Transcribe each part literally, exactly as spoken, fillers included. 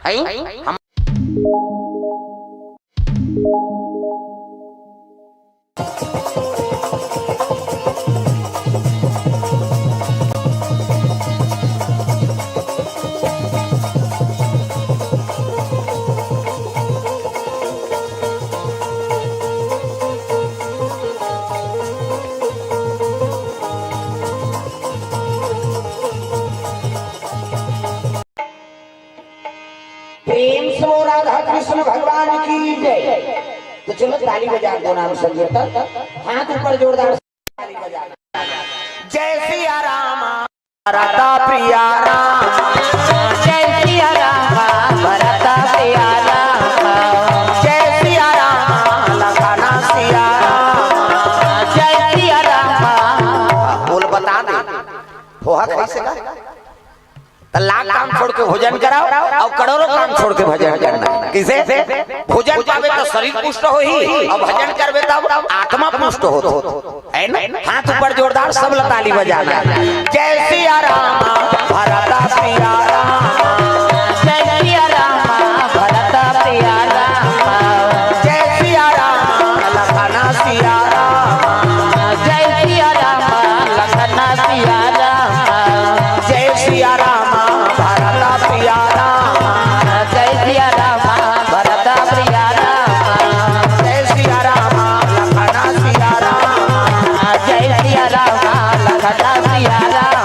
आई हम प्रेम से बोल राधा कृष्ण भगवान की जय। तो चलो ताली बजा दो नाम संकीर्तन, हाथ ऊपर जोरदार से ताली बजा। जय सिया राम भरता प्रिया राम। जय सिया राम भरता प्रिया राम। जय सिया राम लखना सिया राम। जय सिया राम। बोल बता दे, फोहा खाई से का? त लाख काम छोड़ के भोजन कराओ और करोड़ों काम छोड़ के भजन करना। किसे? भोजन पावे तो शरीर पुष्ट होही और भजन करबे तब आत्मा पुष्ट होत है ना। हाथ ऊपर जोरदार, सब ला ताली बजाना है। जय सिया राम भरता सिया राम। जय सिया राम भरता सिया राम। जय सिया राम लखना सिया राम। जय सिया राम लखना सिया राम। जय सिया राम भरता सिया राम। जय सिया राम भरता सिया राम। जय सिया राम लखना सिया राम। जय सिया राम लखना सिया राम।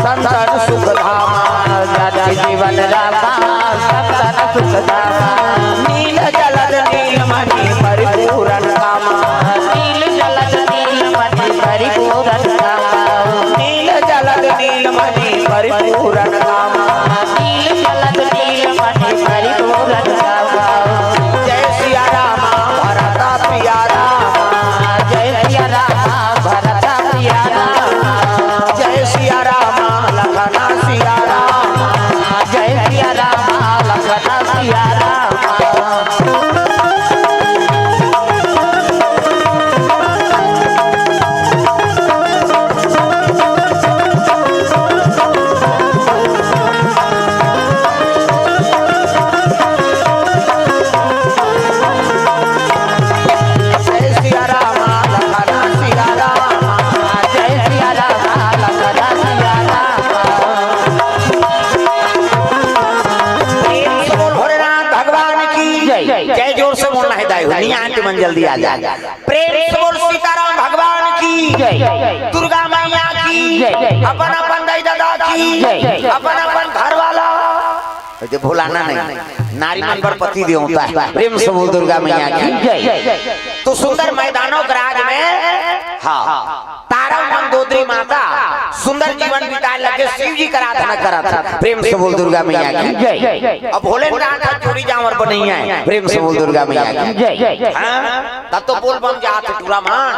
संतन सुख धामा, जन जीवन रामा, संतन सुख धामा। नील जलद नील मणि परिपूरन कामा। नील जलद नील मणि परिपूरन कामा। नील जलद नील मणि परिपूरन कामा। नील जलद नील मणि परिपूरन कामा। जय सिया रामा भरता प्रिया रामा। जय सिया रामा भरता प्रिया रामा। जय सिया रामा लखना सिया रामा। जय सिया रामा लखना सिया रामा। जय सिया राम, लखना सिया राम। जय सिया राम, लखना सिया राम। प्रेम से बोल भोलेनाथ भगवान की जय। जय, जोर से बोलना है दाई हो, नहीं आए तो मन जल्दी आ जाए। प्रेम से बोल सीताराम भगवान की जय। दुर्गा मैया की जय। अपन अपन दाई दादा की जय। अपन अपन घर वाला, ये भुलाना नहीं, नारी मन बर पति देवता है। प्रेम से बोल दुर्गा मैया की जय। तो सुंदर मैदानों के राज में, हाँ, तारा मंदोदरी माता सुंदर जीवन बिताए लगे, शिव जी का आराधना करत है। प्रेम से बोल दुर्गा मैया की जय। अब भोलेनाथ का चूड़ी जावर बनैया है। प्रेम से बोल दुर्गा मैया की जय। हाँ? तब तो बोल बम जात टूरा मान,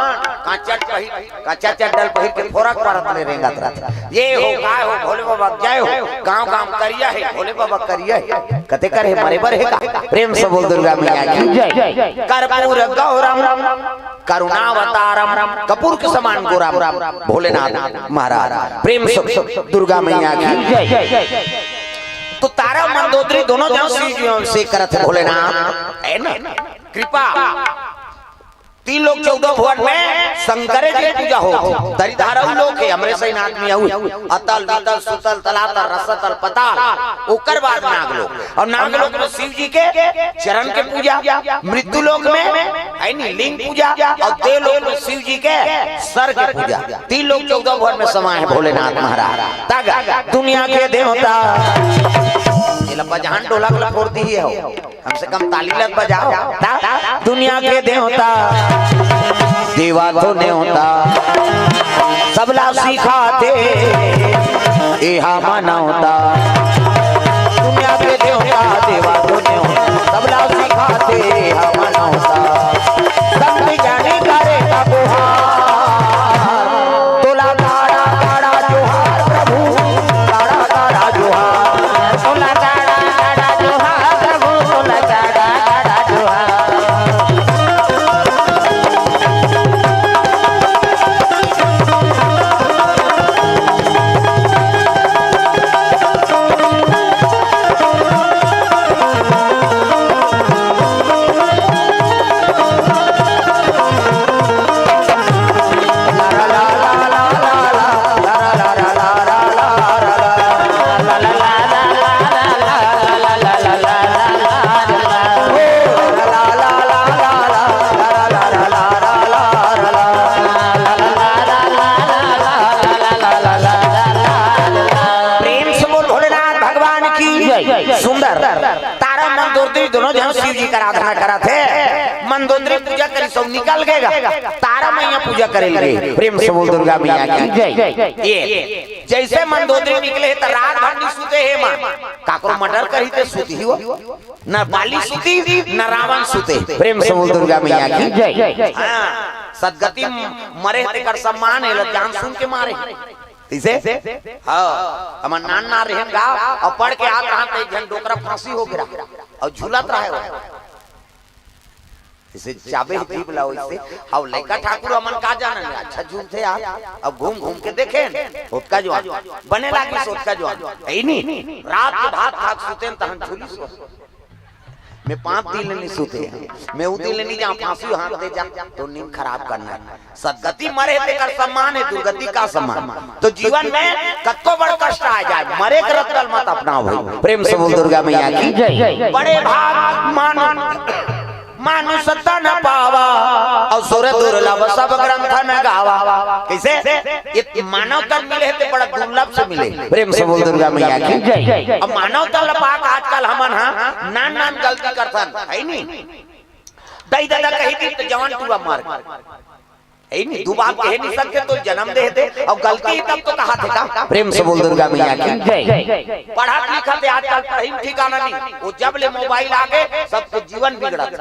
कांचा पहिर, कांचा चड्डल पहिर के फोरक परत ले रेंगत रहत। ये हो, काय हो, भोले बाबा जय हो, गांव गांव करिया है, भोले बाबा करिया है। कते कर है, मरे बर है का? प्रेम से बोल दुर्गा मैया की जय। कर्पूर गौरम करुणावतारम, कपूर के समान गोरा भोलेनाथ महाराज। प्रेम से दुर्गा मैया की जय। तो तारा मंदोदरी दोनों जन से, से करत है भोलेनाथ, है ना? कृपा। तीन लोक चौदह भुवन में शंकर जी की पूजा हो। दरिधारऊ लोक है, हमरे सही आदमी आऊ। अतल, वितल, सुतल, तलातल, रसतल, पताल, ओकर बाद नागलोक। और नागलोक में शिव जी के चरण के पूजा, मृत्यु लोक में है नी लिंग पूजा, और देव लोक में शिव जी के सर के पूजा। तीन लोक चौदह भुवन में समाए हैं भोलेनाथ महाराज। तागा दुनिया के देवता, ये लब्बा जहान ढोलक ला फोड़ दी है हो। कम से कम ताली लग बजाओ। ता, दुनिया के देवता, देवा तो नेवता, सबला सिखाते, एहा मनौता। दुनिया के देवता, देवा तो नेवता, सबला सिखाते, एहा मनौता। आराधना करत हे, मंदोदरी पूजा करिस अउ निकल गे गा, तारा मैया पूजा करे लगे। प्रेम से बोल दुर्गा मैया की जय। ये जैसे मंदोदरी निकले हे त रात भर नी सुते हे माँ, काकरो मर्डर करही ते सुतही हो, न बाली सुती न रावण सुते। प्रेम से बोल दुर्गा मैया की जय। हाँ, सदगति मरे हे तेकर सम्मान हे, ल जान सुन के मारे। कइसे? हाँ, हमर नान नान रहेन गा, अउ पढ़ के आत रहन त एक झन डोकरा फांसी हो गे रहा, अउ झूलत रहे हो। जइसे चाबे हे जीभ ला वइसे, अउ लइका ठाकुर हमन का जानन, अच्छा झूलथे यार, अब घूम घूम के देखेन, ओतका जुवान, बने लागिस ओतका जुवान, हे नी? रात के भात खा के सुतेन तहन झूलिस। मैं पाँच दिन ले नी सुते, मैं उ दिन ले नी जांव, फांसी हाथ दे जा, तो नींद खराब करना हे। सदगति मरे हे तेकर सम्मान हे, दुर्गति का सम्मान। तो जीवन में कतको बड़ कष्ट आ जाए, मरे के रद्दा ल मत अपनाव भाई। प्रेम से बोल दुर्गा मैया की जय। बड़े भाग मानु, मानुष तन पावा, अउ सुर दुर्लभ सब ग्रंथ न गावा। कइसे? ये मानव तन मिले हे ते बड़ा दुर्लभ से मिले। प्रेम से बोल दुर्गा मैया की जय। अब मानव तन ल पाके आजकल हमन हा नान नान गलती करथन, हे नी? दई ददा कही दिन त जवान टूरा मार गे। हे नी, दू बात कहे नी सकथे तो जनम दे हे ते, अउ गलती तब तो कहाथे का? प्रेम से बोल दुर्गा मैया की जय। पढ़त लिखत हे आजकल पढ़ई म ठिकाना नी, वो जब ले मोबाइल आ गे, सबके जीवन बिगड़त।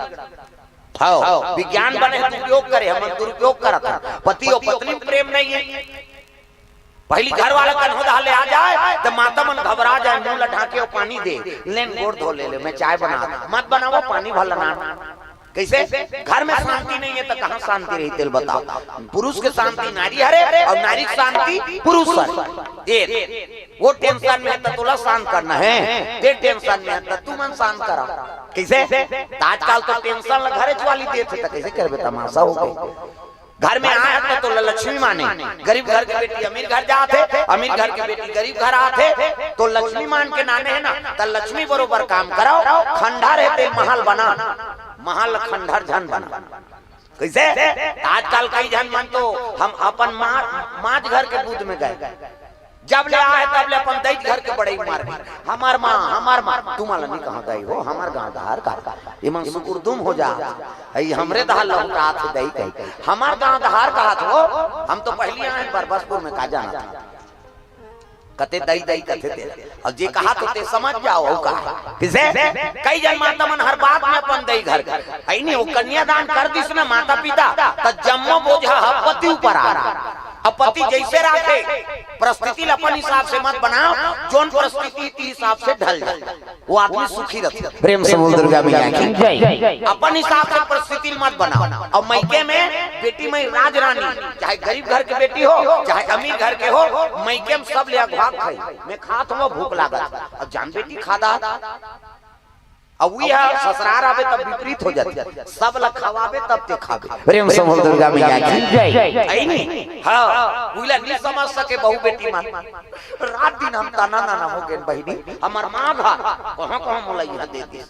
हाँ, विज्ञान बने हे, दुरुपयोग करे, हमन दुरुपयोग करत हन। पति अउ पत्नी म प्रेम नइ हे। पहिली घर वाला कन्हो डहर ले आ जाए, त माता मन घबरा जाए, मुंह ला ढांके अउ पानी दे, "लेन गोड़ धो ले ले, मैं चाय बना।" मत बनावव, पानी भर ला नान। कइसे? घर में शांति नइ हे, त कहाँ शांति रही, तेला बताव। पुरुष के शांति नारी हरे, अउ नारी के शांति पुरुष हरे। ये, वो टेंशन में हे, त तोला शांत करना हे, ते टेंशन में हे, त तुमन शांत करा। कइसे? त आजकल तो टेंशन ला घरेच वाली देथे, त कइसे करबे, तमाशा हो गे। घर में आए हे त तोला लक्ष्मी माने। गरीब घर के बेटी अमीर घर जात हे, अमीर घर के बेटी गरीब घर आत हे, तो लक्ष्मी मान के नाने हे ना, त लक्ष्मी बरोबर काम कराव। खंडहर हे ते महल बना, महल खंडहर झन बना। कइसे? आजकल कई झन मन तो हम अपन माँ, माँ घर के बूथ में गए, जब ले आए तब ले अपन दई घर के बड़ई मार, "हमर माँ, हमर माँ।" तुमन ला नी कहंव दई हो, हमर गांव डहर का, एमन सुकुरदुम हो जा, हई हमरे डहर लहुटात हे दई कही, हमर गांव डहर कहत हो। हम तो पहिली आए बरबसपुर में, का जानत हव? कथे दई दई कथे तेला, अउ जे कहत हो ते समझ जाव, अउ का हे? कइसे? कई झन माता मन हर बात में अपन दई घर के, हे नी, वो कन्यादान कर दिस ना माता पिता, त जम्मो बोझा ह पति ऊपर आ। अब पति जइसे राखे, परिस्थिति ल अपन हिसाब से मत बनाव, जोन परिस्थिति के हिसाब से ढल जाए, वो आदमी सुखी रथे। प्रेम से बोल दुर्गा मैया की जय। अपन हिसाब से परिस्थिति ल मत बनाव। अउ मइके में बेटी मई राजरानी, चाहे गरीब घर के बेटी हो, चाहे अमीर घर के हो, मइके में सब ले अघवा के खाही। मैं खात हंव, भूख लागत हे। अउ जान बेटी खा डाहय। अउ उही ह ससुरार आबे तब विपरीत हो जाथे, सब ला खवाबे तब ते खाबे। प्रेम से बोल दुर्गा मैया की जय। हे नी? हाँ, उही ला नी समझ सके बहू बेटी मन। रात दिन हम ताना नाना हो गेन बहिनी, हमर माँ घर कहाँ कहाँ मोला इहाँ दे दे।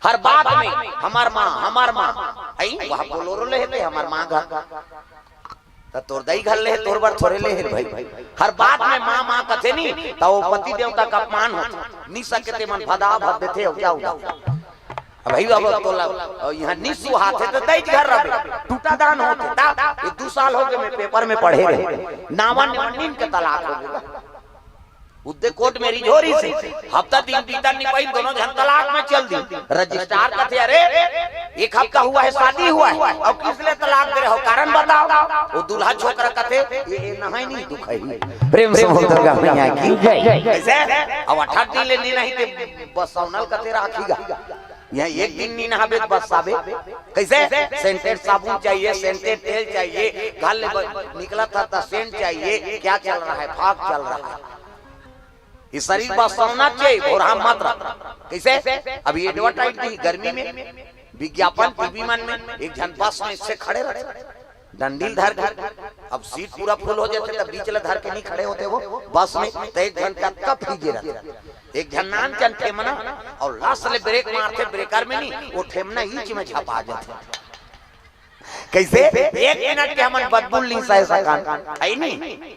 हर बात में हमर माँ, हमर माँ। हे, वहाँ बोलोरो ले हे ते हमर माँ घर। त तोर दई घर ले हे, तोर बर थोरे ले हे भाई। हर बात में माँ, माँ कथे नी, त वो पति देवता के अपमान होथे। नी सके ते मन भदा भद देथे, अउ का होथे? अब भाई, अब तोला, अउ इहाँ नी सुहाथे त दई घर रबे, टूटा दान होथे। त ये दू साल हो गे, मैं पेपर में पढ़े रहेंव, नावा नेवन नीन के तलाक हो गे। उद्दे कोर्ट में रिझोरी से हफ्ता दिन बीतन नी पाइन, दोनों झन तलाक में चल दिन। रजिस्ट्रार कथे, "अरे, एक हफ्ता हुआ है शादी हुआ है, अउ किस लिए तलाक दे रहे हो, कारण बताओ।" वो दूल्हा छोकरा कथे, "ये, ये नहाय नहीं दुखही।" प्रेम से बोल दुर्गा मैया की जय। कइसे? अब अठारह दिन ले नी नहाही ते बसौनल कथे राखही गा। इहाँ एक दिन नी नहाबे त बसाबे। कइसे? सेंटेड साबुन चाहिए, सेंटेड तेल चाहिए, घर ले ब-, निकलत हस त सेंट चाहिए, क्या चल रहा है, फाग चल रहा है। ये शरीर बसौना चाहिए, भोरहा मत रह। कइसे? अभी एडवर्टाइज दिही गर्मी में, विज्ञापन टीवी मन में, एक झन बस में अइसे खड़े रथे, डंडी ल धर के। अब सीट पूरा फुल हो जाथे, त बीच ल धर के नी खड़े होते वो बस में, त एक झन कतका फीजे रथे। एक झन नान चन ठेमना, अउ लस ले ब्रेक मारथे, ब्रेकर में नी, वो ठेमना ईंच में झपा जाथे। कइसे? एक मिनट के हमन बदबू ल नइ सह सकन, हइ नी?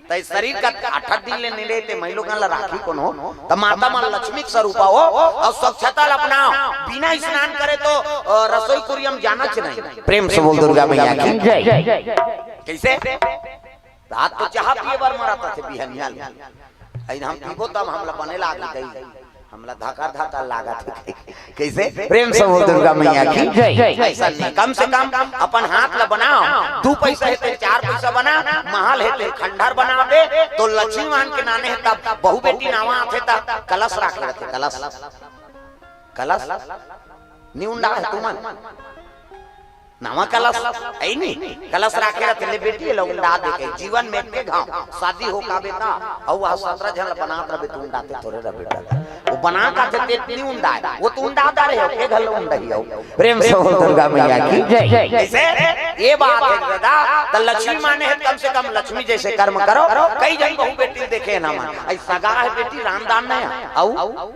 त शरीर का अठत दिन ले नइ रहे, त मइलोगन ला राखही कोनो, त माता मन लक्ष्मी के स्वरूपा हो, अउ स्वच्छता ला अपनाव। बिना स्नान करे तो, अ, रसोई कुरिया म जाना च नहीं। प्रेम से बोल दुर्गा मैया की जय। कइसे? रात तो चाहा पिए बर मरत हे बिहनिया ले। अइन हम पीबो तब हमला बने लागही दई। हमला धकर धकर लागत हे। कइसे? प्रेम से बोल दुर्गा मैया की जय। अइसन नहीं, कम से कम अपन हाथ ला बनाव। दू पइसा हे ते चार पइसा बना, महल हे ते खंडहर बना दे, तो लक्ष्मी मान के नाने हे तब बहू बेटी नावा आथे त कलश राखे रथे, कलश। कलश? निउंडा हे तुमन? नवा कलश, हइ नी? कलश राखे रथे, ले बेटी, एला उंडा दे के, जीवन में एके घांव, शादी हो काबे ता, अउ वह सतरा झन ला बनात रबे, त उंडाते थोरे रबे बेटा। वो बना का थे, ते नी उंडाय, वो तो उंडा दा रहे हो, के घर ला उंडा ही हो। प्रेम से बोल दुर्गा मैया की जय। कइसे? ये बात हे दादा, त लक्ष्मी माने हे, कम से कम लक्ष्मी जइसे कर्म करो, कई झन बहू बेटी देखे ना मन, अइ सगा हे बेटी, रान दान नहीं है, अउ,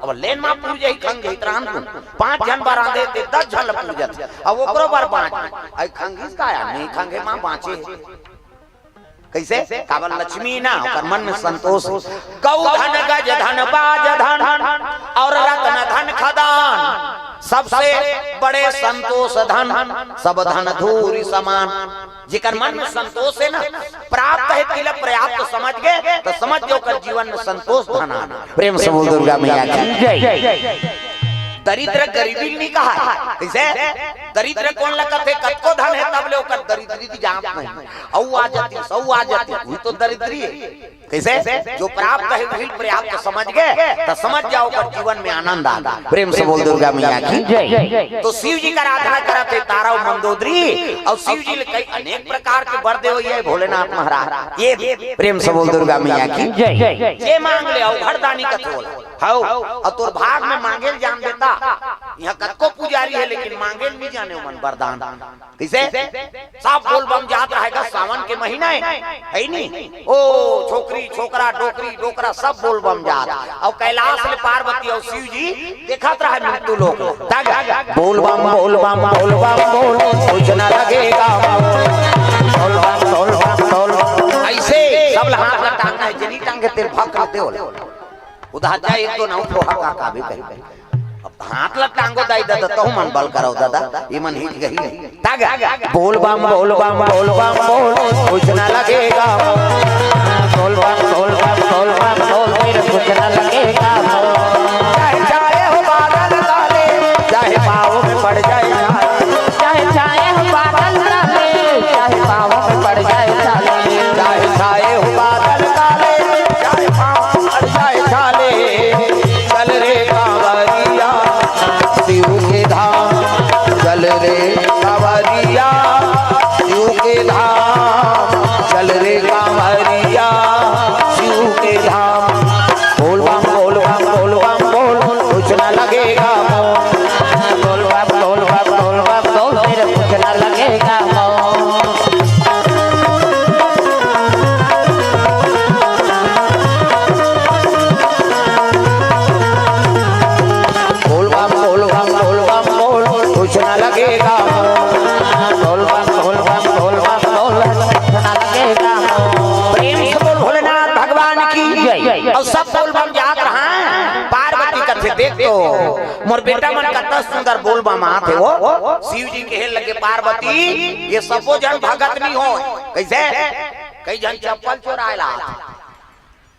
अब लेन मा पूर जाही, खंग जाही त रान दून। पांच झन बर रांधे ते दस झन ल पूजत हे। अब ओकरो बर बांच। अइ खंगिस का या? नहीं खंगे मां बांचे। कइसे? काबर लक्ष्मी ना, ओकर मन में संतोष। गौ धन गज धन बाज धन अउ रत्न धन खदान, सबसे बड़े संतोष धन, सब धन धूरि समान। जेकर मन में संतोष हे ना, प्राप्त हे तेला पर्याप्त समझ गे, त समझ गे ओकर जीवन में संतोष धन आ। प्रेम से बोल दुर्गा मैया की जय। दरिद्र गरीबी नइ कहाय। कइसे? दरिद्र कोन ला कथे? कतको धन हे तब ले ओकर दरिद्री जात नहीं। अउ आ जातिस, अउ आ जातिस, उही तो दरिद्री हे। कइसे? जो प्राप्त हे उही पर्याप्त समझ गे, त समझ जाव ओकर जीवन में आनंद आ गे। प्रेम से बोल दुर्गा मैया की जय। तो शिव जी का आराधना करत हे तारा अउ मंदोदरी, अउ शिव जी ले कई अनेक प्रकार के बर देवइया हे भोलेनाथ महाराज। ये प्रेम से बोल दुर्गा मैया की जय। जे मांग ले अवघड़ दानी कथे ओला। हव, अउ तोर भाग में मांगे ल जान बेटा। इहां कतको पुजारी हे लेकिन मांगे ल नइ जाने ओमन बरदान। कइसे? सब बोलबम जात रहय गा, सावन के महीना हे, हइ नी? ओ छोकरी, छोकरा, डोकरी, डोकरा सब बोलबम जात। अउ कैलाश ले पार्वती अउ शिव जी देखत रहय मृत्यु लोक। तब बोलबम, बोलबम, बोलबम, बोल, कुछ न लगेगा। बोलबम, बोलबम, बोलबम। अइसे सब ल हाथ ला टांगना हे, जे नइ टांगे तेला भक देवल। उधार जा एक तो नौ फोहा का काबे कही। अब हाथ ला टांगो दाई ददा, तहु मन बल करव ददा, ये मन हिच गही। तब बोलबम, बोलबम, बोलबम, बोल, कुछ न लगेगा। बोलबम, बोलबम, बोलबम, बोल, मेरे कुछ न लगेगा। चाहे छाए हो बादल काले, चाहे पाँव में पड़ जाए छाले। चाहे छाए हो बादल काले, चाहे पाँव में पड़ जाए छाले। चाहे छाए हो बादल काले, चाहे पाँव में पड़ जाए छाले। चल रे कांवरिया शिव के धाम, चल रे कांवरिया शिव के धाम, चल रे कांवरिया शिव के धाम। बोलबम, बोलबम, बोलबम, बोल, कुछ न लगेगा मोल। बोलबम, बोलबम, बोलबम, बोल, मेरे कुछ न लगेगा मोल। बोलबम, बोलबम, बोलबम, बोल, कुछ न लगेगा मोल। बोलबम, बोलबम, बोलबम, बोल, कुछ न लगेगा मोल। प्रेम से बोल भोलेनाथ भगवान की जय। अउ सब बोलबम जात रहय, पार्वती कथे, देख तो मोर बेटा मन कतना सुंदर बोलबम आत हे वो। शिव जी कहे लगे, पार्वती, ये सबो झन भगत नइ होय। कइसे? कई झन चप्पल चोराय ला आत हे,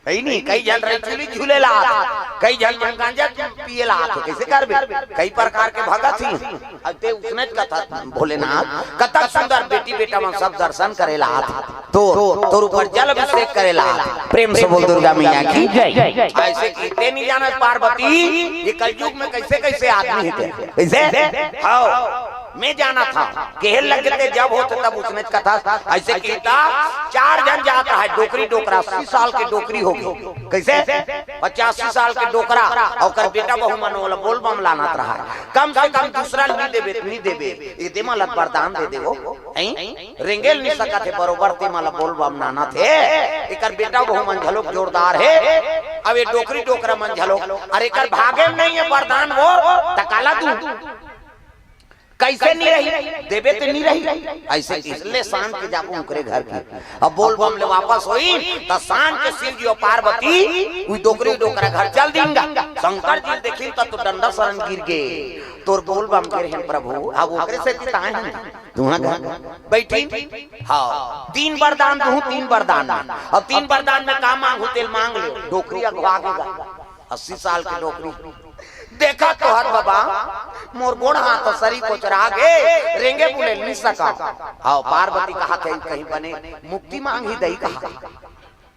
हइ नी? कई झन रइचुली झूले ला आत हे, कई झन मन गांजा पिए ला आत हे। कइसे करबे? कई प्रकार के भगत ही। अब ते उसने कथा भोलेनाथ, कतक सुंदर बेटी बेटा मन सब दर्शन करे ला आत हे। तोर, तोर ऊपर जल अभिषेक करे ला आत हे। प्रेम से बोल दुर्गा मैया की जय। अइसे कहिथे नइ जानस पार्वती, ये कलयुग में कइसे कइसे आदमी हे ते। कइसे? हव, मैं जानत हंव। कहे लगे ते जब होथे तब उसने कथा। अइसे कहिथे, चार झन जात रहय, डोकरी डोकरा, अस्सी साल के डोकरी होगे। कइसे? पचासी साल के डोकरा, अउ ओकर बेटा बहू मन ओला बोलबम लानत रहय। कम से कम दूसरा ल नइ देबे, नइ देबे, ये दे मन ला बरदान दे देवो। हैं? रेंगे ल नइ सकत हे, बरोबर ते मन ला बोलबम लानत हे। एकर बेटा बहू मन घलोक जोरदार हे। अब ये डोकरी डोकरा मन घलोक, अरे एकर भागे म नइ हे बरदान वो, त काला दूं? कइसे नइ रही? देबे त नइ रही। अइसे इसलिए सांझ के जाबो ओकरे घर के। अब बोल बम ले वापस होई, त सांझ के शिव जी अउ पार्वती उही डोकरी डोकरा घर चल दीन गा। शंकर जी ल देखिन त तो डंडा सरन गिर गे। तोर बोल बम गे रहेन प्रभु, अब ओकरे सेती त आए हन तुंहर घर। बइठिन, हाँ, तीन बरदान दूहूं, तीन बरदान में। अब तीन बरदान में का मांगहूं तेला मांग ले। डोकरी अघवा गे गा, अस्सी साल के डोकरी। देखत तो हस बबा, मोर गोड़ हाथ सरी कोचरा गे, रेंगे बुले नइ सकंव। हाँ, पार्वती कहत हे कहीं बने मुक्ति मांगही दई कहा।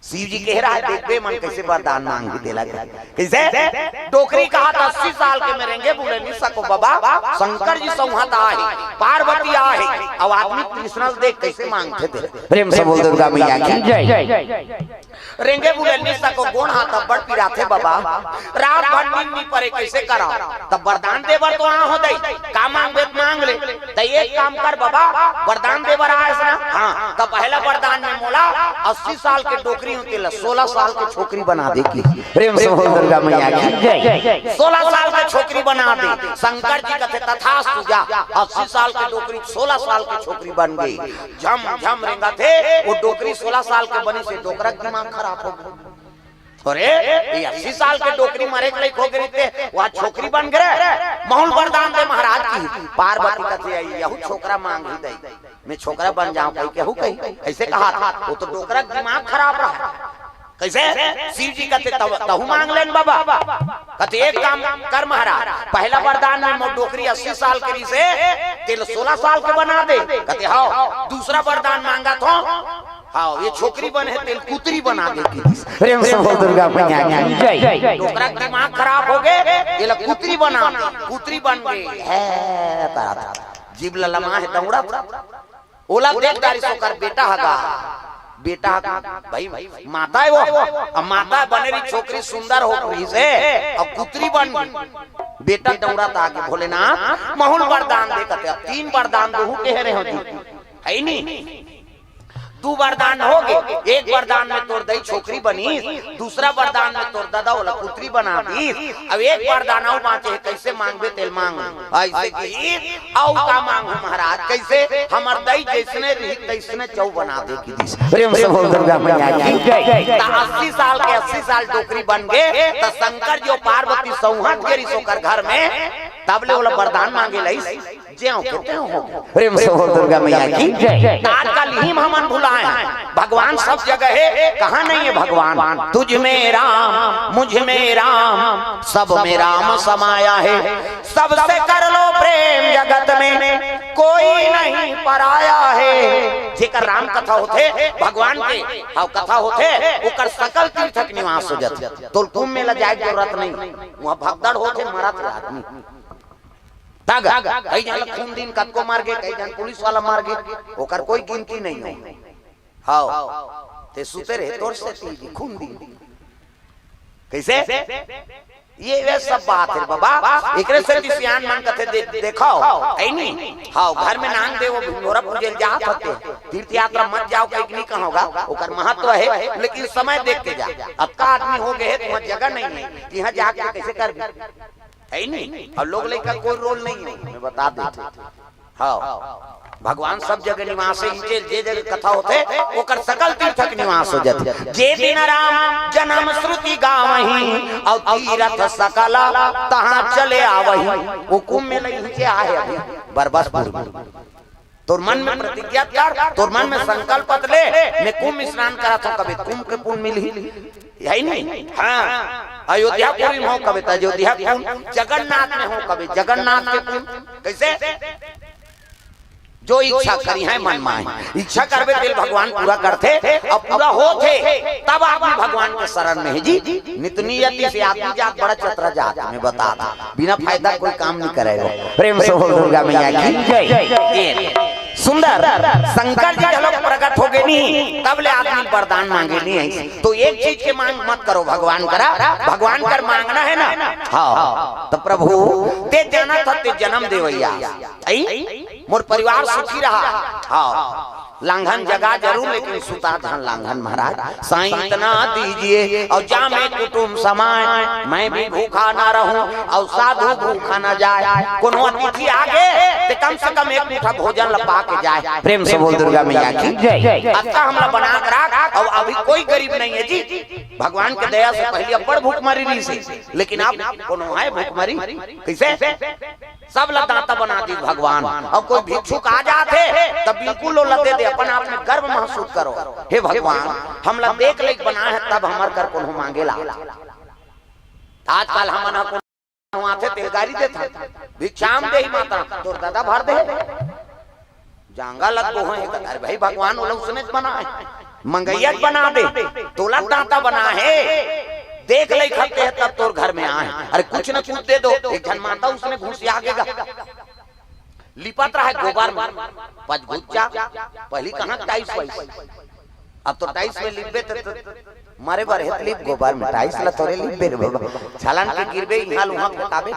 शिव जी कहे रहय, देखबे मन कइसे बरदान मांगही तेला। कइसे? डोकरी कहत हे अस्सी साल के में रेंगे बुले नइ सकंव बबा, शंकर जी संवत आहे, पार्वती आहे, अउ आदमी तृष्णा ल देख कइसे मांगथे तेला। प्रेम से बोल दुर्गा मैया की जय। रेंगे बुले नइ सकंव, गोड़ हाथ अब्बड़ पिराथे बबा, रात भर नींद नइ परे, कइसे करंव? तब बरदान दे बर तो आए हों दई, का मांगबे त मांग ले। त एक काम कर बबा, बरदान दे बर आए हस ना? हाँ, त पहला बरदान में मोला अस्सी साल के डोकरी हूं तेला सोलह साल के छोकरी बना दे कहिस। प्रेम से बोल दुर्गा मैया की जय। सोलह साल के छोकरी बना दे। शंकर जी कथे तथास्तु, जा। अस्सी साल के डोकरी सोलह साल के छोकरी बन गे। झम झम रेंगत हे, ओ डोकरी सोलह साल के बनिस हे, डोकरा के दिमाग खराब हो गे। अरे, ये अस्सी साल के डोकरी मरे के लइक हो गे रहिते, ओ छोकरी बन गे रे। महूं ल बरदान दे महाराज कहिस। पार्वती कथे, यहू छोकरा मांगही दई, में छोकरा बन जांव कहिके हूं कही। अइसे कहत हे, ओ तो डोकरा के दिमाग खराब रहय। कइसे? शिव जी कथे, तब तहूं मांग ले न बबा। कथे, एक काम कर महाराज, पहला बरदान में मोर डोकरी अस्सी साल के रहिसे, तेला सोलह साल के बना दे। कथे, हव। दूसरा बरदान मांगत हंव, हव, ये छोकरी बने हे, तेला कुतरी बना दे कहिस। प्रेम से बोल दुर्गा मैया की जय। डोकरा के दिमाग खराब हो गे, एला कुतरी बना दे। कुतरी बन गे। हे तारा, जीभ ललमा हे, दौड़त हे। ओला देख डारिस ओकर बेटा ह गा। बेटा ह गा, भई, माता हे ओ। अब माता बने रही, छोकरी सुंदर हो रहिसे, अब कुतरी बन गे। बेटा दौड़त आगे, भोलेनाथ, महूं ल बरदान दे कथे। अब तीन बरदान दूहूं कहे रहेंव जी, हे नी? दू बरदान हो गे, एक बरदान में तोर दई छोकरी बनिस, दूसरा बरदान में तोर ददा ओला कुतरी बना दीस, अब एक बरदान अउ बांचे हे, कइसे मांगबे तेला मांग। अइसे कहिस, अउ का मांगहूं महाराज, कइसे? हमर दई जइसने रही तइसने चौ बना दे कहिस। प्रेम से बोल दुर्गा मैया की जय। त अस्सी साल के अस्सी साल डोकरी बन गे, त शंकर जी अउ पार्वती संवत गे रहिस ओकर घर में, तब ले ओला बरदान मांगे ल आइस, ज्यों के त्यों हो गे। प्रेम से बोल दुर्गा मैया की जय। त आजकल इही म हमन भुलाए हन। भगवान सब जगह हे, कहां नहीं हे भगवान? तुझ में राम, मुझ में राम, सब में राम समाया है। सबसे कर लो प्रेम जगत में, कोई नहीं पराया है। जेकर राम कथा होथे, भगवान के हव कथा होथे, ओकर सकल तीर्थ के निवास हो जाथे। तोला कुंभ मेला जाए के जरूरत नहीं, उहां भगदड़ होथे, मरत हे आदमी। तग, कई झन ल खून दीन, कतको मर गे, कई झन पुलिस वाला मर गे, ओकर कोई गिनती नहीं हे। हव, तें सुते रहे, तोर सेती खून दीन। कइसे? ये वे सब बात हे बबा, एकरे सेती सियान मन कथे दे-, देखव, हे नी? हव, घर में नांग देवो, भिंगोरा पूजे ल जात हते, तीर्थ यात्रा मत जाव कहिके नइ कहंव गा, ओकर महत्व हे, लेकिन समय देख के जा। अतका आदमी हो गे हे, तुंहर जगह नहीं हे, तिहां जाके कइसे करबे? हे नी? अउ लोग लइका कोई रोल नहीं हे, मैं बता देथंव। हव, भगवान सब जगह निवास हे, जे, जे जगह कथा होथे, ओकर सकल तीर्थ के निवास हो जाथे। जे दिन राम जन्म श्रुति गावहीं, अउ तीरथ सकल तहां चले आवहीं। ओ कुंभ मेला इही च आहे अभी, बरबसपुर में। तोर मन में प्रतिज्ञा कर, तोर मन में संकल्प ले, मैं कुंभ स्नान करत हंव, कबे कुंभ के पुन मिलही। हे नी? हां, अयोध्यापुरी में हों कबे त अयोध्या के पुन, जगन्नाथ में हों कबे जगन्नाथ के पुन। कइसे? जो इच्छा करिहैं मन माहि। इच्छा करबे तेला भगवान पूरा करथे, अउ पूरा होथे, तब आदमी भगवान के शरण में हे जी। नित नियति से आदमी जात बड़ा चतरा जात, मैं बता देथंव, बिना फायदा कोई काम नइ करे हो। प्रेम से बोल दुर्गा मैया की जय। ये सुंदर शंकर जी घलो प्रकट हो गे नी, तब ले आदमी वरदान मांगे नी हे। तो एक चीज के मांग मत करो भगवान करा, भगवान कर मांगना हे ना। हव, त प्रभु तें जानत हस तें जनम देवइया, अई? मोर परिवार सुखी रहा। हाँ, लांघन जगा जरूर, लेकिन सुता धन लांघन महाराज। साईं इतना दीजिए और जामे कुटुम समाए, मैं भी भूखा ना रहूं और साधु भूखा ना जाए। कोनो अतिथि आगे ते कम से कम एक मुठा भोजन ल पा के जाए। प्रेम से बोल दुर्गा मैया की जय। अतका हमला बना के राख। अब अभी कोई गरीब नहीं है जी। भगवान के दया से पहली अब्बड़ भूखमरी रहिसे, लेकिन अब कोनो है भूखमरी? कैसे? सब ला दाता बना दिस भगवान। अब कोई भिक्षुक आ जात हे, तब बिल्कुल ओला दे दे, अपन आप में गर्व महसूस करो, हे भगवान, हमला देख लेके बना है, तब हमर कर कोनो मांगे ला। आजकल हमन ह कोनो आथे तेल गारी देत हन, भिक्षाम देही माता, तोर ददा भर दे। जांगा लग गो है, अरे भाई, भगवान ओला उसने बना है, मंगैया बना दे, तोला दाता बना है, देख ले खते है तब तोर घर में आए। अरे कुछ न कुछ दे दो, एक झन माता उसने घुसिया के गा। लिपत रहा है गोबर में, पचगुच्चा, पहली कहाँ टाइल्स वाइल्स, अब तो टाइल्स में लिपबे त, त, मरे बर हेत लिप गोबर में, टाइल्स ला थोरे लिपबे रे बाबा, छलन के गिरबे, इहाँ ल उहाँ फेंकाबे।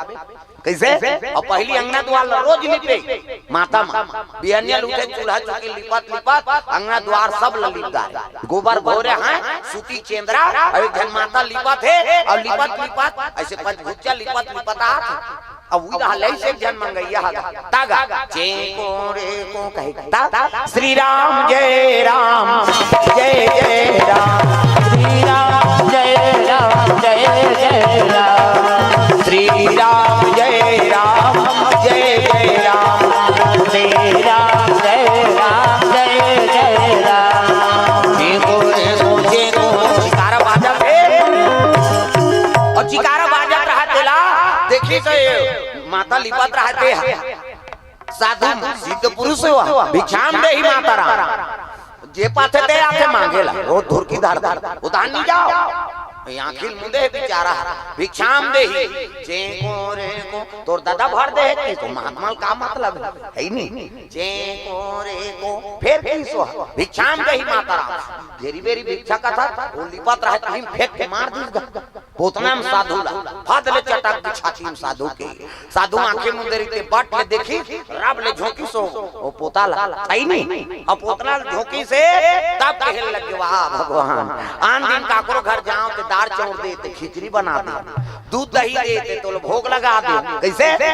कैसे? और पहली अंगना द्वार ला रोज लिपे, माता माँ बिहनिया ल उठे, चूल्हा चौकी लिपत लिपत अंगना द्वार सब ला लिप डारे। गोबर भोरे हैं, सूती चेंदरा, और एक झन माता लिपत है, और लिपत लिपत ऐसे पचगुच्चा लिपत लिपत आत है। अब उही रहा लइस एक झन मंगैया ह, तागा, चेंको रे को कहे, ता, श्री राम जय राम, जय जय राम, श्री राम जय राम, जय जय राम, श्री राम जय राम, जय जय राम, श्री राम जय राम, जय जय राम। चेंको रे को, चेंको, जयकारा बाजत हे। और जयकारा बाजत रहा तेला, देखिस ये माता लिपत रहा ते ह। साधु सिद्ध पुरुष हो, भिक्षाम देही माता राम। जे पाथे ते आथे मांगे ला, वो धुरकी धार धार, उधार नहीं जाओ। ये आँखी ल मुंदे हे बेचारा, भिक्षाम देही, चेंको रे को, तोर ददा भर दे हे, तो महात्मा ल का मतलब है, है नहीं? चेंको रे को, फेर कइस ओ, भिक्षाम देही माता राम। घेरी बेरी भिक्षा कथा, वो लिपत रहा, कहीं फेंक के मार दिस गा। पोतना म साधु ला, फद ले चटक दे छाती म साधु के। साधु आँखी मुंदे रहिते बट ले देखिस, रब ले झोंकिस ओ, ओ पोता ला, अइ नहीं? अब पोतना ल झोंकिस हे, तब कहे लगे, "वाह भगवान, आन दिन काकरो घर जाओ ते दार चाउर दे, ते खिचड़ी बना दे, दूध दही दे, ते तोल भोग लगा दे।" कैसे?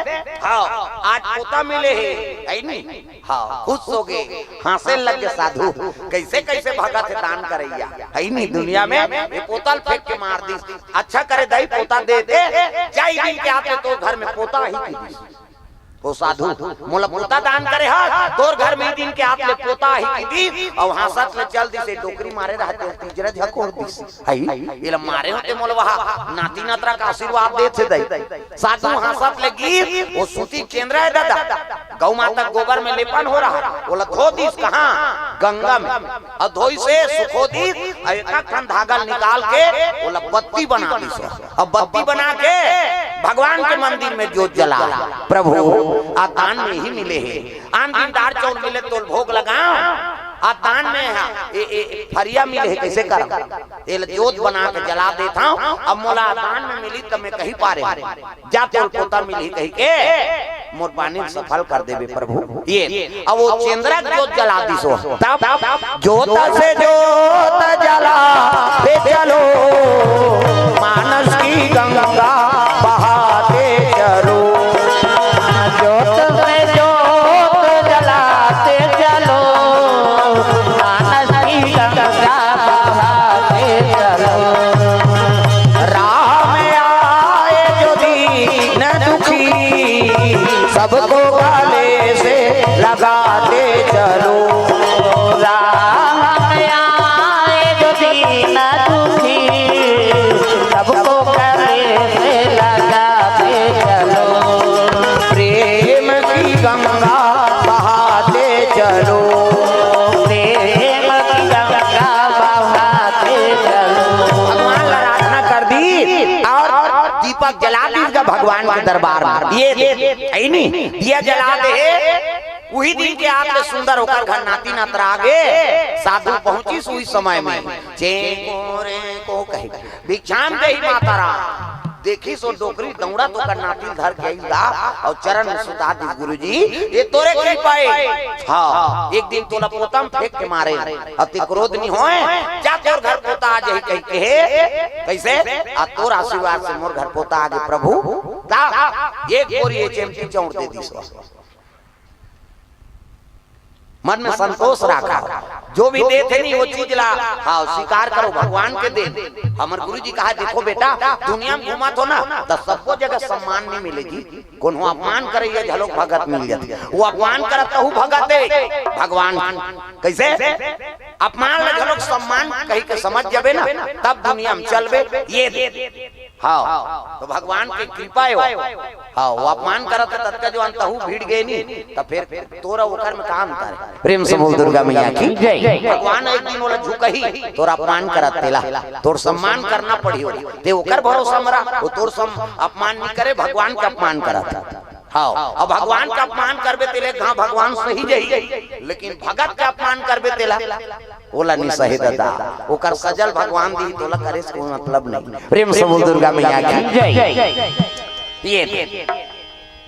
हाँ, आज पोता मिले हे, अइ नहीं? हाँ, खुश हो गे, हाँसे लग गे साधु। कैसे कैसे भगत हे दान करइया, है नहीं दुनिया में? ये पोता ल फेंक के मार दिस। अच्छा करे दाई पोता दे दे, जाई दिन के आते तोर घर में पोता ही की दिस। ओ साधु, मोला पोता दान करे हा, तोर घर में दिन के आते पोता ही की दिस, अउ हाँसत ले चल दिस, डोकरी मारे रहते, तीजरा झकोर दिस। हई, एला मारे होते मोला वहा, नाती नतरा का आशीर्वाद देथे दाई। साधु हाँसत ले गिस, ओ सूती चेंदरा हे ददा, गौ माता गोबर में लेपन हो रहा, ओला धो दिस कहाँ? गंगा में। अउ धोइस हे, सुखो दिस, अउ एक ठन धागा निकाल के ओला बत्ती बना दिस। अब बत्ती बना के भगवान के मंदिर में जोत जला, प्रभु, आ दान में ही मिले हे। आन दिन दार चाउर मिले तोल भोग लगाओ, आ दान में हा, ए, ए, फरिया मिले हे, कैसे करम? एला जोत बना के जला देत हंव, अब मोला दान में मिली त मैं कहीं पारे हंव। जा तोल पोता मिलही कहि के मोर बानी ल सफल कर देबे प्रभु। ये, अब वो चेंदरा के जोत जला दिस ओ। तब जोत से जोत जलाते चलो, मानस की गंगा बहाते चलो। जोत से जोत जलाते चलो, मानस की गंगा बहाते चलो। राम आए जो दीन दुखी, सबको गले से लगाते चलो। राम आए जो दीन दुखी, सबको गले से लगाते चलो। प्रेम की गंगा बहाते चलो, प्रेम की गंगा बहाते चलो। भगवान ला आराधना कर दिस अउ दीपक जला दिस गा भगवान के दरबार में। ये, ये, अइ नहीं, दिया जला दे हे, उही दिन के आत ले सुंदर ओकर घर नाती नतरा गे। साधु पहुंचिस उही समय में, चेंको रे को कहे, भिक्षाम देही माता राम। देखिस ओ डोकरी दौड़त ओकर नाती ल धर के आइस गा, अउ चरण में सुता दिस, "गुरुजी, ये तोरे कृपा हे।" हाँ, एक दिन तोला पोता म फेंक के मारे, अति क्रोध नइ होय, जा तोर घर पोता आ जाही कहि के हे। कइसे? आ तोर आशीर्वाद से मोर घर पोता आ गे प्रभु। ता एक बोरी एच एम टी चाउर दे दिस। मन में संतोष राखा, जो भी देथे नी वो चीज ला, हाँ, स्वीकार करो, भगवान के देन। हमर गुरुजी कहा, "देखो बेटा, दुनिया में घूमत हो ना, त सबो जगह सम्मान नइ मिले जी।" कोनो अपमान करे, ये घलोक भगत मिल जाथे। वो अपमान करत तहू भगत हे, भगवान। कइसे? अपमान ल घलोक सम्मान कहि के समझ जाबे ना, तब दुनिया में चलबे। ये, हाँ, तो भगवान के कृपा हे वो। हाँ, वो अपमान करत हे, ततका जो अंतहू भिड़ गे नी, त फेर तोर ओकर में का अंतर हे? प्रेम से बोल दुर्गा मैया की जय। भगवान एक दिन ओला झुकही, तोर अपमान करत तेला, तोर सम्मान करना पड़ही ओला। ते ओकर भरोसा म रह, वो तोर सम-, अपमान नइ करे, भगवान के अपमान करत हे। हाँ, अब भगवान के अपमान करबे तेले, हाँ, भगवान सही जाही, लेकिन भगत के अपमान करबे तेला, ओला नइ सहे ददा, ओकर सजा ल भगवान दिही, तोला करे से कोई मतलब नहीं। प्रेम से बोल दुर्गा मैया की जय। ये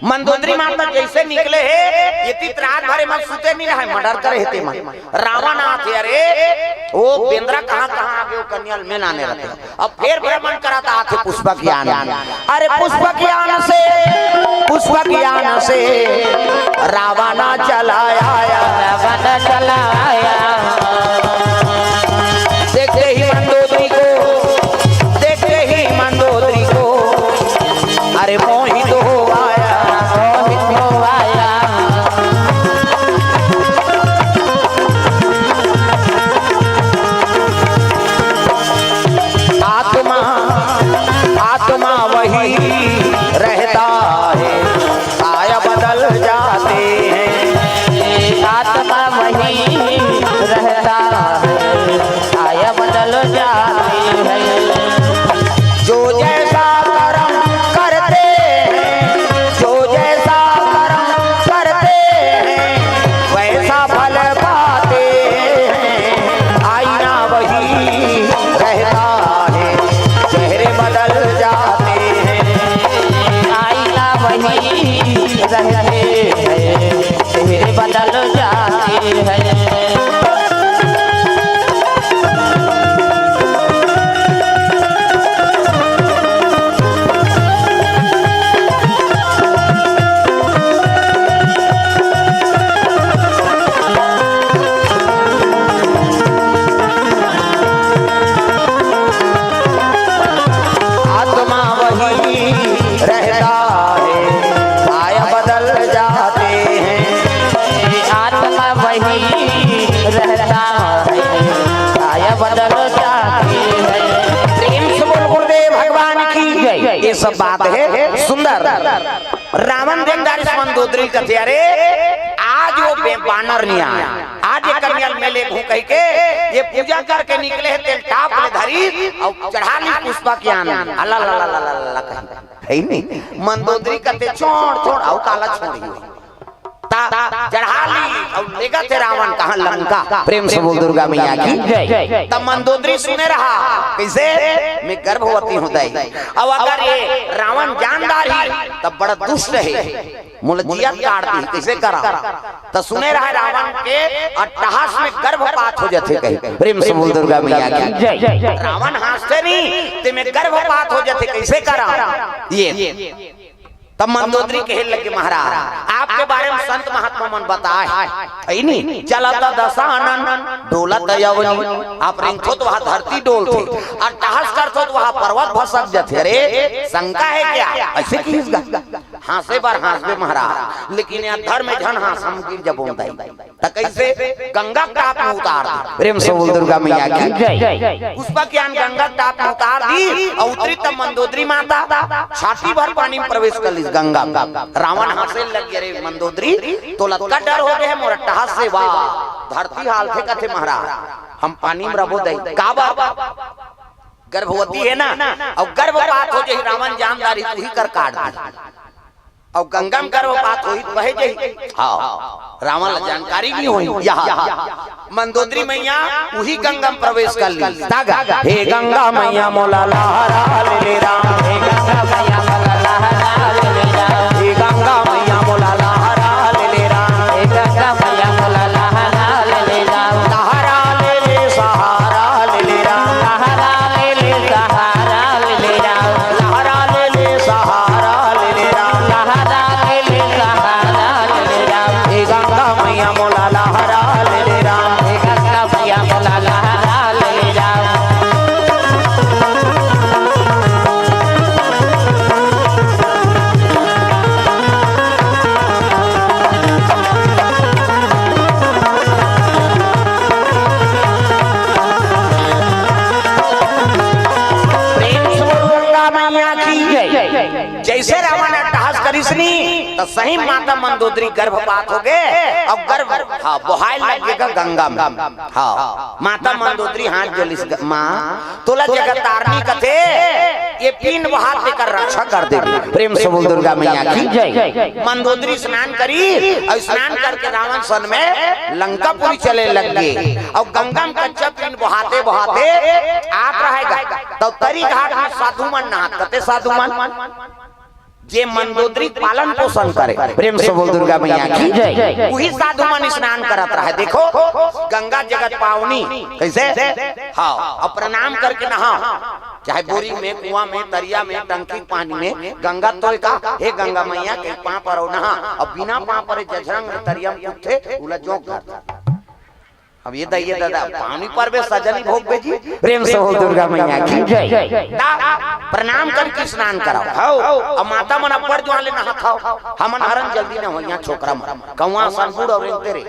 मंदोदरी माता जइसे निकले हे, ये तीत रात भर एमन सुते नइ रहय, मर्डर करे हे तेमन। रावण आथे, अरे, ओ बेंदरा कहाँ, कहाँ आगे, ओ कन्या ल में लाने रहिथे। अब फेर भ्रमण करत आथे पुष्पक यान। अरे पुष्पक यान से, पुष्पक यान से रावण चला आया। रावण चला आया। देखते ही मंदोदरी को, देखते ही मंदोदरी को, अरे मोहित हो आया। मोहित हो आया। आत्मा, आत्मा वही रहता है, काया बदल जाते हैं। आत्मा वही रहता है, काया बदल जाती है। जो जैसा कर्म करते हैं, जो जैसा कर्म करते हैं, वैसा फल पाते हैं। आईना वही रहता है, चेहरे बदल जाते हैं। आईना वही रहते हैं, चेहरे बदल जाते हैं। आत्मा वही रहता है, काया बदल जाते हैं। आत्मा वही रहता है, काया बदल जाती है। प्रेम से बोल गुरुदेव भगवान की जय। ये सब बात हे सुंदर। रावण देख डारिस मंदोदरी ल कथे, अरे, आज वो बे-, बानर नइ आय, आज ये कन्या ल में लेगहूं कहि के ये पूजा करके निकले हे, तेला टाप ले धरिस अउ चढ़ा लिस पुष्पक यान। अल्ला ला ला ला ला ला कहि। हे नहीं, मंदोदरी कथे, "छोड़, छोड़, अउ काला छोड़ही।" ता चढ़ा लिस अउ लेगथे रावण कहाँ, लंका। प्रेम से बोल दुर्गा मैया की जय। तब मंदोदरी सुने रहा, कइसे? "मैं गर्भवती हूँ दाई, अउ अगर ये रावण जान डारही, तब बड़ा दुष्ट हे।" मोला जियत काट दिही, कइसे करा? त सुने रहा रावण के अट्टहास में गर्भपात हो जाथे कहि। प्रेम से बोल दुर्गा मैया की जय। रावण हाँसथे नहीं, ते में गर्भपात हो जाथे, कइसे करा? ये। तब मंदोदरी कहे लगे, "महाराज, आपके बारे में संत महात्मा मन बताए, हे नी? चलत दशानन, डोलत अवनी।" आप रेंगथो त वहाँ धरती डोलथे, अट्टहास करथो त वहाँ पर्वत भसक जाथे। अरे, शंका हे क्या? अइसे किहिस गा। हाँसे बर हाँसबे महाराज, लेकिन ये धर्म झन हाँस, हम गिर जबोन दाई। त कइसे? गंगा के टाप में उतार दिस। प्रेम से बोल दुर्गा मैया की जय। पुष्पक यान गंगा के टाप में उतार दिस अउ उतरिस त मंदोदरी माता छाती भर पानी में प्रवेश कर लिस गंगा में। रावण हाँसे लगे, "अरे मंदोदरी, तोला अतका डर हो गे हे मोर अट्टहास से? वाह, धरती हालथे कथे महाराज, हम पानी में रबो दाई।" काबर? गर्भवती हे ना, अउ गर्भपात हो जाही, रावण जान डारही, त उही कर काट दिही। अउ गंगा म गर्भपात होही त बहे जही। हाँ, रावण ला जानकारी नइ होही। यहाँ मंदोदरी मैया उही गंगा म प्रवेश कर ली। तागा, हे गंगा मैया मोला लहरा ले ले राम, हे गंगा मैया मोला लहरा ले ले राम, हे गंगा मैया मोला लहरा ले ले राम, हे गंगा मैया मोला लहरा ले ले राम, लहरा ले ले सहारा ले ले राम, लहरा ले ले सहारा ले ले राम, लहरा ले ले सहारा ले ले राम, लहरा ले ले सहारा ले ले राम, हे गंगा मैया मोला लहरा ले ले राम, हे गंगा मैया मोला लहरा ले ले राम। प्रेम से बोल दुर्गा मैया की जय। जैसे रावण अट्टहास करिस नी, त सही माता मंदोदरी गर्भपात हो गे, अउ गर्भ, हाँ, बोहाय लग गे गंगा म। हाँ, माता मंदोदरी हाथ जोलिस, ग-, माँ, तोला जगत तारनी कथे, ये पिंड बोहात तेकर रक्षा कर देबे। प्रेम से बोल दुर्गा मैया की जय। मंदोदरी स्नान करी, अउ स्नान करके रावण सन में लंकापुरी चले लग गे। अउ गंगा म कच्चा पिंड बोहाते बोहाते आत रहय गा, तब तरी घाट म साधु मन नहात, कते साधु मन, जे मंदोदरी पालन पोषण करे। प्रेम से बोल दुर्गा मैया की जय। उही साधु मन स्नान करत रहय। देखो, गंगा जगत पावनी, कइसे? हाँ, अउ प्रणाम करके नहाव। चाहे बोरी में, कुआं में, तरिया में, टंकी के पानी में, गंगा तोय का, हे गंगा मैया के पाँव परव नहा। अउ बिना पाँव परे जझरंग तरिया म कूदथे, उला जोंक धर। अब ये दा, ये दादा, पानी परबे सजनी भोग बेजी। प्रेम से बोल दुर्गा मैया की जय। दा, प्रणाम करके स्नान कराव। हव, अउ माता मन अब्बड़ जुवार ले नहात हव। हमन हरन जल्दी नहावय, इहाँ छोकरा मन। कौवा असन बूड़ अउ रेंगते रे।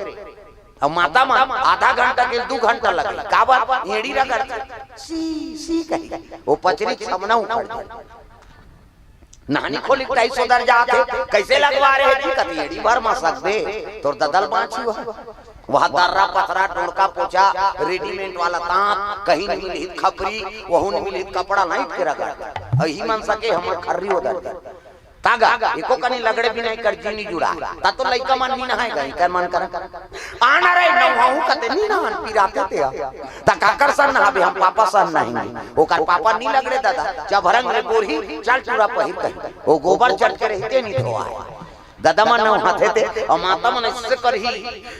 अउ माता मन आधा घंटा के दू घंटा लगे। काबर? एड़ी रगड़थे। सी, सी कही। ओ पचरी छमना उखड़ जाय। नहानी खोली के टाइल्स ओदर जात हे, कइसे लगवा रहे जी? कथे एड़ी भर म सकबे, तोर ददा ल बाँचही। वहाँ दर्रा, पथरा, डोड़का, पोचा, रेडीमेड वाला तांत, कहीं नइ मिलही त खपरी, वहू नइ मिलही त कपड़ा लाइट के रगड़। अही मन सके हमर खर्री ओदर दे। तागा, एको कनी लगड़े बिना एकर जी नइ जुड़ा। ता तो लइका मन नइ नहाय गा, एकर मन करा। आना रे, नहाहूँ कथे नइ नहान, पिराते ते आ। त काकर सन नहाबे, हम पापा सन नहाएंगे। ओकर पापा नइ लगड़े दादा, जब रंग ले गोरही, चल टूरा पहिर कही। ओ गोबर चट के रहिते नइ धोवाय। दादा मन नहाथे ते, अउ माता मन अइसे करही,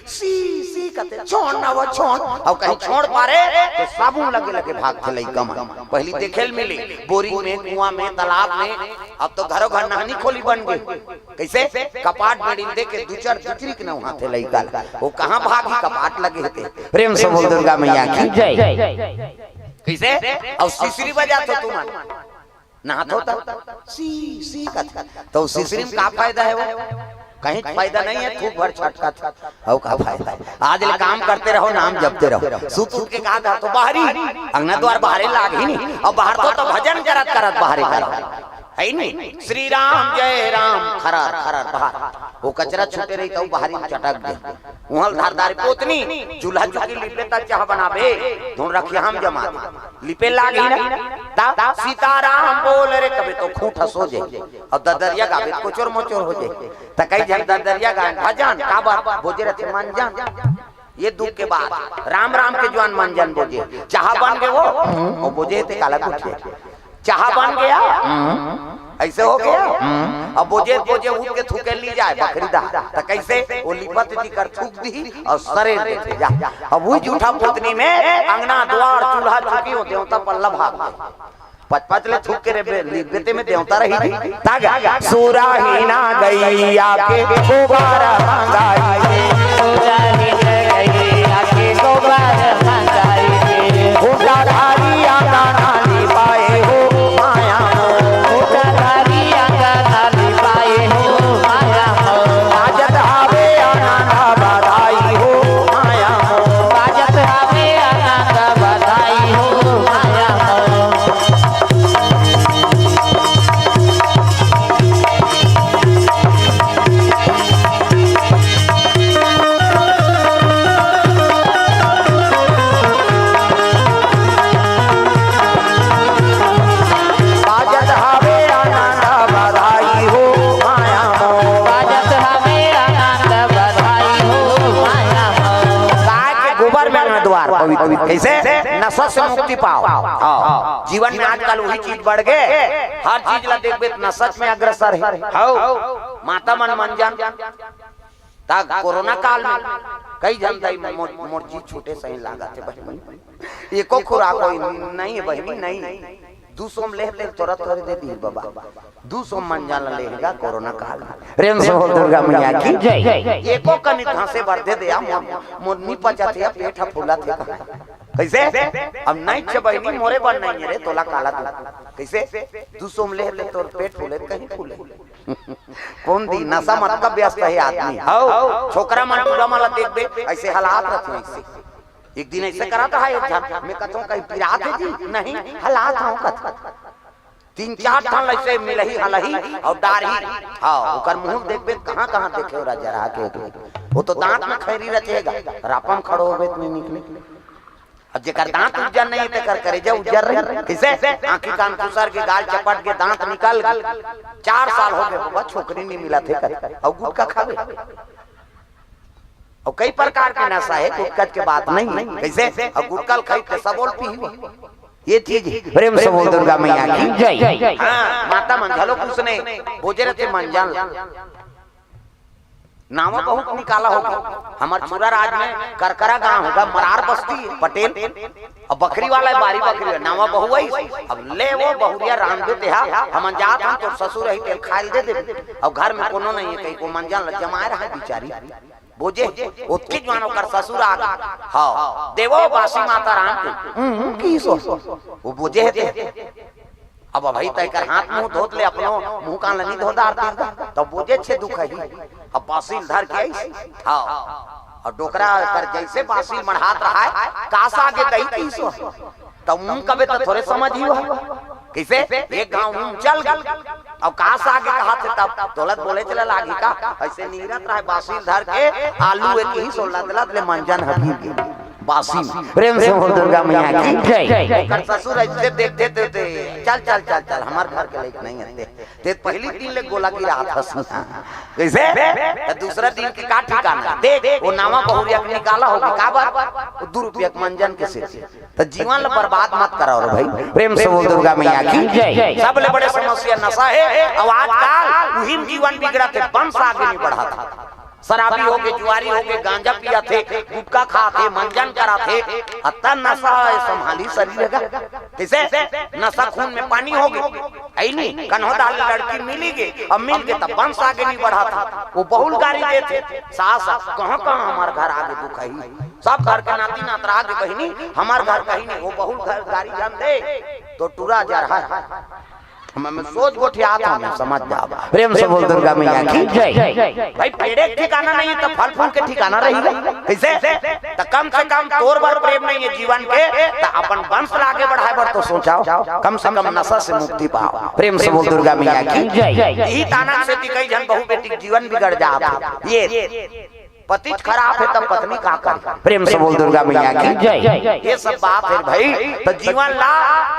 सी, सी कथे, छोड़ ना वो, छोड़। अउ कहीं छोड़ पारे, त साबुन लगे लगे भागथे लइका मन। पहिली देखे ल मिले, बोरिंग में, कुआं में, तालाब में, अब तो घरो घर नहानी खोली बन गे। कइसे? कपाट बेड़ी ल दे के दू चार दुचरी के नहाथे लइका ल। ओ कहाँ भागही, कपाट लगे हे ते। प्रेम से बोल दुर्गा मैया की जय। कइसे? अउ सिसरी बजाथो तुमन। नहाथो त सी, सी कथे। त सिसरी म का फायदा हे वो? कहीं फायदा नइ हे, थूक भर छटकत हे। अउ का फायदा हे? आज ले काम करते रहो, नाम जपते रहो। सुत उठ के कहा था तो बाहरी, अंगना द्वार बाहरे लागही नी। अउ बाहर तो, तो भजन करत करत बाहरे करो। हे नी? श्री राम जय राम, खरर, खरर, बाहर। ओ कचरा छूटे रही त बाहरी म चटक दे। उहाँ ल धारदार पोतनी, चूल्हा चुकी लिपे त चाह बनाबे, धुन रखिया हम जमा दे। लिपे लागही ना, ता सीताराम बोल रे कबे तो खूंट हंसो जे। अउ ददरिया गाबे त कोचोर मोचोर हो जे। त कई झन ददरिया गाय भजन, काबर बोजे रथे मन जान। ये दुख के बात, राम राम के जुवान मन जान बोजे। चाह बन गे वो, अउ बोजे ते काला कुछ। चाह बन गया, अइसे हो गया। अब बोजे बोजे उठ के थूके ली जाय बखरी दा, त कइसे? ओ लिपत जी कर थूक दिही अउ सरेर देथे जा। अब उही जूठा पोतनी में अंगना द्वार चूल्हा चुकी हो देवता पल्ला भाग गए। पच पच ले थूक के रे बे-, लिपते में देवता रही थी। तागा, सुराही ना गैया के गोबर मंगाई। सुराही ना गैया के गोबर मंगाई। खूंटा धारी आंगना लिपाए हो माया मोर। खूंटा धारी आंगना लिपाए हो माया मोर। बाजत हवे आनंद बधाई हो माया मोर। बाजत हवे आनंद बधाई हो माया मोर। पर में द्वार पवित्र। कैसे? नशा से मुक्ति पाओ। हाँ। जीवन में आजकल वही चीज बढ़ गए, हर चीज ला देखबे त नशा में अग्रसर है। हाँ। माता मन मंजन। ता कोरोना काल में कई झन दाई मोर, मोर जी छूटे सही लागत है बहिनी। एको खुराक होई नहीं है बहिनी, नहीं। दू सौ में ले ले तोरा तोरे दे दी बाबा। दू सौ मंजन ले लेगा कोरोना काल में। प्रेम से बोल दुर्गा मैया की जय। एको कनी धांसे भर दे दे या मोर, मोर नी पचत है, पेट ह फूलत है कहाँ। कैसे? अब नहीं छे बहिनी मोरे बर नहीं है रे, तोला काला दू। कैसे? दू सौ में ले ले तोर पेट फूले कहीं फूले। कौन दी नशा मत का व्यस्त है आदमी। हौ, छोकरा मन टूरा मन ला देखबे, ऐसे हलात रथे ऐसे। एक दिन ऐसे करत रहा एक झन, मैं कथों कहीं पिरात है जी, नहीं, हलात हूँ कथ। तीन चार ठन ऐसे मिलही हलही और डारही। हाँ, ओकर मुंह देखबे कहाँ कहाँ देखे हो राजा रहा के तू। वो तो दांत में खैरी रचेगा, रापम खड़ो होबे त नहीं निकले। अब जेकर दांत उज्जर नहीं है, तेकर करेजा उज्जर रही। किसे? आंखी कान खुसर के, गाल चपट के, दांत निकल गए। चार साल हो गए बाबा, छोकरी नहीं मिला थे कर। और गुटखा खावे। और कई प्रकार के नशा है, गुटखा के बात नहीं। कैसे? और गुटखा खाई के सब बोल पी। ये चीज है। प्रेम से बोल दुर्गा मैया की जय। हाँ, माता मन घलो कुछ नहीं। बोजे रहते मंजन। नावा बहुत निकाला होगा। हमार चूरा राज में करकरा गांव होगा, मरार बस्ती, पटेल। अब बकरी वाला है, बारी बकरी है, नावा बहु आई। अब ले वो बहुरिया रांध दे हा, हमन जात हन, तोर ससुर रही, तेल खाइल दे दे। अब घर में कोनो नहीं है, कहीं को मंजन ल जमाए रहा बिचारी। बोजे, ओतके जुआन ओकर ससुर आ गए। हाँ, देवो बासी माता राम के। हम्म, की सो? वो बोजे है ते। अब भाई तय कर हाथ मुंह धोत ले, अपनो मुंह कान ल नहीं धो डार तीर दा। तब बोजे छे दुख ही। अब बासिल धर के आई। हाँ। और डोकरा कर जैसे बासिल मढ़ात रहा है, कास आगे दही पीसो। तब मुंह कबे तो थोड़े समझ ही हो। कैसे? एक गांव मुंह चल गए। अब कास आगे कहा थे तब दौलत बोले चला लागी का? ऐसे नीरत रहा है, बासिल धर के आलू एक ही सो लद लद ले मंजन हबीर के। बासिल। प्रेम से बोल दुर्गा मैया की जय। ओकर ससुर ऐसे देखते थे, चल, चल, चल, चल, हमार घर के लायक नहीं है। ते पहली दिन ले गोला गिरा था सुना। कैसे? तो दूसरा दिन की का ठिकाना? देख, वो नावा बहुरिया के निकाला होगी, का बात? वो दू रुपया के मंजन के से। तो जीवन ल बर्बाद मत कराओ रे भाई। प्रेम से बोल दुर्गा मैया की जय। सबले बड़े समस्या नशा है। अब आजकल उही में जीवन बिगड़त है, वंश आगे नहीं बढ़त। शराबी हो के, जुआरी हो के, गांजा पिया थे, गुटखा खा थे, मंजन करा थे, अतः नशा है, संभाली शरीर का। किसे? नशा खून में पानी हो गए। ऐ नहीं, कन्हो दाल लड़की मिली गए, अब मिल के तब वंश आगे नहीं बढ़ा था। वो बहुल गारी दे थे, सास, कहाँ कहाँ हमार घर आगे दुख है। सब घर के नाती नातरा आगे बहिनी, हमार घर कहीं नहीं, वो बहुल घर गारी जान दे, तो टूरा जा रहा है। मैं, मैं सोच गोठियात हूँ, मैं समझ जाओ। प्रेम से बोल दुर्गा मैया की जय। भाई, पेड़े के ठिकाना नहीं है, तो फल फूल के ठिकाना रही। कैसे? तो कम से कम तोर बर प्रेम नहीं है जीवन के, तो अपन वंश ला आगे बढ़ाए बर तो सोचाओ। कम से कम नशा से मुक्ति पाओ। प्रेम से बोल दुर्गा मैया की जय। यही ताना से भी कई झन बहू बेटी के जीवन बिगड़ जात है। ये पति खराब है तब पत्नी का करे? प्रेम से बोल दुर्गा मैया की जय। ये सब बात है भाई, तो जीवन ला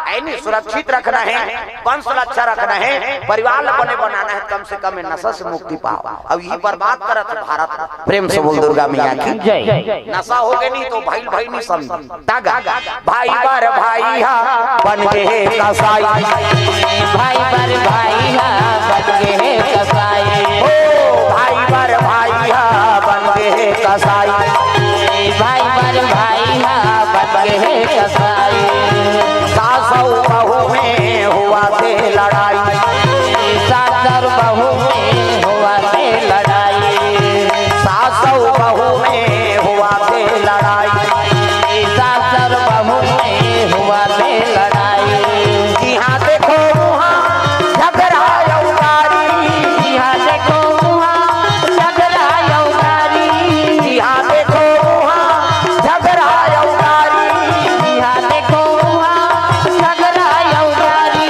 ऐनी सुरक्षित रखना है, वंश ला अच्छा रखना है, परिवार ला बने बनाना है, कम से कम ये नशा से मुक्ति पाओ। अब यही बर्बाद करत है भारत को। प्रेम से बोल दुर्गा मैया की जय। नशा हो गए नहीं तो भाई भाई नहीं समझ। तागा भाई बर भाई हा बन गे हे कसाई। भाई बर भाई हा बन गे हे कसाई। ओ भाई बर भाई हा बन गे हे कसाई। भाई बर भाई हा बन गे हे कसाई। सास अउ बहू में हुआ थे लड़ाई। सास अउ बहू में हुआ थे लड़ाई। सास अउ बहू में हुआ थे लड़ाई। सास अउ बहू में हुआ थे लड़ाई। जिहाँ देखो उहाँ झगड़ा अउ गारी। जिहाँ देखो उहाँ झगड़ा अउ गारी। जिहाँ देखो उहाँ झगड़ा अउ गारी। जिहाँ देखो उहाँ झगड़ा अउ गारी।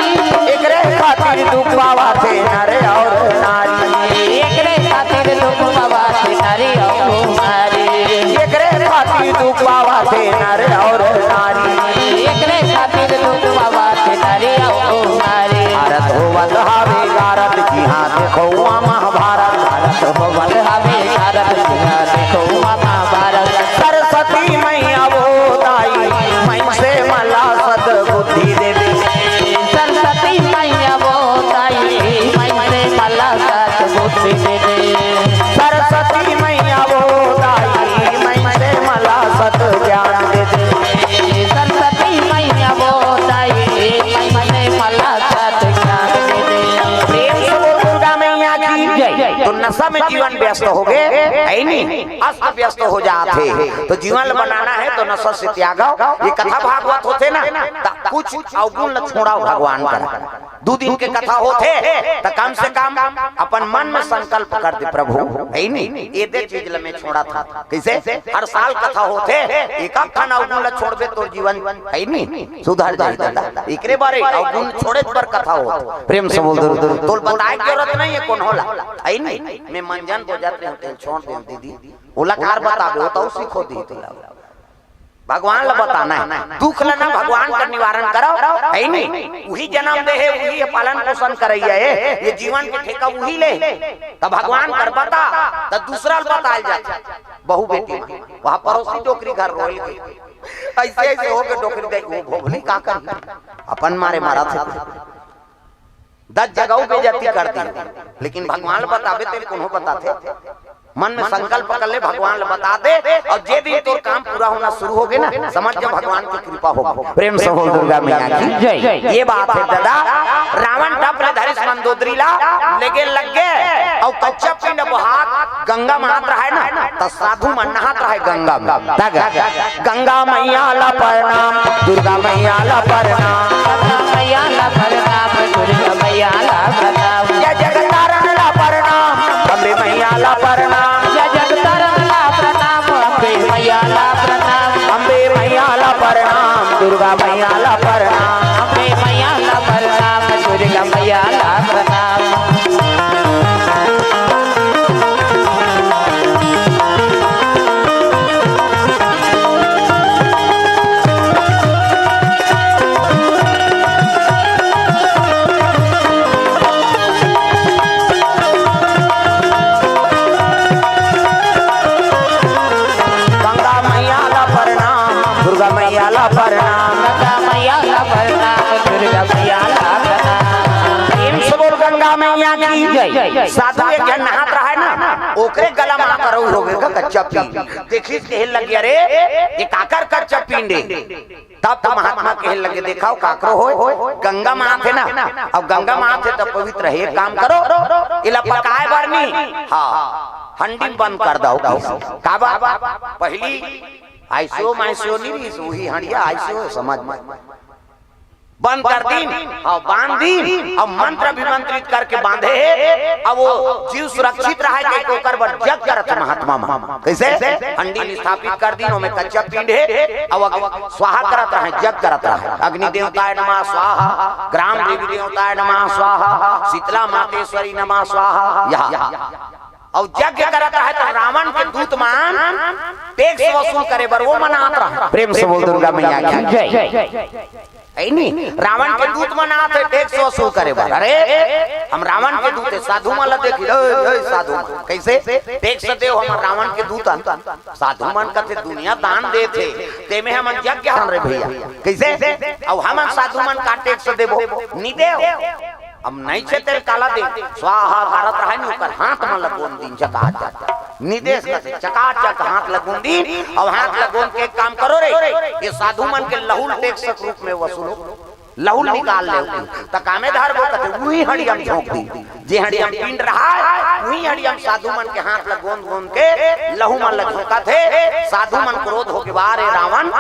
एकरे खातिर दुख पावा थे नर अउ नारी। एकरे खातिर दुख पावा थे नर अउ नारी। एकरे खातिर दुख पावा थे नर अउ नारी। एकरे खातिर दुख पावा थे नर अउ नारी। भारत होवत हावे गारत जिहाँ देखो उहाँ महाभारत। भारत होवत हावे गारत जिहाँ देखो उहाँ महाभारत। सरस्वती मैया व्यस्त हो गए, है नहीं, अस्त व्यस्त हो जात हे। तो जीवन ल बनाना है तो नशा से त्यागव। ये कथा भागवत होथे ना, त कुछ अवगुण ल छोड़व भगवान करा। दू दिन के कथा होथे, त कम से कम अपन मन में संकल्प कर दे, "प्रभु, है नहीं, ये दे चीज ल मैं छोड़त हंव।" कइसे? हर साल कथा होथे, एक आध ठन अवगुण ल छोड़बे, तोर जीवन, है नहीं, सुधर जाही दादा। एकरे बारे अवगुण छोड़े बर कथा होथे। प्रेम से बोल दो, तोल बताए के जरूरत नहीं है कोनो ला, है नहीं। मैं मंजन बोजत रहे, तेल छोड़ दे दीदी, ओला कार बताबे, वो तो सीखो दी तोला। भगवान ला बताना है, दुख ला ना भगवान का निवारण करव, है नहीं? उही जन्म दे हे, उही ये पालन पोषण करइया हे, ये जीवन के ठेका उही ले हे। त भगवान कर बता, त दूसरा ल बताल जाथे। बहू बेटी मन, वहाँ पड़ोसी डोकरी घर रोल के, ऐसे ऐसे हो के डोकरी दे, वो भोभली का कर, अपन मारे मरत हे। दस जगह बेइज्जती कर दी, लेकिन भगवान ल बताबे तेल कोनो बताथे। मन में संकल्प कर ले, भगवान ल बता दे, और जे दिन तोर काम पूरा होना शुरू होगे ना, समझ जा भगवान की कृपा होगी। प्रेम से बोल दुर्गा मैया की जय। ये बात है दादा, रावण टप ले धरिस मंदोदरी ला, लेगे लग गे, और कच्चा पिंड बहात गंगा में आत रहे ना, त साधु मन नहात रहे गंगा में। तग गंगा मैया ला प्रणाम, दुर्गा मैया ला प्रणाम। गंगा मैया ला प्रणाम, दुर्गा मैया ला प्रणाम। जय जगतारण ला प्रणाम, अम्बे मैया ला प्रणाम। जय जगतारण ला प्रणाम, अम्बे मैया ला प्रणाम। अम्बे मैया ला प्रणाम, दुर्गा मैया ला प्रणाम। अम्बे मैया ला प्रणाम, दुर्गा मैया ला प्रणाम। गंगा मैया ला प्रणाम, दुर्गा मैया ला प्रणाम। गंगा मैया ला प्रणाम, दुर्गा मैया ला प्रणाम। प्रेम से बोल गंगा मैया की जय। साधु एक झन नहात रहे ना, ओकरे गला में आकर हो गए का कच्चा पीन। देखिस कहे लग गया, "अरे, ये काकर कच्चा पीन रे?" तब तो महात्मा कहे लगे, "देखव काकरो होय, गंगा में आत हे ना, अब गंगा में आत हे त पवित्र हे, एक काम करो, एला पकाए बर नहीं, हाँ, हंडी में बंद कर दव।" काबर? पहली आईसीयू माईसीयू नहीं रहिस, वही हंडिया आईसीयू हे, समझ में। बंद कर दीन, हाँ, बांध दीन, अब मंत्र अभिमंत्रित करके बांधे हे, अब वो जीव सुरक्षित रहे के ओकर बर जग करत हे महात्मा मन। कैसे? हंडी स्थापित कर दीन, ओमे कच्चा पिंड हे, अब अग-, स्वाहा करत रहे, जग करत रहे। अग्नि देवताय नमः स्वाहा, ग्राम देवी देवताय नमः स्वाहा, शीतला मातेश्वरी नमः स्वाहा। यहाँ अउ यज्ञ करत रहे त रावण के दूत मन टैक्स वसूल करे बर वो मन आत रहे। प्रेम से बोल दुर्गा मैया की जय। है नी? रावण के दूत मन आत हे टैक्स वसूल करे बर। अरे, हम रावण के दूत हे, साधु मन ला देखी, ए, ए, साधु मन, कैसे टैक्स देव हम रावण के दूत हन? साधु मन कथे दुनिया दान देथे, तेमे हमन यज्ञ हन रे भैया। कैसे? अउ हमन साधु मन का टैक्स देबो? नी देव। अब नहीं छे तेल काला दे, स्वाहा भारत रहे नी, ओकर हाथ में लगोन दिन चकाचक। निदेश कथे चकाचक हाथ लगोन दिन, अब हाथ लगोन के एक काम करो रे, ये साधु मन के लहुल टैक्स के रूप में वसूलो, लहुल निकाल ले, त कामे धरबो कथे, उही हड़ियम झोंक दी। जे हड़ियम पिंड रहा, उही हड़ियम साधु मन के हाथ लगोन गोन के लहू मन ल झोंकत हे। साधु मन क्रोध होके बारे रावण,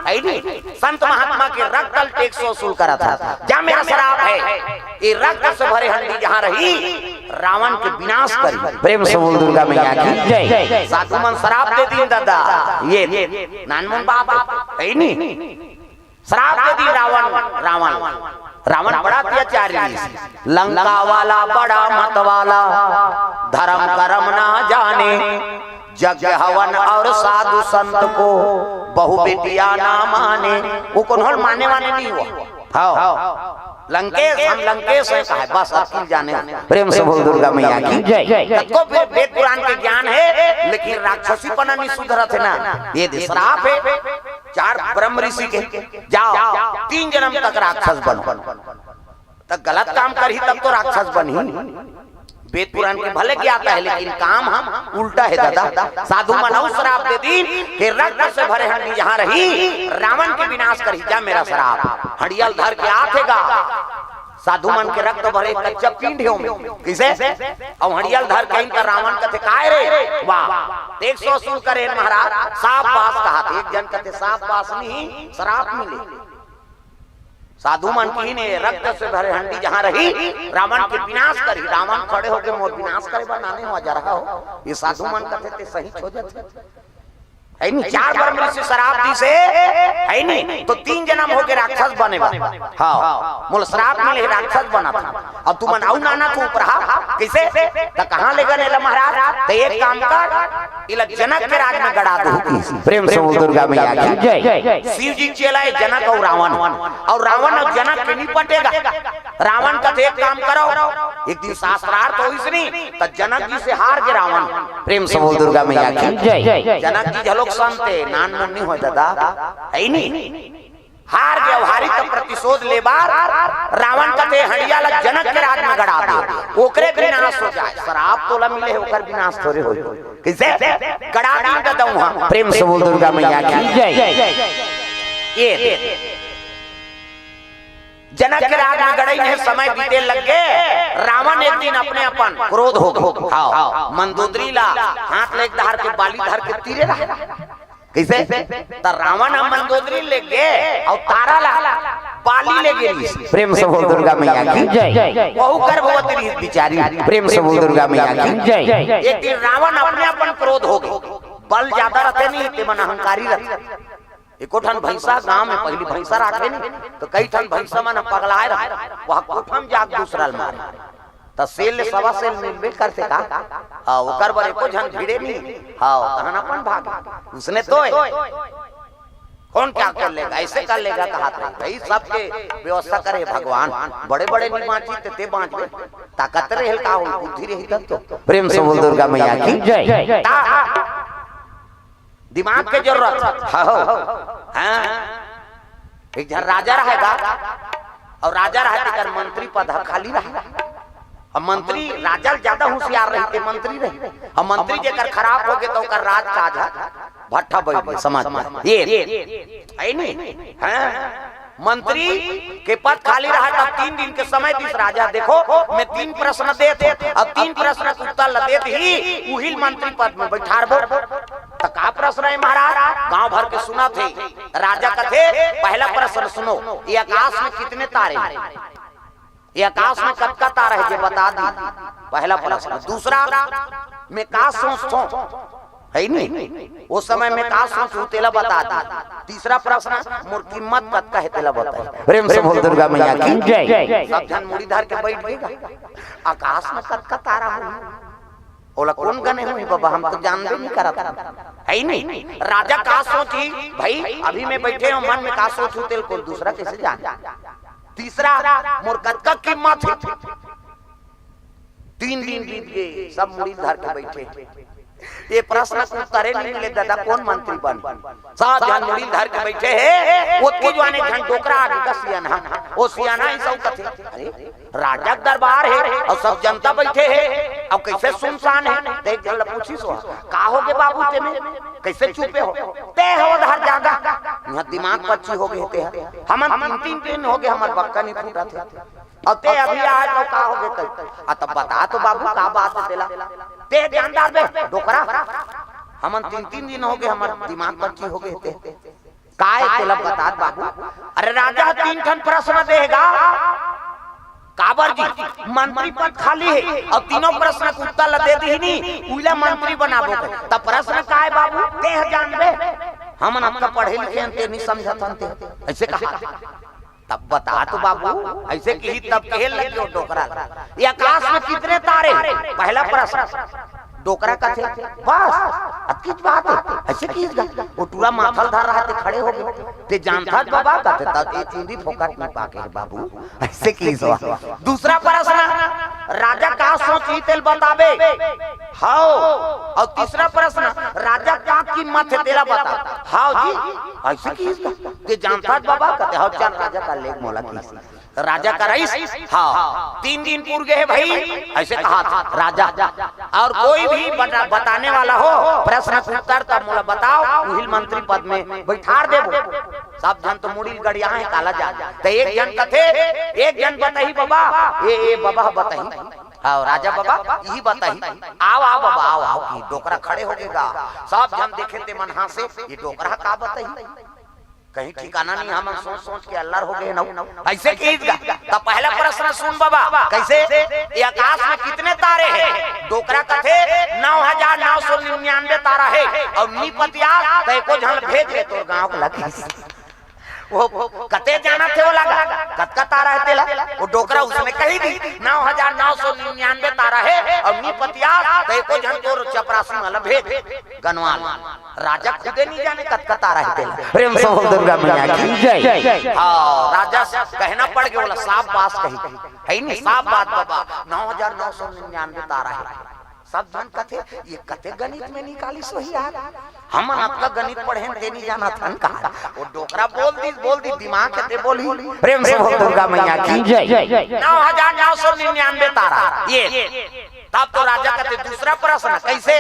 है नी? संत महात्मा के रक्त ल टैक्स वसूल करत हे। जा मेरा श्राप है, ये रक्त से भरे हंडी जहाँ रही, रावण के विनाश करी। प्रेम से बोल दुर्गा मैया की जय। साधु मन श्राप दे दीन दादा, ये नानमुन बाप है नी, श्राप दे दीन रावण। रावण, रावण बड़ा अत्याचारी रहिस। लंका वाला बड़ा मत वाला, धर्म कर्म ना जाने, यज्ञ हवन और साधु संत को, बहु बिटिया ना माने। वो कोनो ल माने वाने नहीं हुआ। हाँ, लंकेश, हम लंकेश हैं कहा, बस अतकी ल जाने। प्रेम से बोल दुर्गा मैया की जय। कतको फिर वेद पुराण के ज्ञान हे, लेकिन राक्षसीपना नहीं सुधरत हे ना। ये दे श्राप हे चार ब्रह्म ऋषि के, जाओ तीन जन्म तक राक्षस बनो। त गलत काम करही तब तो राक्षस बनही। वेद पुराण के भले ज्ञाता हे, लेकिन काम हम उल्टा हे दादा। साधु मन अउ श्राप दे दीन कि रक्त से भरे हंडी जहाँ रही, रावण के विनाश करही। जा मेरा श्राप, हंडिया ल धर के आत हे गा, साधु मन के रक्त भरे कच्चा पिंड हे ओमे। कइसे? अउ हंडिया ल धर के आइन त रावण कथे, "काय रे? वाह, देख सो असूल करे महाराज, साफ बास कहाथे।" एक झन कथे, "साफ बास नहीं, सराप मिले।" साधु मन किहिन, "ए रक्त से भरे हंडी जहां रही, रावण के विनाश करही।" रावण खड़े होके, "मोर विनाश करे बर नाने हो, जरा हो।" ये साधु मन कथे, "ते सही हो जाथे।" हे नी, चार बार मृत्यु सराप दिस हे, हे नी, त तीन जनम होके राक्षस बने बर। हाँ, मोला सराप मिले हे, राक्षस बनत हंव। अउ तुमन अउ नाना थू उपरहा, कइसे? त कहाँ ले गन एला महाराज? त एक काम कर, एला जनक के राज में गड़ा दो। प्रेम से बोल दुर्गा मैया की जय। शिव जी चेला हे जनक अउ रावण, अउ रावण अउ जनक के नी पटेगा। रावण कथे, "एक काम करो, एक दिन शास्त्रार्थ होइस नी, त जनक जी से हार गे रावण।" प्रेम से बोल दुर्गा मैया की जय। जनक जी घलोक संत हे, नान मुन नी होय दादा, हे नी? हार गे, हारी त प्रतिशोध ले बर रावण कथे, "हंडिया ल जनक के राज में गड़ा दे, ओकरे विनाश हो जाय।" सराप तोला मिले हे, ओकर विनाश थोरे होय। कइसे? गड़ा दिन का दऊं हम। प्रेम से बोल दुर्गा मैया की जय। ये जनक के राज में गड़ई में समय बीते लग गे। रावण एक दिन अपने अपन क्रोध हो गे। हाँ, मंदोदरी ला हाथ ले धर के, बाली धर के तीरे रहा। कइसे? त रावण ह मंदोदरी ले गे अउ तारा ला बाली ले गे। प्रेम से बोल दुर्गा मैया की जय। वहू गर्भवती रहिस बिचारी। प्रेम से बोल दुर्गा मैया की जय। एक दिन रावण अपने अपन क्रोध हो गे। बल जादा रथे नहीं, ते मन अहंकारी रथे। एको ठन भैंसा गांव में, पहिली भैंसा राखे नहीं, त कई ठन भैंसा मन पगलाए रहे, वह कोठा म जाके दूसरा ल मारे। त सेल ले सवा सेल मिलबे करथे का? हाँ, ओकर बर एको झन भिड़े नहीं। हाँ, तहन अपन भाग। उसने तो हे। कौन क्या कर लेगा, ऐसे कर लेगा, कहा था भाई, सबके व्यवस्था करे भगवान। बड़े बड़े नहीं बांची, ते, ते बांचबे। ताकत रहे का हो, बुद्धि रही तब तो। प्रेम से बोल दुर्गा मैया की जय। ता-, दिमाग के जरूरत हे। हाँ, हाँ। एक झन राजा रहेगा, अउ राजा रहे तेकर मंत्री पद ह खाली रहे। अब मंत्री राजा ले ज्यादा होशियार रही, ते मंत्री रही। अब मंत्री जेकर खराब हो गे, त ओकर राजकाज ह भट्ठा बैठ गे, समझ में। ये, हे नी? हाँ। मंत्री के पद खाली रहा, तब तीन दिन के समय दिस राजा, "देखो, मैं तीन प्रश्न देत हंव, अउ तीन प्रश्न के उत्तर ल देत ही, उही ल मंत्री पद में बैठारबो।" त का प्रश्न हे महाराज? गांव भर के सुनत हे। राजा कथे, "पहला प्रश्न सुनो, ये आकाश में कितने तारे हैं? ये आकाश में कतका तारा हे, जे बता दी।" पहला प्रश्न। दूसरा, "मैं का सोचथों, हे नी? ओ समय में का सोचहूं, तेला बता दी।" तीसरा प्रश्न, "मोर कीमत कतका हे, तेला बता।" प्रेम से बोल दुर्गा मैया की जय। सब झन मुड़ी धर के बैठ गे। आकाश में कतका तारा होही? ओला कोन गने होही बाबा, हम तो जानबे नहीं करत हन। हे नी? राजा का सोचही, भाई, अभी मैं बैठे हंव, मन में का सोचहूं, तेला कोई दूसरा कइसे जाने? तीसरा, मोर कतका कीमत हे? तीन दिन बीत गे, सब मुड़ी धर के बैठे। ये प्रश्न के उत्तरे नहीं मिले, दादा, कोन मंत्री बने? सब झन मुड़ी धर के बैठे हे, ओतके जुवार एक झन डोकरा आगे का सियाना, ओ सियाना अइसे कथे, "अरे, राजा के दरबार हे, अउ सब जनता बैठे हे, अउ कइसे सुनसान हे?" त एक झन ल पूछिस, "का हो गे बाबू, ते में कइसे चुपे हो?" "ते हो उधर जागा, इहां दिमाग पच्ची हो गे हे ते ह। हमन तीन, तीन दिन हो गे, हमर बक्का नहीं फूटत हे, अउ ते अभी आय त का हो गे कही? आ तब बता तो बाबू, का बात हे तेला? ते जानदार बे, डोकरा, हमन तीन, तीन दिन हो गे, हमर दिमाग पच्ची हो गे हे ते।" "काय तेला बतात बाबू?" "अरे राजा तीन ठन प्रश्न देगा, काबर जी, मंत्री पद खाली हे, अउ तीनों प्रश्न के उत्तर ल दे दिही नी, उइला मंत्री बनाबो।" "त प्रश्न काय बाबू, तेह जानबे, हमन अतका पढ़े लिखे हन, ते नहीं समझत हन ते।" अइसे कहा। "तब बता तो बाबू," अइसे किही तब कहे लग गे डोकरा, "ये आकाश में कितने तारे हैं?" पहला प्रश्न। डोकरा कथे, "बस, अतकीच बात हे।" अइसे किहिस गा। ओ टूरा माथा ल धर रहा, ते खड़े हो गे। "ते जानथस बाबा?" कथे, "तब ये चुंदी फोकट में पाके हे बाबू।" अइसे किहिस गा। दूसरा प्रश्न, "राजा का सोचही तेला बताबे?" हव। अउ तीसरा प्रश्न, राजा का कीमत हे तेला बता। हव जी, अइसे किहिस का? ते जानथस बाबा? कथे, हव, चल राजा कर ले मोला किहिस। राजा करइस, हव, तीन दिन पूर गे हे भई, अइसे कहा था राजा। अउ कोई भी बता-, बताने वाला हो प्रश्न के उत्तर, तब मोला बताव, उहिल मंत्री पद में बइठार देबो। सब झन तो मुड़ी ल गड़ियाहे, काला जान। त एक झन कथे, एक झन बताही बाबा, ए, ए बाबा बताही। हव, राजा बाबा, इही बताही। आव, आव बाबा, आव, आव, कि डोकरा खड़े होगे गा। सब झन देखे ते मन हाँसे, ये डोकरा का बताही? कहीं ठिकाना नहीं, हमन सोच सोच के अल्लर होगे न। अइसे किहिस गा। त पहला प्रश्न सुन बाबा, कइसे? ये आकाश में कितने तारे हे? डोकरा कथे, नौ हजार नौ सौ निन्यानवे तारा हे। अउ नी पतियास त एको झन भेज दे तोर गाँव के लगे। वो कते जानथे ओला गा, कतका तारा हे तेला? वो डोकरा उसने कहि दिस, नौ हजार नौ सौ निन्यानवे तारा हे, अउ नी पतियास त एको झन तोर चपरासी मन ला भेज, गनवा ले। राजा खुदे नी जाने कतका तारा हे तेला। प्रेम से बोल दुर्गा मैया की जय। हव, राजा से कहना पड़ गे ओला, साफ बात कही, हे नी, साफ बात बाबा, नौ हजार नौ सौ निन्यानवे तारा हे। सब झन कथे, ये कते गणित में निकालिस होही यार, हमन अतका गणित पढ़ेन ते नी जानथन कहा। वो डोकरा बोल दिस, बोल दिस, दिमाग हे ते बोलही। प्रेम से बोल दुर्गा मैया की जय। नौ हजार नौ सौ निन्यानवे तारा ये। तब तो राजा कथे, दूसरा प्रश्न, कइसे?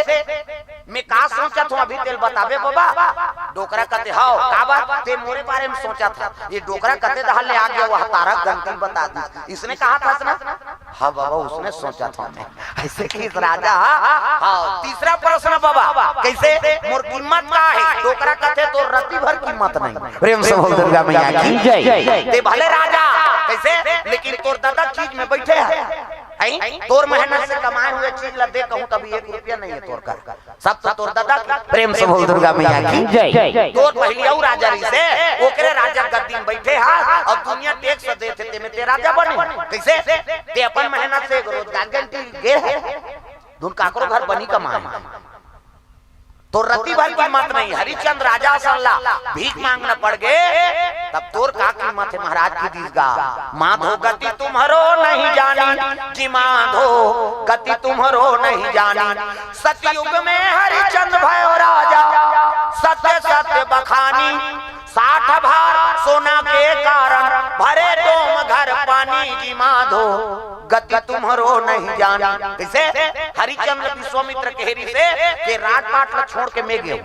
मैं का सोचत हँव, अभी तेला बताबे बाबा। डोकरा कथे, हव, काबर? ते मोरे बारे में सोचत हस। ये डोकरा कते डहर ले आ गे, वो तारा गनती बता दिस। इसने कहा था ना? हव बाबा, उसने सोचत हँव मैं। अइसे किहिस राजा। हव, तीसरा प्रश्न बाबा, कइसे? मोर कीमत का हे? डोकरा कथे, तोर रति भर कीमत नहीं। प्रेम से बोल दुर्गा मैया की जय। ते भले राजा, कइसे? लेकिन तोर ददा चीज में बइठे हे। हैं? तोर मेहनत से कमाए हुए चीज ला दे कहूँ, तभी एक रुपया नहीं हे तोर कर। सब तो तोर ददा के। प्रेम से बोल दुर्गा मैया की जय। तोर पहिली अउ राजा रहिसे, ओकरे राजा गद्दी में बइठे हस, अउ दुनिया टैक्स देथे, तेमे ते राजा बने। कइसे? ते अपन मेहनत से रोजगार गारंटी गे हे। धुन काकरो घर बनी कमाए। तोर रति भर कीमत नहीं। हरिचंद राजा असन ला भीख मांगना पड़ गे, तब तोर का कीमत हे महाराज, किहिस गा। माधो गति तुम्हरो नहीं जानी, जी माधो गति तुम्हरो नहीं जानी। सतयुग में हरिचंद भयो राजा, सत्य सत्य बखानी। साठ भार सोना के कारण, भरे डोम घर पानी, जी माधो गति तुम्हरो नहीं जानी। कइसे? हरिचंद विश्वामित्र कहे रहिसे के राजपाट ला छोड़ के मैं गेंव,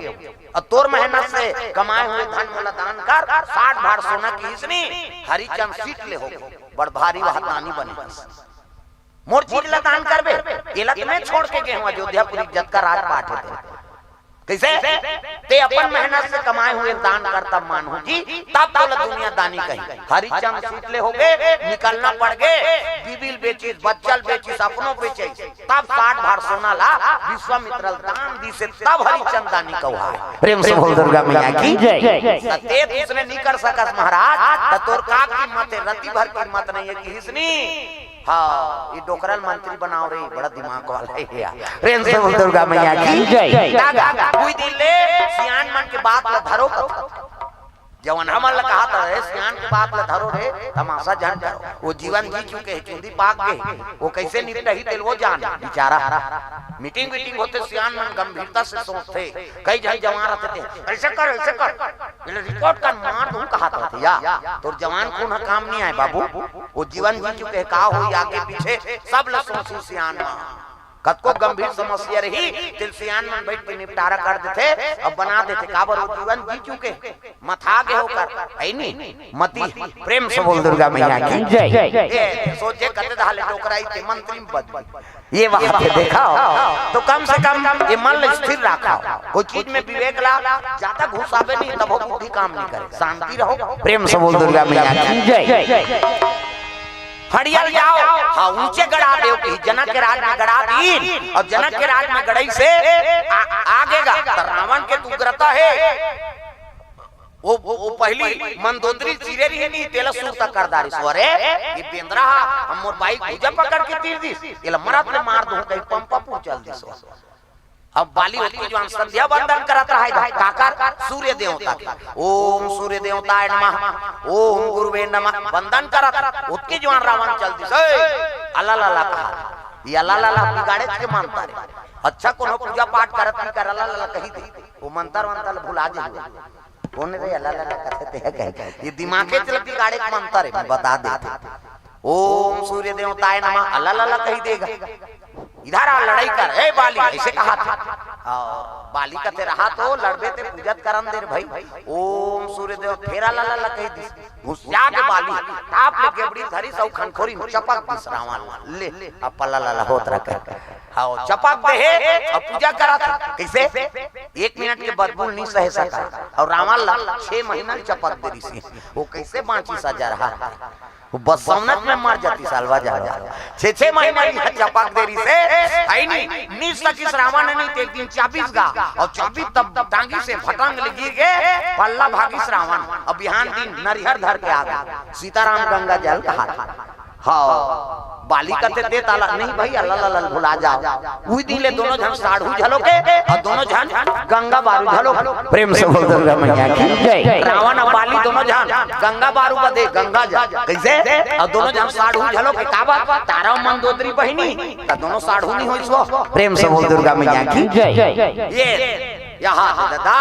अउ तोर मेहनत से कमाए हुए धन मोला दान कर, साठ भार सोना किहिस नी। हरिचंद सीट ले होगे, बड़ भारी वह दानी बने हस। मोर चीज ला दान करबे, एला तो मैं छोड़ के गेंव अयोध्यापुरी, जतका राजपाट हे ते। कइसे? ते अपन मेहनत से कमाए हुए दान कर, तब मान होही, तब तोला दुनिया दानी कही। हरिचंद सीट ले होगे, निकलना पड़ गे, बीबी ल बेचिस, बच्चा ल बेचिस, अपनो बेचिस, तब साठ भार सोना ला विश्वामित्र ल दान दिसे, तब हरिचंद दानी कहाय। प्रेम से बोल दुर्गा मैया की जय। त ते उसने नी कर सकस महाराज, त तोर का कीमत हे? रति भर कीमत नहीं हे, किहिस नी। हव, ये डोकरा ल मंत्री बनाव रे, बड़ा दिमाग वाला हे यार। प्रेम से बोल दुर्गा मैया की जय। दादा, कोई दिन ले सियान मन के बात ल धरो कथों। जवन हमन ल कहा था, "ए, सियान के बात ल धरो रे, तमाशा झन करो।" वो जीवन जी चुके हे, चुंदी पाक गे हे, वो कइसे निपटही तेला वो जान, बेचारा। मीटिंग वीटिंग होथे, सियान मन गंभीरता से सोचथे, कई झन जवान रहिथे, "अइसे कर, अइसे कर, एला रिकॉर्ड कर, मार दूँ," कहा था या। तोर जवान खून ह काम नहीं आय बाबू, वो जीवन जी चुके हे, का होही आगे पीछे, सब ल सोचही सियान मन। कतको गंभीर समस्या रही, तेला सियान मन बइठ के निपटारा कर देथे, अब बना देथे, काबर वो जीवन जी चुके हे, मथा गे हे ओकर, हे नी? मति। प्रेम से बोल दुर्गा मैया की जय। ए, सोचे कते डहर ले डोकराइस ते मंत्री में बदली। ये बात हे, देखव, तो कम से कम ये मन ल स्थिर रखव, कोई चीज में विवेक ला, ज्यादा घुसाबे नहीं, तभो बुद्धि काम नहीं करे, शांति रहो। प्रेम से बोल दुर्गा मैया की जय। हड़िया ल जाव, हाँ, ऊंचे गड़ा देव, कि जनक के राज में गड़ा दीन, अउ जनक के राज में गड़इसे आ, आगे गा, त रावण के तो उग्रता हे। वो, वो, वो पहिली मंदोदरी चीरे रहिस नी, तेला सुरता कर डारिस। अरे, ये बेंदरा हा, हम मोर बाई भुजा पकड़ के तीर दिस, एला मरत ले मार दूँ, कहीं पंपापुर चल दिस। अब बाली ओतके जुवार संध्या बंदन करत रहय, काकर? सूर्य देवता के। ओम सूर्य देवताय नमः, ओम गुरुवे नमः, बंदन करत, ओतके जुवार रावण चल दिस। ए, अला ला ला कहा, ये अला ला ला बिगाड़ेच के मानता रे। अच्छा, कोनो पूजा पाठ करत नहीं कर, अल्लाह अल्लाह कही दे, वो मंतर वंतर भुला जाए। कौन रे अल्लाह अल्लाह कहते हैं, कहे ये दिमागे चल बिगाड़े के मंतर है, मैं बता देते। ओम सूर्य देवताय नमः, अल्लाह अल्लाह कही देगा। इधर आ, लड़ाई कर, ए बाली, ऐसे कहा था। और बाली कहते रहा तो लड़बे ते पूजत करन दे रे भाई। ओम सूर्य देव, फेर अल्लाह अल्लाह कही दिस। घुसिया के बाली, टाप ले गेबड़ी धरी सौ खनखोरी में चपक दिस रावण। ले, अब पल्ला लल्ला होत रखे। हाँ, चपक दे हे, अब पूजा करा था। कैसे? एक मिनट के बदबू नहीं सह सका। और रावण ला छह महीना चपक दे रही सी। वो कैसे बांची सजा रहा? वो बसौनत में मर जाती सालवा जालवा। छह छह महीना ये चपक दे रही से, आई नहीं, नहीं सकी रावण नहीं तो एक दिन चाबीस गा, और चाबी तब टांगी से भटंग ले गिर गए, पल्ला भागी रावण। अब बिहान दिन नरिहर धर के आ गए, सीताराम गंगा जल कहा था। हाँ, बाली कहते दे ताला, नहीं भाई, अल्लाह अल्लाह भुला जाओ। उही दिन ले दोनों झन साढ़ू झलो के, और दोनों झन गंगा बारू झलो के। प्रेम से बोल दुर्गा मैया की जय। रावण और बाली दोनों झन गंगा बारू बदे गंगा जा। कैसे? और दोनों झन साढ़ू झलो के का बात? तारा मंदोदरी बहिनी, त दोनों साढ़ू नहीं होई सो। प्रेम से बोल दुर्गा मैया की जय। ये यहाँ दादा,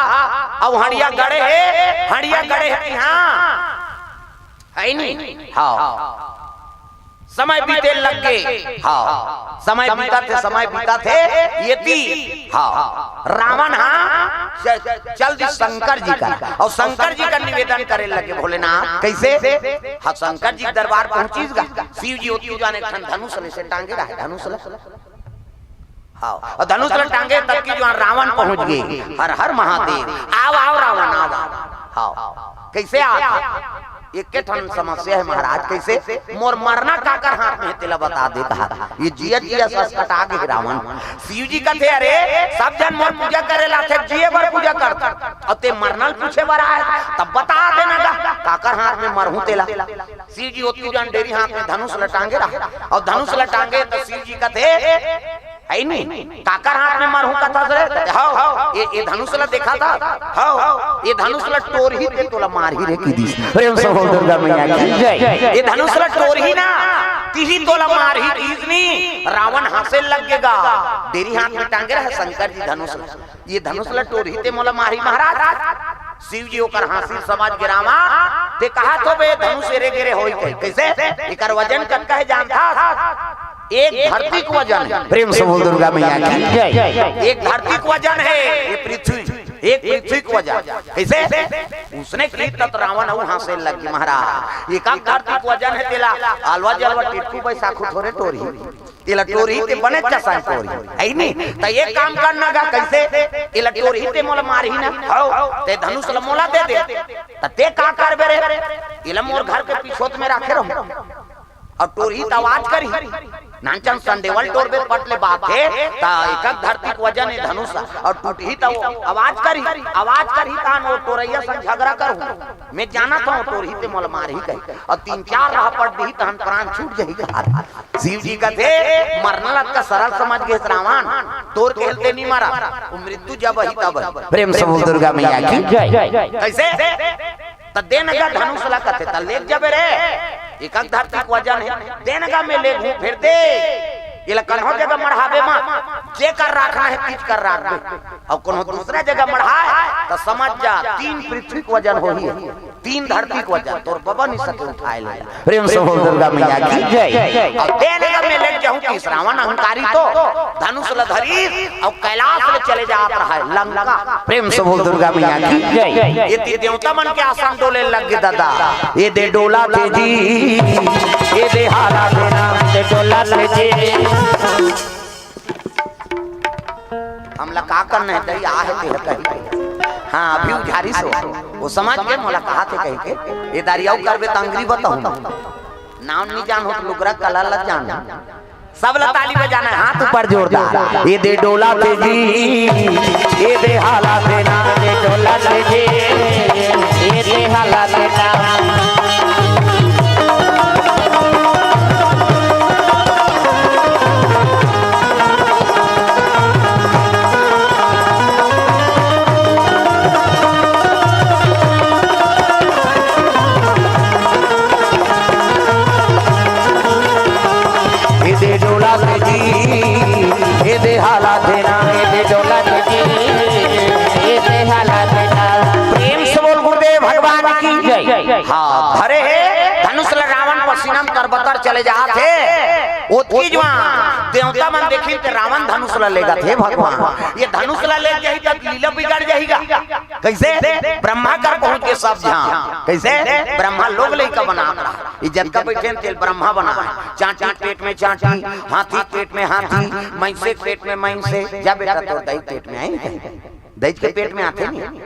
अब हंडिया गड़े है, हंडिया गड़े है कि हाँ? है नहीं? हाँ। समय बीते लग गे। हाँ, समय बीता थे, समय बीता थे। ये ती, हाँ, रावण हाँ च-, चल दी शंकर जी का, और शंकर जी का निवेदन करे लगे भोलेनाथ। कैसे? हाँ, शंकर जी के दरबार पहुंचीस गा। शिव जी ओती जाने एक ठन धनुष ले से टांगे रहे, धनुष ले। हाँ, और धनुष ल टांगे तब कि जो रावण पहुंच गे। हर हर महादेव, आव आव रावण आव। हाँ, कैसे आव? एक ठन समस्या है महाराज, कैसे? मोर मरना काकर हाथ में तेला बता दे कहा। ये जिया जिया सस कटा गे रावण। शिव जी कहते, अरे सब झन मोर पूजा करे लाथे, जिए बर पूजा करता, और ते मरना ल पूछे बर आए, तब बता देना गा काकर हाथ में मरहूं तेला। शिव जी ओतकी जान डेरी हाथ में धनुष ल टांगे रहा, और धनुष ल टांगे तो शिव जी कहते, है नी? काकर हाथ में मरहूं कथा से? कहते, "हव, हव, ये, ये धनुष ला देखा था? हव, हव, ये धनुष ला टोरही ते तोला मारही रे," की दिस। प्रेम से बोल दुर्गा मैया की जय। "ये धनुष ला टोरही ना, तिही तोला मारही," की दिस नी। रावण हंसे लग गेगा। डेरी हाथ में टांगे रहे शंकर जी धनुष ला। "ये धनुष ला टोरही ते मोला मारही महाराज?" शिव जी ओकर हांसी समझ गे रावण, ते कहा तो बे धनुष एरे गेरे होई कही। कैसे? एकर वजन कतका है जानथा? एक धरती के वजन है। प्रेम से बोल दुर्गा मैया की जय। एक धरती के वजन है ये पृथ्वी, एक पृथ्वी के वजन। कैसे? उसने की तत रावण अउ हंसे लग गे महाराज। एक धरती के वजन है तेला, अलवा जलवा टिटकू बैसाखू थोरे टोरही। तेला टोरही ते बने चसा टोरही। है नी? त एक काम करना गा, कैसे? तेला टोरही ते मोला मारही ना। हव, ते धनुष ला मोला दे दे। त ते का करबे रे? एला मोर घर के पिछोत में राखे रहूं। अउ टोरही त आवाज करही। नानचन संडेवल टोरबे पट ले बात हे, त एकक धरती के वजन हे धनुष, अउ टूटही त आवाज करही, आवाज करही, तान वो टोरैया संग झगरा करहूं। मैं जानत हंव टोरही ते मोला मारही कही, अउ तीन चार राहपट दिही तहन प्राण छूट जाही कहा। शिव जी कथे, मरना ल अतका सरल समझ गे रावण, तोर केहल ते नी मरा, वो मृत्यु जब ही तब ही। प्रेम से बोल दुर्गा मैया की जय। कैसे? त दे न गा धनुष ला कथे, त लेग जबे रे, एकक धरती के वजन हे, दे न गा मैं लेगहूं, फेर दे। एला कन्हो जगह मढ़ाबे मत, जेकर राखना हे, तीच कर राखबे। अउ कोनो दूसरा जगह मढ़ाए, त समझ जा, तीन पृथ्वी के वजन होही, तीन धरती के वजन, तोर बबा नी सके उठाए ले। प्रेम से बोल दुर्गा मैया की जय। अउ दे न गा मैं लेग जाहूं कि रावण अहंकारी तो धनुष ल धरी अउ कैलाश ले चले जात रहा हे लंका। प्रेम से बोल दुर्गा मैया की जय। ये ती देवता मन के आसन डोले लग गे दादा। ये दे डोला थे जी, ये दे हाला थे ना, ये डोला थे जी। हमला का करना हे, दई आहे ते कही। हां, अभी उझारी सो। वो समझ के मोला कहा थे कही के, ये दारी अउ करबे त अंगरी बताहूं। नाम नी जानहूं त लुगरा कला ला जान। सब ला ताली बजाना हे, हाथ ऊपर जोरदार। ये दे डोला थे जी, ये दे हाला थे ना, ये दे डोला थे जी, ये दे हाला थे ना। ये दे डोला थे जी, ये दे हाला थे ना, भगवान की जय। हाँ, धरे हे धनुष ल रावण पसीना म तरबतर चले जात हे। ओतकी जुवार देवता मन देखिन ते रावण धनुष ल लेगत हे भगवान। ये धनुष ल ले जाही त लीला बिगड़ जाही गा। कइसे? ब्रह्मा कर पहुंच के सब झन। कइसे? ब्रह्मा लोग लइका बनात रहा। ये जतका बइठे तेला ब्रह्मा बनाय। चांटी पेट में चांटी, हाथी पेट में हाथी, मइनसे पेट में मइनसे। जा बेटा, तोर दई पेट में आय नहीं? दई के पेट में आथे नहीं।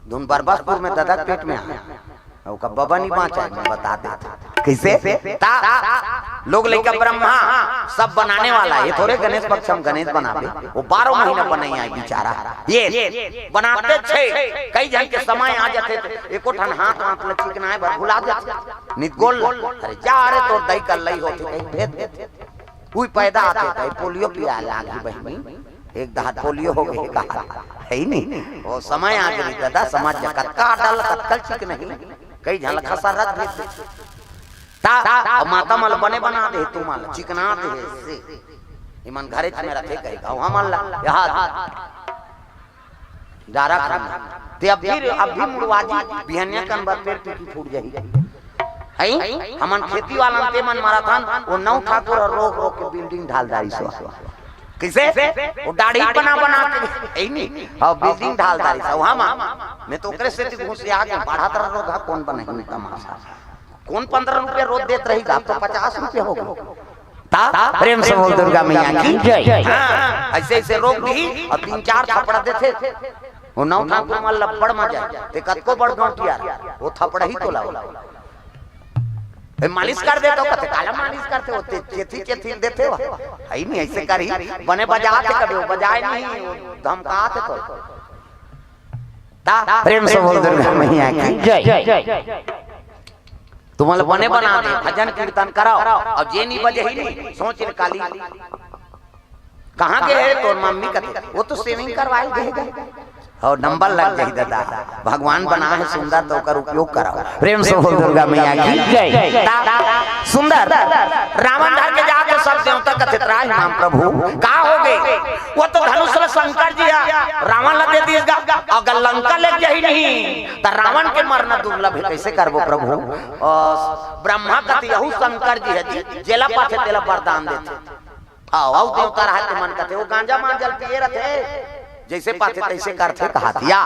धुन बरबसपुर में ददा के पेट में आय। अउ का बबा नहीं बांचा, मैं बता देता। कइसे? ता लोग लइका ब्रह्मा सब बनाने वाला हे। ये थोरे गणेश पक्ष म गणेश बनाबे, वो बारह महीना बनइया हे बिचारा। ये बनाते छे, कई झन के समय आ जाथे, त एको ठन हाथ वाथ ल चिकनाय बर भुला जाथे। नित गोल, अरे जा रे, तोर दई कर लई होथे, कहीं भेज देथे। उही पैदा आथे, त पोलियो पिया लागी बहिनी। एक दार पोलियो हो गे कहा, हे नहीं? वो समय आ गे ददा, समाज ल कतका डल, कतका चिकनही। कई झन ल खसरत भेज देथे। ता, अब माता मन ल बने बना दे, तुमन ल चिकना दे हे से। इमन घरे में रथे कही, गाँव हमन ल, यहाँ डारा खाना। ते अब भी, अब भी मुड़वा जी, बिहनिया कन बर पेड़ टूटी फूट जाही। हई? हमन खेती वाला ते मन मरत हन, वो नौ ठाकुर ह रोक रोक के बिल्डिंग ढाल डारिस। कइसे? वो दाढ़ी बना बना के, हे नहीं? हाँ, बिल्डिंग ढाल डारिस। वहाँ मा, मैं तो ओकरे सेती घुस आ गे, बढ़त रहा रोग ह, कौन बनही तमाशा। कौन पंद्रह रुपया रोज देत रही, अब तो पचास रुपया हो गे। ता प्रेम से बोल दुर्गा मैया की जय। हाँ, अइसे अइसे रोक दिही अउ तीन चार थपड़ा देथे। वो नौ ठाकुर मन ल बड़ मजा आय। ते कतको बड़ गौंटिया रह, वो थपड़ही तोला। ए, मालिश कर देथों कथे, काला मालिश करथे, वो ते चेथी चेथी देथे वो। हई नहीं, अइसे करही, बने बजाथे कभी, वो बजाय नहीं, वो धमकाथे तो। ता प्रेम से बोल दुर्गा मैया की जय। तुमन ल बने बना दे, भजन कीर्तन कराओ, अउ जे नहीं बजही नहीं, सोच ले काली। कहाँ गे हे तोर मम्मी कथे? वो तो सेविंग करवाय गे हे। अउ नंबर लग जाही ददा, भगवान बनाय हे सुंदर, त ओकर उपयोग कराओ। प्रेम से बोल दुर्गा मैया की जय। ता सुंदर रावण धर के जाके सब देवता कथे, त्राहि माम प्रभु, का हो गे? वो तो धनुष ल शंकर जी ह रावण ल दे दिस गा, अगर लंका ले जाही नहीं, त रावण के मरना दुर्लभ हे, कइसे करबो प्रभु? अ, ब्रह्मा कथे, यहू शंकर जी ह जी, जेला पाथे तेला वरदान देथे। अउ, अउ देवता रहय ते मन कथे, वो गांजा मांजल पिए रथे, जइसे पाथे तइसे करथे कहाथे। या,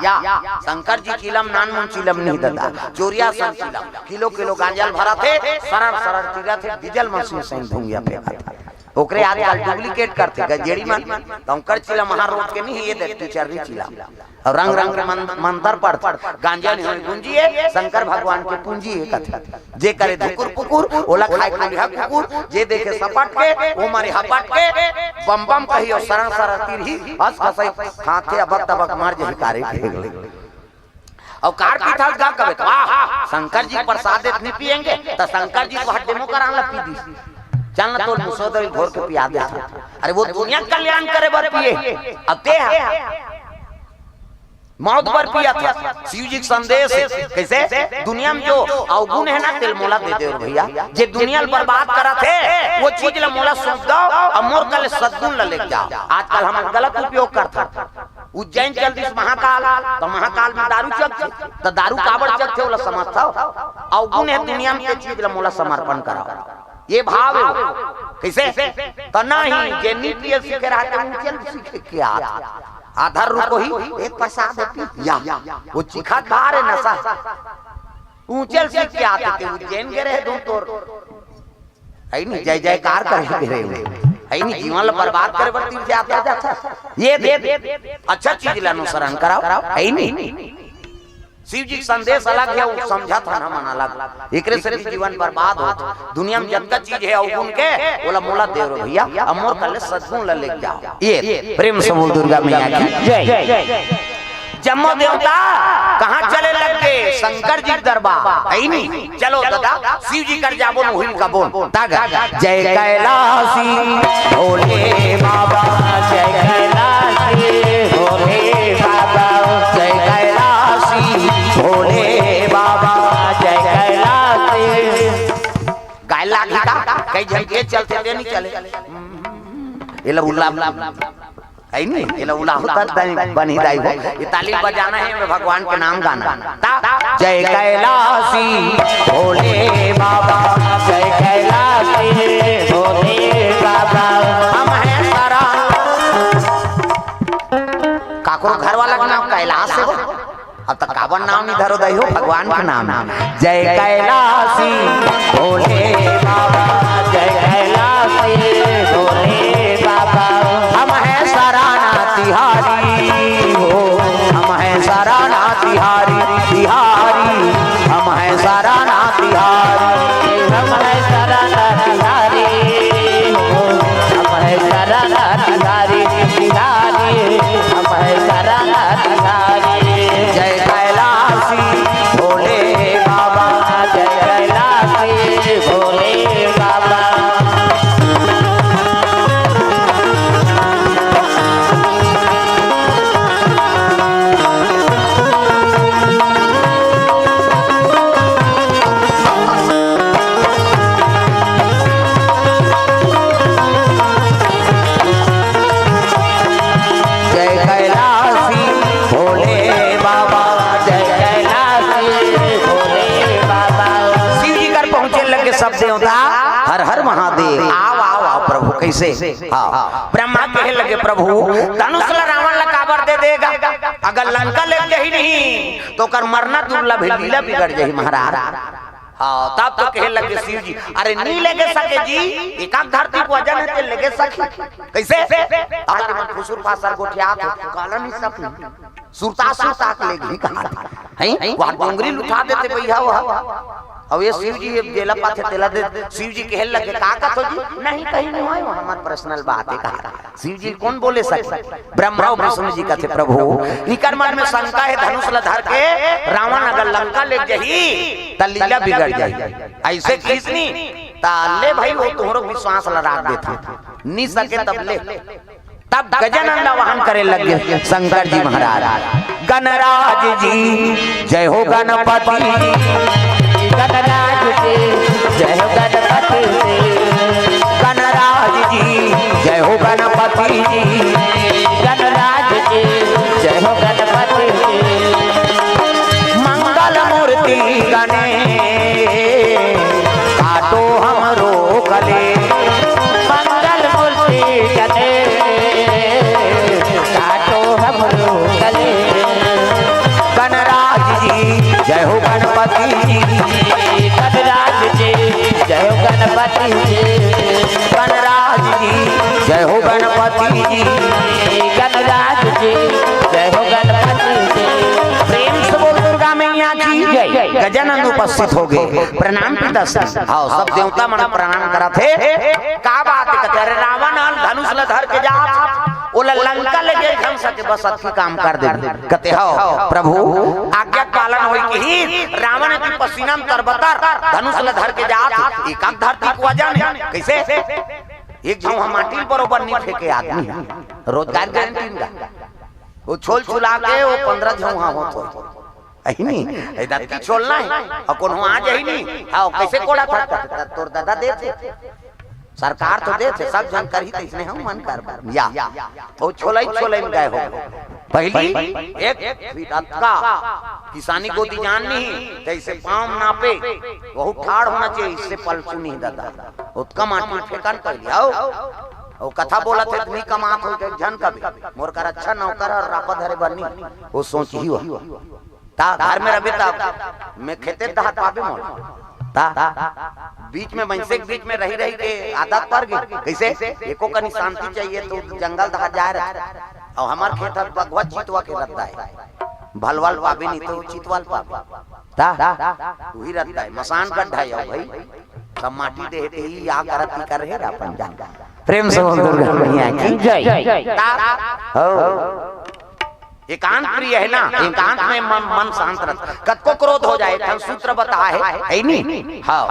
शंकर जी चिलम नानमुन चिलम नहीं ददा, चोरिया सन चिलम, किलो किलो गांजा ल भरथे, सरर सरर चिरथे, डीजल मशीन सही धुंगिया फेंकथे। ओकरे आजकल डुप्लीकेट करथे, गजेड़ी मन, त ओकर चिलम महारोज के नहीं, ये देख, तू चर्री चिलम। अउ रंग रंग के मन-, मंतर पढ़थे। गांजा नहीं होय गुंजी ए, शंकर भगवान के पूंजी ए कथे। जे करे धुकुर पुकुर, ओला खाय कोलिहा कुकुर, जे देखे सपट के, वो मारे हपट के, बम बम कही अउ सरर सरर तीरही, हंस हंसई खाथे, अबक तबक मर जही कारे के। अउ कार पीथस गा कबे त, वाह, शंकर जी प्रसाद देत नहीं पिएंगे, त शंकर जी को हड्डे मोकरान ला पी दिस। चल ना तोर मुसोदरी घोर के पिया दे। अरे वो दुनिया के कल्याण करे बर पिए, अब ते ह मौत बर पियत हे। शिव जी के संदेश हे। कइसे? दुनिया में जो अवगुण हे ना, तेला मोला दे दे भैया। जे दुनिया ल बर्बाद करत हे, वो चीज ल मोला सौंप दव अउ मोर करा ले सद्गुण ल लेके जाव। आजकल हमन गलत उपयोग करथन। उज्जैन चल दिस महाकाल, त महाकाल में दारू चघथे, त दारू काबर चघथे, ओला समझथव? अवगुण हे दुनिया में, ते चीज ल मोला समर्पण कराव। ये भाव हे वो। कइसे? त नहीं, जे नी पिए सीखे रहय, ते ऊंचे ल सीखे के आत। आधा रुको ही, एक पैसा दे पी, या। वो चिखा खा रे नशा। ऊंचे ल सीख के आत हे, ते उज्जैन गे रहे धुन तोर। हई नहीं, जय जयकार करे गे रहे। हई नहीं, जीवन ल बर्बाद करे बर तीर जात जात। ये दे, अच्छा चीज ल अनुसरण कराव। हई नहीं। शिव जी के संदेश अलग हे, अउ समझत हन हमन अलग। एकरे से भी जीवन बर्बाद होत। दुनिया में जतका चीज हे अवगुण के, ओला मोला दे रे भैया, अउ मोर करा ले सद्गुण ल लेके जाव। ये प्रेम से बोल दुर्गा मैया की जय। जम्मो देवता कहाँ चले लग गे? शंकर जी के दरबार। हई नहीं? चलो ददा, शिव जी कर जाबो न होई कबो। तागा जय कैलासी भोले बाबा, जय कैलासी भोले बाबा, जय कैलासी भोले बाबा, जय कैलासी। गाय लागी का? कई झन के चलथे ते नहीं चले। ये ला उल्ला अइ नहीं, एला उलाहू त बन ही दाई हो। ये ताली बजाना हे, भगवान के नाम गाना। ता, जय कैलासी भोले बाबा, जय कैलासी भोले बाबा, हम हैं सरा। काकरो घर वाला के नाम कैलाश हे। अब तक काबर नाम नहीं धरो दई हो, भगवान के नाम। जय कैलासी भोले बाबा, जय कैलासी भोले बाबा, हम हैं सराना तिहारी हो, हम हैं सराना तिहारी, तिहारी, हम हैं सराना तिहारी, हम हैं सराना तिहारी हो, हम हैं सराना तिहारी, तिहारी, हम हैं सराना तिहारी। जय कैलासी भोले बाबा, जय कैलासी भोले बाबा। जय कैलासी भोले बाबा, जय कैलासी भोले बाबा। शिव जी कर पहुंचे लगे सब देवता, हर हर महादेव। आव, आव, आव प्रभु, कइसे? हाँ, ब्रह्मा कहे लगे, प्रभु, धनुष ला रावण ला काबर दे देगा? अगर लंका ले जाही नहीं, त ओकर मरना दुर्लभ हे, लीला बिगड़ जाही महाराज। हाँ, तब तो कहे लगे शिव जी, अरे नी लेगे सके जी, एकाक धरती के वजन हे ते लेगे सके। कइसे? आज मन खुसुर फासर गोठियात हो, काला नी सके। सुरता सुरता के लेगही कहा था। हैं? वहाँ डोंगरी लुठा देते भैया वहाँ। अब ये शिव जी ये जेला पाथे तेला दे, शिव जी कहे लगे, का कथो जी? नहीं, कहीं नहीं होय, वहाँ हमार पर्सनल बात हे कहा। शिव जी कोन बोले सके? ब्रह्मा अउ विष्णु जी कथे, प्रभु, इकर मन में शंका हे, धनुष ला धर के रावण अगर लंका ले जाही, त लीला बिगड़ जाही। अइसे किहिस नी, त ले भाई, वो तोहरो विश्वास ला राख देथे। नी सके तब ले। तब गजानन ला वाहन करे लगे शंकर जी महाराज। गणराज जी, जय हो गणपति जी। गणराज जी, जय हो गणपति जी। गणराज जी, जय हो गणपति जी। गणराज जी, जय हो गणपति जी। मंगल मूर्ति गणेश, काटो हमरो कलेश। मंगल मूर्ति गणेश, काटो हमरो कलेश। गणराज जी, जय हो गणपति जी। गणराज जी, जय हो गणपति जी। गणराज जी, जय हो गणपति जी। गणराज जी, जय हो गणपति जी। प्रेम से बोल दुर्गा मैया की जय। गजानन उपस्थित हो गए। प्रणाम पिता श्री। हाँ, सब देवता मन प्रणाम करत हे। का बात हे? कथे, अरे रावण हन धनुष ल धर के जात, ओला लंका ले गे धन सके बस अतकी काम कर दे। कथे, हव प्रभु, आज्ञा पालन होई किहिस। रावण की पसीना म तरबतर धनुष ल धर के जात, एकाक धरती के वजन हे। कइसे? एक झौंहा माटी ल बरोबर नी फेंके आदमी हे। रोजगार गारंटी गा। वो छोल छुला के वो पंद्रह झौंहा होत होही। अही नी, ए दत्ती छोलना हे। अउ कोनो आ जाही नी। हाँ, कइसे कोड़ा था? त तोर ददा देथे। सरकार तो देथे, सब झन करही, त इसने हम मन कर या। वो छोलई छोलई म गए हो। पहिली एक फीट अतका किसानी गोदी जान नहीं, जइसे पाँव नापे, वहू ठाढ़ होना चाहिए, इससे पलचू नहीं ददा। ओतका माटी फेंकन पहिली, आओ। वो कथा बोलत हे, नी कमात हो, एक झन कबे। मोर कर अच्छा नौकर अउ रापा धरे बर नी, वो सोचही हो। ता घर में रबे ता मैं खेते दहात पाबे मोला। ता बीच में मनसे के बीच में रही रही के आदत पर गे। कइसे? एको कनी शांति चाहिए त जंगल दहा जाए रहे। अउ हमर खेत ह बघवा चितवा के रद्दा हे। भलवा ल पाबे नहीं त चितवा ल पाबे। ता उही रद्दा हे, मसान गड्ढा हे भाई। सब माटी देहे ते ही या करत ही कर रहे अपन जान। प्रेम से बोल दुर्गा मैया की जय। ता हो। एकांत प्रिय हे ना, एकांत में मन, मन शांत रहता। कतको क्रोध हो जाए, एक ठन सूत्र बता हे, हे नी? हाँ।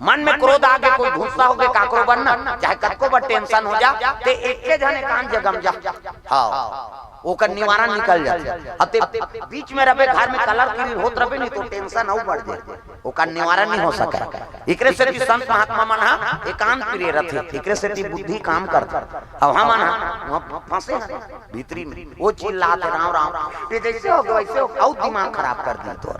मन में क्रोध आगे, कोई गुस्सा होगे, काकरो बर ना, चाहे कतको बर tension हो जा, ते एके झन एकांत जगह म जा। हाँ। ओकर निवारण निकल जाथे। अब ते बीच में रबे, घर में कलर क्लीन होत रबे नहीं तो टेंशन अउ बढ़ जाए, ओकर निवारण नहीं हो सके। एकरे सेती संत महात्मा मन हा एकांत प्रिय रथे, एकरे सेती बुद्धि काम करथे। अब हमन हा वहाँ फंसे हैं भीतरी में, वो चिल्लात हे, "राम राम, ये जैसे हो गया वैसे हो गया," अउ दिमाग खराब कर दी तो।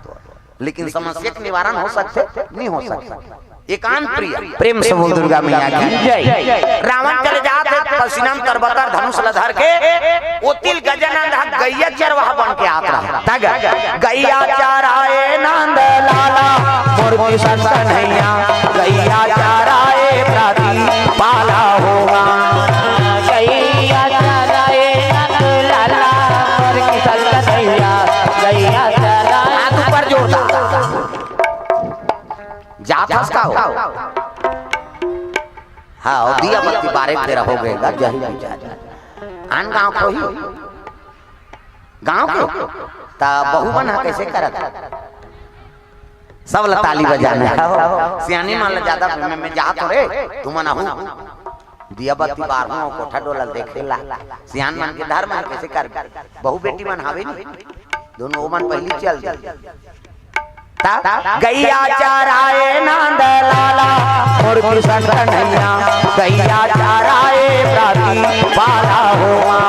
लेकिन समस्या के निवारण हो सकथे? नहीं हो सकथे। एकांत प्रिय। प्रेम से बोल दुर्गा मैया की जय। रावण चले जात हे पसीना म तरबतर धनुष ल धर के, ओती ल गजानंद ह गैया चरवाहा बन के आत रहा। तग गैया चराए नंद लाला, मोर किशन कन्हैया, गैया चराए प्राती पाला होगा। गैया चराए नंद लाला, मोर किशन कन्हैया, गैया चराए। हाथ ऊपर जोरदार। जात हस का हो? हाँ, अउ दिया बत्ती बारे के बेरा हो गए गा, जही विचार। आन गाँव के होही? गाँव के? त बहू मन ह कइसे करत? सब ल ताली बजाना हे। सियानी मन ल ज्यादा मैं, मैं जात हो रे, तुमन आहू। दिया बत्ती बारहूं अउ कोठा डोला ल देखे ला। सियान मन के धर्म हे, कइसे कर? बहू बेटी मन हावे नी, दोनों ओमन पहिली चल दे। ता गैया चराए नंद लाला, मोर किशन कन्हैया, गैया चराए प्राती पाला होवा।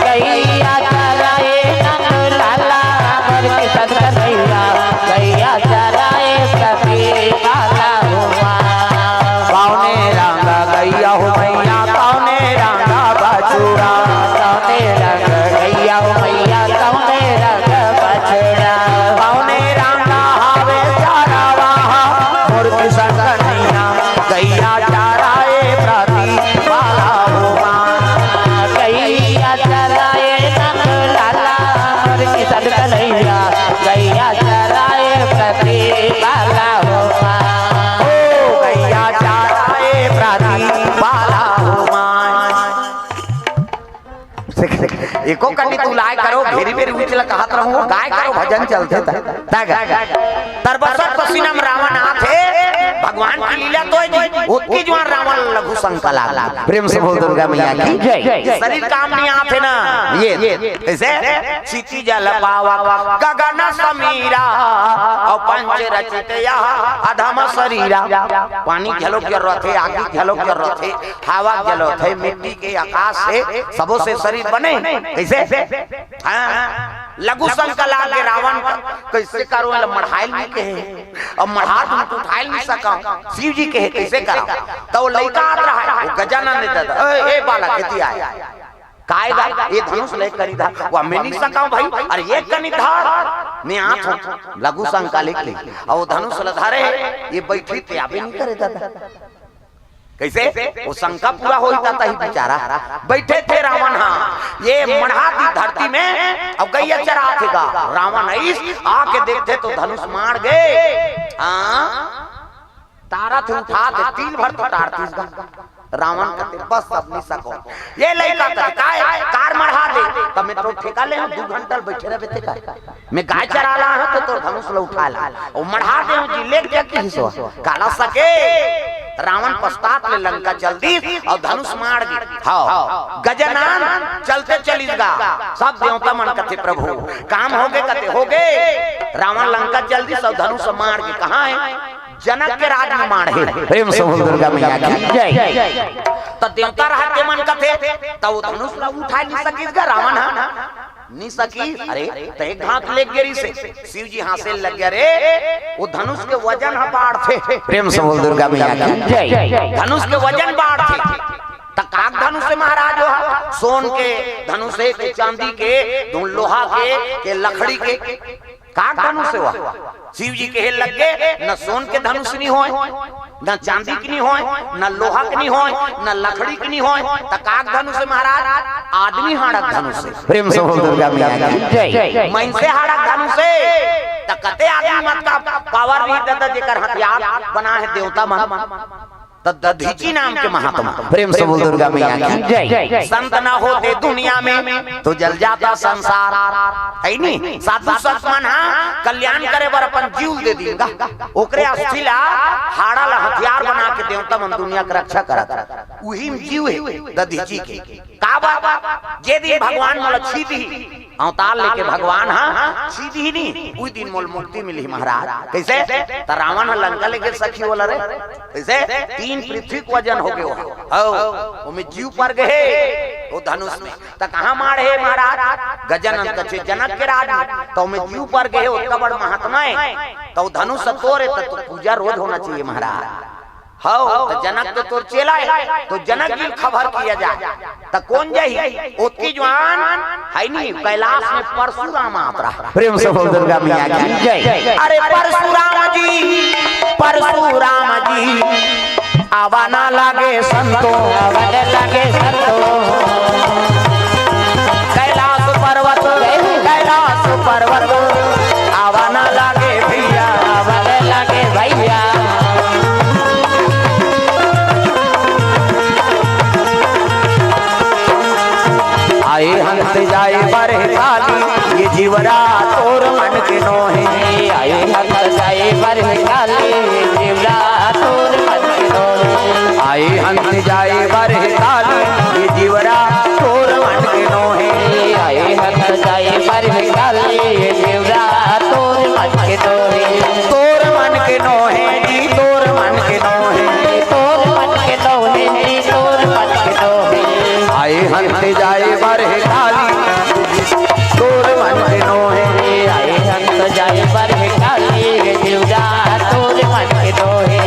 गैया चराए नंद लाला, मोर किशन कन्हैया, गैया चराए प्राती पाला होवा। कौने रंग गैया हो मैया, कौने रंग बछुड़ा, कौने रंग गैया हो मैया, कौने रंग बछुड़ा, कौने रंग हावे चरवाहा, मोर किशन कन्हैया, गैया चराए प्राती पाला होवा। गैया चराए नंद लाला, मोर किशन कन्हैया, गैया चराए प्राती पाला होवा। ओ गैया चराए प्राती पाला होवा। एको कनी तू लाय करो, भेरी भेरी उचला कहत रहूं, गाय करो भजन चलथे त। तग तरबतर पसीना म रावण आथे, भगवान की लीला तो हे जी, ओतकी जुवार रावण लघु शंका लाग। प्रेम से बोल दुर्गा मैया की जय। शरीर काम नहीं आथे ना, ये, ये, ऐसे क्षिति जल पावक गगन समीरा, अउ पंच रचित यह अधम शरीरा। पानी घलो के जरूरत हे, आगी घलो के जरूरत हे, हवा के जरूरत हे, मिट्टी के, आकाश से, सबो से शरीर बने। कइसे? हाँ, लघु शंका लागे रावण का, कइसे करो, एला मढ़ाइल नहीं कहे, अब मढ़ा तुम तो उठाइल नहीं सका, शिव जी कहे कइसे करा? त वो लइका आत रहा हे, वो गजानन ने दादा, ए, ए बालक, एती आय। काय गा, ये धनुष ले कनी धर, वो मैं नहीं सका भाई, अरे ये कनी धर, मैं आत हूँ, लघु शंका लेके, अउ वो धनुष ल धरे, ये बैठी ते आबे नहीं करे दादा। कइसे? वो शंका पूरा होई ता तही बेचारा। बैठे थे रावण, हाँ, ये मढ़ा दी धरती में, अउ गैया चराथे गा। रावण अइस आके देखथे तो धनुष माड़ गे। हाँ, तारा थे उठा दे, तीन भर तो टारतीस गा। रावण कथे, "बस अब नहीं सको।" ये लइका कथे, "काय? कार मढ़ा दे।" तब मैं तो ठेका ले हूँ, दू घंटा बैठे रहे ते का। मैं गाय चरा ला हूँ तो तोर धनुष ल उठा ला। ओ मढ़ा दे हूँ जी, लेके जा किहिस ओ। काला सके। रावण पश्चात ले लंका चल दिस अउ धनुष माड़ गे। हाँ, गजानन चलते चलिस गा। सब देवता मन कथे, "प्रभु, काम होगे?" कथे, "होगे।" रावण लंका चल दिस अउ धनुष माड़ गे। कहाँ हे? जनक के राज में माड़े। प्रेम से बोल दुर्गा मैया की जय। त देवता रहत ते मन कथे, त वो धनुष ला उठा नहीं सकिस गा रावण हा? नहीं सकिस। अरे, त एक घात ले गे रिसे, शिव जी हाँसे लग गया, "रे, वो धनुष के वजन ह बाढ़ थे।" प्रेम से बोल दुर्गा मैया की जय। धनुष के वजन बाढ़ थे। त काक धनुष हे महाराज, वो हा सोन के धनुष हे, के चांदी के, धुन लोहा के, के लकड़ी के, काक धनुष हे वो। शिव जी कहे लग गे, "न सोन के धनुष नहीं होय, न चांदी के नहीं होय, न लोहा के नहीं होय, न लकड़ी के नहीं होय, त काक धनुष हे महाराज?" आदमी हाड़क धनुष हे। प्रेम से बोल दुर्गा मैया की जय। मनसे हाड़क धनुष हे, त कते आदमी मत का पावर नहीं दादा, जेकर हथियार बना हे देवता मन। त दधीची नाम के महात्मा, प्रेम से बोल दुर्गा मैया की जय। संत न होते दुनिया में तो जल जाता संसार, है नी? साधु संत मन हा कल्याण करे बर अपन जीव दे दीन गा, ओकरे अस्थि ला, हाड़ा ला हथियार बना के देवता मन दुनिया के रक्षा करत, उही में जीव हे दधीची के। का बात? जे दिन भगवान मोला छीदही, अवतार लेके भगवान हा छीदही नी, उही दिन मोला मुक्ति मिलही महाराज। कइसे? त रावण हा लंका लेगे सखी ओला रे। कइसे? तीन पृथ्वी के वजन होगे ओहा। हव, ओमे जीव पर गे हे, ओ धनुष में। त कहाँ माड़े हे महाराज? गजानन कछे जनक के राज में। त ओमे जीव पर गे हे, ओतका बड़ महात्मा हे। त ओ धनुष तोर हे, त तोर पूजा रोज होना चाहिए महाराज। हव, त जनक तो तोर चेला हे, त जनक जी ल खबर किया जाए, त कोन जाही? ओतकी जुवार हे नी, कैलाश में परशुराम आत रहा। प्रेम से बोल दुर्गा मैया की जय। अरे परशुराम जी, परशुराम जी, आवा ना लागे संतो, आवा ना लागे संतो। कैलाश पर्वत, कैलाश पर्वत, आवा ना लागे भैया, आवा ना लागे भैया। आए हंस जाए बर काली, ये जीवरा तोर मन के नोहे। आए हंस जाए बर काली, ये जीवरा तोर मन के नोहे। आए हंस जाए बर काली, ये जीवरा तोर मन के नोहे। आए हंस जाए बर काली, ये जीवरा तोर मन के नोहे। तोर मन के नोहे जी, तोर मन के नोहे। तोर मन के नोहे जी, तोर मन के नोहे। आए हंस जाए बर काली, तोर मन के नोहे। आए हंस जाए बर काली, जीवरा तोर मन के नोहे।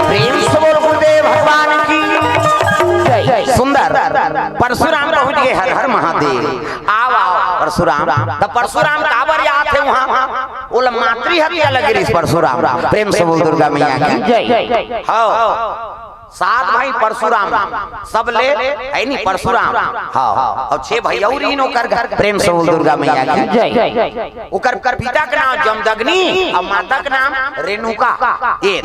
प्रेम से बोल गुरुदेव भगवान की जय। सुंदर। परशुराम पहुंच गए, हर हर महादेव। आव, आव, परशुराम। त परशुराम काबर आत हे उहाँ? ओला मातृ हत्या लगे रिहिस परशुराम। प्रेम से बोल दुर्गा मैया की जय। हव। सात भाई परशुराम, सब ले, हे नी परशुराम। हव। अउ छे भाई अउ रिहिन ओकर घर। प्रेम से बोल दुर्गा मैया की जय। ओकर, ओकर पिता के नाम जमदग्नि अउ माता के नाम रेणुका। ए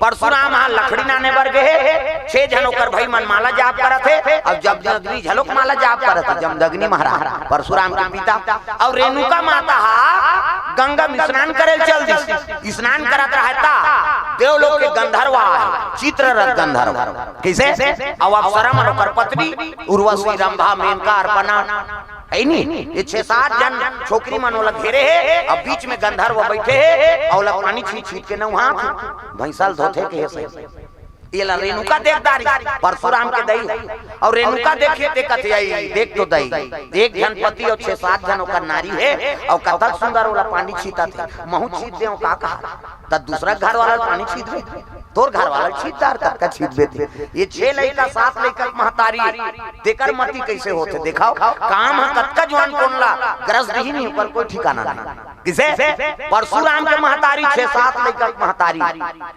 परशुराम हा लकड़ी लाने बर गे हे, छे झन ओकर भाई मन माला जाप करत हे, अउ जमदग्नि घलोक माला जाप करत हे, जमदग्नि महाराज, परशुराम के पिता, अउ रेणुका माता हा गंगा में स्नान करे ल चल दिस। स्नान करत रहय त देवलोक के गंधर्व आय, चित्ररथ गंधर्व। कइसे? अउ अप्सरा मन ओकर पत्नी उर्वशी, रंभा, मेनका, अर्पणा, हे नी? ये छे सात झन छोकरी मन ओला घेरे हे, अउ बीच में गंधर्व बइठे हे, अउ ओला पानी छींट छींट के नहवात हे। भैंसा ल धोथे के हे सही। एला रेणुका देख डारिस, परशुराम के दई। अउ रेणुका देखिस ते कथे, "अई, देख तो दई, एक झन पति अउ छे सात झन ओकर नारी हे, अउ कतक सुंदर ओला पानी छींटत हे, महूं छींट देंव का कहा?" त दूसरा घर वाला ल पानी छींटबे, तोर घर वाला ल छींट डार, कतका छींटबे ते। ये छे लइका, सात लइका के महतारी, तेकर मति कइसे होथे? देखव, काम ह कतका जुवान कोन ला ग्रस दिही नहीं, ओकर कोई ठिकाना नहीं। कइसे? परशुराम के महतारी, छे सात लइका के महतारी,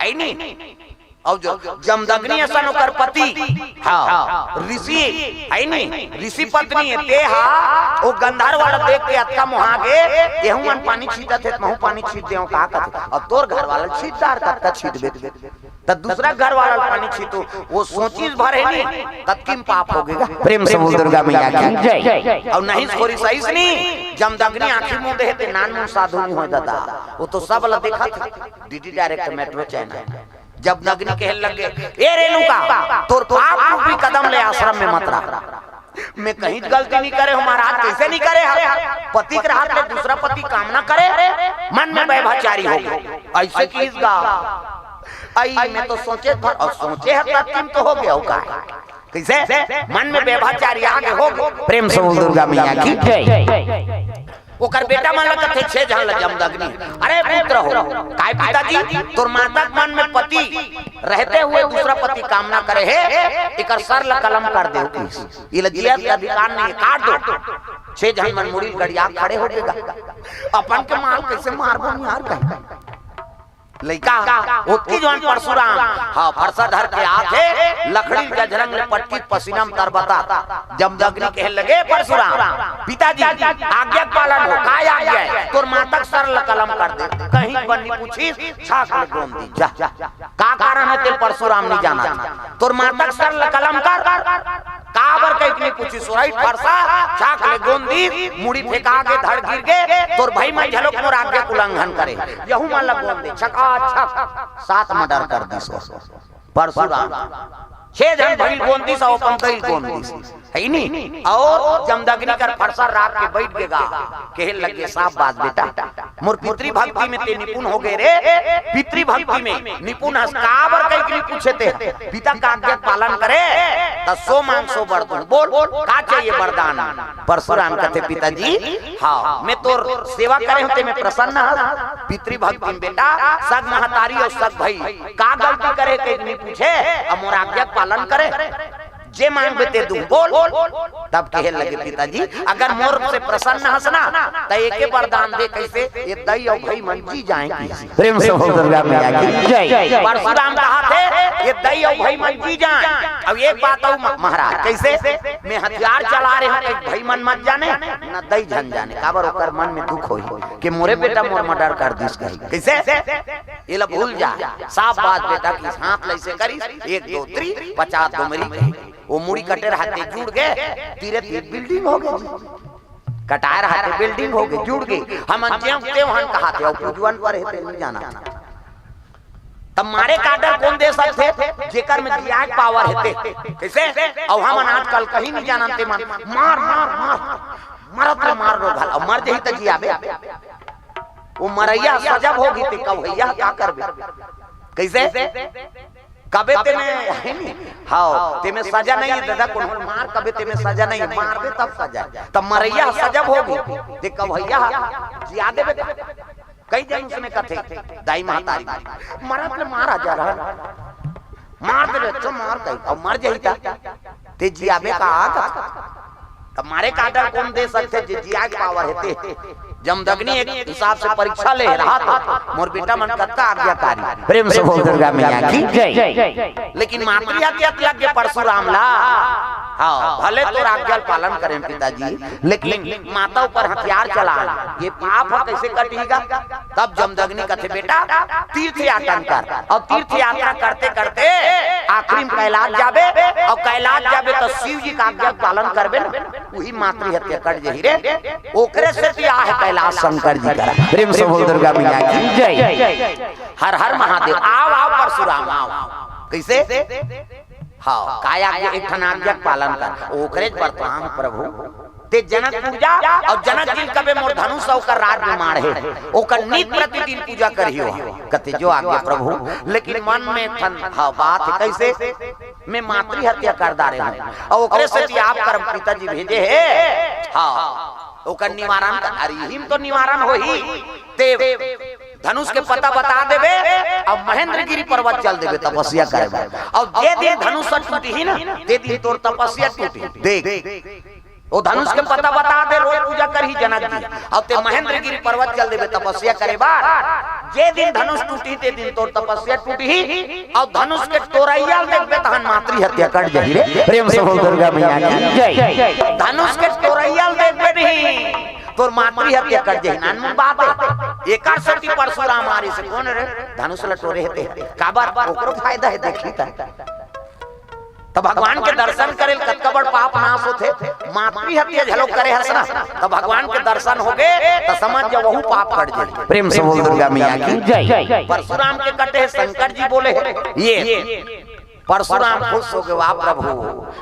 हे नी? अउ जो जमदग्नि असन ओकर पति, हाँ, ऋषि, हे नी? ऋषि पत्नी हे, ते हा, ओ गंधर्व वाला देख के अतका मोहा गे, एहू मन पानी छींटत हे, त महूं पानी छींट देंव का कथे? अउ तोर घर वाला ल छींट डार, कतका छींटबे ते। त दूसरा घर वाला ल पानी छींटो, ओ सोचिस भर हे नी, कतकी म पाप होगे गा। प्रेम से बोल दुर्गा मैया की जय। अउ नहीं खोरी सहिस नी, जमदग्नि आंखी मूंदे हे ते नानमुन साधु नहीं होय दादा, ओ तो सब ला देखत हे, DD direct metro channel. Jamadagni कहे लगे, "ए रेणुका, तोर पाप रूपी कदम ले आश्रम में मत रख।" मैं कहीं गलती नहीं करे हूँ महाराज, कइसे नहीं करे हव? पति के रहत ले दूसरा पति कामना करे, मन में व्यभिचारी होगे। अइसे किहिस गा, अई मैं तो सोचे था, अउ सोचे हव तब किम तो होगे, अउ का? कइसे? मन में व्यभिचारी आगे होगे। प्रेम से बोल दुर्गा मैया की जय। ओकर बेटा मन ला कथे, छह झन ला जमदग्नि। अरे पुत्र हो, काय पिताजी, तोर माता के मन में पति रहते हुए दूसरा पति कामना करे हे, एकर सर ला कलम कर देव कहिस। ये ला जिए के अधिकार नहीं, काट दो। छह झन मन मुड़ी गड़िया खड़े हो गे गा। अपन के माल कैसे मारबो यार कहीं। लइका, ओतकी जवान परसुराम, हाँ, फरसा धर के आथे, लकड़ी जझरंग ले पटकी, पसीना में तरबता। जमदग्नि कहे लगे, "परसुराम, पिताजी, आज्ञा पालन हो, काय आज्ञा हे? तोर माता के सर ल कलम कर दे।" कहीं बन्नी पूछिस, छाक ले गोंद दी, जा। का कारण हे तेल परसुराम नहीं जाना? तोर माता के सर ल कलम कर, काबर कहिके नहीं पूछिस, सुरई फरसा, छाक ले गोंद दी, मुड़ी फेंका के धड़ गिर गे, तोर भाई मन झलोक मोर आज्ञा के उल्लंघन करे। यहू मन ल गोंद दे, छकाछक, सात मर्डर कर दिस ओ। परसुराम, छह झन भइल गोंद दिस, अउ अपन दई ल गोंद दिस। हे नी? अउ जमदग्नि कर फरसा राख के बइठ गे गा, कहे लगे, "साबास बेटा, मोर पितृभक्ति में ते निपुण हो गे रे, पितृभक्ति में निपुण हस, काबर कहिके नहीं पूछे ते, पिता का आज्ञा पालन करे, त सो मांग सो बर दूं, बोल, का चाहिए वरदान?" परसुराम कथे, "पिताजी, हाँ, मैं तोर सेवा करे हूँ, ते में प्रसन्न हस, पितृभक्ति में बेटा, सग महतारी अउ सग भाई, का गलती करे कहिके नहीं पूछे, अब मोर आज्ञा पालन करे।" जे मांगबे ते दूं, बोल। तब कहे लगे, "पिताजी, अगर मोर से प्रसन्न हस ना, त एके वरदान दे।" कैसे? "ये दई अउ भई मन जी जाए।" प्रेम से बोल दुर्गा मैया की जय। परसुराम कहा थे, "ये दई अउ भई मन जी जाए।" अब एक बात अउ म-, महाराज, कैसे? "मैं हथियार चला रहे हूँ, एक भई मन मत जाने, न दई झन जाने, काबर ओकर मन में दुख होही कि मोरे बेटा मोर मर्डर कर दिस कही।" कैसे? ये ला भूल जा। साफ बात बेटा, कि हाथ ला ऐसे करिस, एक दो तीन, पचास दो मेरी। वो मुड़ी कटे रहते जुड़ गए, तीरे तीर बिल्डिंग हो गए जी। कटाए रहते बिल्डिंग हो गए, जुड़ गए। हमन जेव तेव हन कहाथे, अउ पूजवन पर हेते नहीं जाना। तब मारे का डर कोन दे सकथे, जेकर में जियाए पावर हेते। कैसे? अउ हमन आजकल कहीं नहीं जानते मन, मार, मार, मार, मरत ले मार रो घाल, अउ मर जही त जियाबे। वो मरैया सजब होगी ते कवैया का करबे? कैसे? कबे ते में, है नी? हाँ, ते में सजा नहीं है दादा, कोनो मार कबे ते में सजा नहीं है, मारबे तब सजा। तब मरैया सजब होगी, ते कवैया जिया देबे। कई जन उसने कथे, दाई महतारी, मरत ले मार आ जा रहा, मार देबे, अच्छा मार दे, अउ मर जाही ता, ते जियाबे का आग? तब मारे का डर कोन दे सकथे, जे जिया के पावर हेते? जमदग्नि एक हिसाब से परीक्षा ले रहा था, मोर बेटा मन कतका आज्ञाकारी। प्रेम से बोल दुर्गा मैया की जय। लेकिन मातृ हत्या लग गए परसुराम ला। हाँ, भले तोर आज्ञा पालन करें पिताजी, लेकिन माता ऊपर हथियार चला, ये पाप ह, कैसे कटेगा? तब जमदग्नि कथे, "बेटा, तीर्थ याटन कर।" अउ तीर्थ यात्रा करते करते आखिरी में कैलाश जाबे, अउ कैलाश जाबे त शिव जी का आज्ञा पालन करबे ना, वही मातृ हत्या कट जही रे। ओकरे सेती आहे कैलाश शंकर जी करा। प्रेम से बोल दुर्गा मैया की जय। हर हर महादेव। आव, आव परसुराम, आव। कैसे? हाँ, काय आज्ञा, एक ठन आज्ञा के पालन कर। ओकरे ज बरतवान प्रभु, ते जनकपुर जा अउ जनक जी ल कबे मोर धनुष ओकर राज में माढ़े, ओकर नित प्रतिदिन पूजा करियो। कथे जो आज्ञा प्रभु, लेकिन मन में एक ठन, हाँ, बात हे, कैसे? मैं मातृ हत्या कर डारे हूँ, अउ ओकरे सेती आप करम पिताजी भेजे हे। हाँ, ओकर निवारण कर, अरे इही म तो निवारण होही। ते धनुष के पता बता देबे, अउ महेंद्रगिरी पर्वत चल देबे तपस्या करे बर। अउ जे दिन धनुष टूटही ना, ते दिन तोर तपस्या टूटही। देख, वो धनुष के पता बता दे, रोज पूजा करही जनक जी। अउ ते महेंद्रगिरी पर्वत चल देबे तपस्या करे बर। जे दिन धनुष टूटही, ते दिन तोर तपस्या टूटही। अउ धनुष के टोरैया ल देखबे, तहन मातृ हत्या कट जही रे। प्रेम से बोल दुर्गा मैया की जय। धनुष के टोरैया ल देखबे नहीं, तोर मातृ हत्या कट जही। नानमुन बात हे। एकर सेती परसुराम आरिस हे, कोन रे? धनुष ल टोरे हेते। काबर? ओकरो फायदा हे, देखही त। त भगवान के दर्शन करे ल कतका बड़ पाप नाश होथे। मातृ हत्या झलो करे हस ना, त भगवान के दर्शन होगे, त समझ जा, वहू पाप कट जाही। प्रेम से बोल दुर्गा मैया की जय। परसुराम के कटे हे, शंकर जी बोले हे, ये परसुराम खुश होगे, "वाह प्रभु,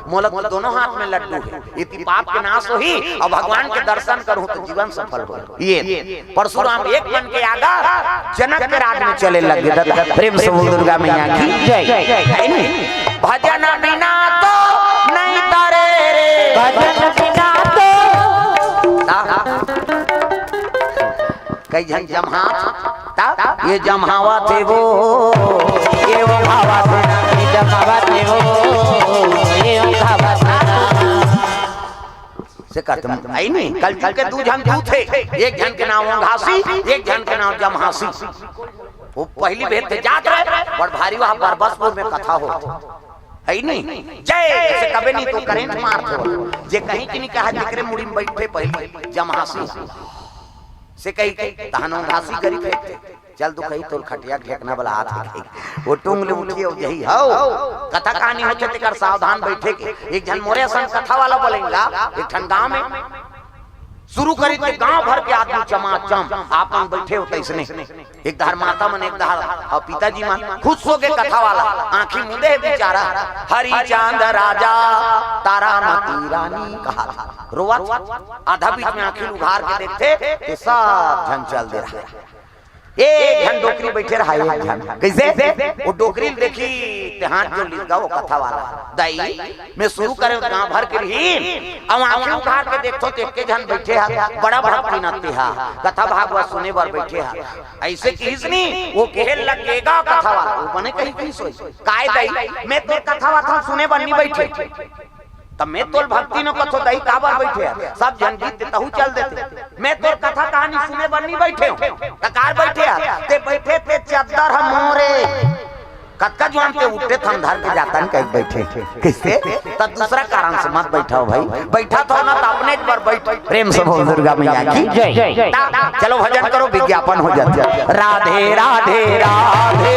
मोला तो दोनों हाथ में लड्डू हे, इति पाप के नाश होही, अउ भगवान के दर्शन करहूं त जीवन सफल होही।" ये परसुराम एक मन के आगा जनक के राज में चले लगे। दादा, प्रेम से बोल दुर्गा मैया की जय। है नी? भजन बिना तो नहीं तरे रे। भजन बिना तो। हाँ। एक झन जम्हात, त ये जम्हावत हे वो, ये ओंघावत हे ना, ये जम्हावत हे वो, ये ओंघावत हे ना। से करते मन, आई नहीं, कल, कल के दू झन दूत हे, एक झन के नाम ओंघासी, एक झन के नाम जम्हासी। वो पहली भेद थे जात रहे, बड़ भारी वहाँ बरबसपुर में कथा हो। है नहीं? जय, से कबे नहीं तो करंट मार दो। जे कहीं कि नहीं कहा, जेकरे मुड़ी में बैठे पहली जम्हासी। से कही, तहन ओंघासी गरीब है। चल तू कही, तोर खटिया के ढेकना वाला हाथ है। वो टूंग ले उठी हो जही, हो। कथा कहानी होथे तेकर सावधान बैठे के। एक झन मोरे असन कथा वाला बोलेंगा, एक ठन गाँव में शुरू करी थे, गांव भर के आदमी चमाचम आपन बैठे हो तइसने। एक धार माता मन, एक धार अउ पिताजी मन खुश हो के कथा वाला आंखी मुंदे हे बेचारा। हरिचंद राजा, तारामती रानी कहा था, रोवत। आधा बीच में आंखी उघार के देखथे ते सब झन चल दे रहा। एक झन डोकरी बैठे रहा, एक झन। कइसे? वो डोकरी ल देखी ते हाथ जोड़ लिस गा वो कथा वाला। दाई, मैं शुरू करे गांव भर के रही, अब आंखें उघार के देखथो ते एके झन बैठे हा, बड़ा भक्ति नते हा, कथा भागवत सुने बर बैठे हा। अइसे किहिस नी, वो कहे लग गे गा कथा वाला, वो बने कही किहिस होही, काय दाई, मैं तोर कथा वाथा सुने बर नी बैठे। त मैं तोल भक्ति नो कथो, दाई काबर बैठे हा? सब झन गीत तहू चल देते। मैं तोर कथा कहानी सुने बर नी बैठे हो। त कार बैठे हा? ते बैठे ते चद्दर ह मोरे। कतका जुआन ते उठे थन धर के जातन कहि बैठे। कइसे? त दूसरा कारण से मत बैठा हो भाई। बैठा थो ना त अपने एक बार बैठ। प्रेम से बोल दुर्गा मैया की जय। ता, चलो भजन करो, विज्ञापन हो जाता है। राधे राधे राधे,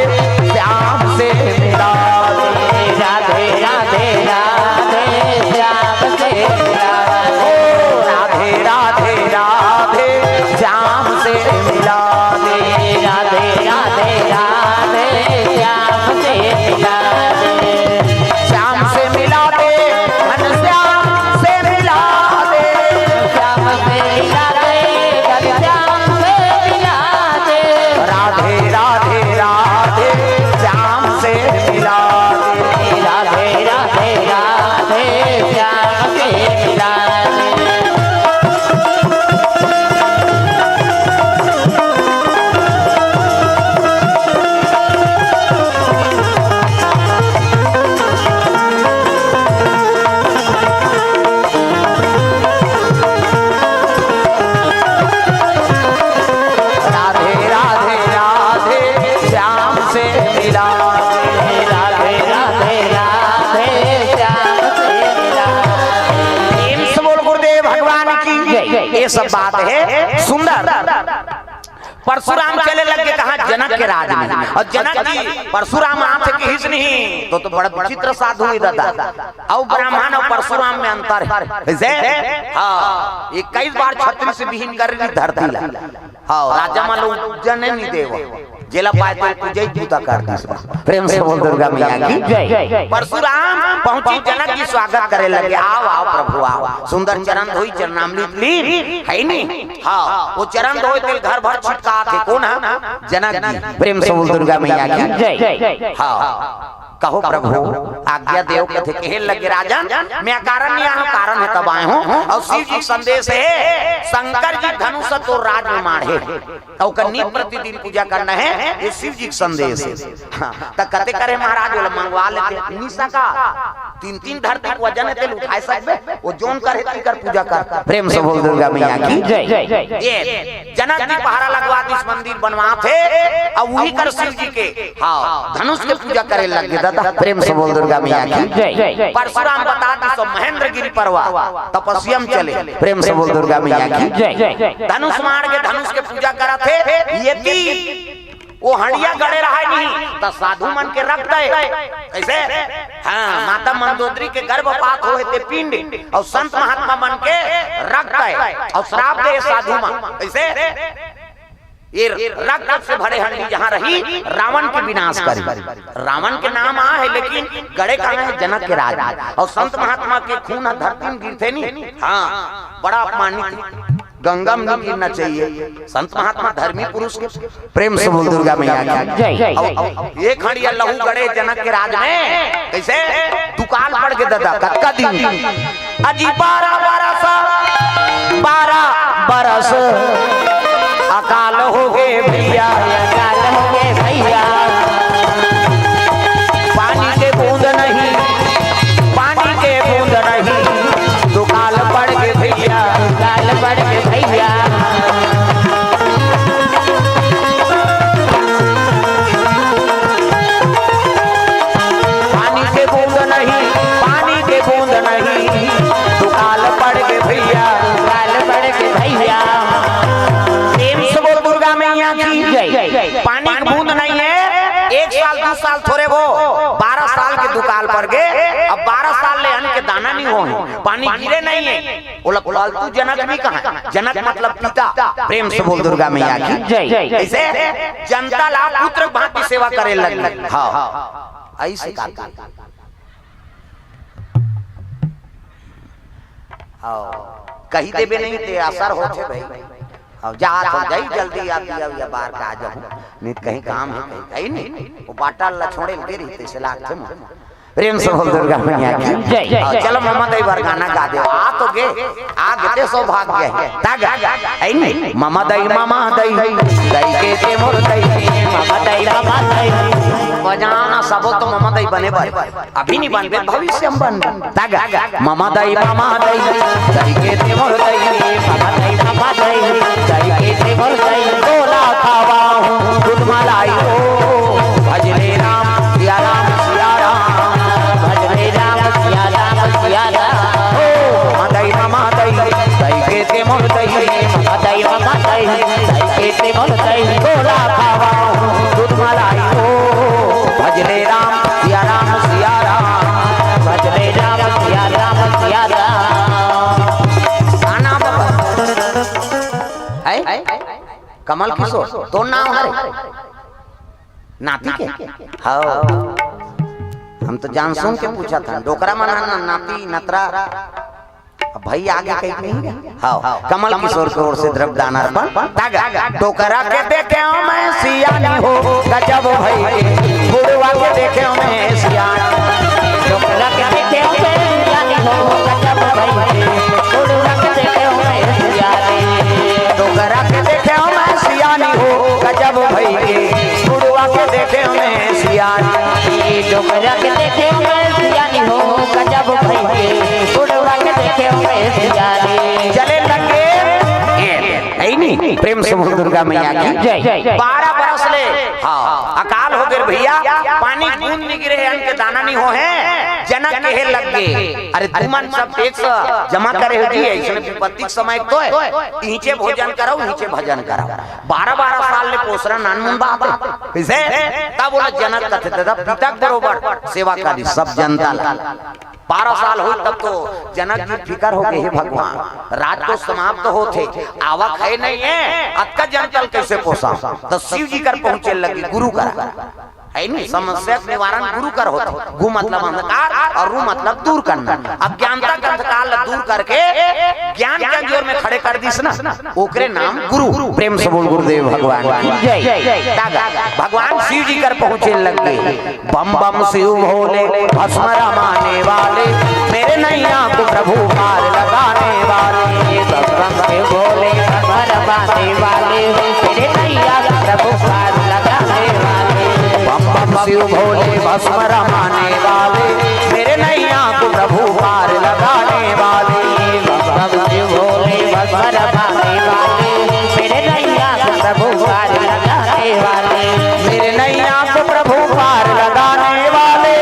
श्याम से मिला दे। राधे राधे राधे, श्याम से मिला दे। ओ राधे राधे राधे, श्याम से मिला दे। राधे राधे राधे, श्याम से मिला दे। श्याम से मिला दे, घनश्याम से मिला दे। श्याम से मिला दे, घनश्याम से मिला दे। राधे राधे राधे, श्याम से मिला दे। राधे राधे राधे, श्याम से मिला दे। राधे राधे राधे, श्याम से मिला दे। राधे राधे राधे, श्याम से मिला दे। प्रेम से बोल गुरुदेव भगवान की जय। ये सब बात है सुंदर। परशुराम चले लग गे कहाँ? जनक के राज में। अउ जनक जी, परशुराम आथे किहिस नहीं, तो, तो बड़ा विचित्र साधु हे दादा। अउ ब्राह्मण अउ परशुराम में अंतर हे। कइसे? हाँ, इक्कीस बार छतरी से बिहीन कर दी धरती ला। हाँ, राजा मन ल उपजने नी देव, जेला पाय तेला पूजई पूजा कर दिस। प्रेम से बोल दुर्गा मैया की जय। परशुराम पहुंची, जनक जी स्वागत करे लगे, "आओ, आओ प्रभु, आओ।" सुंदर चरण धोई, चरणामृत लीन, है नी? हाँ, वो चरण धोए तेल घर भर छिटकाथे। कोन हा? जनक जी। प्रेम से बोल दुर्गा मैया की जय। हाँ, कहो प्रभु, आज्ञा देव। कथे, कहे लगे, "राजन, मैं अकारण नहीं आया हूँ, कारण है तब आया हूँ।" अउ शिव जी के संदेश हे, शंकर जी धनुष तो राज में माढ़े, अउ ओकर नित प्रतिदिन पूजा करना हे, ये शिव जी के संदेश हे। हाँ, त कथे करे महाराज, ओला मंगवा लेते, नी सका। तीन तीन धरती के वजन हे, तेला उठाय सकबे? वो जोन करे, तेकर पूजा कर। प्रेम से बोल दुर्गा मैया की जय। ये जनक जी पहरा लगवा दिस, मंदिर बनवाथे, अउ उही कर शिव जी के, हाँ, धनुष के पूजा करे लग गे दादा। प्रेम से बोल दुर्गा मैया की जय। परशुराम बता दिस, महेंद्रगिरी पर्वत तपस्या में चले। प्रेम से बोल दुर्गा मैया की जय। धनुष माढ़ के धनुष के पूजा करत हे, येती वो हंडिया गड़े रहय नहीं, त साधु मन के रख दे। कइसे? हाँ, माता मंदोदरी के गर्भपात होय ते पिंड, अउ संत महात्मा मन के रख दे, अउ श्राप दे साधु मन। कइसे? ये रक्त से भरे हंडी जहाँ रही, रावण के विनाश करी। रावण के नाम आ हे, लेकिन गड़े कहाँ हे? जनक के राज। अउ संत महात्मा के खून ह धरती में गिरथे नहीं। हाँ, बड़ा अपमानित। गंगा में नहीं गिरना चाहिए। संत महात्मा धर्मी पुरुष के। प्रेम से बोल दुर्गा मैया की जय। अउ, अउ, एक हंडिया लहू गड़े जनक के राज में, कइसे? दुकाल पड़ गे दादा, कतका दिन? अजी बारह बरस, बारह बरस अकाल होगे भैया, अकाल होगे भैया। पानी के बूंद नहीं, पानी के बूंद नहीं, दुकाल पड़ गे भैया, दुकाल पड़ गे भैया। पानी के बूंद नहीं, पानी के बूंद नहीं, दुकाल पड़ गे भैया, दुकाल पड़ गे भैया। प्रेम से बोल दुर्गा मैया की जय। पानी के बूंद नहीं है, एक साल, दू साल थोरे वो, बारह साल के दुकाल पड़ गे। अब बारह साल ले अन्न के दाना नहीं होय, पानी गिरे नहीं है। ओला फालतू जनक नहीं कहा, जनक मतलब पिता। प्रेम से बोल दुर्गा मैया की जय। जैसे जनता ला पुत्र भांति सेवा करे लगे। हाँ, ऐसे का हाँ, कही देबे नहीं ते असर होथे भाई। अब जात हो जाई जल्दी, आप या, या बार का आ जाओ, नहीं तो कहीं काम है, कहीं, कहीं नहीं। वो बाटल ला छोड़े लगे रही, तैसे लागथे मोर। प्रेम से बोल दुर्गा मैया की जय। हाँ, चलो ममा दई बर गाना गा दे। आ तो गे, आ गे ते सौभाग्य है। ता गा, ऐ नहीं, ममा दई, ममा दई, दई के ते मोर दई, ममा दई, ममा दई। बजाना सबो तो ममा दई बने बर। अभी नहीं बनबे, भविष्य में बनबे। ता गा, ममा दई, ममा दई, दई के ते मोर दई, ममा दई, ममा दई, दई के ते मोर दई। तोला खावा हूँ दूध मलाई हो, भज ले राम, सिया राम, सिया राम। भज ले राम, सिया राम, सिया राम। ओ, ममा दई, ममा दई, दई के ते मोर दई, ममा दई, ममा दई, दई के ते मोर दई। तोला खावा हूँ दूध मलाई हो, भज ले राम, सिया राम, सिया राम। भज ले राम, सिया राम, सिया राम। का नाम है? कमल किशोर, तोर नाम हरे? नाती के? हाँ। हम तो जान सुन के पूछा था। डोकरा मन हा ना, नाती, नतरा। अब भाई आगे कहीं नहीं है। हाँ, कमल किशोर की ओर से द्रव्य दान अर्पण। तागा, डोकरा के देखे मैं सियानी हो, गजब भाई के, बुढ़वा के देखे मैं सियानी। डोकरा के देखे मैं सियानी हो, गजब भाई के, बुढ़वा के देखे मैं सियानी। डोकरा के देखे मैं सियानी हो, गजब भाई के, बुढ़वा के देखे मैं सियानी। डोकरा के देखे मैं सियानी हो, गजब भाई के, बुढ़वा के देखे मैं सियानी। चले लगे। ए, ऐ नहीं, प्रेम से बोल दुर्गा मैया की जय। बारह बरस ले, हाँ, अकाल हो गे भैया, पानी बूंद नहीं गिरे, अन्न के दाना नहीं हो है, जनक कहे लग गे, अरे तुमन सब टैक्स जमा करे हो जी, ऐसे विपत्ति के समय तो है, इहिंचे भोजन करो, इहिंचे भजन करो। बारह बारह साल ले पोसरा नानमुन बाप। कैसे? तब बोला जनक कथे, दादा पिता के बरोबर सेवा करी, सब जनता ला। बारह साल हो तब तो जनक जी फिकर हो गे, हे भगवान, राज तो समाप्त होथे, आवक है नहीं है, अतका जनता ल कैसे पोसा? तो शिव जी कर पहुंचे लगे, गुरु कर। है नहीं, समस्या के निवारण गुरु कर होथे। गु मतलब अंधकार और रु मतलब दूर करना। अज्ञानता के अंधकार ला दूर करके ज्ञान के अंजोर में खड़े कर दिस ना, ओकरे नाम गुरु। प्रेम से बोल गुरुदेव भगवान की जय। तागा, भगवान शिव जी कर पहुंचे लग गे। बम बम शिव भोले भस्म रमाने वाले, मेरे नैया को प्रभु पार लगाने वाले। बम बम शिव भोले भस्म रमाने वाले, मेरे नैया को प्रभु पार लगाने वाले। बम बम शिव भोले भस्म रमाने वाले, मेरे नैया को प्रभु पार लगाने वाले। बम बम शिव भोले भस्म रमाने वाले, मेरे नैया को प्रभु पार लगाने वाले। मेरे नैया को प्रभु पार लगाने वाले,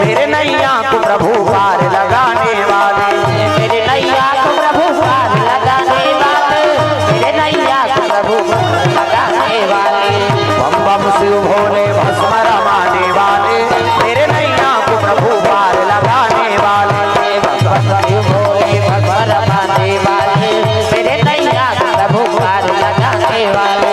मेरे नैया को प्रभु पार लगाने वाले। मेरे नैया को प्रभु पार लगाने वाले, मेरे नैया को प्रभु पार लगाने वाले। बम बम शिव भोले भस्म रमाने वाले, मेरे नैया को प्रभु पार लगाने वाले। बम बम शिव भोले भस्म रमाने वाले, मेरे नैया को प्रभु पार लगाने वाले।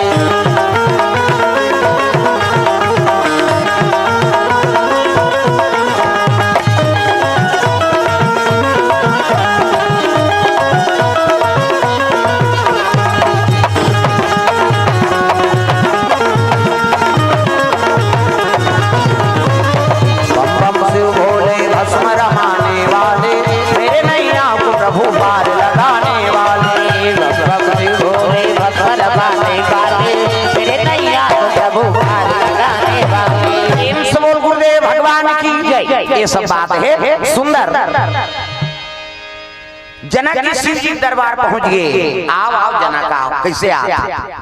प्रेम से बोल गुरुदेव भगवान की जय। ये सब बात हे सुंदर। जनक जी शिव जी के दरबार पहुंच गे। "आव, आव जनक, आव।" "कइसे आव?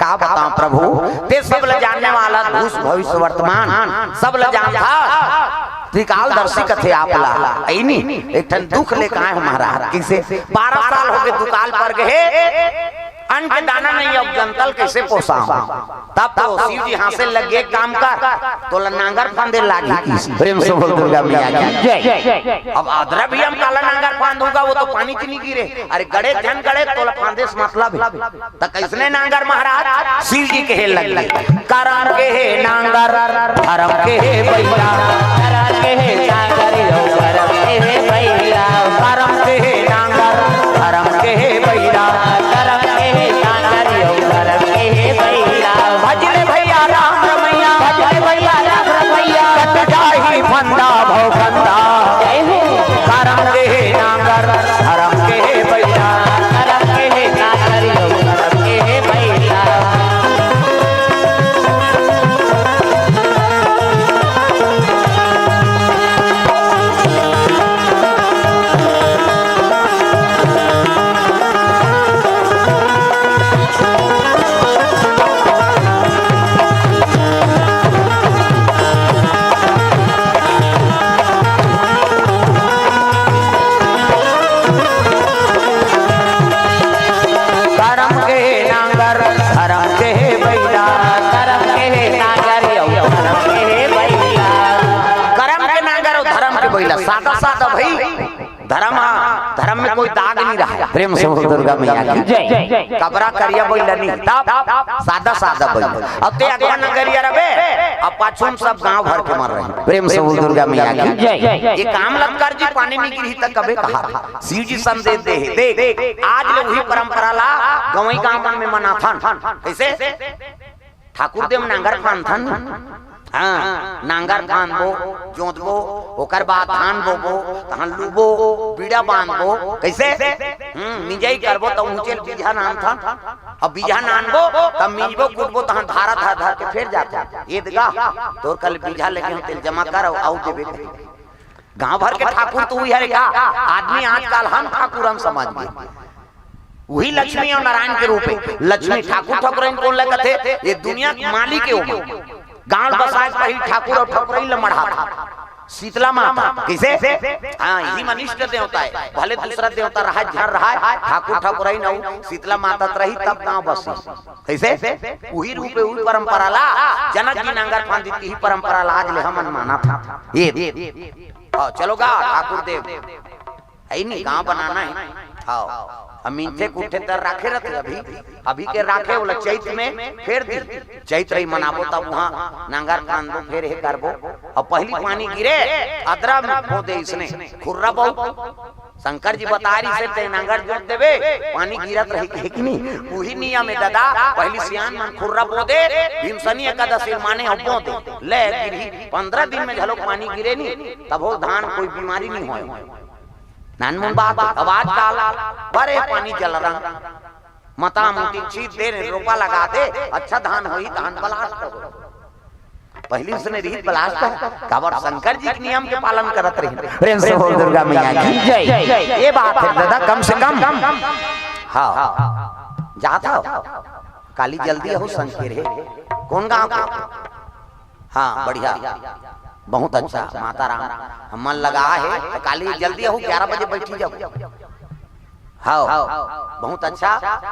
का बतावंव प्रभु, तें सब ल जानने वाला, भूत भविष्य वर्तमान सब ल जानथस। त्रिकालदर्शी कथे आप ला।" अइनी, एक ठन दुख लेके आय हंव महाराज। कइसे? बारह साल होगे दुकाल पर गे हे, अन्न के दाना नहीं, अब जनता ल कइसे पोसावंव? तब तो शिव जी हाँसे लग गे, "एक काम कर, तोला नांगर फांदे लागही।" प्रेम से बोल दुर्गा मैया की जय। "अब अदरा भी हम काला नांगर फांदहूं गा, वो तो पानी च नइ गिरे।" "अरे गड़े झन गड़े, तोला फांदे से मतलब हे।" त कइसने नांगर महाराज? शिव जी कहे लग गे, "करम के हे नांगर, धरम के हे बइला।" करम के हे नांगर, अउ धरम के हे बइला। करम के हे नांगर, धरम के हे बइला। करम के हे नांगर, अउ धरम के हे बइला। भजले भइया राम रमैया, भजले भइया राम रमैया। कट जाही फंदा भव फंदा। जय हो। करम के हे नांगर, धरम के हे बइला। करम के हे नांगर, अउ धरम के हे बइला। करम के नांगर, धरम के बइला। करम के नांगर अउ धरम के बइला। करम के नांगर अउ धरम के बइला, सादा सादा भई। धरम ह, धरम में कोई दाग नइ रहय। प्रेम से बोल दुर्गा मैया की जय। कबरा करिया बइला नइ, तब सादा सादा बइला। अब तें अगवा नंगरिया रबे, अब पाछू म सब गांव भर के मर रही। प्रेम से बोल दुर्गा मैया की जय। ये काम ल कर जी, पानी नइ गिरही त कबे कहा। शिव जी संदेश दे हे। देख, आज ले उही परंपरा ला गंवई गांव मन में मनाथन। कइसे? ठाकुर दे म नांगर फांदथन। हां, नांगर फांदबो, जोतबो, ओकर बाद धान बोबो, तहां लूबो, बीड़ा बांधबो। कइसे? हम्म, मिंजई करबो त ऊंचे ले बीजहा नानथन। अब बीजहा नानबो, तब मिंजबो, कुटबो, तहां धारा धर धर के फेर जाथन। ये दगा, तोर कल बीजहा लेके हंव, तेला जमा कर, अउ देबे कही। गांव भर के ठाकुर तो उही हरे का? आदमी आजकल हम ठाकुर हम समझ गे। उही लक्ष्मी अउ नारायण के रूप हे। लक्ष्मी ठाकुर ठकुरइन कोन ल कथे? ये दुनिया के मालिक हे ओमा। गांव बसाए के पहिली ठाकुर अउ ठकुरइन ल मढ़ाथे। शीतला माता, कइसे? हां, इही मन इष्ट देवता हे। भले दूसरा देवता रहय, झन रहय, ठाकुर ठकुरइन अउ शीतला माता त रही, तब गांव बसी। कइसे? उही रूप हे, उही परंपरा ला। जनक जी नांगर फांदिस, इही परंपरा ला आज ले हमन मानथन। ये, हां, चलो गा, ठाकुर देव। अइनी, गांव बनाना हे। हां। अब मिंथे कुंथे त राखे रथे अभी। अभी के राखे ओला चइत में फेर दी। चइत रही मनाबो तब उहां नांगर फांदबो, फेर हे करबो। अब पहिली पानी गिरे, अदरा में बो दे इसने, खुर्रा बो। शंकर जी बता रहिसे तें नांगर जोत देबे, पानी गिरत रही कहे कि नहीं? उही नियम हे ददा, पहिली सियान मन खुर्रा बो दे, भीमसनी एकादशी माने अउ बो दे। ले गिरही, पंद्रह दिन में घलो पानी गिरे नहीं, तभो धान कोई बीमारी नहीं होय। नानमुन बात, अब आजकल बरे पानी जलरंग, मता मुटी छीत दे, रोपा लगा दे, अच्छा धान होही, धान blast हो। पहिली उसने रहित blast, काबर शंकर जी के नियम के पालन करत रहिन। प्रेम से बोल दुर्गा मैया की जय। ये बात हे ददा, कम से कम। हां, जात हव। काली जल्दी आहू संग के रहे। कोन गांव के? हां, बढ़िया। बहुत अच्छा, माता राम। हमन लगा हे, त काली जल्दी आहू, ग्यारह बजे बइठी जाहू। हां, बहुत अच्छा,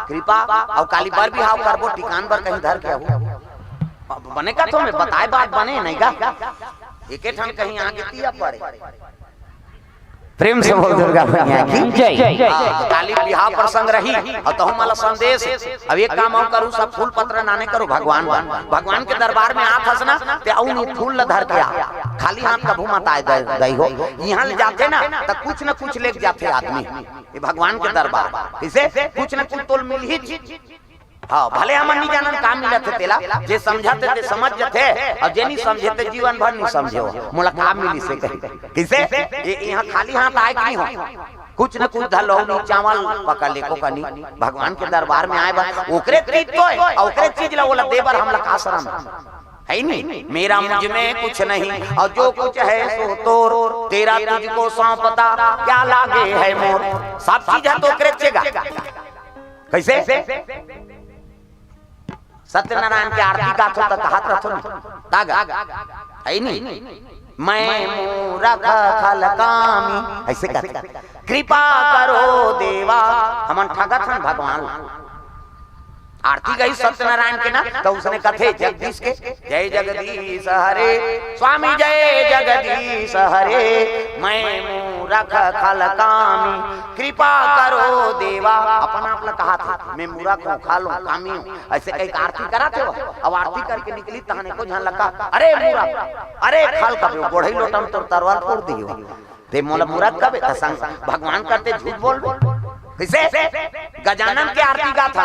कृपा। अउ काली बर बिहाव करबो, टिकान बर कहीं धर के आहू। बने कथों में बताए बात बने, नहीं गा? एके ठन कहीं आगे तिया पड़े। प्रेम से बोल दुर्गा मैया की जय। हां, त काली बिहाव प्रसंग रही, अउ तहू मन ला संदेश। अब एक काम अउ करू, सब फूल पत्र नाने करू भगवान बर। भगवान के दरबार में आत हस ना, तें अउ नहीं फूल ला धर के आ। खाली हाथ कभू मत आए दे, दई हो। इहां ले जाथे ना, त कुछ न कुछ लेके जाथे आदमी। ये भगवान के दरबार, कइसे? कुछ न कुछ तोला मिलही। हां, भले हमन नइ जानन का मिलत हे तेला, जे समझत हे ते समझ जथे, अउ जे नइ समझे ते जीवन भर नइ समझे हो, मोला का मिलिस हे कही। कइसे? ये, इहां खाली हाथ आए के नइ हो, कुछ न कुछ धर लहू, चावल पकड़ ले को कनी, भगवान के दरबार में आए बर, ओकरे चीज तो हे, अउ ओकरे चीज ला ओला दे बर हमला का शरम हे? है नहीं, मेरा मुझ में कुछ नहीं, और जो कुछ है सो तोर, तेरा तुझको सौंपता, क्या लागे है मोर। सब चीज है तो करेगा। कैसे? सत्यनारायण के आरती गाथो त कहत रथो न, तागा, है नहीं, मैं मूरख खल कामी, ऐसे कहते, कृपा करो देवा। हमन ठगत हन भगवान ला। आरती गई सत्यनारायण के ना, तो उसने कथे जगदीश के, जय जगदीश हरे, स्वामी जय जगदीश हरे, मैं मूरख खल कामी, कृपा करो देवा। अपन आप ला कहा था, मैं मूरख हूँ, खल हूँ, कामी हूँ, ऐसे कही के आरती करा थे। अब आरती करके निकली, तहने को झन लगा, अरे मूरख, अरे खल कबे, गोढ़ई लोटा म तोर तरवार फोड़ दिही। ते मोला मूरख कबे, त संग भगवान करते झूठ बोलबे। कैसे? गजानन के आरती गाथा,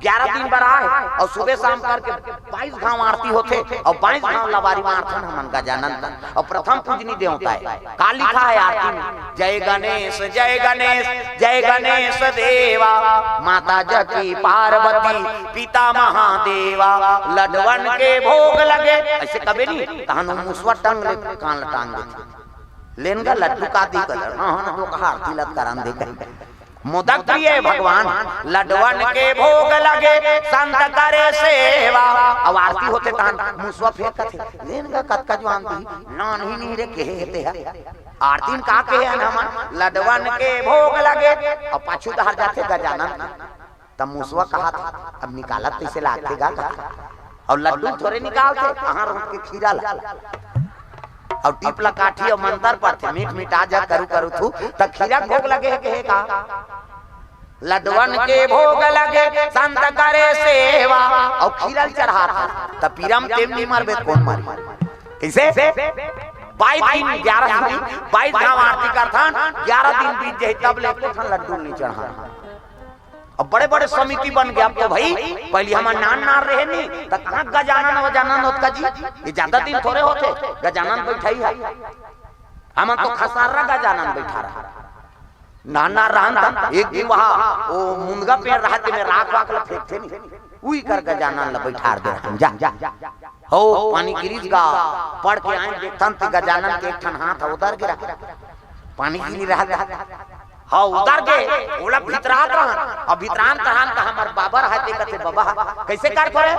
ग्यारह दिन बर आए, और सुबह शाम करके बाईस घाव आरती होथे, और बाईस घाव लबारी मारथन हमन गजानन का। और प्रथम पूजनी देवता है, का लिखा है आरती में? जय गणेश, जय गणेश, जय गणेश देवा, माता जकी पार्वती, पिता महादेवा, लडवन के भोग लगे। ऐसे कबे नहीं, तहन मुसवा टंग ले, कान ल टांग देथे। लेन गा लड्डू का दी कलर, हाँ, हाँ, जो कहा आरती लत करन दे कहीं। मोदक प्रिय भगवान, लडवन के भोग लगे, संत करे सेवा। अब आरती होथे तहन मुसवा फेंकत हे, लेन गा कतका जुआन दी, नान ही नहीं रे, केहे हे ते ह। आरती में का केहे हन हमन, लडवन के भोग लगे, अब पाछू डहर जाथे गजानन। त मुसवा कहा था, अब निकालत तैसे लागथे गा कहा। और लड्डू थोड़े निकालथे, कहाँ रोक के खीरा ला। और टीप ला काठी और मंतर पड़थे, मीठ मीठा जा करू करू थू, त खीरा के भोग लगे हे, केहे का? लडवन के भोग लगे, संत करे सेवा, और खीरा ल चढ़ात हे, त पीरा म तेम नहीं मरबे, कौन मरी? कैसे? बाईस दिन, ग्यारह दिन, बाईस घाव आरती करथन, ग्यारह दिन बीत जाही, तब ले एको ठन लड्डू नहीं चढ़ान। अब बड़े-बड़े समिति बन गया। अब तो भाई, पहली हमन नान नान रहे नहीं, त कहाँ गजानन वजानन होत का जी? ये ज्यादा दिन थोड़े होथे, गजानन बैठाही है। हमन तो खसारा गजानन बैठा रहा। नान नान रहन त एक दिन वहाँ वो मुनगा पेड़ रहा, तेमे राख वाख ला फेंकथे नहीं, उही कर गजानन ला बैठार दे रहन, जा। हो, पानी गिरिस गा, पढ़ के आए देखथन त गजानन के एक ठन हाथ उदर गे रहा, पानी गिरी रहा। हाँ, उदर गे, ओला भितरात रहन। अब भितरात रहन त हमर बाबा रहते, कथे, "बाबा, कैसे कर करे?"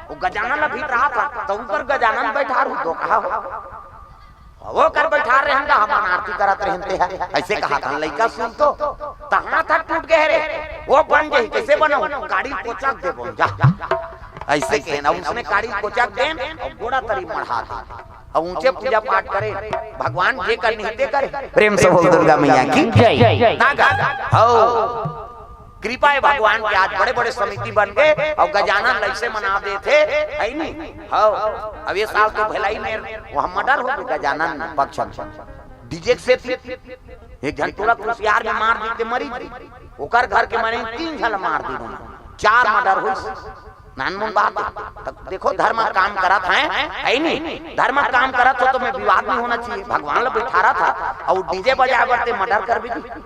वो गजानन ला भितरात रहन, त ऊपर गजानन बैठा रहू, तो कहा हो। अब वो कर बैठा रहन त हमन आरती करत रहन ते ह। ऐसे कहा था, लइका सुन तो, त हाथ हाथ टूट गए रे। वो बन गई, कैसे बनो? काड़ी कोचक दे बोल, जा। ऐसे कहना, उसने काड़ी कोचक देन और गोड़ा तरी मढ़ा दे। अब ऊंचे पूजा पाठ करे, भगवान जे कर निहिते करे। प्रेम से बोल दुर्गा मैया की जय। ना गा? हो। कृपा है भगवान के, आज बड़े-बड़े समिति बन गए और गजानन लइसे मना देथे, है नी? हो। अब ये साल तो भिलाई में वहाँ मर्डर हो गया गजानन पक्ष में। डीजे से एक झन टोला कुसियार में मार दी ते मरी जी। ओकर घर के मरे तीन झन मार दी, चार मर्डर होइस। नानमुन बात है। त देखो, धर्म काम करत है, है नी? धर्म काम करत हो तो मैं विवाद नहीं होना चाहिए। भगवान ला बैठारा था और डीजे बजाए बर ते मर्डर कर भी दी।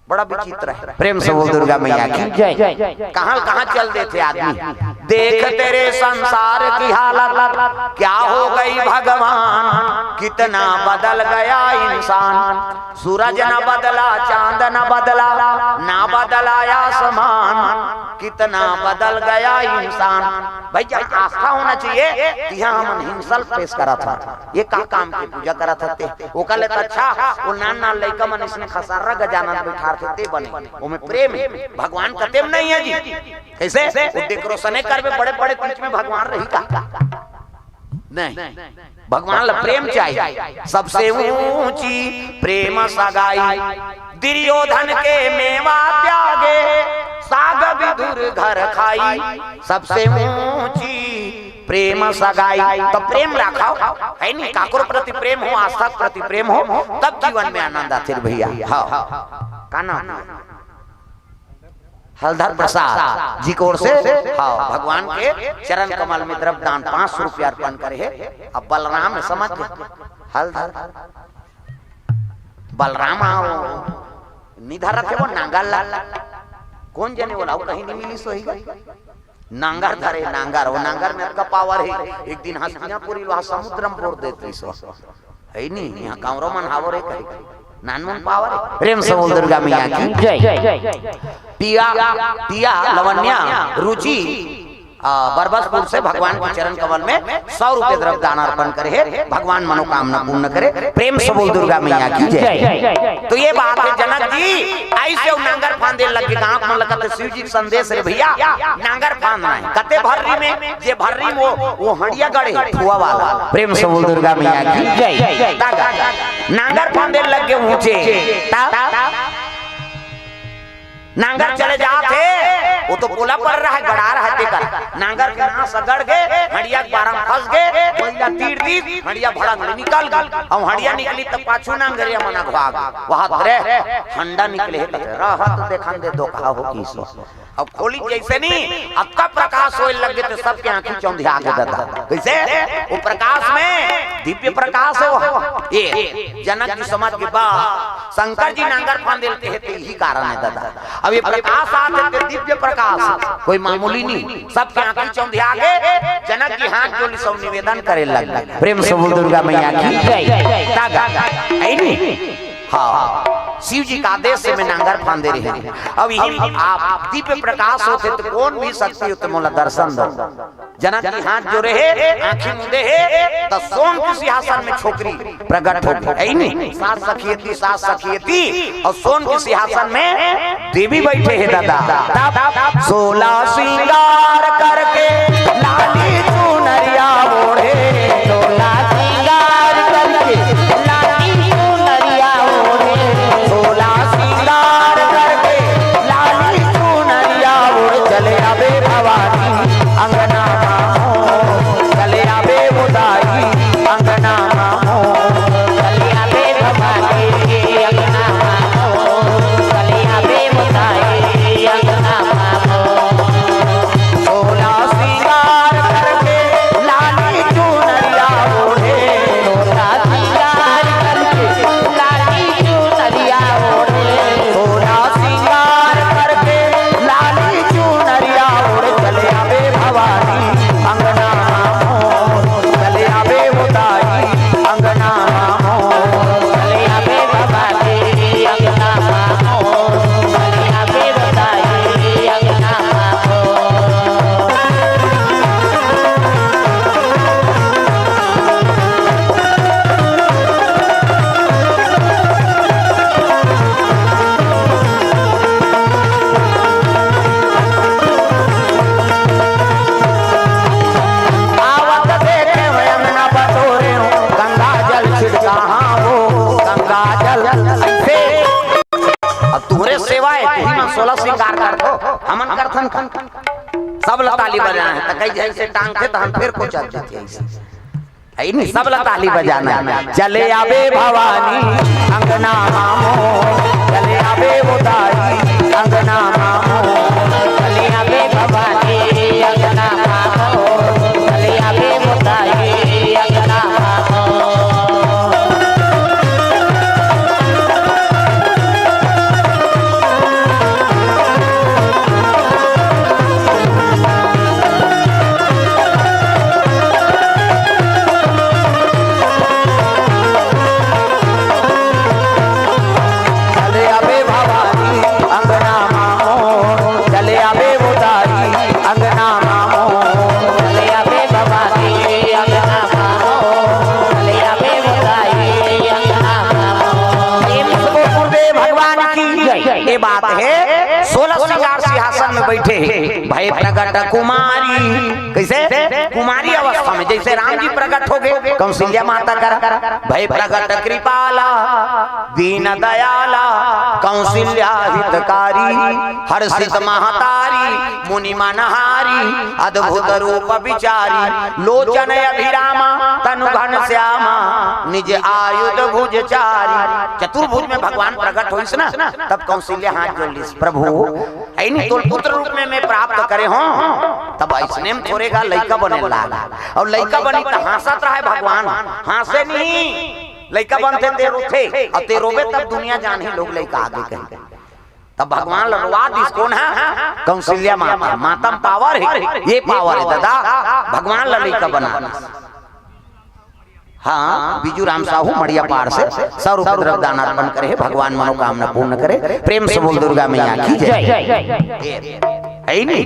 बड़ा विचित्र है। प्रेम से बोल दुर्गा मैया की जय। कहाँ कहाँ चल देथे आदमी। देख तेरे संसार की हालत, क्या हो गई भगवान, कितना बदल गया इंसान। सूरज न बदला, चांद न बदला, ना बदला आसमान, कितना बदल गया इंसान। भाई, जहाँ आस्था होना चाहिए, तिहाँ हमन हिंसा ल पेश करत हन। ये का काम के पूजा करत हते? ओकर ले त अच्छा, वो नान नान लइका मन इसने खसारा गजानन बैठार थे, ते बने। ओमे प्रेम है, भगवान कते में नहीं है जी। कैसे? वो डेकोरेशने करबे, बड़े बड़े बीच में भगवान रही का? नहीं, भगवान ला प्रेम चाहिए। सबसे ऊंची प्रेम सगाई, दुर्योधन के मेवा त्यागे, साग विदुर घर खाई। सबसे ऊंची प्रेम सगाई, तो प्रेम रखो, है नी? काकरो प्रति प्रेम हो, आस्था के प्रति प्रेम हो, तब जीवन में आनंद आथे भैया। हाँ, का नाम? हलधर प्रसाद जी की ओर से, हाँ, भगवान के चरण कमल में द्रव्य दान पाँच सौ रुपया अर्पण करे हे। अब बलराम समझ गए, हलधर, बलराम आओ, निधर रखे वो नांगल ला, कौन जने बोला, वो कहीं नहीं मिली सोई गई। नांगर धरे, नांगर, वो नांगर में अतका पावर हे, एक दिन हस्तिनापुरी लोहा समुद्र में बोर देती सो। है नी, यहाँ कांवरो मन हावो रे कही। नानमुन पावर हे। प्रेम से बोल दुर्गा मैया की जय। पिया, पिया, लवण्या, रुचि, आ, बरबसपुर से भगवान के चरण कमल में सौ रुपये द्रव्य दान अर्पण करे हे। भगवान मनोकामना पूर्ण करे। प्रेम से बोल दुर्गा मैया की जय। तो ये बात हे, जनक जी ऐसे नांगर फांदे लग गे, गांव मन लगत हे शिव जी के संदेश रे भैया, नांगर फांदना हे। कते भर्री में, जे भर्री में वो, वो हंडिया गड़े, फुआ वाला। प्रेम से बोल दुर्गा मैया की जय। तागा, नांगर फांदे लग गे ऊंचे। ता, नांगर चले जात हे, वो तो पोला पर रहा हे, गड़ा रहा हे तेकर। नांगर के नास अगड़ गे, हंडिया के बारा में फंस गे, बइला तीर दीस, हंडिया भड़ंग ले निकल गे। अब हंडिया निकली त पाछू नांगरिया मन अघवा गे। वहां रे हंडा निकले हे, कहते, "रहत देखन दे धोखा हो की सो।" अब खोली जैसे नी, अतका प्रकाश होए लग गे त सबके आंखी चौंधिया गे दादा। कैसे? वो प्रकाश में, दिव्य प्रकाश हो। ये जनक जी समझ गे बा, शंकर जी नांगर फांदे ल कहे त यही कारण हे दादा। अब ये प्रकाश आत हे, दिव्य प्रकाश, कोई मामूली नी। सबके आंखी चौंधिया गे, जनक जी हाथ जोड़ी सब निवेदन करे लग गे। प्रेम से बोल दुर्गा मैया की जय। तागा, है नी? हाँ, शिव जी के आदेश से मैं नांगर फांदे रहेंव। अब यही आप दिव्य प्रकाश होते तो कौन भी शक्ति होते मोला दर्शन दो। जनक जी हाथ जोड़े हे, आंखी मूंदे हे, त सोन के सिंहासन में छोकरी प्रगट हो गे, है नी? सात सखियती, सात सखियती, अउ सोन के सिंहासन में देवी बैठे हे दादा। तब सोलह श्रृंगार करके लाली चुनरिया ओढ़े, सोलह श्रृंगार करके लाली चुनरिया ओढ़े, सोलह श्रृंगार करके लाली चुनरिया ओढ़े, चले आबे भवानी अंगना मा मोर, चले आबे उदाई अंगना मा मोर, चले आबे भवानी अंगना मा मोर, चले आबे उदाई अंगना मा मोर। सोलह श्रृंगार करके लाली चुनरिया ओढ़े, सोलह श्रृंगार करके लाली चुनरिया ओढ़े, सोलह श्रृंगार करके लाली चुनरिया ओढ़े, चले आबे भवानी अंगना मा मोर, चले आबे उदाई अंगना मा मोर, चले आबे भवानी अंगना मा मोर, चले आबे उदाई अंगना मा मोर। आवत देखे हो अंगना बटोरे हो, गंगा जल छिड़का, हाँ वो गंगा जल से। अब तुहरे सेवा हे, तुही मन सोलह श्रृंगार करथो, हमन करथन का? सब ल ताली बजाए हे, त कई जैसे टांगथे त हम फिर को चल देथे ऐसे। है नी, सब ल ताली बजाना हे। चले आबे भवानी अंगना मा मोर, चले आबे उदाई अंगना मा मोर, चले आबे भवानी अंगना मा मोर, चले आबे उदाई अंगना मा मोर। चले आबे भवानी अंगना मा मोर, चले आबे उदाई अंगना मा मोर, चले आबे भवानी अंगना मा मोर, चले आबे उदाई अंगना मा मोर। प्रेम से बोल गुरुदेव भगवान की जय। ये बात हे, सोलह श्रृंगार सिंहासन में बैठे हे, भए प्रगट कुमारी। कैसे? कुमारी अवस्था में, जैसे राम जी प्रगट हो गे कौशल्या माता करा, भए प्रगट कृपाला दीन दयाला कौशल्या हितकारी, हर्षित महतारी मुनि मनहारी, अद्भुत रूप विचारी, लोचन अभिरामा तनु घनश्यामा निज आयुध भुज चारी। चतुर्भुज में भगवान प्रगट होइस ना, तब कौशल्या हाथ जोड़ लिस, प्रभु, ऐनी तोल पुत्र रूप में मैं प्राप्त करे हों, तब ऐसने में थोरे गा लइका बने लाग। अउ लइका बनी त हाँसत रहय भगवान, हाँसे नहीं। लइका बनथे ते रोथे, अउ ते रोबे तब दुनिया जानही लोग लइका आगे कही। तब भगवान ल रोवा दिस कोन ह? कौशल्या माता। माता म पावर हे, ये पावर हे दादा, भगवान ल लइका बना दिस। हाँ, बिजू राम साहू मड़िया पार से सौ रुपये द्रव्य दान अर्पण करे हे, भगवान मनोकामना पूर्ण करे। प्रेम से बोल दुर्गा मैया की जय। जय। ये, है ही नहीं।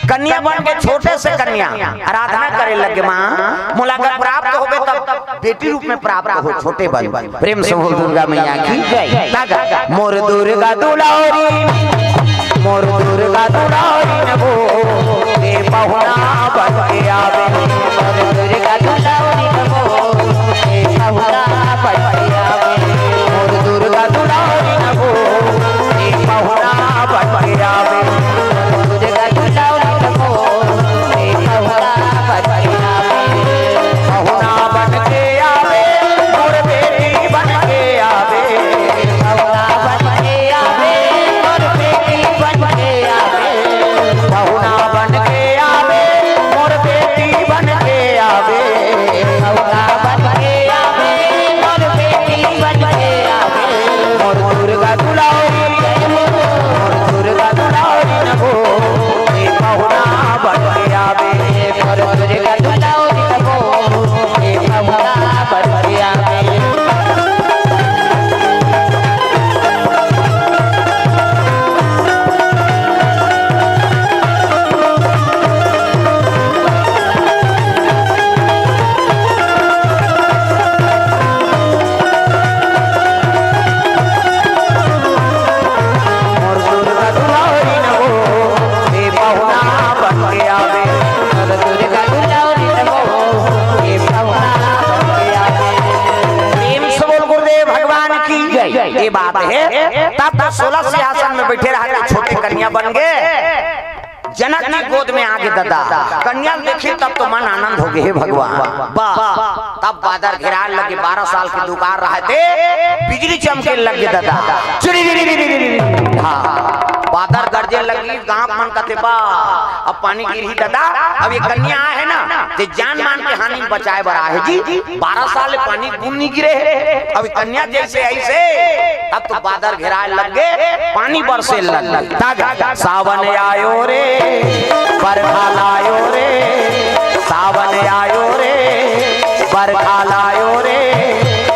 कन्या बन के छोटे से कन्या आराधना करे लगे, माँ मोला अगर प्राप्त होबे तब बेटी रूप में प्राप्त हो, छोटे बन। प्रेम से बोल दुर्गा मैया की जय। तागा, मोर दुर्गा दुलारी, मोर दुर्गा दुलारी नबो, ए पहुना बन के आवे। मोर दुर्गा दुलारी नबो, ए पहुना बन के आवे। मोर दुर्गा दुलारी नबो, ए पहुना बन के आवे। मोर दुर्गा दुलारी नबो, ए पहुना बन के आवे। पहुना बन के आवे, मोर बेटी बन के आवे। पहुना बन के आवे, मोर बेटी बन के आवे। पहुना बन के आवे, मोर बेटी बन के आवे। पहुना बन के आवे, मोर बेटी बन के आवे। मोर दुर्गा दुलारी, मोर दुर्गा दुलारी नबो, ए पहुना बन के आवे। मोर दुर्गा दुलारी नबो, ए पहुना बन के आवे। मोर दुर्गा दुलारी नबो, ए पहुना बन के आवे। मोर दुर्गा दुलारी नबो, ए पहुना बन के आवे। प्रेम से बोल गुरुदेव भगवान की जय। ये बात हे, तब तो सोलह सिंहासन में बैठे रहा के छोटे कन्या बन गए। जनक जी गोद में आगे दादा, कन्या ल देखी तब तो मन आनंद हो गए, हे भगवान। बा, तब बादर घेराए लगे, बारह साल के दुकार रहा थे, बिजली चमके लगे दादा। चिरी री री री री री। हाँ, बादर गरजे लगी, गांव मन कथे बा, अब पानी गिरही दादा। अब ये कन्या आहे ना, ते जान मान के हानि बचाए बर आहे जी। बारह साल ले पानी बूंद नहीं गिरे हे। अब कन्या जैसे ऐसे, तब तो बादर घेराए लग गए, पानी बरसे लग गए। तागा, सावन आयो रे, बरखा लायो रे, सावन आयो रे, बरखा लायो रे,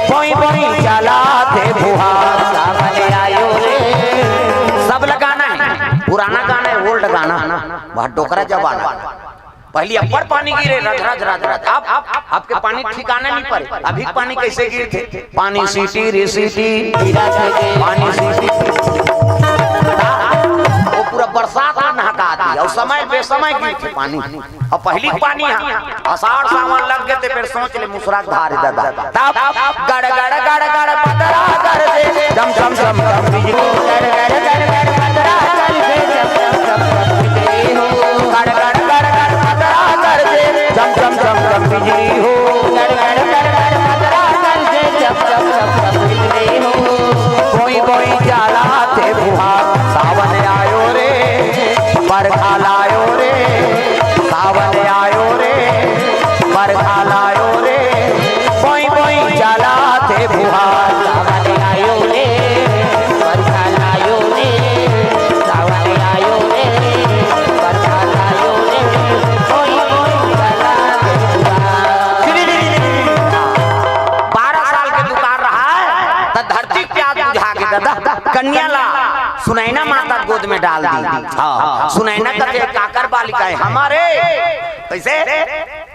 बोई बोई चलाथे फुहार। सावन आयो रे। सब ला गाना हे, पुराना गाना हे, ओल्ड गाना, वह डोकरा जमाना। पहली अब्बड़ पानी गिरे, रज, रज, रज, रज। अब, अब, अब के पानी ठिकाना नहीं परे। अभी पानी कैसे गिरथे? पानी सीटी रे सीटी, पानी सीटी। वो पूरा बरसात में नहका दी। और समय बेसमय गिरथे पानी। और पहली पानी हा, आषाढ़ सावन लग गए थे, फिर सोच ले, मुसरा धार दादा। तब गड़ गड़ गड़ गड़ बदरा गरजे, झम झम झम झम बिजली। गड़ गड़ गड़ गड़ बदरा गरजे, झम झम झम झम बिजली हो। गड़ गड़ गड़ गड़ बदरा गरजे, झम झम झम झम बिजली हो। गड़ गड़ गड़ गड़ बदरा गरजे, झम झम झम झम बिजली हो। बोई बोई चलाथे फुहार, सावन आयो रे, बरखा लायो रे, सावन आयो रे, बरखा लायो रे, बोई बोई चलाथे फुहार। सावन आयो रे, बरखा लायो रे, सावन आयो रे, बरखा लायो रे, बोई बोई चलाथे फुहार। बारह साल के दुकार रहा है, त धरती प्यास बुझा के दादा, कन्या ला सुनैना माता गोद में डाल दी। हाँ, सुनैना करके काकर बालिका है हमारे, कैसे?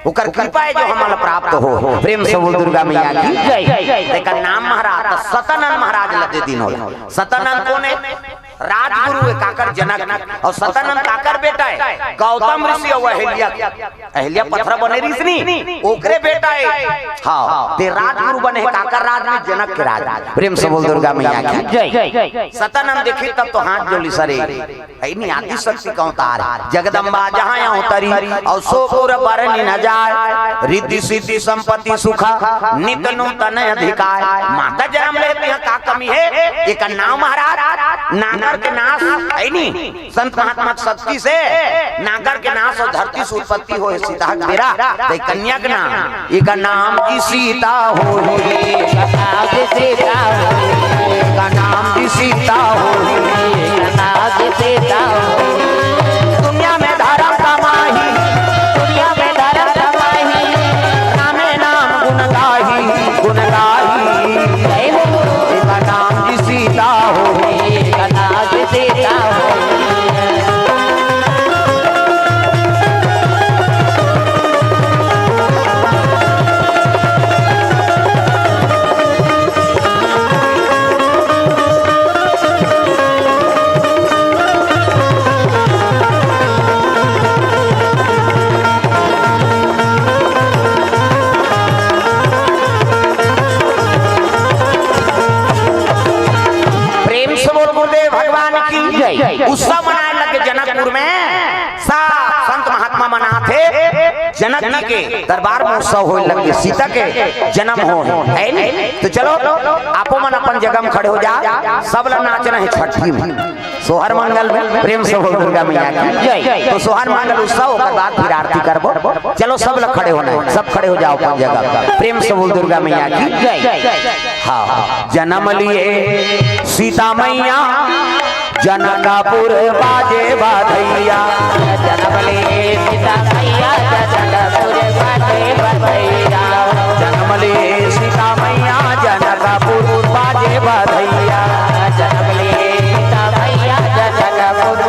ओकर कृपा है जो हमला प्राप्त हो। प्रेम से बोल दुर्गा मैया की जय। तेकर नाम महाराज, त सतानंद महाराज ला दे दीन हो। सतानंद कोन है? राजगुरु है काकर, जनक। और सतानंद काकर बेटा है? गौतम ऋषि और अहिल्या, अहिल्या पथरा बने ऋषि नी, ओकरे बेटा है। हाँ, ते राजगुरु बने है काकर राज में, जनक के राज। प्रेम से बोल दुर्गा मैया की जय। सतानंद देखी तब तो हाथ जोड़ी सरे। है नी, आदि शक्ति का अवतार है। जगदम्बा जहाँ अवतरी, और सो पुर बरनि न जाय। रिद्धि सिद्धि संपत्ति सुख, नित नूतन अधिकार। माता जन्म लेती है, का कमी है? एक नाम महाराज, नाम नागर के नाश है नी, संत महात्मा के शक्ति से नागर के नाश अउ धरती से उत्पत्ति होय सीता के बेरा, ते कन्या के नाम, एकर नाम जी सीता होही। एकर नाम जी सीता होही। एकर नाम जी सीता होही। एकर नाम जी सीता होही। दुनिया में धर्म कमाही, दुनिया में धर्म कमाही, रामे नाम गुण गाही, गुण गाही। जय हो। एकर नाम जी सीता होही। एकर नाम जी सीता होही। प्रेम से बोल गुरुदेव भगवान की जय। उत्सव मनाए लगे जनकपुर में, सब संत महात्मा मनाथे। जनक जी के दरबार में उत्सव होए लगे, सीता के जन्म हो है नी? तो चलो, आपो मन अपन जगह में खड़े हो जा, सब ला नाचना है छठी में। सोहर मंगल में प्रेम से बोल दुर्गा मैया की जय। तो सोहर मंगल उत्सव, ओकर बाद फिर आरती करबो। चलो, सब लोग खड़े होना है, सब खड़े हो जाओ अपन जगह। प्रेम से बोल दुर्गा मैया की जय। हाँ, हाँ। जन्म लिए सीता मैया जनकपुर बाजे बधैया। जन्म लिए सीता मैया जनकपुर बाजे बधैया। जन्म लिए सीता मैया जनकपुर बाजे बधैया। जन्म लिए सीता मैया जनकपुर।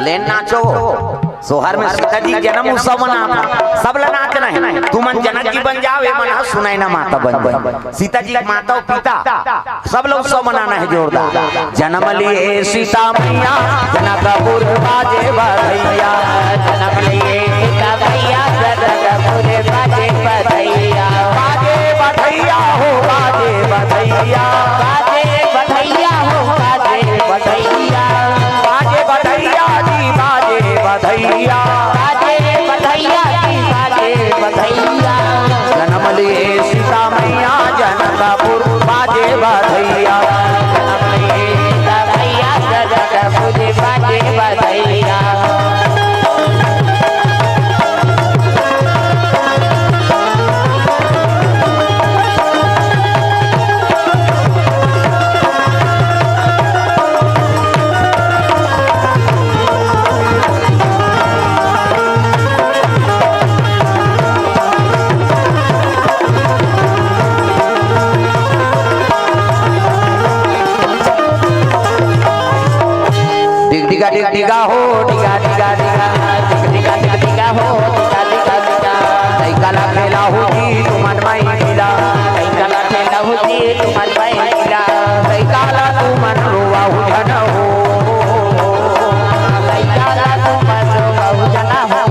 ले नाचो, सोहर में सीता जी जन्म उत्सव मनात हे, सब ला नाचना है। तुमन जनक जी बन जाओ, ये मन ह सुनैना माता बन जाओ। सीता जी के माता अउ पिता, सब ला उत्सव मनाना है जोरदार। जन्म लिए सीता मैया, जनकपुर बाजे बधैया। जन्म लिए सीता मैया, जनकपुर बाजे बधैया। बाजे बधैया हो, बाजे बधैया। बाजे बधैया हो, बाजे बधैया। बाजे बधैया जी, बाजे बधैया। बाजे बधैया जी, बाजे बधैया। जन्म लिए सीता मैया जनकपुर बाजे बधैया। जन्म लिए सीता मैया जनकपुर बाजे बधैया। डिग डिगा डिग डिगा हो, डिगा डिगा डिगा, डिग डिगा डिग डिगा हो, डिगा डिगा डिगा। लइका ला खेलाहू जी तुमन माई मिला। लइका ला खेलाहू जी तुमन माई मिला। लइका ला तुमन रोवाहू झन हो। लइका ला तुमन रोवाहू झन हो।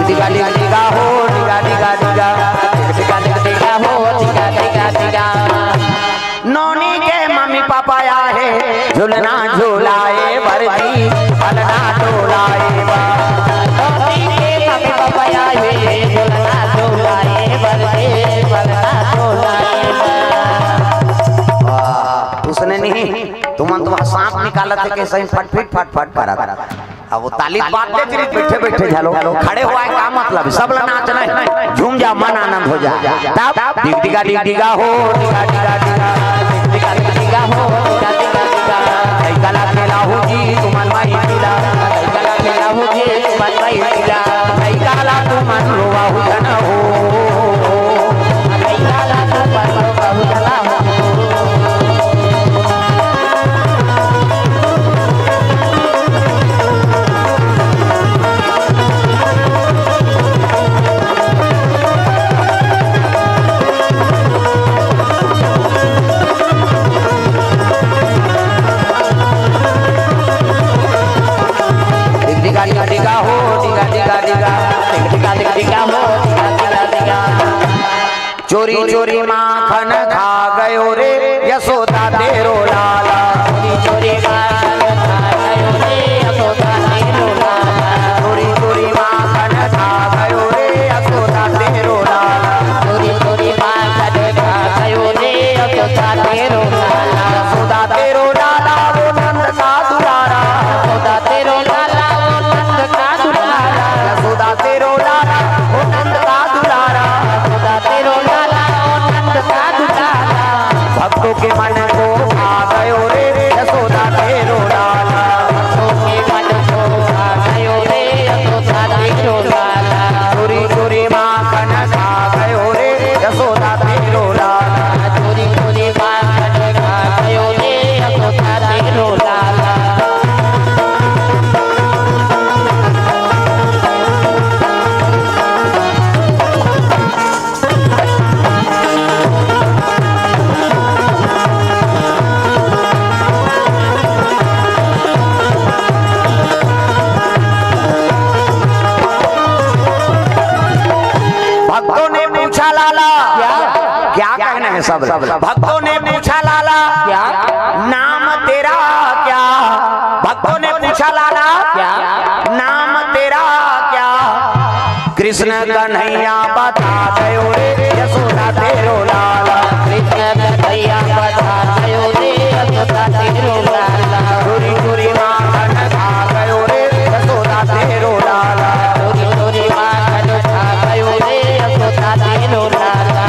डिगा डिगा डिगा हो, डिगा डिगा डिगा। डिगा डिगा डिगा हो, डिगा डिगा डिगा। नोनी के मम्मी पापा आए हे, झुलना झुलाए बर जी, पलना डोलाए बर। नोनी के मम्मी पापा आए हे, झुलना झुलाए बर जी, पलना डोलाए बर। वाह, उसने नहीं, तुमन तो वहाँ सांप निकालत हे, कैसे ही फटफिट फटफट परत। अब वो ताली बात दे तेरी बैठे बैठे झालो, खड़े हुआ है, का मतलब? सब ला नाचना है, झूम जा, मन आनंद हो जा। तब डिग डिगा डिग डिगा हो, डिगा डिगा डिगा, डिग डिगा डिग डिगा हो, डिगा डिगा डिगा। लइका ला खेलाहू जी तुमन माई मिला, लइका ला खेलाहू जी तुमन माई मिला, लइका ला तुमन रोवाहू झन हो। लइका ला तुमन रोवाहू झन हो। चोरी माखन खा गयो रे यशोदा तेरो लाला। चोरी चोरी माखन खा गयो रे यशोदा तेरो लाला। चोरी चोरी माखन खा गयो रे यशोदा तेरो लाला। चोरी चोरी माखन खा गयो रे यशोदा तेरो लाला। यशोदा तेरो लाला वो नंद का दुलारा। यशोदा तेरो लाला वो नंद का दुलारा। यशोदा तेरो लाला वो नंद का दुलारा। यशोदा तेरो लाला वो नंद का दुलारा। भक्तों के मन को भा गयो रे यशोदा तेरो लाला। भक्तों के मन को भा गयो रे यशोदा तेरो लाला। चोरी चोरी माखन खा गयो रे यशोदा तेरो लाला। चोरी चोरी माखन खा गयो रे यशोदा तेरो लाला। भक्तों ने पूछा लाला, क्या? क्या कहना है सब? भक्तों ने पूछा लाला, क्या? नाम तेरा क्या? भक्तों ने पूछा लाला, क्या? नाम तेरा क्या? कृष्ण कन्हैया बता गयो रे यशोदा तेरो लाला। कृष्ण कन्हैया बता गयो रे यशोदा तेरो लाला। चोरी चोरी माखन खा गयो रे यशोदा तेरो लाला। चोरी चोरी माखन खा गयो रे यशोदा तेरो लाला।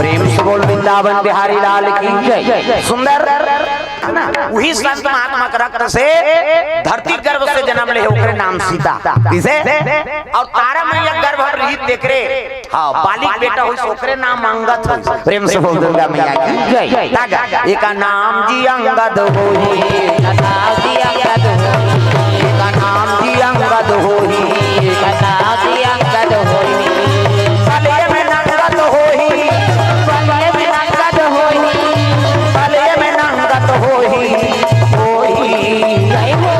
प्रेम से बोल वृंदावन बिहारी लाल की जय। सुंदर है ना? वही संत महात्मा के रक्त से धरती गर्भ से जन्म ले, ओकरे नाम सीता। किसे? और तारा मैया गर्भ रहित तेकरे, हाँ, बाली के बेटा होइस, ओकरे नाम अंगद होइस। प्रेम से बोल दुर्गा मैया की जय। तागा, एका नाम जी अंगद होही। एका नाम जी अंगद होही। एका नाम जी अंगद होही। एका नाम जी अंगद होही। बलिये में नंगत होही। बलिये में नंगत होही। बलिये में नंगत होही। होही। जय हो।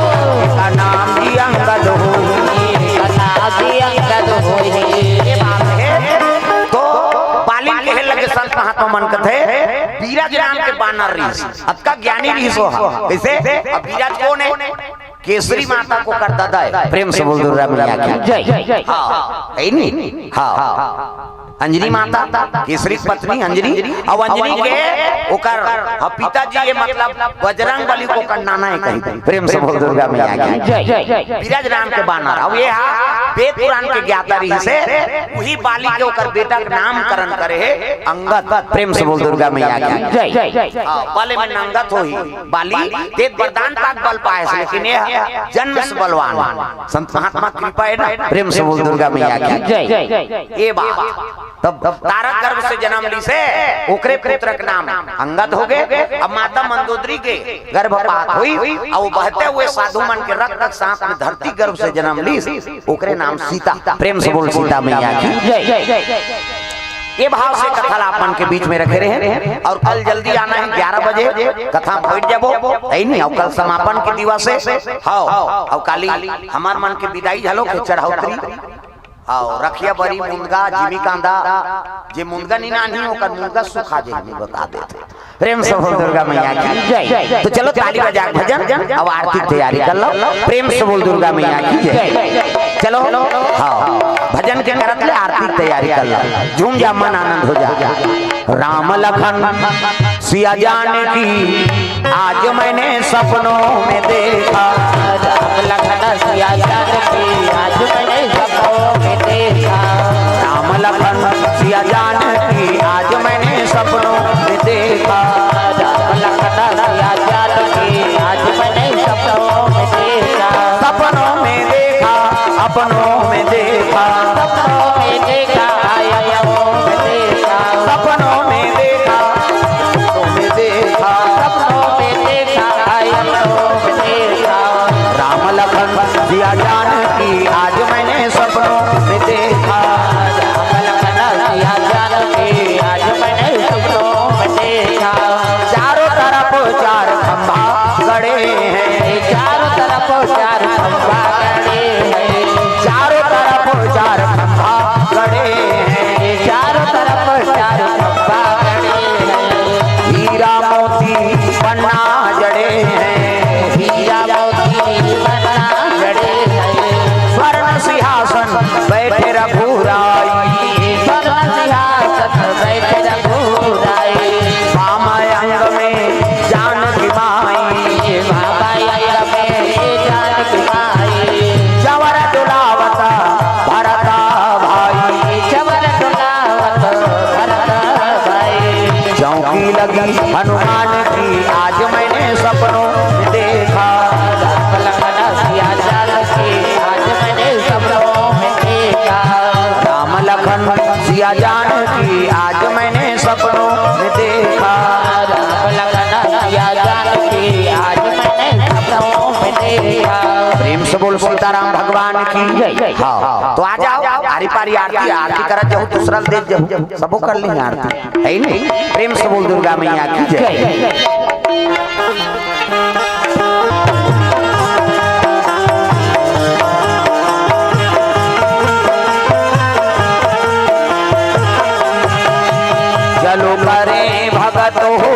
एका नाम जी अंगद होही। एका नाम जी अंगद होही। ये बात है। तो बाली कहे लगे संत महात्मा मन कथे, बीरज नाम के बानर रहिस, अतका ज्ञानी रहिस ओ हा। कइसे? अब बीरज कोन हे? केसरी माता के ओकर ददा हे। प्रेम से बोल दुर्गा मैया की जय। हाँ, हे नी? हाँ। अंजनी माता, केसरी के पत्नी अंजनी, अउ अंजनी के ओकर, हाँ, पिताजी, ये मतलब बजरंग बली के ओकर नाना हे कहिथे। प्रेम से बोल दुर्गा मैया की जय। बीरज नाम के बानर। अब ये हा वेद पुराण के ज्ञाता रहिस हे, उही बाली के ओकर बेटा के नामकरण करे हे अंगद। प्रेम से बोल दुर्गा मैया की जय। हाँ, बले में नंगत होही बाली, तें वरदान पाके बल पाएस, लेकिन ये जन्म से बलवान हे। संत महात्मा कृपा हे ना। प्रेम से बोल दुर्गा मैया की जय। ये बात। तब तारा गर्भ से जन्म लिस हे, ओकरे पुत्र के नाम अंगद होगे। अब माता मंदोदरी के गर्भपात होइस, अउ बहते हुए साधु मन के रक्त के साथ में धरती गर्भ से जन्म लिस, ओकरे नाम सीता। प्रेम से बोल सीता मैया की जय। ये भाव से कथा ला आप मन के बीच में रखे रहेन, अउ कल जल्दी आना हे ग्यारह बजे, कथा में बइठ जाबो, हे नी? अउ कल समापन के दिवस हे, हाँ, अउ काली हमर मन के बिदाई घलो के चढ़ौतरी। हाँ, रखिया बरी, मुनगा, जिमी कांदा, जे मुनगा नी नानही, ओकर मुनगा सुखा जाही, बता देथे। प्रेम से बोल दुर्गा मैया की जय। तो चलो ताली बजा के भजन, अब आरती के तैयारी कर लो। प्रेम से बोल दुर्गा मैया की जय। चलो, हाँ, भजन के करत ले आरती के तैयारी कर लो। झूम जा, मन आनंद हो जा। राम लखन सिया जानकी आज मैंने सपनों में देखा। राम लखन सिया जानकी आज मैंने सपनों में देखा। राम लखन सिया जानकी आज मैंने सपनों में देखा। राम लखन सिया जानकी आज मैंने सपनों में देखा। सपनों में देखा, सपनों में देखा। सपनों में देखा, सपनों में देखा। सपनों में देखा, सपनों में देखा। सपनों में देखा, सपनों में देखा। सीताराम भगवान की जय। हाँ, तो आ जाओ, आरी पारी आरती, आरती करत जाओ, दूसरा ल देत जाओ, सबो कर ले आरती, है नहीं? प्रेम से बोल दुर्गा मैया की जय। चलो करे भगत हो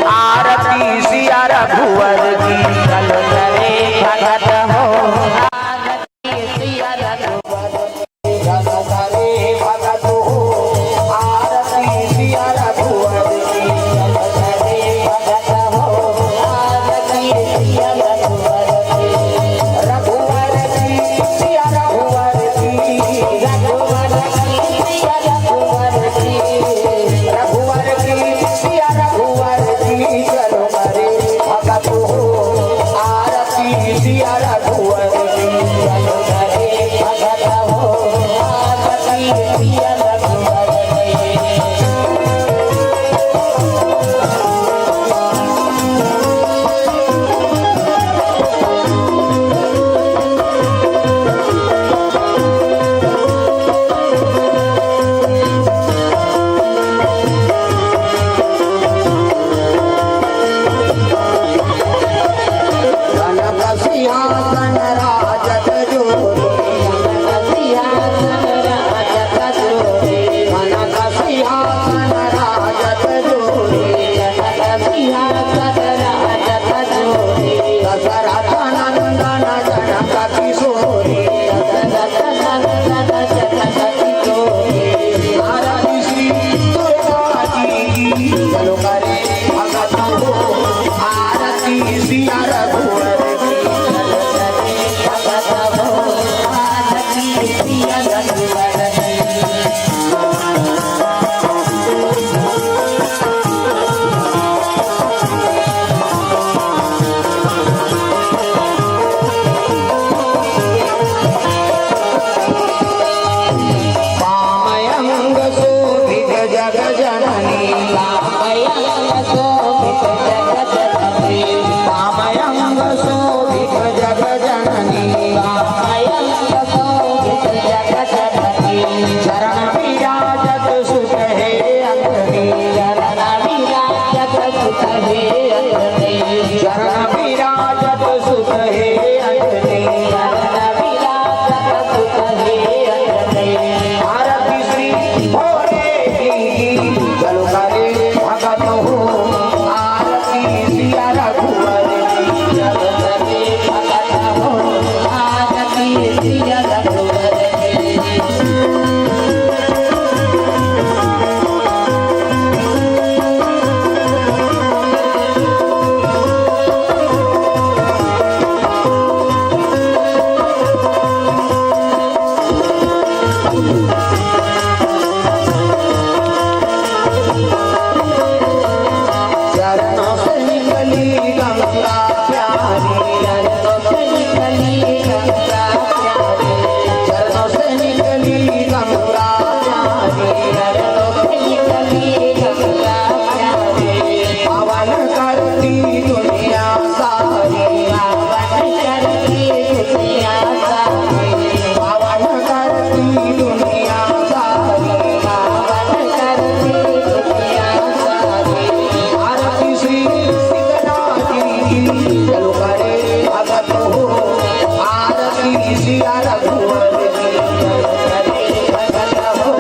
आरती सिया रघुवर की। चलो करे भगत हो आरती सिया रघुवर की। चलो करे भगत हो आरती सिया रघुवर की। चलो करे भगत हो आरती सिया रघुवर की। रघुवर की सिया रघुवर की। रघुवर की सिया रघुवर की। रघुवर की सिया रघुवर की। चलो करे भगत हो आरती सिया रघुवर की। चलो करे भगत हो आरती सिया रघुवर की। कनक सिंहासन राजत जोरे। कनक सिंहासन राजत जोरे। कनक सिंहासन राजत जोरे। कनक सिंहासन राजत जोरे। दशरथ नंदन जनक किशोरी। दशरथ नंदन जनक किशोरी। आरती श्री दुर्गा जी की। चलो करे भगत हो आरती सिया रघुवर की। भगत हो आरती सिया रघुवर की। वामयंग शोभित जग जननी। वामयंग शोभित जग जननी। वामयंग शोभित जग जननी। वामयंग शोभित जग जननी। चरण विराजत सुत हे अंजनी। चरण विराजत सुत हे अंजनी। चरण विराजत सुत हे अंजनी। चरण विराजत सुत हे अंजनी। आरती श्री भोले जी की। चलो करे भगत हो आरती सिया रघुवर की। चलो करे भगत हो आरती सिया रघुवर की। चरणों से निकली गंगा प्यारी। चरणों से निकली गंगा प्यारी। चरणों से निकली गंगा प्यारी। चरणों से निकली गंगा प्यारी। पावन करती दुनिया सारी। पावन करती दुनिया सारी। पावन करती दुनिया सारी। पावन करती दुनिया सारी। आरती श्री शीतला जी की। चलो करे भगत हो आरती सिया रघुवर की। चलो करे भगत हो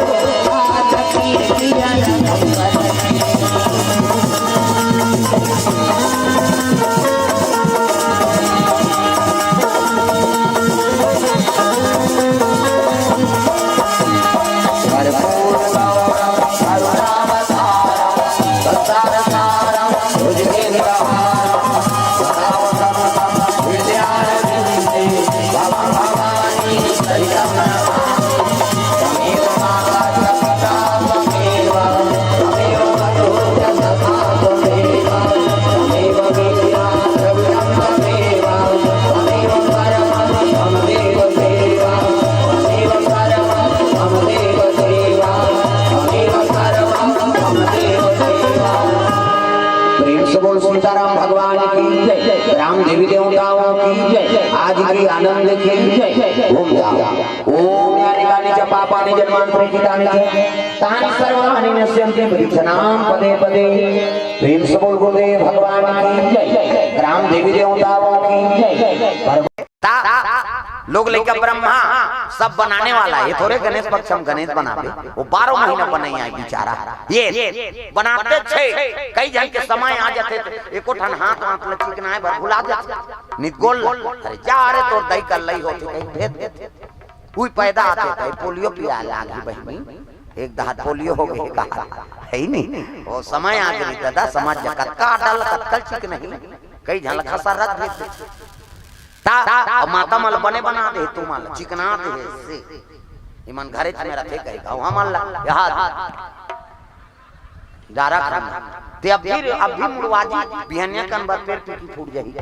आरती सिया रघुवर की। प्रेम से बोल सीताराम भगवान की जय, राम देवी देवताओं की जय। आज की आनंद की घूम जाओ। ओम यानि कानि च पापानि जन्मांतरे कृतानि च तानि सर्वाणि नश्यन्ति मृच्छायां पदे पदे। प्रेम से बोल गुरुदेव भगवान की जय, ग्राम देवी देवताओं की जय। ता, लोग लइका ब्रह्मा सब बनाने वाला हे, ये थोरे गणेश पक्ष म गणेश बनाबे, वो बारह महीना बनइया हे बिचारा। ये बनाते छे, कई झन के समय आ जाथे, त एको ठन हाथ वाथ ल चिकनाए बर भुला जाथे। नित गोल, अरे जा रे, तोर दई कर लई होथे, कहीं भेज देथे। उही पैदा आथे, त पोलियो पिया लागी बहिनी, एक दाहर पोलियो हो गे का, हे ही नहीं। वो समय आ गे दादा, समझ जा, कतका डल, कतका चिकनही, कई झन ल खसरा भेज देथे। ता, ता, माता मन ल बने बना दे, तू मन ल चिकना दे, से। इमन घरे में रखे कहे, गाँव हमन ल, यहाँ डारा खाना। ते अभी, अभी मुड़वा जी, बिहनिया कन बर पेड़ टूटी फूट जाही।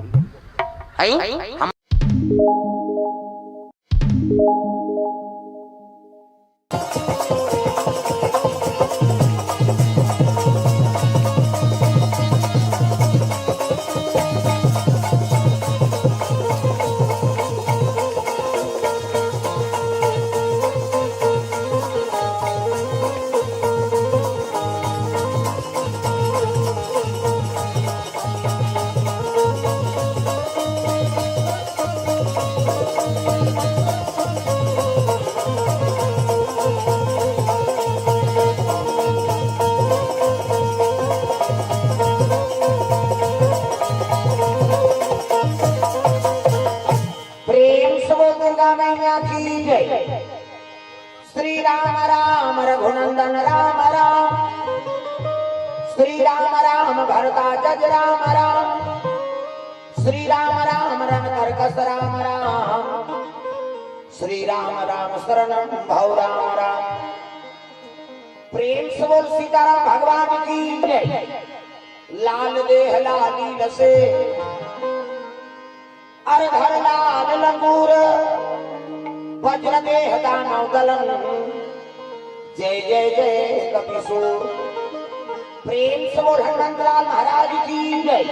हैं? हम प्रेम से बोल दुर्गा मैया की जय। श्री राम राम रघुनंदन राम राम, श्री राम राम भरता जज राम राम, श्री राम राम रण कर्कश राम राम, श्री राम राम शरणम भव राम राम। प्रेम से बोल सीताराम भगवान की जय। लाल देह लालील से अर घर लाल लंगूर, वज्र देह दानव दलन, जय जय जय कपिसूर। प्रेम से बोल हनुमंत लाल महाराज की जय।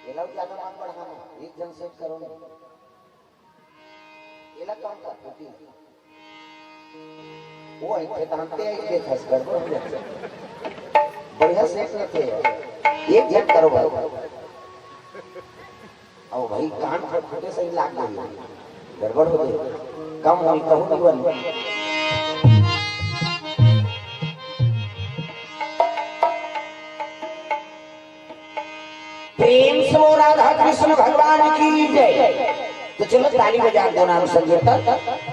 ये लोग ज्यादा मत बढ़ाना, एक जन से करो ना। एला काम कर, बेटी। वो एक ठे दांते, एक ठे खस गड़बड़ हो जाथे। बढ़िया सेट रखे यार। एक झन करो भाई। अब भाई कान फटफटे सही लाग गई। गड़बड़ हो जाए। कम होई कहूँ नहीं बन। प्रेम से बोल राधा कृष्ण भगवान की जय। तो चलो ताली बजा दो नाम संकीर्तन,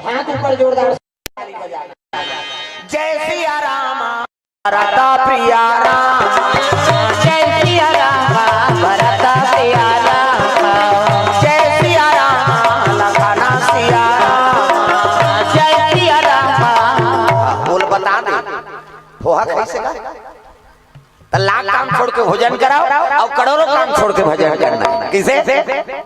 हाथ ऊपर जोरदार से ताली बजा। जय सिया राम। भरता प्रिया राम। जय सिया राम, भरता प्रिया राम। जय सिया राम, लखना सिया राम। जय सिया राम। बोल बता दे। फोहा खाई से का? त लाख काम छोड़ के भोजन कराओ अउ करोड़ों काम छोड़ के भजन करना। किसे?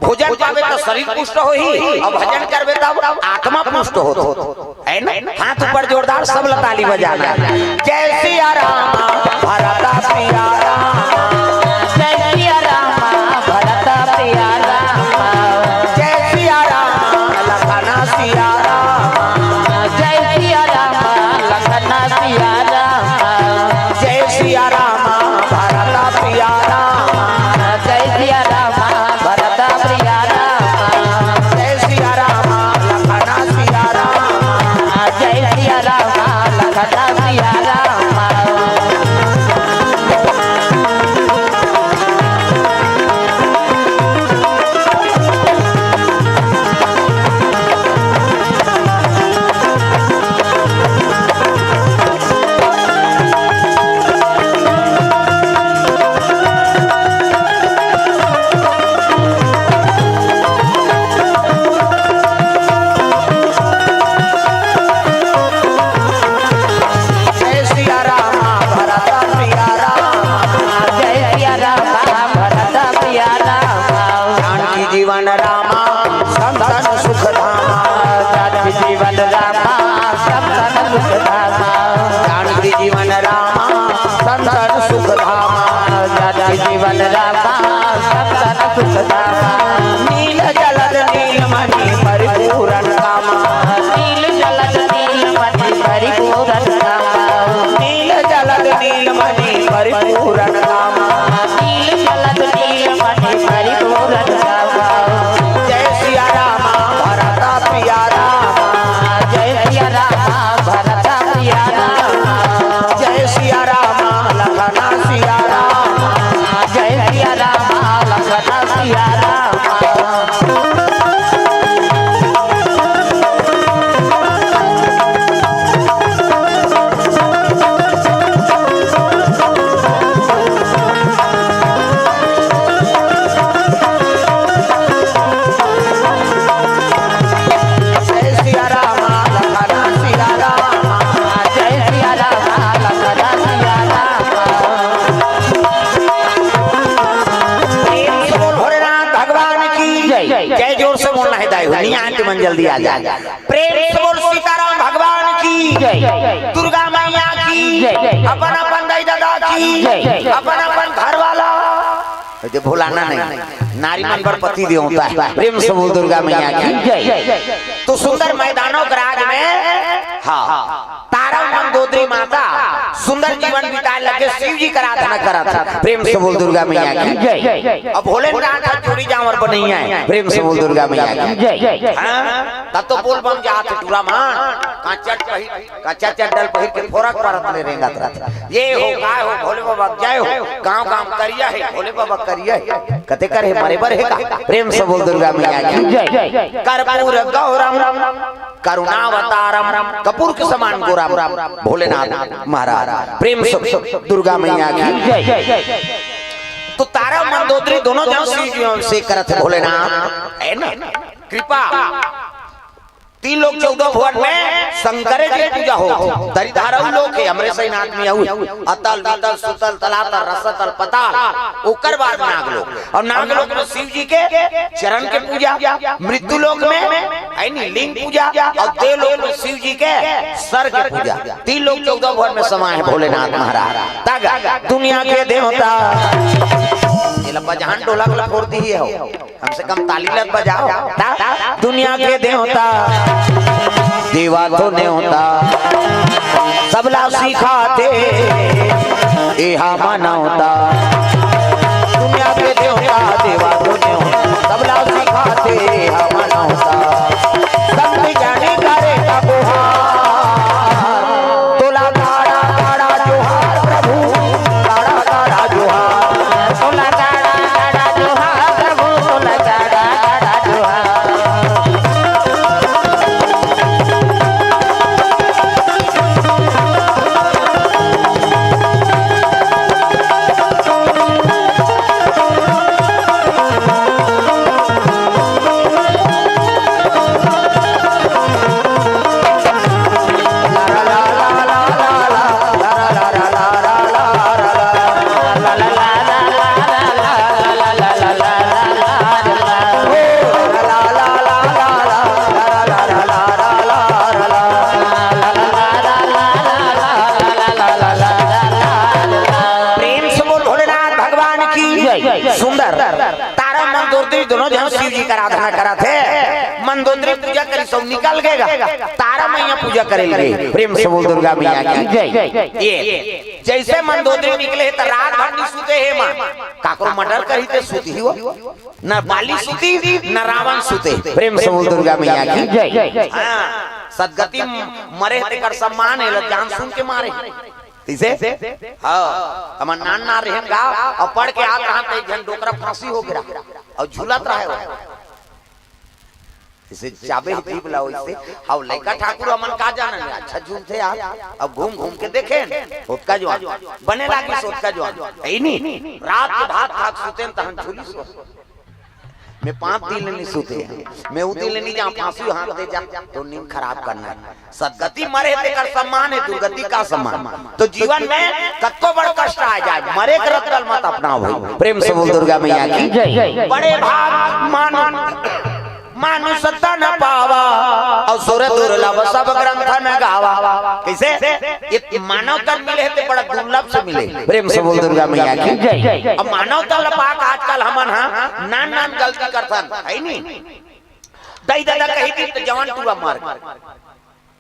भोजन पाबे त शरीर पुष्ट होही अउ भजन करबे त आत्मा पुष्ट होत होत, है ना? हाथ ऊपर जोरदार सब ल ताली बजाना। जय सिया राम, भरता सिया राम। जय सिया राम, भरता सिया राम। जय सिया राम, लखना सिया राम। जय सिया राम, लखना सिया राम। जय सिया राम, भरता प्रिया राम। जय सिया राम, भरता प्रिया राम। जय सिया राम, लखना सिया राम। जय सिया राम, लखना सिया राम। जय सिया राम, भरता प्रिया राम। जय सिया राम, भरता प्रिया राम। जानकी जीवन रामा, संतन सुख धामा। जानकी जीवन रामा, संतन सुख धामा। जानकी जीवन रामा, संतन सुख धामा। जानकी जीवन रामा, संतन सुख धामा। नील जलद बोलना हे दाई हो, नहीं आए त मन जल्दी आ जाए। प्रेम से बोल सीताराम भगवान की, जय। दुर्गा मैया की, जय। अपन अपन दाई ददा की, जय। अपन अपन घर वाला। ये भुलाना नहीं, नारी मन बर पति देवता हे। प्रेम से बोल दुर्गा मैया की, जय। तो सुंदर मैदानों के राज में, हाँ, तारा मंदोदरी माता सुंदर जीवन बिताए लगे, शिव जी का आराधना करत हे। प्रेम से बोल दुर्गा मैया की, जय। अब भोलेनाथ ह जोड़ी जांवर बनइया हे। प्रेम से बोल दुर्गा मैया की, जय। हाँ? तब तो बोल बम जात हे टूरा मन। कांचट पहिर, कांचा चड्डल पहिर के फोरक परत ले रेंगत रहिथे। ये हो, काय हो, भोले बाबा जय हो, गांव गांव करिया हे, भोले बाबा करिया हे। कते कर हे, मरे बर हे का? प्रेम से बोल दुर्गा मैया की, जय। कर्पूर गौरम करुणावतारम, कपूर के समान गोरा भोलेनाथ महाराज। प्रेम से दुर्गा मैया की, जय। तो तारा मंदोदरी दोनों जन शिव जी से करत हे भोलेनाथ, हे ना? कृपा। तीन लोक चौदह भुवन में शंकरे जी पूजा हो। दरिधारऊ लोक हे, हमरे सही आदमी अउ अतल, वितल, सुतल, तलातल, रसतल, पताल, ओकर बाद नागलोक। अउ नागलोक में शिव जी के चरण के पूजा, मृत्यु लोक में, हे नी, लिंग पूजा, अउ देवलोक में शिव जी के सर के पूजा। तीन लोक चौदह भुवन में समाए हे भोलेनाथ महाराज। तग दुनिया के देवता, ये ला बजहान ढोलक ला फोर दिही हो। कम से कम ताली लग बजाओ। ता, दुनिया के देवता, देवा तो नेवता, सबला सिखाथे, एहा मानवता। दुनिया के देवता, देवा तो नेवता, सबला सिखाथे, एहा मानवता। संत ज्ञानी करे का गुहार, तोला गाड़ा गाड़ा जोहार प्रभु, गाड़ा गाड़ा जोहार। तोला गाड़ा गाड़ा जोहार प्रभु, तोला गाड़ा गाड़ा जोहार। प्रेम से बोल भोलेनाथ भगवान की। जय। सुंदर। तारा मंदोदरी दोनों जन शिव जी का आराधना करत हे। मंदोदरी पूजा करिस अउ निकल गे गा। तारा मैया पूजा करे लगे। प्रेम से बोल दुर्गा मैया की, जय। ये जैसे मंदोदरी निकले हे त रात भर नहीं सुते हे माँ। काकरो मर्डर करही ते सुतही हो। न बाली सुतिस, न रावण सुते। प्रेम से बोल दुर्गा मैया की, जय। हाँ, सदगति मरे हे तेकर सम्मान हे, ल जान सुन के मारे। कइसे? हाँ, हमन नान नान रहेन गा, अउ पढ़ के आत रहन त एक झन डोकरा फांसी हो गे रहा, अउ झूलत रहे हो। जइसे चाबे हे जीभ ला वइसे, अउ लइका ठाकुर हमन का जानन, अच्छा झूलथे यार, अब घूम घूम के देखेन, ओतका जुवान, बने लागिस ओतका जुवान, हे नी? रात के भात खा के सुतेन तहन झूलिस। मैं पाँच दिन ले नहीं सुते हे, मैं उ दिन ले नहीं जा, फांसी हाथ दे जा, तो नींद खराब करना हे। सदगति मरे हे तेकर सम्मान हे, दुर्गति का सम्मान। तो जीवन में कतको बड़ कष्ट आ जाए, मरे के रत्तल मत अपनाओ भाई। प्रेम से बोल दुर्गा मैया की, जय। बड़े भाग मानु, मानुष तन पावा, अउ सुर दुर्लभ सब ग्रंथ न गावा। कइसे? ये मानव तन मिले हे ते बड़ा दुर्लभ से मिले। प्रेम से बोल दुर्गा मैया की, जय। अब मानव तन ल पाके आजकल हमन हा नान नान गलती करथन, हे नी? दाई ददा कही दिस त जवान टूरा मर गे।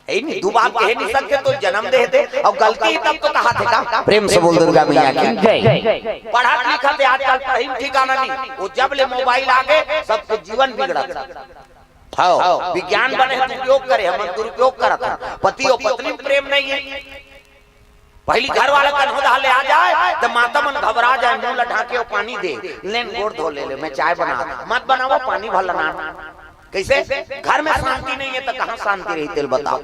हे नी, दू बात कहे नहीं सकते तो जन्म दे दे, अउ गलती तब तो कहाथे का। प्रेम से बोल दुर्गा मैया की, जय। पढ़त लिखत हे आजकल पढ़ई में ठिकाना नहीं, वो जब ले मोबाइल आ गे, सबके जीवन बिगड़त। हाँ, विज्ञान बने हे, दुरुपयोग करे, हमन दुरुपयोग करत हन। पति अउ पत्नी में प्रेम नहीं हे। पहिली घर वाला कन्हो डहर ले आ जाए, त माता मन घबरा जाए, मुंह ला ढांके अउ पानी दे, लेन गोड़ धो ले ले, मैं चाय बना, मत बनावा, पानी भर ला नान। कइसे? घर में शांति नहीं हे, त कहाँ शांति रही, तेला बताओ।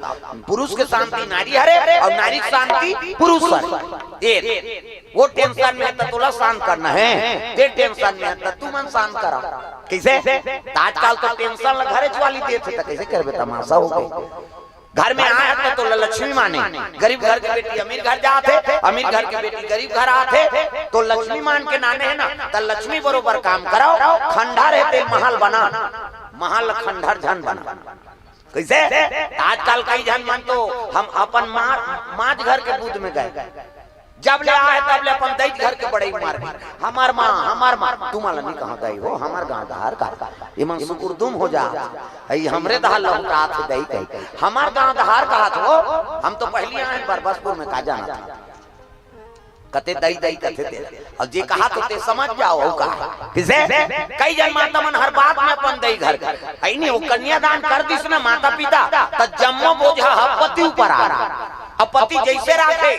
पुरुष के शांति नारी हरे, अउ नारी के शांति पुरुष हरे। ये, वो टेंशन में हे, त तोला शांत करना हे, ते टेंशन में हे, त तुमन शांत करा। कइसे? त आजकल तो टेंशन ला घरेच वाली देथे, त कइसे करबे, तमाशा हो गे। घर में आए हे त तोला लक्ष्मी माने। गरीब घर के बेटी अमीर घर जात हे, अमीर घर के बेटी गरीब घर आत हे, तो लक्ष्मी मान के नाने हे ना, त लक्ष्मी बरोबर काम कराओ, खंडहर हे ते महल बना, महल खंडहर झन बना। कइसे? आजकल कई झन मन तो हम अपन माँ, माँ घर के बूथ में गए, जब ले आए तब ले अपन दई घर के बड़ई मार के, "हमर माँ, हमर माँ।" तुमन ला नहीं कहा दई हो, हमर गाँव डहर का, ये मन सुकुरदुम हो जा। "अई हमरे डहर लहुटात हे दई कही, हमर गाँव डहर कहत हो, हम तो पहली आए बरबसपुर में, का जाना था।" कते दई दई कथे ते। अब जे कहा तो ते समझ जाओ, हो कहा। किसे? कई झन माता मन हर बात में अपन दई घर कर। अई नहीं, वो कन्यादान कर दिस ना माता पिता, त जम्मो बोझा ह पति ऊपर आ रहा। अब पति जैसे राखे,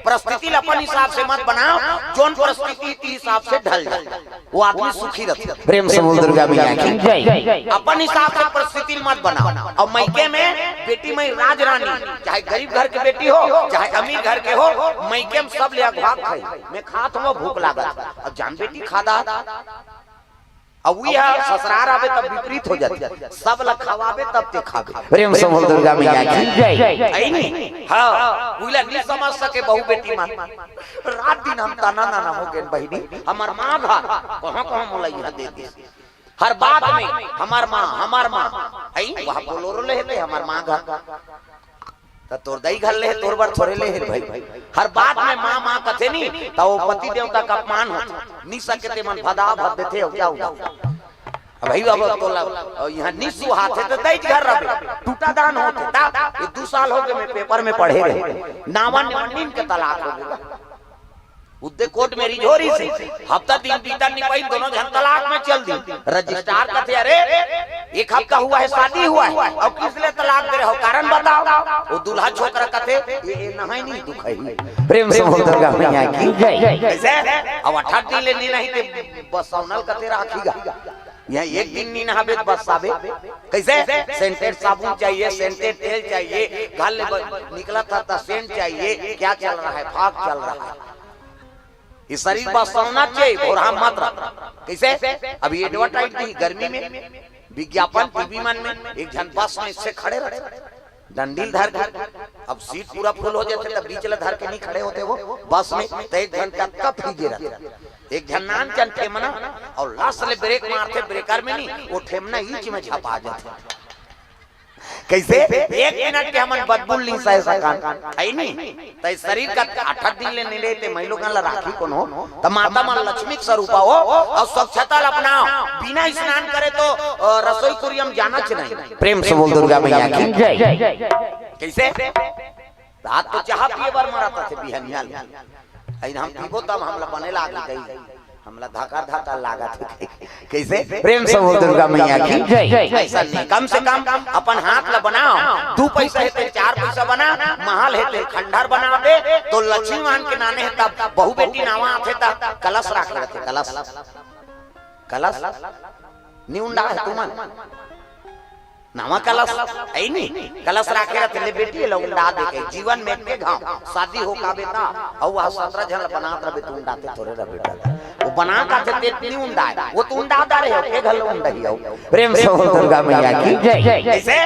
परिस्थिति ल अपन हिसाब से मत बनाओ, जोन परिस्थिति के हिसाब से ढल जाए, वो आदमी सुखी रहथे। प्रेम से बोल दुर्गा मैया की जय। अपन हिसाब से परिस्थिति ल मत बनाओ। अब मइके में बेटी मई राजरानी, चाहे गरीब घर के बेटी हो, चाहे अमीर घर के हो, मइके में सब ले अघवा खाई। मैं खात हूँ, भूख लागत। अब जान बेटी खा दा। अब वही है, ससुरार आवे तब विपरीत हो जाती। सब ला खवावे तब ते खावे। प्रेम से बोल दुर्गा मैया की जय। है नहीं? हाँ, उइला नहीं समझ सके बहू बेटी मन। रात दिन हम ताना नाना हो गए बहिनी, हमर माँ घर कहाँ कहाँ मोला यहाँ दे दी। हर बात में हमर माँ, हमर माँ। आई, वहाँ बोलोरो ले हेते, हमर माँ घर। त तोर दई घर ले हे, तोर बर थोरे ले हे भाई। हर बात में माँ, माँ कथे नी, त वो पति देवता का अपमान होथे। नी सके ते मन भदा भद देथे, हो क्या हुआ? अब भाई, अब तोला, और यहाँ नी सुहाथे त दई घर रहे, टूटा दान होथे। ता, ये दो साल हो गए, मैं पेपर में पढ़े रहे, नावन नीन के तलाक हो गया। उद्दे कोर्ट में रिझोरी से हफ्ता दिन बीतन नहीं पाई, दोनों झन तलाक में चल दी। रजिस्ट्रार कथे, "अरे, एक हफ्ता हुआ है, शादी हुआ है, और किस लिए तलाक दे रहे हो, कारण बताओ।" वो दूल्हा छोकरा कथे, "ये, ये नहाई नहीं दुख है।" प्रेम से बोल दुर्गा मैया की जय। कैसे? अब अठारह दिन ले नहीं, नहीं ते बस सौनल कथे राखी गा। यहाँ एक दिन नी नहाबे त बस आबे। कैसे? सेंटेड साबुन चाहिए, सेंटेड तेल चाहिए, घर ले ब-, निकला था त सेंट चाहिए। क्या चल रहा है? फाग चल रहा है। ये शरीर बस होना चाहिए, भोरहा मत रख। कैसे? अभी एडवर्टाइज दी गर्मी में, विज्ञापन टीवी मन में, एक झन बस में से खड़े रहे। डंडील धर के, अब सीट पूरा फुल हो जाथे, तब बीच ला धर के नहीं खड़े होते वो बस में, तो एक झन कतका फीजे रहथे। एक झन नान चन ठेमना, और लस ले ब्रेक मारथे, ब्रेकर में नहीं, वो ठेमना ईच में झपा जाथे। कैसे? एक मिनट के हमन बदबू ल नहीं सह सकन, है नहीं? तो इस शरीर का अठत दिन ले नहीं लेते, मैं लोगन ला राखी कोनो, तो माता मन लक्ष्मी के स्वरूपा हो, और स्वच्छता ला अपनाओ। बिना स्नान करे तो, अ, रसोई कुरियम जाना च नहीं। प्रेम से बोल दुर्गा मैया की जय। कैसे? रात तो चाह पिए बर मरत थे बिहनिया ले। अइन हम पीबो तब हमला बने लागी गई। हमला धकर धकर लागत हे। कैसे? प्रेम से बोल दुर्गा मैया की जय। ऐसा नहीं, कम से कम अपन हाथ ला बनाओ। दू पैसा हे ते चार पैसा बना, महल हे ते खंडहर बना दे, तो लक्ष्मी मान के नाने हे तब बहू बेटी नावा आथे तब कलश राखे रहते, कलश। कलश? नी उंडा है तुमन? नवा कलश, ऐ नी? कलश राखे रहते, ले बेटी, एला उंडा दे के, जीवन में के घाव, शादी हो का बेटा, अउ वह सत्रह झन ला बनात रहे, तू उंडाते थोरे रह बेटा। वो बना का थे, ते नी उंडा है, वो तू उंडा दा रहे हो, के घर ला उंडा ही हो। प्रेम से बोल दुर्गा मैया की जय। जैसे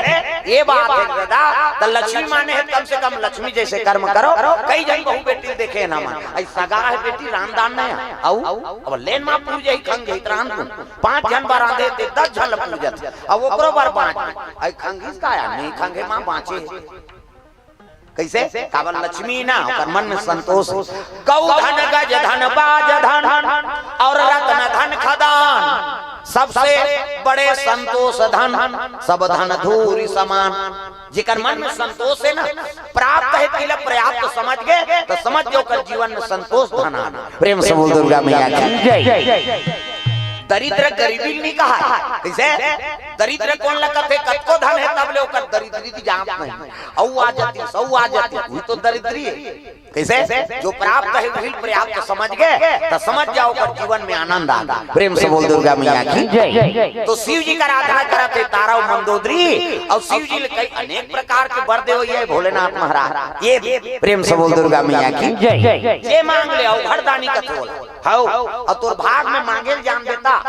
ये बात है दादा, त लक्ष्मी माने है, कम से कम लक्ष्मी जैसे कर्म करो। कई झन बहू बेटी देखे ना मन, ऐ सगा है बेटी, रामदान नहीं है, अउ अब लेन मा पूजे ही खंग ही त्रान दू। पांच झन बर रांधे ते दस झन ल पूजत, अब ओकरो बर बांच। अई खंगिस का आया, नहीं खंगे मां बांचे। कैसे? काबर लक्ष्मी ना, ओकर मन में संतोष हे। गौ धन, गज धन, बाज धन, और रत्न धन खदान, सबसे बड़े संतोष धन, सब धन धूरि समान। जेकर मन में संतोष हे ना, प्राप्त हे, तिला पर्याप्त समझ गे, त समझ गे ओकर जीवन में संतोष धन आ गे। प्रेम से बोल दुर्गा मैया की जय। दरिद्र गरीबी नहीं कहा। कैसे? दरिद्र कोन ला कथे? कतको धन हे तब ले ओकर दरिद्री की जांच नहीं। अउ आ जाती, सौ आ जाती, वही तो दरिद्री हे। कैसे? जो प्राप्त हे वही पर्याप्त समझ गे, त समझ जाओ ओकर जीवन में आनंद आ गे। प्रेम से बोल दुर्गा मैया की जय। तो शिव जी का आराधना करत हे तारा अउ मंदोदरी, अउ शिव जी ले कई अनेक प्रकार के बर देवइया हे भोलेनाथ महाराज। ये प्रेम से बोल दुर्गा मैया की जय। जे मांग ले अउ घरदानी कथे ओला। हौ, अउ तोर भाग में मांगे ल जान देता।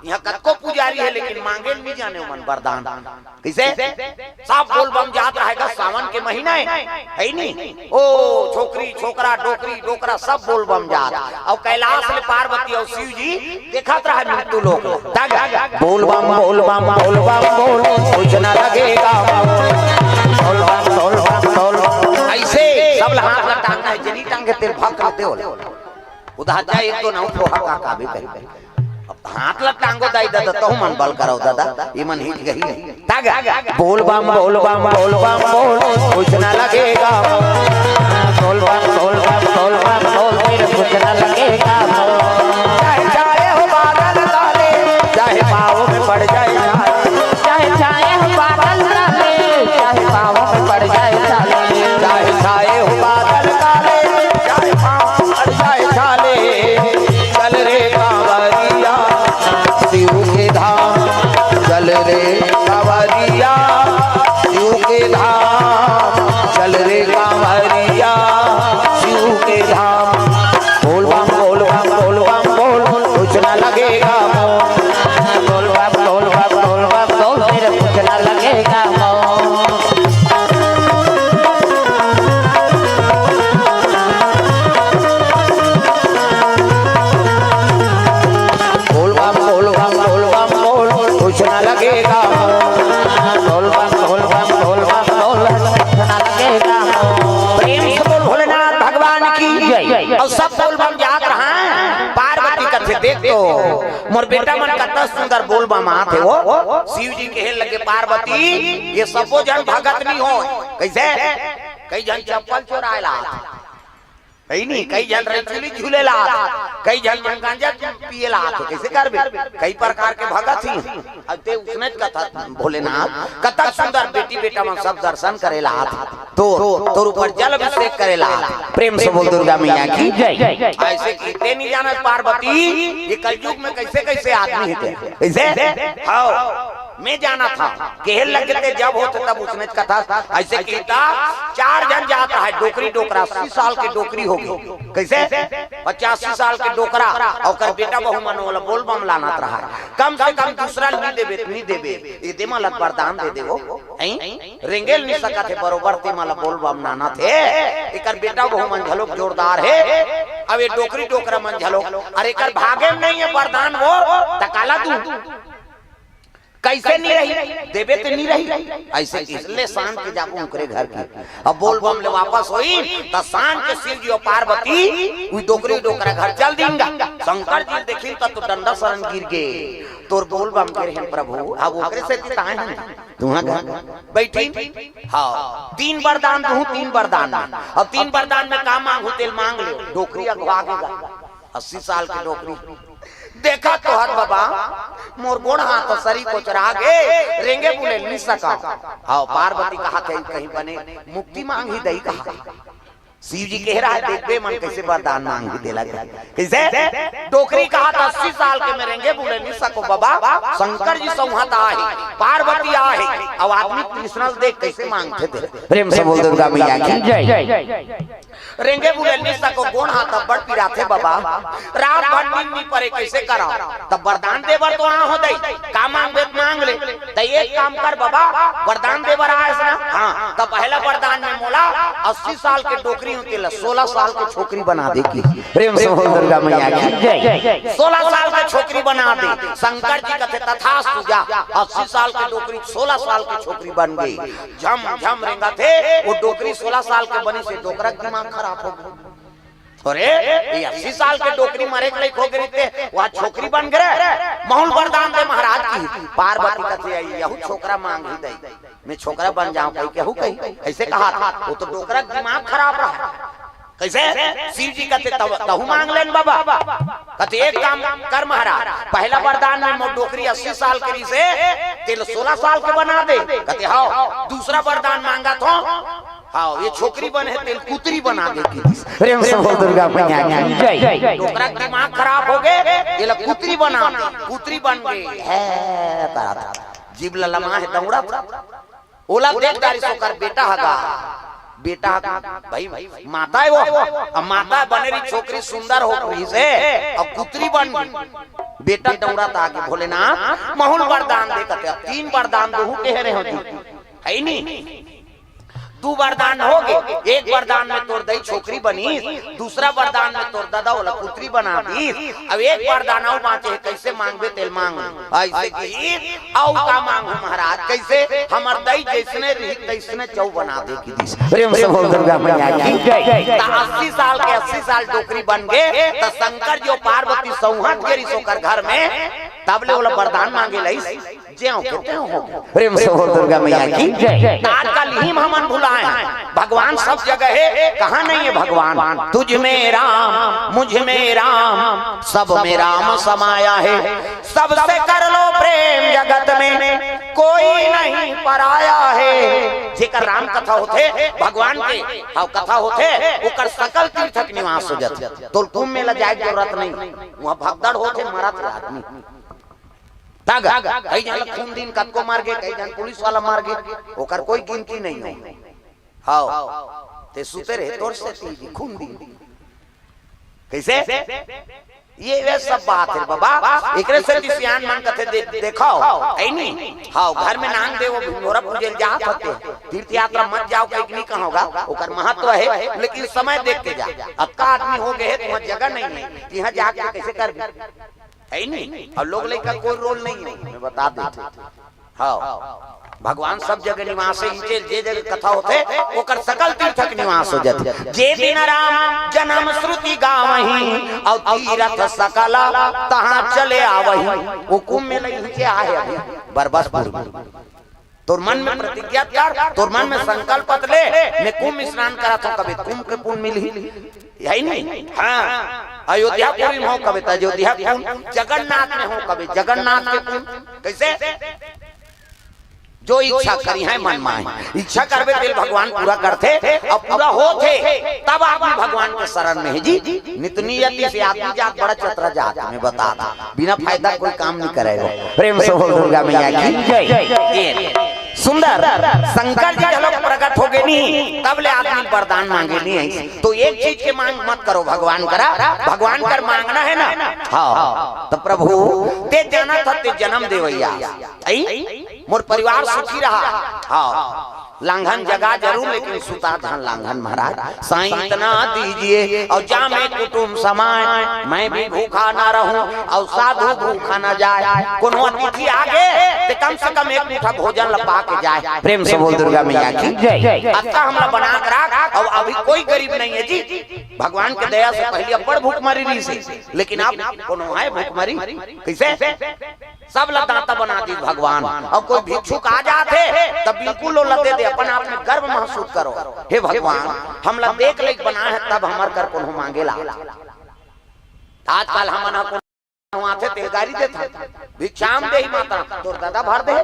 यहाँ कतको पुजारी हे लेकिन मांगे ल नहीं जाने ओमन वरदान। कैसे? सब बोल बम जात रहेगा, सावन के महीना हे, है नी? ओ छोकरी छोकरा, डोकरी, डोकरा सब बोल बम जात। अउ कैलाश ले पार्वती अउ शिव जी देखत रहा मृत्यु लोक। तग बोल बम, बोल बम, बोल बम, बोल, कुछ न लगेगा। बोल बम, बोल बम, बोल बम। ऐसे सब ल हाथ ल टांगना हे, जेनी टांगे तेल भक देवल। उधार जा एक तो नौ फोहा का काबे कही। अब हाथ ल टांगो दाई ददा, तहु मन बल करव ददा, ये मन हिच गही। तग बोल बम, बोल बम, बोल बम, बोल, कुछ न लगेगा। बोल बम, बोल बम, बोल बम, बोल, फिर कुछ न लगेगा। चाहे छाए हो बादल काले, चाहे पाँव में पड़ जाए छाले। चाहे छाए हो बादल काले, चाहे पाँव में पड़ जाए छाले। चाहे छाए हो बादल काले, चाहे पाँव में पड़ जाए छाले। चल रे कांवरिया शिव के धाम, चल रे कांवरिया शिव के धाम, चल रे कांवरिया शिव के धाम। बोल बम, बोल बम, बोल बम, बोल, कुछ ना लगेगा मोल। बोल बम, बोल बम, बोल बम, बोल, मेरे कुछ ना लगेगा मोल। बोल बम, बोल बम, बोल बम, बोल, कुछ ना लगेगा मोल। बोल बम, बोल बम, बोल बम, बोल, कुछ ना लगेगा मोल। प्रेम से बोल भोलेनाथ भगवान की जय। अउ सब बोल बम जात रहा। पार्वती कथे, देख तो मोर बेटा मन कतना सुंदर बोल बम आत हे वो। शिव जी कहे लगे, पार्वती, ये सबो झन भगत नहीं होय। कइसे? कई झन चप्पल चोराय ला आत हे। कई नहीं, कई झन रैचुली झूले ला आत हे, कई झन मन गांजा पिए ला आत हे। कइसे करबे? कई प्रकार के भगत ही। अब ते उसने कथा भोलेनाथ, कतक सुंदर बेटी बेटा मन सब दर्शन करे ला आत हे। तोर, तोर ऊपर जल अभिषेक करे ला आत हे। प्रेम से बोल दुर्गा मैया की जय। ऐसे कहिथे नहीं जानत पार्वती, ये कलयुग में कैसे कैसे आदमी हे ते। कैसे? हाँ, मैं जानत हँव। कहे लगे ते जब होत तब उसने कथा। ऐसे कहिथे, चार झन जात रहा, डोकरी डोकरा, अस्सी साल के डोकरी हो गे। कैसे? पचासी साल के डोकरा, अउ ओकर बेटा बहू मन ओला बोल बम लानत रहा। कम से कम दूसरा ल नी देबे, नी देबे, ये दे मन ला वरदान दे देवो। हैं? रेंगे ल नी सकत हे बरोबर, ते मन ला बोल बम लानत हे। एकर बेटा बहू मन घलोक जोरदार हे, अब ये डोकरी डोकरा मन घलोक, अरे एकर भागे में नहीं हे वरदान वो, त काला दूँ? कैसे नी रही? देबे ते नी रही। ऐसे कहिस ले सांझ के जाबो ओकरे घर के। अब बोल बम ले वापस होई, त सांझ के शिव जी अउ पार्वती उही डोकरी डोकरा घर चल दीन गा। शंकर जी देखिन त तो डंडा सरन गिर गे। तोर बोल बम गिरे हे प्रभु, अब ओकरे सेती ताय हन। तुँहर घर बैठिन। हाँ, तीन वरदान दूँ, तीन वरदान में। अब तीन वरदान में का मांगहूँ तेल मांग ले। डोकरी अघवा गे गा। अस्सी साल के डोकरी। देखत तो हस बबा, मोर गोड़ हाथ सरी कोचरा गे, रेंगे बुले नी सकँव। हाँ, पार्वती कहत हे कहीं बने मुक्ति मांगही दई कहा। शिव जी कहे रहा हे, देखबे मन कैसे वरदान मांगही तेला। कैसे? डोकरी कहत हे, अस्सी साल के मैं रेंगे बुले नी सकँव बबा, शंकर जी सौंहत आहे, पार्वती आहे, अउ आदमी तृष्णा ल देख कैसे मांगथे ते। प्रेम से बोल दुर्गा मैया की जय। रेंगे बुले नी सकँव, गोड़ हाथ अब्बड़ पिराथे बबा, रात भर नींद नी परे, कैसे करँव? तब वरदान दे बर तो आए हँव दई, का मांगबे त मांग ले। त एक काम कर बबा, वरदान दे बर आए हस ना? हाँ, त पहला वरदान में मोला अस्सी साल के डोकरी हँव तेला सोलह साल के छोकरी बना दे कहिस। प्रेम से बोल दुर्गा मैया की जय। सोलह साल के छोकरी बना दे। शंकर जी कथे, तथास्तु जा। अस्सी साल के डोकरी सोलह साल के छोकरी बन गे। झम झम रेंगत हे, वो डोकरी सोलह साल के बनिस हे, डोकरा के दिमाग खराब हो गे। अरे, ये अस्सी साल के डोकरी मरे के लइक हो गे रहिते, वो छोकरी बन गे रे। महूँ ल वरदान दे महाराज कहिस। पार्वती कथे, यहू छोकरा मांगही दई, मैं छोकरा बन जाँव कहिके हू कही। अइसे कहत हे, वो तो डोकरा के दिमाग खराब रहा। कैसे? शिव जी कथे, तब तहू मांग ले न बबा। कथे, एक काम कर महाराज, पहला वरदान में मोर डोकरी अस्सी साल के रहिसे, तेला सोलह साल के बना दे। कथे, हाँ। दूसरा वरदान मांगत हँव, हाँ, ये छोकरी बने हे, तेला कुतरी बना दे कहिस। प्रेम से बोल दुर्गा मैया की जय। डोकरा के दिमाग खराब हो गे, तेला कुतरी बना दे। कुतरी बन गे, हे करत हे। जीभ ललमा हे, दौड़त हे। ओला देख डारिस ओकर बेटा ह गा। बेटा ह गा, भाई, माता हे वो। अब माता बने रही, छोकरी सुंदर हो रहिसे, अब कुतरी बन गे। बेटा दौड़त आगे, भोलेनाथ, महूँ ल वरदान दे कथे। अब तीन वरदान दूँ कहे रहेंव जी, हे नी? दू वरदान हो गे। एक वरदान में तोर दई छोकरी बनिस, दूसरा वरदान में तोर ददा ओला पुत्री बना दिस। अब एक वरदान अउ बांचे हे, कइसे मांगबे तेल मांग। अइसे किहिस, अउ का मांगहूं महाराज, कइसे? हमर दई जइसने रही तइसने चउ बना दे किहिस। प्रेम से बोल दुर्गा मैया की जय। त अस्सी साल के अस्सी साल डोकरी बन गे, त शंकर जी अउ पार्वती सौंहत गे रिहिस ओकर घर में, तब ले ओला वरदान मांगे लइस। ज्यों के त्यों हो गे। प्रेम से बोल दुर्गा मैया की जय। त आजकल इही म हमन भुलाए हन। भगवान सब जगह हे, कहां नहीं हे भगवान? तुझ में राम, मुझ में राम, सब में राम समाया है। सबसे कर लो प्रेम जगत में, कोई नहीं पराया है। जेकर राम कथा होथे, भगवान के हव कथा होथे, ओकर सकल तीर्थ के निवास हो जाथे। तोर कुंभ मेला जाए के जरूरत नहीं, उहां भगदड़ होथे, मरत हे आदमी। तग, कई झन ल खून दिन कतको मर गे, कई झन पुलिस वाला मर गे, ओकर कोई गिनती नहीं हे। हव, ते सुते रहे तोर सेती जी, खून दिन। कइसे? ये वे सब बात हे बाबा, एकरे सेती सियान मन कथे, दे-, देखव, हे नी? हव, घर में नांग देवो भिंगोरा पूजे ल जात होते, तीर्थ यात्रा मत जाव, कहिके नहीं कहंव गा, ओकर महत्व हे, लेकिन समय देख के जा। अतका आदमी हो गे हे, तुहां जगह नहीं हे, तिहां जाके कइसे करबे? हे नी? अउ लोग लइका कोई रोल नहीं हे, मैं बता देथंव। हव, भगवान सब जगह निवास हे, इहिंचे ल जे जगह कथा होथे, ओकर सकल तीर्थ के निवास हो जाथे। जे दिन राम जनम श्रुति गावहीं, अउ तीरथ सकल तहां चले आवहीं। ओ कुंभ मेला इहिंचे आहे अभी, बरबसपुर में। तोर मन में प्रतिज्ञा कर, तोर मन में संकल्प ले, मैं कुंभ स्नान करत हंव, कबे कुंभ के पुन मिलही। हे नी? हां, अयोध्यापुरी में हों कबे त अयोध्या के पुन, जगन्नाथ में हों कबे जगन्नाथ के पुन। कइसे? जो इच्छा करिहैं मन माहि। इच्छा करबे तेल भगवान पूरा करथे, अउ पूरा होथे, तब आदमी भगवान के शरण में हे जी। नित नियति से आदमी जात बड़ा चतरा जात, मैं बता देथंव, बिना फायदा कोई काम नहीं करे हो। प्रेम से बोल दुर्गा मैया की जय। ये सुंदर शंकर जी घलो प्रकट हो गे नी, तब ले आदमी वरदान मांगे नी हे। तो एक चीज के मांग मत करो भगवान करा, भगवान कर मांगना हे ना। हव, त प्रभु ते जानत हस ते जनम देवइया, अई मोर परिवार सुखी रहा। हव, लांघन जगा जरूर, लेकिन सुता झन लांघन महाराज। साईं इतना दीजिए अउ जामे कुटुम समाय, मैं भी भूखा ना रहूं अउ साधु भूखा ना जाय। कोनो अतिथि आ गे, ते कम से कम एक मुठा भोजन ल पा के जाय। प्रेम से बोल दुर्गा मैया की जय। अतका हमला बना के राख, अउ अभी कोई गरीब नहीं हे जी। भगवान के दया से पहिली अब्बड़ भूखमरी रिहिसे, लेकिन अब कोनो हे भूखमरी? कइसे? सब ल दाता बना दिस भगवान। अउ कोई भिक्षुक आ जात हे, त बिल्कुल ओला दे दे, अपन आप में गर्व महसूस करो, हे भगवान, हमला देख लइक बनाय हस, तब हमर कर कोनो मांगे ला। आजकल हमन ह कोनो आथे, ते गारी देथे, भिक्षाम देहि मातरम, तोर ददा भर दे।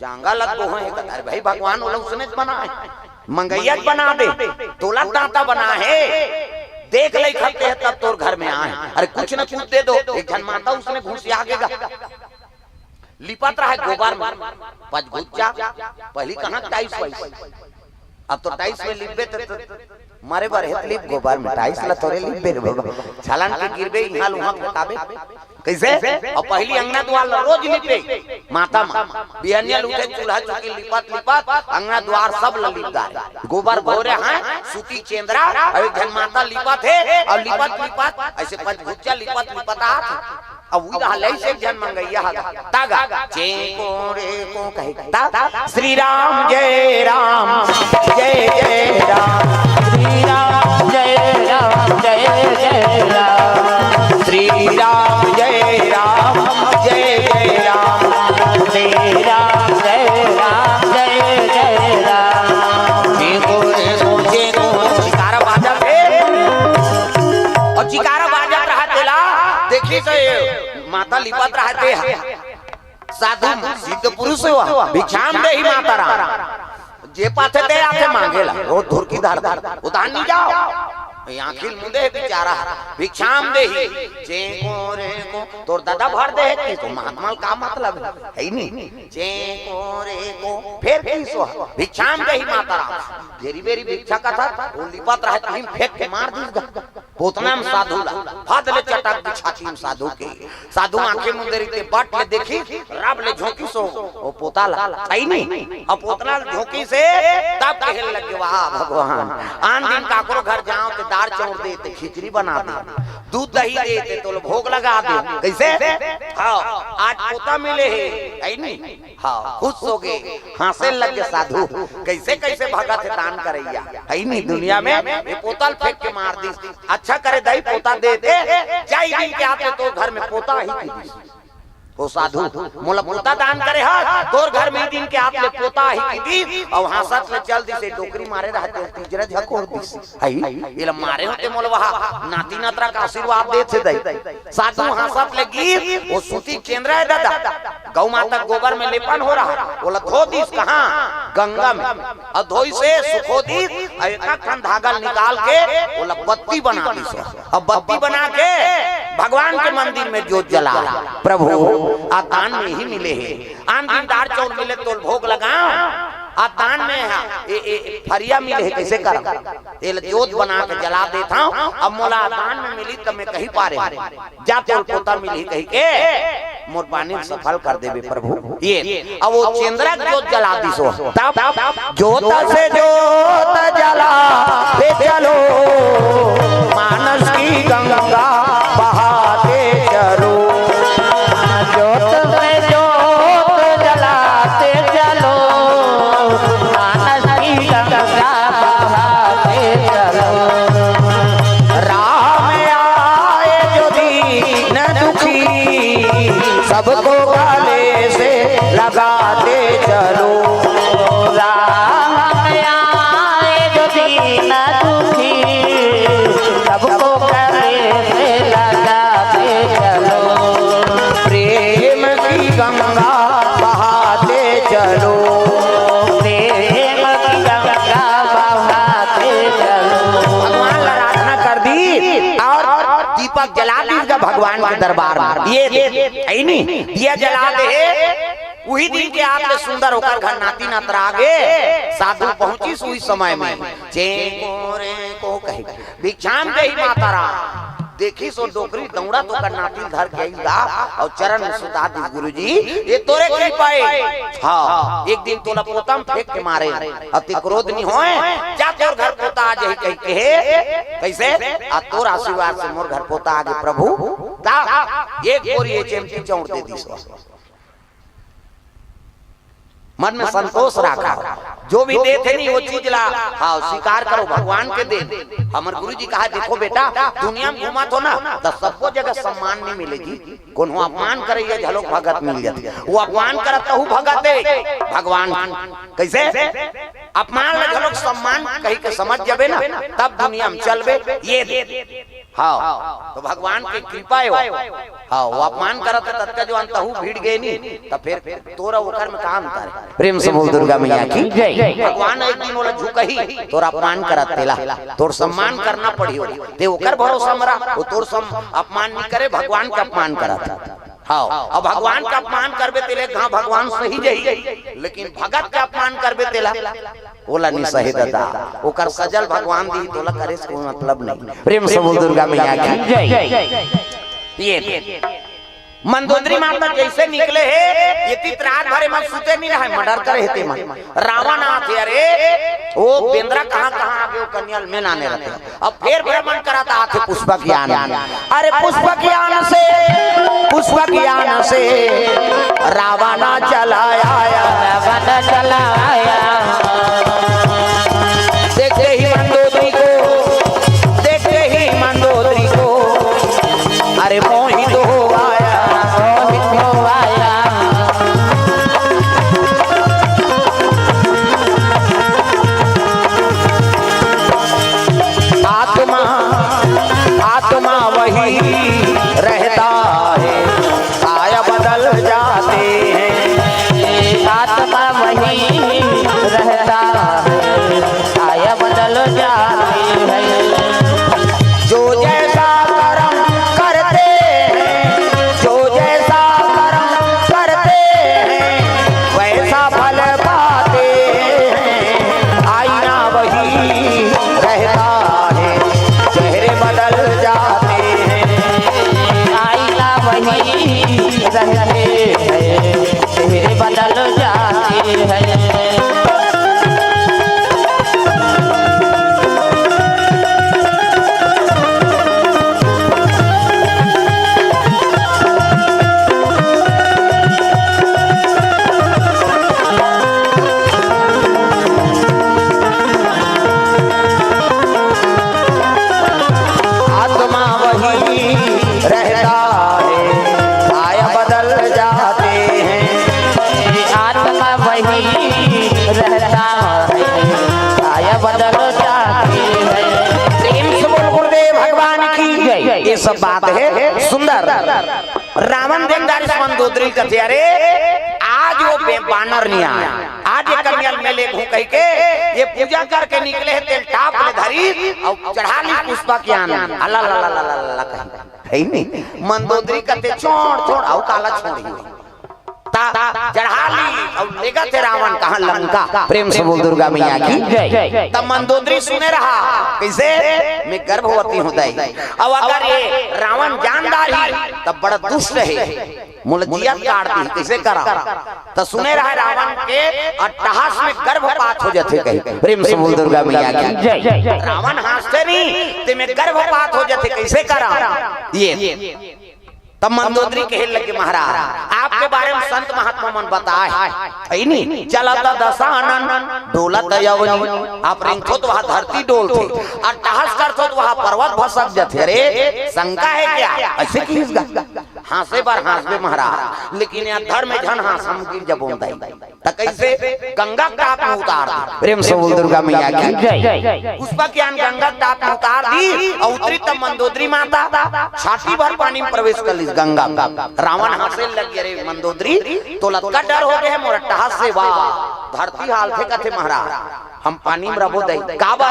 जांगा लग गो हे, अरे भाई, भगवान ओला उसने बनाय हे, मंगइया बना दे, तोला दाता बनाय हे, देख लइक हस ते ह तब तोर घर में आय। अरे कुछ न कुछ दे दो, एक झन माता उसने घुसिया गे गा। लिपत रहय गोबर में, पचगुच्चा, पहिली कहां टाइल्स वाइल्स, अब तो टाइल्स में लिपबे त, त मरे बर हे त लिप गोबर में, टाइल्स ला थोरे लिपबे रे बाबा, छलांग के गिरबे, इहां ल उहां फेंकाबे। कइसे? अउ पहिली अंगना दुवार ल रोज लिपे, माता मन बिहनिया ल उठे, चूल्हा चौकी लिपत लिपत अंगना दुवार सब ल लिप डारे। गोबर भोरे हे, सूती चेंदरा, अउ एक झन माता लिपत हे, अउ लिपत लिपत अइसे पचगुच्चा लिपत लिपत आत हे। अब उही रहय ले एक झन मंगइया ह गा, ता गा, चेंको रेंको कहे, ता, श्री राम जय राम, जय जय राम, श्री राम जय राम, जय जय राम, श्री राम जय राम, जय जय राम, श्री राम जय राम, जय जय राम। चेंको रेंको, चेंको, जयकारा बाजत हे। अउ जयकारा बाजत रहय तेला, देखिस त माता लिपत रहय ते ह। साधु सिद्ध पुरुष हे, भिक्षाम देहि मातरम। जे पाथे ते आथे मांगे ला, रोज धुरकी धर धर, उधार नहीं जाव। ये आंखी ल मूंदे हे बिचारा, भिक्षाम देहि, चेंको रेंको, तोर ददा भर दे हे, तो महात्मा ल का मतलब हे, हे नी? चेंको रेंको, फेर कइसे, भिक्षाम देहि मातरम। बेरी बेरी भिक्षा कथस, ओ लिपत रहय, त फेंक के मार दिस गा। पोतना म साधु ला, फट ले चटक दे छाती म साधु के। साधु आंखें मुंदे रहिथे, बट ले देखिस, रब ले झोंकिस ओ, ओ पोता ला, अइ नी? अब पोतना ल झोंकिस हे, तब कहे लगे, "वाह भगवान, आन दिन काकरो घर जांव ते दार चाउर दे, ते खिचड़ी बना दे, दूध दही दे, ते तोला भोग लगा दे।" कइसे? हाँ, आज पोता मिले हे, अइ नी? हाँ, खुश होगे, हाँसे लगे साधु। कइसे कइसे भगत हे दान करइया, अइ नी? दुनिया में ये पोता ल फेंक के मार दिस। अच्छा करे दाई, पोता दे दे, जा ए दिन के आत ले तोर घर में पोता आही कहि दिस। ओ साधु, मोला पोता दान करे हस, तोर घर में ए दिन के आत ले पोता आही कहि दिस, अउ हाँसत ले चल दिस, ए डोकरी मारे रहते, तीजरा झकोर दिस। अइ, एला मारे होते मोला वहा, नाती नतरा का आशीर्वाद देथे दाई। साधु हाँसत ले गिस, ओ सूती चेंदरा हे दादा, गौ माता गोबर में लेपन हो रहा, ओला धो दिस कहाँ? गंगा में। अउ धोइस हे, सुखो दिस, अउ एक ठन धागा ल निकाल के ओला बत्ती बना दिस। अब बत्ती बना के भगवान के मंदिर में जोत जला, "प्रभु, आ दान में ही मिले हे, आन दिन दार चाउर मिले तोल भोग लगांव, आ दान में हा, ए, ए, फरिया मिले हे, कइसे करंव? एला जोत बना के जला देत हंव, अब मोला दान में मिली त मैं कहि पारे हंव।" जा तोर पोता मिलही कहिके मोर बानी ल सफल कर देबे प्रभु। ये, अब ओ चेंदरा के जोत जला दिस ओ। तब जोत से जोत जलाते चलो, मानस की गंगा बहाते चलो। जोत से जोत जलाते चलो, मानस की गंगा बहाते चलो। राम आए जो दीन दुखी, सबको गले से लगाते चलो। राम आए जो दीन दुखी, सबको गले से लगाते चलो। प्रेम की गंगा बहाते चलो। प्रेम की गंगा बहाते चलो। भगवान ला आराधना कर दिस अउ दीपक जला दिस गा भगवान के दरबार में। ये, ये, अइ नी, दिया जला दे हे, उही दिन के आत ले सुंदर ओकर घर नाती नतरा आगे, साधु पहुंचिस उही समय में। चेंको रेंको कहे, भिक्षाम देहि माता राम। देखिस ओ डोकरी दउड़त ओकर नाती ल धर के आइस गा अउ चरण में सुता दिस, "गुरुजी, ये तोरे कृपा हे।" हाँ, एक दिन तोला पोता म फेंक के मारे, अति क्रोध नी होय, जा तोर घर पोता आ जाही कहिके हे। कइसे? आ तोर आशीर्वाद से मोर घर पोता आगे प्रभु। ता एक बोरी एच एम टी चाउर दे दिस। मन में संतोष राखव, जो भी देथे नी ओ चीज ला, हाँ, स्वीकार करो, भगवान के दे। हमर गुरुजी कहा, "देखो बेटा, दुनिया में घूमत हो ना, त सबको जगह सम्मान नी मिले जी, कोनो अपमान करइया घलोक भगत मिल जाथे। ओ अपमान करत तहू भगत हे, भगवान।" कइसे? अपमान ल घलोक सम्मान कहिके समझ जाबे ना, तब दुनिया में चलबे। ये दे। हाँ, त भगवान के कृपा हे ओ। हाँ, ओ अपमान करत हे, ततका जवान तहू भिड़ गे नी, त फेर तोर ओकर में का अंतर हे? प्रेम से बोल दुर्गा मैया की जय। भगवान एक दिन ओला झुकही, तोर अपमान करत तेला, तोर सम्मान करना पड़ही ओला। ते ओकर भरोसा म रह, ओ तोर सम-, अपमान नी करे, भगवान के अपमान करत हे। हाँ, अब भगवान के अपमान करबे तेला, हाँ, भगवान सही जही, लेकिन भगत के अपमान करबे तेला, ओला नी सहे ददा, ओकर सजा ल भगवान दिही, तोला करे से कोई मतलब नहीं। प्रेम से बोल दुर्गा मैया की जय। ये मंदोदरी माता जइसे निकले हे, ये तीत रात भर एमन सुते नी रहय, मर्डर करे हे तेमन। रावण आथे, अरे, ओ बेंदरा कहाँ कहाँ आगे, ओ कन्या ल में लाने रहिथे। अब फेर भ्रमण करत आथे पुष्पक यान। अरे पुष्पक यान से, पुष्पक यान से रावण चला आया। रावण चला आया। देखते ही मंदोदरी को, देखते ही मंदोदरी को, अरे मोहित हो आया, मोहित हो आया। आत्मा, आत्मा वही रहता है, काया बदल जाते हैं। आत्मा वही है। आत्मा वही रहता है, काय बदल जाते हैं। आत्मा वही रहता है, काय बदल जाते हैं। प्रेम से बोल गुरुदेव भगवान की जय। ये सब बात है सुंदर। रावण देख डारिस मंदोदरी ल कथे, "अरे, आज वो बे-, बानर नइ आय, आज ये कन्या ल मैं लेगहूं," कहिके ये पूजा करके निकले हे, तेला टाप ले धरिस अउ चढ़ा लिस पुष्पा के आन। अला ला ला ला ला ला कहि। हे नहीं, मंदोदरी कथे, "छोड़, छोड़, अउ काला छोड़ही।" त चढ़ा लिस अउ लेगथे रावण कहां, लंका। प्रेम से बोल दुर्गा मैया की जय। तब मंदोदरी सुने रहा, कइसे? "मैं गर्भवती हूं दाई, अउ अगर ये रावण जान डारही त बड़ा दुष्ट हे, मोला जियत काट दिही, कइसे करंव?" त सुने रहा रावण के अट्टहास में गर्भपात हो जाथे कहि। प्रेम से बोल दुर्गा मैया की जय। रावण हांसथे नहीं, ते में गर्भपात हो जाथे, कइसे करंव? ये तब मंदोदरी कहे लगे, "महाराज, आपके बारे में संत महात्मा मन बताय हे नहीं, चलत दशानन, डोलत अवनी।" आप रेंगथो त वहां धरती डोलथे, अट्टहास करथो त वहां पर्वत भसक जाथे। अरे, शंका है क्या? अइसे किहिस गा, हांसे बर हांसबे महाराज, लेकिन ये अधर में झन हांस, हम गिर जबोन दाई। त कइसे? गंगा के टाप में उतार दे। प्रेम से बोल दुर्गा मैया की जय। पुष्पा के आन गंगा के टाप में उतार दिस अउ उतरिस त मंदोदरी माता छाती भर पानी में प्रवेश कर लिस गंगा में। रावण हांसे लग गे, "अरे मंदोदरी, तोला अतका डर हो गे हे मोर अट्टहास से?" वाह, धरती हालथे कथे, "महाराज, हम पानी में रबो दाई।" काबर?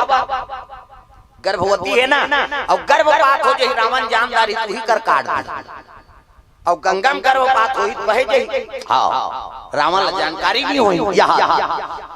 गर्भवती हे ना, अउ गर्भपात हो जाही, रावण जान डारही, त उही कर काट दिही। अउ गंगा में गर्भपात होही त बहे जाही। हां, रावण ला जानकारी नइ होही। यहां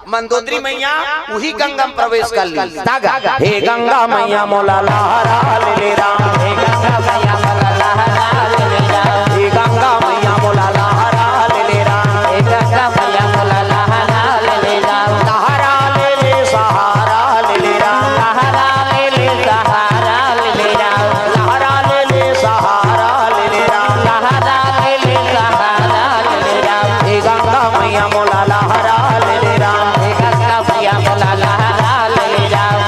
मंदोदरी मैया उही गंगा में प्रवेश कर लिस। तागा, "हे गंगा मैया मोला लहरा ले ले राम, हे गंगा मैया मोला लहरा ले ले राम, हे गंगा मैया मोला लहरा ले ले राम, हे गंगा मैया मोला लहरा ले ले राम, लहरा ले ले सहारा ले ले राम, लहरा ले ले सहारा ले ले राम, लहरा ले ले सहारा ले ले राम, लहरा ले ले सहारा ले ले राम, हे गंगा मैया मोला लहरा ले ले राम, हे गंगा मैया मोला लहरा ले ले राम।"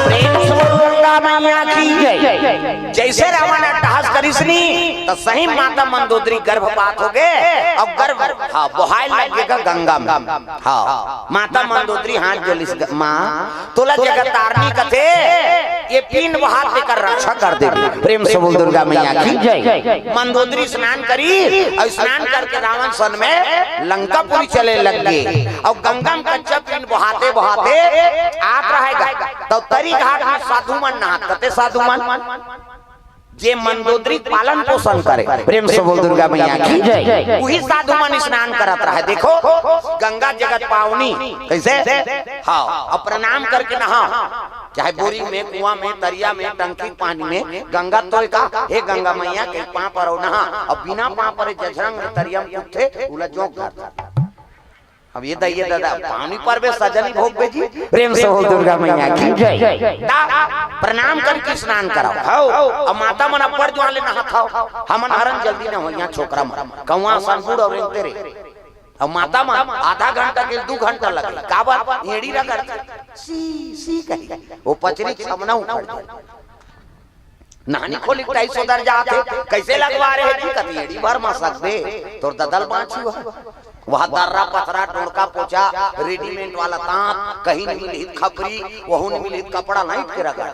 प्रेम से बोल गंगा मैया की जय। जइसे रावण अट्टहास करिस नी, त सही माता मंदोदरी गर्भपात हो गे, अउ गर्भ, हां, बोहाय लग गे गा गंगा में। हां, माता मंदोदरी हाथ जोड़िस, ग-, "मां, तोला जगत तारनी कथे, ये पीन बोहात तेकर रक्षा कर देबे।" प्रेम से बोल दुर्गा मैया की जय। मंदोदरी स्नान करिस अउ स्नान करके रावण सन में लंकापुरी चले लग गे। अउ गंगा में कच्चा पीन बोहाते बोहाते आत रहय गा, त तरी घाट में साधु मन नहात, कथे साधु मन, जे मंदोदरी पालन पोषण करे। प्रेम से बोल दुर्गा मैया की जय। उही साधु मन स्नान करत रहय। देखो, गंगा जगत पावनी, कइसे? हां, अउ प्रणाम करके नहा, चाहे बोरी में, कुआं में, तरिया में, टंकी के पानी में, गंगा तोय का, "हे गंगा मैया, कहि पांव परव नहा।" अउ बिना पांव परे जझरंग तरिया में कूदथे, उला जोंक धर। अब ये दा, ये दादा, पानी परबे सजनी भोग बेजी। प्रेम से बोल दुर्गा मैया की जय। ता प्रणाम करके स्नान कराओ। हव, अब माता मन अब्बड़ जुआर ले नहात हव। हमन हरन जल्दी नहावई, इहां छोकरा मन। कौआ सन बूढ़ अउ रेंगते रे। अब माता मन आधा घंटा के दू घंटा लगे। काबर? एड़ी रगड़थे। सी, सी कही। वो पचरी के सामना उखड़ जाय। नहानी खोली के टाइस ओदर जात हे, कइसे लगवा रहे जी? कथे एड़ी भर म सकबे, तोर ददा ल बांचही वह। वह दर्रा पथरा, डोड़का पोछा, रेडीमेड वाला तांत, कहीं नइ मिलही त खपरी, वहू नइ मिलही त कपड़ा लांइट के रगड़।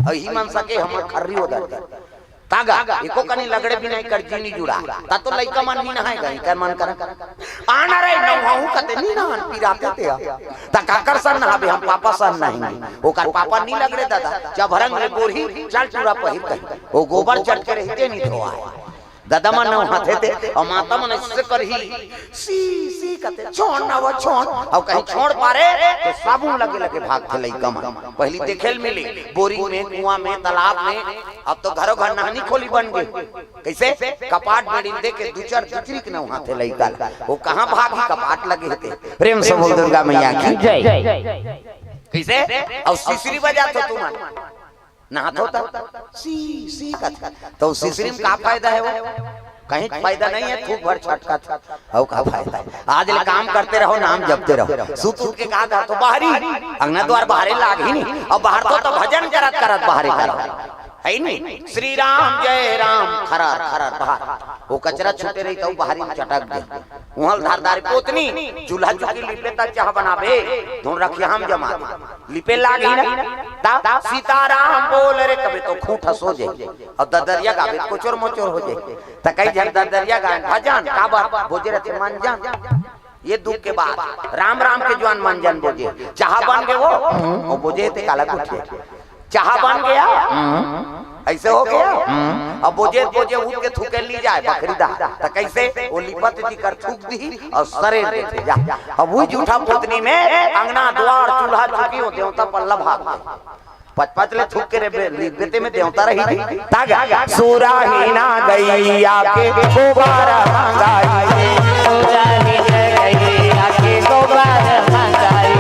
अही मन सके हमर खर्री ओदर दे। तागा, एको कनी लगड़े बिना एकर जी नइ जुड़ा। ता तो लइका मन नइ नहाय गा, एकर मन कर। आना रे, नहाहूं कथे नइ नहान, पिराते ते ह। त काकर सन नहाबे, हम पापा सन नहाएंगे। ओकर पापा नइ लगड़े दादा, जब रंग ले गोरही, चल टूरा पहिर कही। वो गोबर चट के रहिते नइ धोवाय। ददा मन नहाथे ते, अउ माता मन अइसे करही, सी, सी कथे, "छोड़ ना वो, छोड़।" अउ कहीं छोड़ पारे, त साबुन लगे लगे भागथे लइका मन। पहिली देखे ल मिले, बोरिंग में, कुआं में, तालाब में, अब तो घरो घर नहनी खोली बन गे। कइसे? कपाट बेड़ी ल दे के दू चार दुचरी के नहाथे लइका ल। वो कहाँ भागही, कपाट लगे हे ते। प्रेम से बोल दुर्गा मैया की जय। कइसे? अउ सिसरी बजाथो तुमन। नहाथो त सी, सी कथे। त सिसरी में का फायदा हे वो? कहीं फायदा नहीं हे, थूक भर छटकथे। अउ का फायदा हे? आज ले काम करते रहो, नाम जपते रहो। सुत उठ के का करथो? बाहरी, अंगना द्वार बाहरे लागही नी। अउ बाहरथो त भजन करत करत बाहरे करो। हे नी? श्री राम जय राम, खरर खरर बाहर। वो कचरा छूटे रही त बाहरी में चटक दे। उहाँ ल धारदार पोतनी, चूल्हा चुकी लिपे त चाह बनाबे, धुन रखिया हम जमा दे। लिपे लागही ना, ता सीताराम बोल रे कबे तो खूंट हंस हो जाए, अउ ददरिया गाबे त कोचोर मोचोर हो जाए। त कई झन ददरिया गाए भजन, काबर बोजे रथे मंजन। ये दुख के बात, राम राम के जुआन मंजन बोजे, चाह बन गे वो, अउ बोजे ते काला कुछ। चाह बन गया, अइसे हो गया। अब बोजे बोजे उठ के थूके ली जाए बखरी दा, त कइसे? वो लिपत जी कर थूक दी अउ सरेर देथे जा। अब वही जूठा पोतनी में अंगना द्वार चूल्हा चुकी हो देवता पल्ला भाग गए। पचपच ले थूक के रे बे-, लिपते में देवता रही थी। तागा सुराही ना गैया के गोबर मंगाई। सुराही ना गैया के गोबर मंगाई।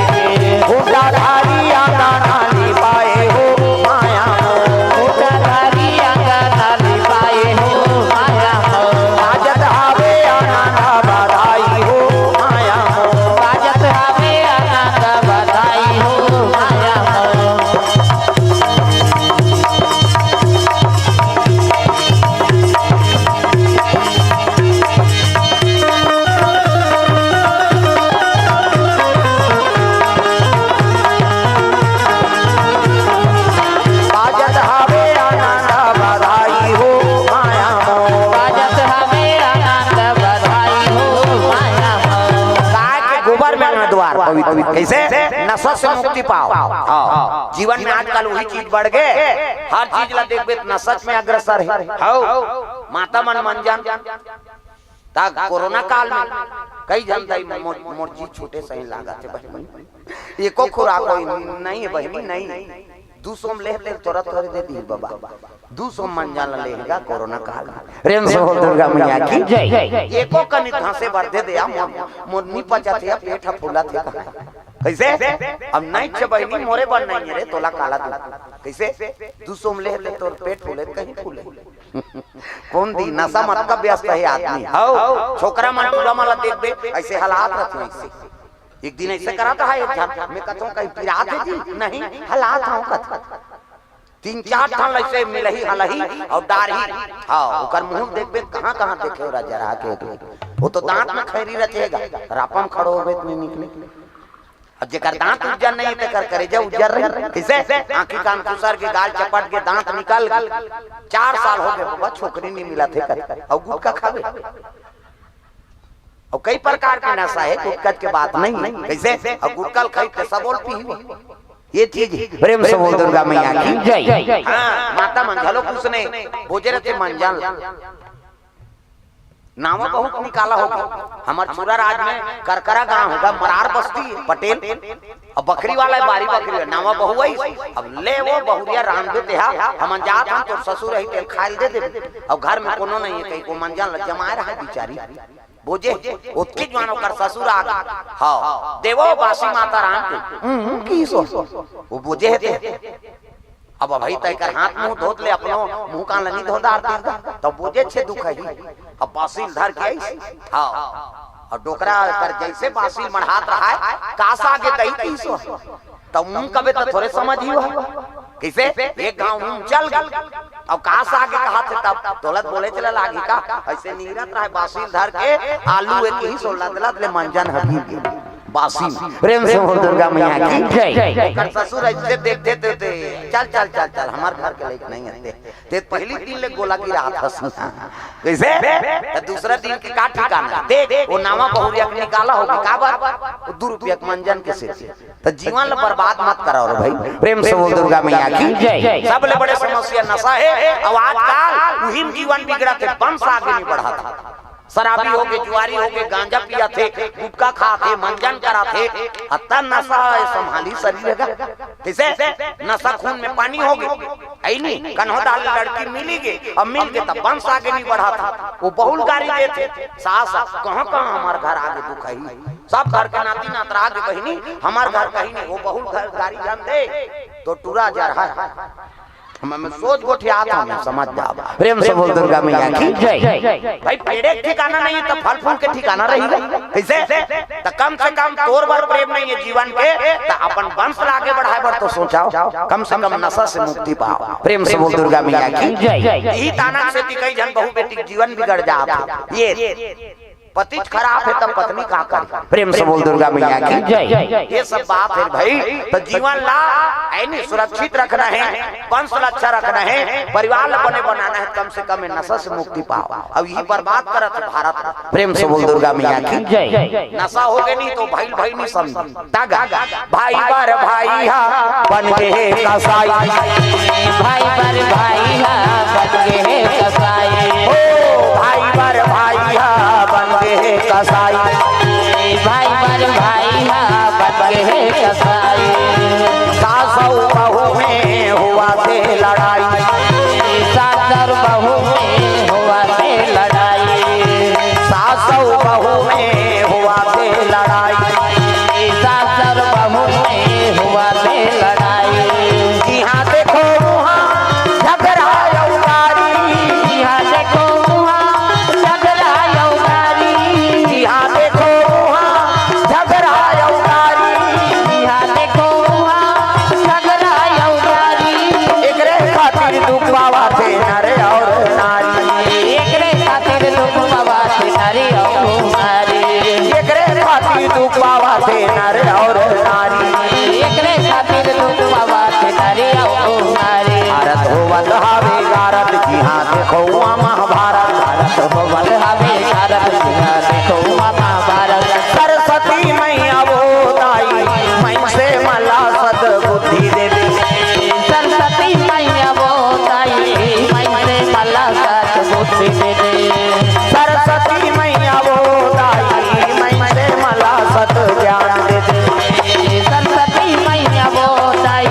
उंटाधारी आंगना लिपाए हो माया मोर। उंटाधारी आंगना लिपाए हो माया मोर। बाजत हवे आनंद बधाई हो माया मोर। बाजत हवे आनंद बधाई हो माया मोर। बाजत हवे आनंद बधाई हो माया मोर। बाजत हवे आनंद बधाई हो माया मोर। गाय के गोबर में अंगना द्वार पवित्र। कइसे? नशा से मुक्ति पाओ। हाँ। जीवन में आजकल वही चीज बढ़ गे, हर चीज ला देखबे त नशा में अग्रसर हे। हौ। माता मन मंजन। ता कोरोना काल में कई झन दाई मोर, मोर जी छूटे सही लागत हे बहिनी। एको खुराक होई नहीं हे बहिनी, नहीं। दू सौ में लेहे तेल तोरा तोरे दे दी बाबा। दू सौ मंजन ला लेहेगा कोरोना काल में। प्रेम से बोल दुर्गा मैया की जय। एको कनी धंसे बर दे दे या मोर, मोर नी पचत हे, पेट ह फूलत हे कहाँ। कइसे? अब नहीं छे बहिनी, मोरे बर नहीं हे रे, तोला काला दू। कइसे? दू सौ में लेहे तेल तोर पेट फूले, कहीं फूले। कोन दी? नशा मत का व्यस्त हे आदमी। हौ, छोकरा मन टूरा मन ला देखबे, अइसे हलात रथे अइसे। एक दिन अइसे करत हे एक झन, मैं कथों कहीं पिरात हे जी? नहीं, हलात हूँ कथों। तीन चार ठन अइसे मिलही हलही अउ डारही। हाँ, ओकर मुंह देखबे, कहाँ कहाँ देखे ओला जरा के। वो तो दांत में खैरी रचेगा, रापम खड़ो होबे त नहीं निकले। अब जेकर दांत उज्जर नहीं हे, तेकर करेजा उज्जर रही। कइसे? आंखी कान खुसर के, गाल चपट के, दांत निकल गे। चार साल हो गे बाबा, छोकरी नहीं मिलत हे कथे। अउ गुटखा खाबे। अउ कई प्रकार के नशा हे, गुटखा के बात नहीं हे। कइसे? अउ गुटखा ल खाई त सबो ल पीही। ये चीज हे। प्रेम से बोल दुर्गा मैया की जय। हाँ, माता मन घलो कुछ नहीं, बोजे रथे मंजन। नावा बहुत निकाला होगे। हमर छुरा राज में करकरा गांव होगा, मरार बस्ती, पटेल। अब बखरी वाला हे, बारी बखरी हे, नावा बहू आई। अब ले वो बहुरिया रांधबे तेहा, हमन जात हन, तोर ससुर आही, तेल खाए ल दे देबे। अब घर में कोनो नहीं हे, कहीं को मंजन ल जमाए रहा बिचारी। बोजे, ओतके जुआन ओकर ससुर आ गे। हाँ, देवो बासी माता राम के। हम्म, की सो? वो बोजे हे ते। अब अभी तय कर हाथ मुंह धोत ले, अपनो मुंह कान ल नी धो डार तीर दा। तब बोजे छे दुख ही। अब बासी ल धर के आइस। हाँ। अउ डोकरा कर जइसे बासी ल मढ़ात रहा हे, कास आगे दई तीसो। तब मुंह कबे त थोरे समझ ही हो। कइसे? एक घांव मुंह चल गे। अब कास आगे कहाथे तब तोला त बोले चला लागी का? अइसे नीरत रहा हे बासी ल धर के, आलू एक ही सो लद लद ले मंजन ह गिर गे। बासी में। प्रेम से बोल दुर्गा मैया की जय। ओकर ससुर ऐसे देखते थे, "चल, चल, चल, चल, हमार घर के लइक नहीं आते।" ते पहली दिन ले गोला गिरात हस। कैसे? त दूसरा दिन के का ठिकाना? देख, वो नावा बहुरिया के निकाला होगी, का बात? वो दू रुपया के मंजन के सेती। त जीवन ल बर्बाद मत करो रे भाई। प्रेम से बोल दुर्गा मैया की जय। सबले बड़े समस्या नशा हे। अब आजकल उही म जीवन बिगड़त हे, बंस आगे नहीं बढ़त हे। शराबी होगे, जुआरी होगे, गांजा पियाथे, गुटखा खाथे, मंजन कराथे, अतना नशा हे, संभाली शरीर हे गा। कैसे? नशा खून में पानी होगे। ऐ नी, कन्हो डाल लड़की मिली गे, अब मिल गे तब बंस आगे नहीं बढ़त हे। वो बहुल गारी देथे, "सास, कहाँ, कहाँ हमार घर आगे दुख है, सब घर के नाती नातरा आगे बहिनी, हमार घर कहीं नहीं।" वो बहुल घर गारी जान दे, तो टूरा जर है। हम, हम सोच गोठियात हन, समझ जाओ। प्रेम से बोल दुर्गा मैया की जय। भाई, पेड़े के ठिकाना नहीं हे, त फल फूल के ठिकाना रही गा। कैसे? त कम से कम तोर बर प्रेम नहीं हे जीवन के, त अपन बंस ला आगे बढ़ाए बर तो सोचाओ। कम से कम नशा से मुक्ति पाओ। प्रेम से बोल दुर्गा मैया की जय। यही ताना से कई झन बहू बेटी के जीवन बिगड़ जात हे। ये पति खराब हे, तब पत्नी का करे? प्रेम से बोल दुर्गा मैया की जय। ये सब बात हे भाई, त जीवन ला ऐ नी सुरक्षित रखना हे, वंश ला अच्छा रखना हे, परिवार ला बने बनाना हे, कम से कम ये नशा से मुक्ति पाओ। अब ये बर्बाद करत हे भारत ला। प्रेम से बोल दुर्गा मैया की जय। नशा होगे नहीं तो भाई भाई नहीं समझ। तागा। भाई बर भाई हा बन गे हे कसाई। भाई बर भाई हा बन गे हे कसाई। ओ भाई बर भाई हा बन गे हे कसाई। भाई बर भाई हा बन गे हे कसाई। सास अउ बहू में होवथे लड़ाई। सास अउ बहू में होवथे लड़ाई। सास अउ बहू में होवथे लड़ाई। सास अउ बहू में होवथे लड़ाई। जिहाँ देखो उहाँ झगड़ा अउ गारी। जिहाँ देखो उहाँ झगड़ा अउ गारी। जिहाँ देखो उहाँ झगड़ा अउ गारी। जिहाँ देखो उहाँ झगड़ा अउ गारी। एकरे खातिर दुख पावथे नर अउ नारी। एकरे खातिर दुख पावथे नर अउ नारी। एकरे खातिर दुख पावथे नर अउ नारी। एकरे खातिर दुख पावथे नर अउ नारी। भारत होवत हवे गारत, जिहाँ देखो उहाँ महाभारत। भारत होवत हवे गारत, जिहाँ देखो उहाँ महाभारत। सरस्वती मैया वो दाई, मनसे मन ला सद्बुद्धि दे दे। सरस्वती मैया वो दाई, मनसे मन ला सद्बुद्धि दे दे। सरस्वती मैया वो दाई, मनसे मन ला सद् ज्ञान दे दे। सरस्वती मैया वो दाई,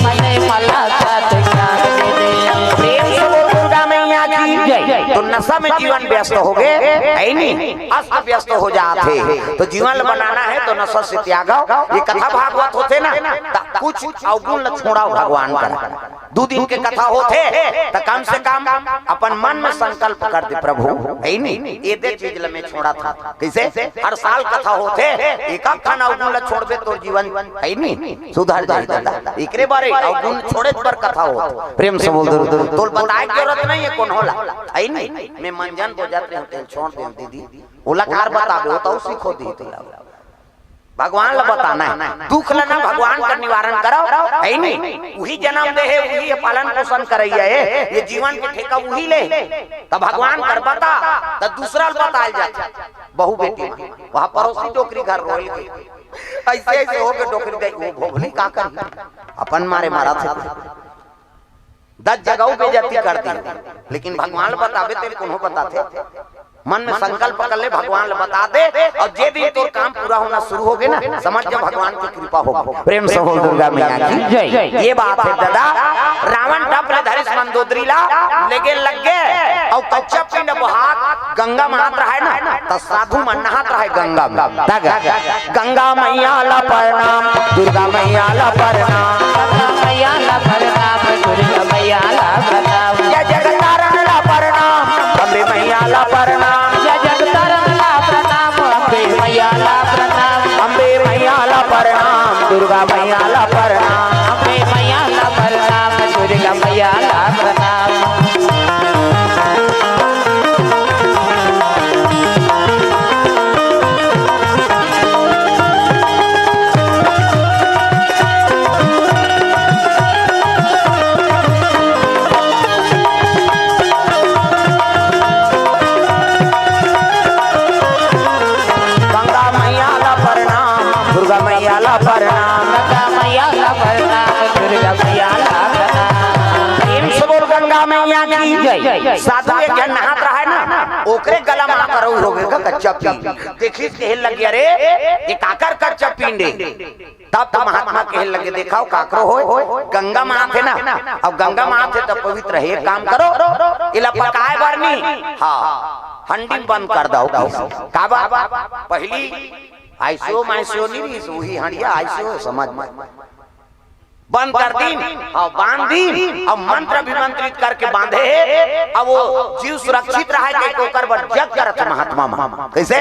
मनसे मन ला सद् ज्ञान दे दे। प्रेम से बोल दुर्गा मैया की जय। तो नशा में जीवन व्यस्त होगे, हे नी? अस्त व्यस्त हो जात हे। तो जीवन ल बनाना हे तो नशा से त्यागव। ये कथा भागवत होथे ना, त कुछ अवगुण ल छोड़व भगवान करा। दू दिन के कथा होथे, त कम से कम अपन मन में संकल्प कर दे, "प्रभु, हे नी, ये दे चीज ल मैं छोड़त हँव।" कैसे? हर साल कथा होथे, एक आध ठन अवगुण ल छोड़बे, तोर जीवन, हे नी, सुधर जाही दादा। एकरे बारे अवगुण छोड़े बर कथा होथे। प्रेम से बोल दो, तोल बताए के जरूरत नहीं हे कोनो ला, हे नी। मैं मंजन बोजत रहेंव, तेल छोड़ देंव दीदी। ओला काबर बताबे, ओ तो सीखो दी तोला। भगवान ला बताना हे, दुख ला ना भगवान कर निवारण करव, हे नी? उही जनम दे हे, उही ये पालन पोषण करइया हे, ये जीवन के ठेका उही ले। त भगवान कर बता, त दूसरा ला बताय जाथे। बहू बेटी मन, वहाँ पड़ोसी डोकरी घर रोय गे। अइसे अइसे होगे डोकरी दाई, वो भोभली का करही? अपन मारे मरत हे। दस जगह बेइज्जती कर दी, लेकिन भगवान ल बताबे तेल कोनो बताथे? मन में संकल्प कर ले, भगवान ल बता दे, अउ जे दिन तोर काम पूरा होना शुरू होगे ना, समझ जा भगवान के कृपा होगे। प्रेम से बोल दुर्गा मैया की जय। ये बात हे दादा, रावण डप ले धरिस मंदोदरी ला, लेगे लग गे, अउ कच्चा पिंड बोहात गंगा म आत रहय ना, त साधु मन नहात रहय गंगा म। त ग-, गंगा मैया ला प्रणाम, दुर्गा मैया ला प्रणाम। गंगा मैया ला प्रणाम, दुर्गा मैया ला प्रणाम। जय जगतारण ला प्रणाम, अम्बे मैया ला प्रणाम। जय जगतारण ला प्रणाम, अम्बे मैया ला प्रणाम। अम्बे मैया ला प्रणाम, दुर्गा मैया ला प्रणाम। अम्बे मैया ला प्रणाम, दुर्गा मैया ला प्रणाम। मैया ला प्रणाम, गंगा मैया ला प्रणाम, दुर्गा मैया ला प्रणाम। प्रेम से बोल गंगा मैया की जय। साधु एक झन नहात रहे ना, ओकरे गला मा करऊ होगे का कच्चा पींड। देखिस कहे लगे, "अरे, ये काकर कच्चा पींड हे?" तब तो महात्मा कहे लगे, "देखव काकरो होय, गंगा माँ हे ना, अब गंगा माँ हे तो पवित्र हे, एक काम करो, इला पकाए बर नी, हाँ, हंडी बंद कर दव।" काबर? पहली आइसो माइसो नी रहिस, उही हंडिया आइसो समझ में। बंद कर दीन, अउ बांध दीन, अउ मंत्र अभिमंत्रित करके बांधे हे, अउ वो जीव सुरक्षित रहे के ओकर बर जग करत हे महात्मा मन। कइसे?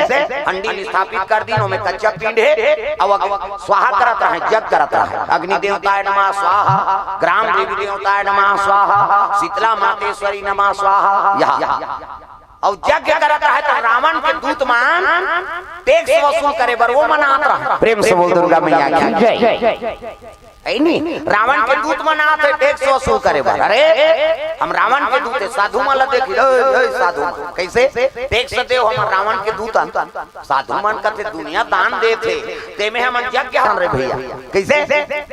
हंडी स्थापित कर दीन, ओमे कच्चा पींड हे, अउ अग-, स्वाहा करत रहे, जग करत रहे। अग्नि देवताय नमः स्वाहा, ग्राम देवी देवताय नमः स्वाहा, शीतला मातेश्वरी नमः स्वाहा। यह अउ यज्ञ करत रहे त रावण के दूत मन टैक्स वसूल करे बर वो मन आत रहे। प्रेम से बोल दुर्गा मैया की जय। हे नी, रावण के दूत मन आत हे टैक्स वसूल करे बर। अरे, हम रावण के दूत हे, साधु मन ला देखी, ए, ए, साधु मन। कइसे? टैक्स देव, हम रावण के दूत हन। साधु मन कथे दुनिया दान देत हे, तेमे हमन यज्ञ हन रे भैया। कइसे?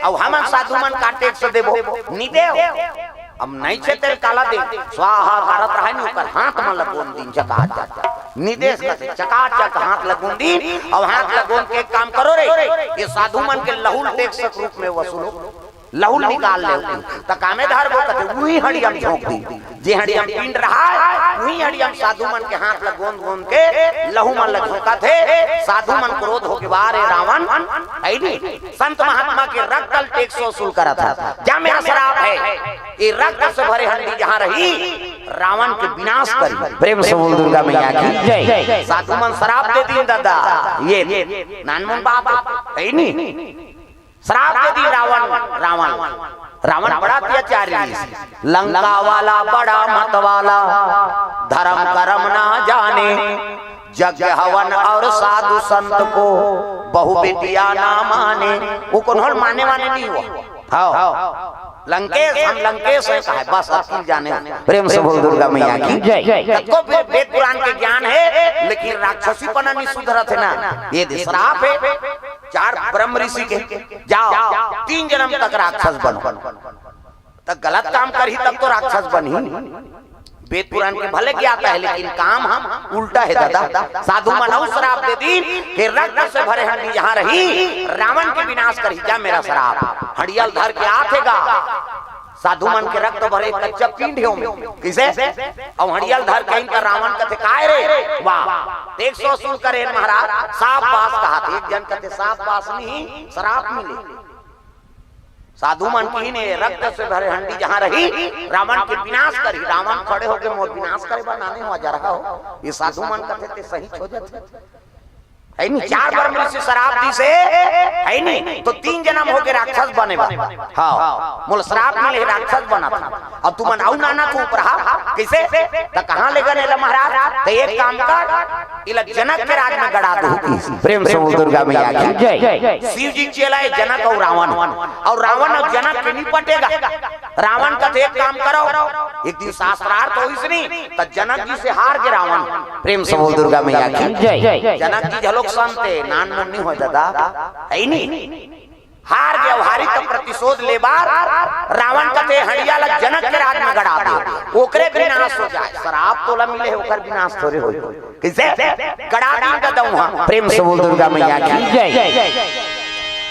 अउ हमन साधु मन का टैक्स देबो? नी देव। अब नइ छे तेल काला दे, स्वाहा भारत रहे नी, ओकर हाथ म लगोन दिन चकाचक। निदेश कथे चकाचक हाथ लगोन दिन, अउ हाथ लगोन के एक काम करो रे, ये साधु मन के लहुल टैक्स के रूप में वसूलो, लहुल निकाल ले। त कामे धरबो कथे, उही हड़ियम झोंक दी, जे हड़ियम पिंड रहा, उही हड़ियम साधु मन के हाथ लगोन गोन के लहू मन ल झोंकत हे। साधु मन क्रोध होके, "वाह रे रावण, हे नी, संत महात्मा के रक्त ल टैक्स वसूल करत हे, जा मेरा श्राप हे।" ये रक्त से भरे हंडी जहाँ रही, रावण के विनाश करी। प्रेम से बोल दुर्गा मैया की जय। साधु मन श्राप दे दीन दादा, ये नानमुन बाप हे नी, श्राप दे दीन रावण। रावण, रावण बड़ा अत्याचारी रहिस। लंका वाला बड़ा मत वाला, धर्म कर्म ना जाने, यज्ञ हवन और साधु संत को, बहु बिटिया ना माने। वो कोनो ल माने वाने नहीं हुआ। हाँ। लंकेश, हम लंकेश हे कहे, बस अतकी ल जाने। प्रेम से बोल दुर्गा मैया की जय। ततको फिर वेद पुराण के ज्ञान हे, लेकिन राक्षसीपना नहीं सुधरत हे ना। ये दे श्राप हे। चार ब्रह्म ऋषि के, जाव, तीन जनम तक राक्षस बनो। त गलत काम करही तब तो राक्षस बनही। वेद पुराण के भले ज्ञाता हे, लेकिन काम हम उल्टा हे दादा। साधु मन अउ श्राप दे दीन, हे रक्त से भरे हंडी जहाँ रही, रावण के विनाश करही, जा मेरा श्राप। हंडिया ल धर के आथे गा, साधु मन के रक्त भरे कच्चा पिंड हे ओमे। कइसे? अउ हंडिया ल धर के आइन त रावण कथे, "काय रे? वाह, टैक्स वसूल करे महाराज।" साफ बास कहाथे। एक जन कथे, "साफ बास नहीं, श्राप मिले।" साधु मन किहिन, "रक्त से भरे हंडी जहाँ रही, रावण के विनाश करही।" रावण खड़े होके, "मोर विनाश करे बर नाने हो, जरा हो।" ये साधु मन कथे, "ते सही हो जाथे।" हे नी, चार बार मेरे से श्राप दिस हे, हे नी, तो तीन जनम होगे राक्षस बने बर। हाँ, मोला श्राप मिले हे, राक्षस बनत हँव। अब तुमन अउ नाना थोप रहा, कइसे? त कहाँ लेगन एला महाराज? त एक काम कर, एला जनक के राज में गड़ा दो। प्रेम से बोल दुर्गा मैया की जय। शिव जी चेला हे जनक अउ रावण, अउ रावण अउ जनक के नहीं पटेगा। रावण कथे, "एक काम करो, एक दिन शास्त्रार्थ होइस नी, त जनक जी से हार गे रावण।" प्रेम से बोल दुर्गा मैया की जय। जनक जी घलोक संत हे, नानमुन नहीं हो दादा, हे नी? हार गे, हारी त प्रतिशोध ले बर रावण कथे, "हंडिया ल जनक के राज में गड़ा दे, ओकरे विनाश हो जाए।" श्राप तोला मिले हे, ओकर विनाश थोरे होही। कइसे? गड़ा दीन दादा उहाँ। प्रेम से बोल दुर्गा मैया की जय।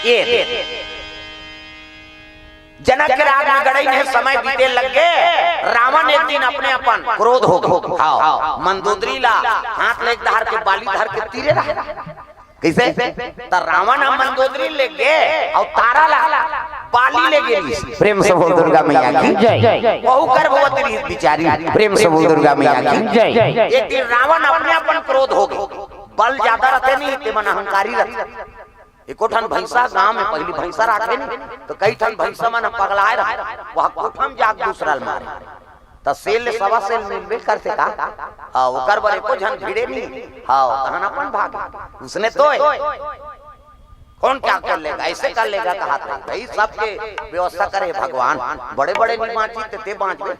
ये जनक के राज में गड़ई में समय बीते लग गे। रावण एक दिन अपने अपन क्रोध होगे। हाँ, मंदोदरी ला हाथ ले धर के, बाली धर के तीरे रहा। कइसे? त रावण ह मंदोदरी लेगे अउ तारा ला बाली लेगे। प्रेम से बोल दुर्गा मैया की जय। वहू गर्भवती रहिस बिचारी। प्रेम से बोल दुर्गा मैया की जय। एक दिन रावण अपने अपन क्रोध होगे। बल जादा रथे नहीं, ते मन अहंकारी रथे। एको ठन भैंसा गांव में, पहिली भैंसा राखे नहीं, त कई ठन भैंसा मन पगलाए रहे, वह कोठा म जाके दूसरा ल मारे। त सेल ले सवा सेल मिलबे करथे का? हाँ, ओकर बर एको झन भिड़े नहीं। हाँ, तहन अपन भागे। उसने तो हे। कौन क्या कर लेगा, ऐसे कर लेगा, कहा था भाई, सबके व्यवस्था करे भगवान। बड़े बड़े नहीं बांची, ते, ते बांचबे।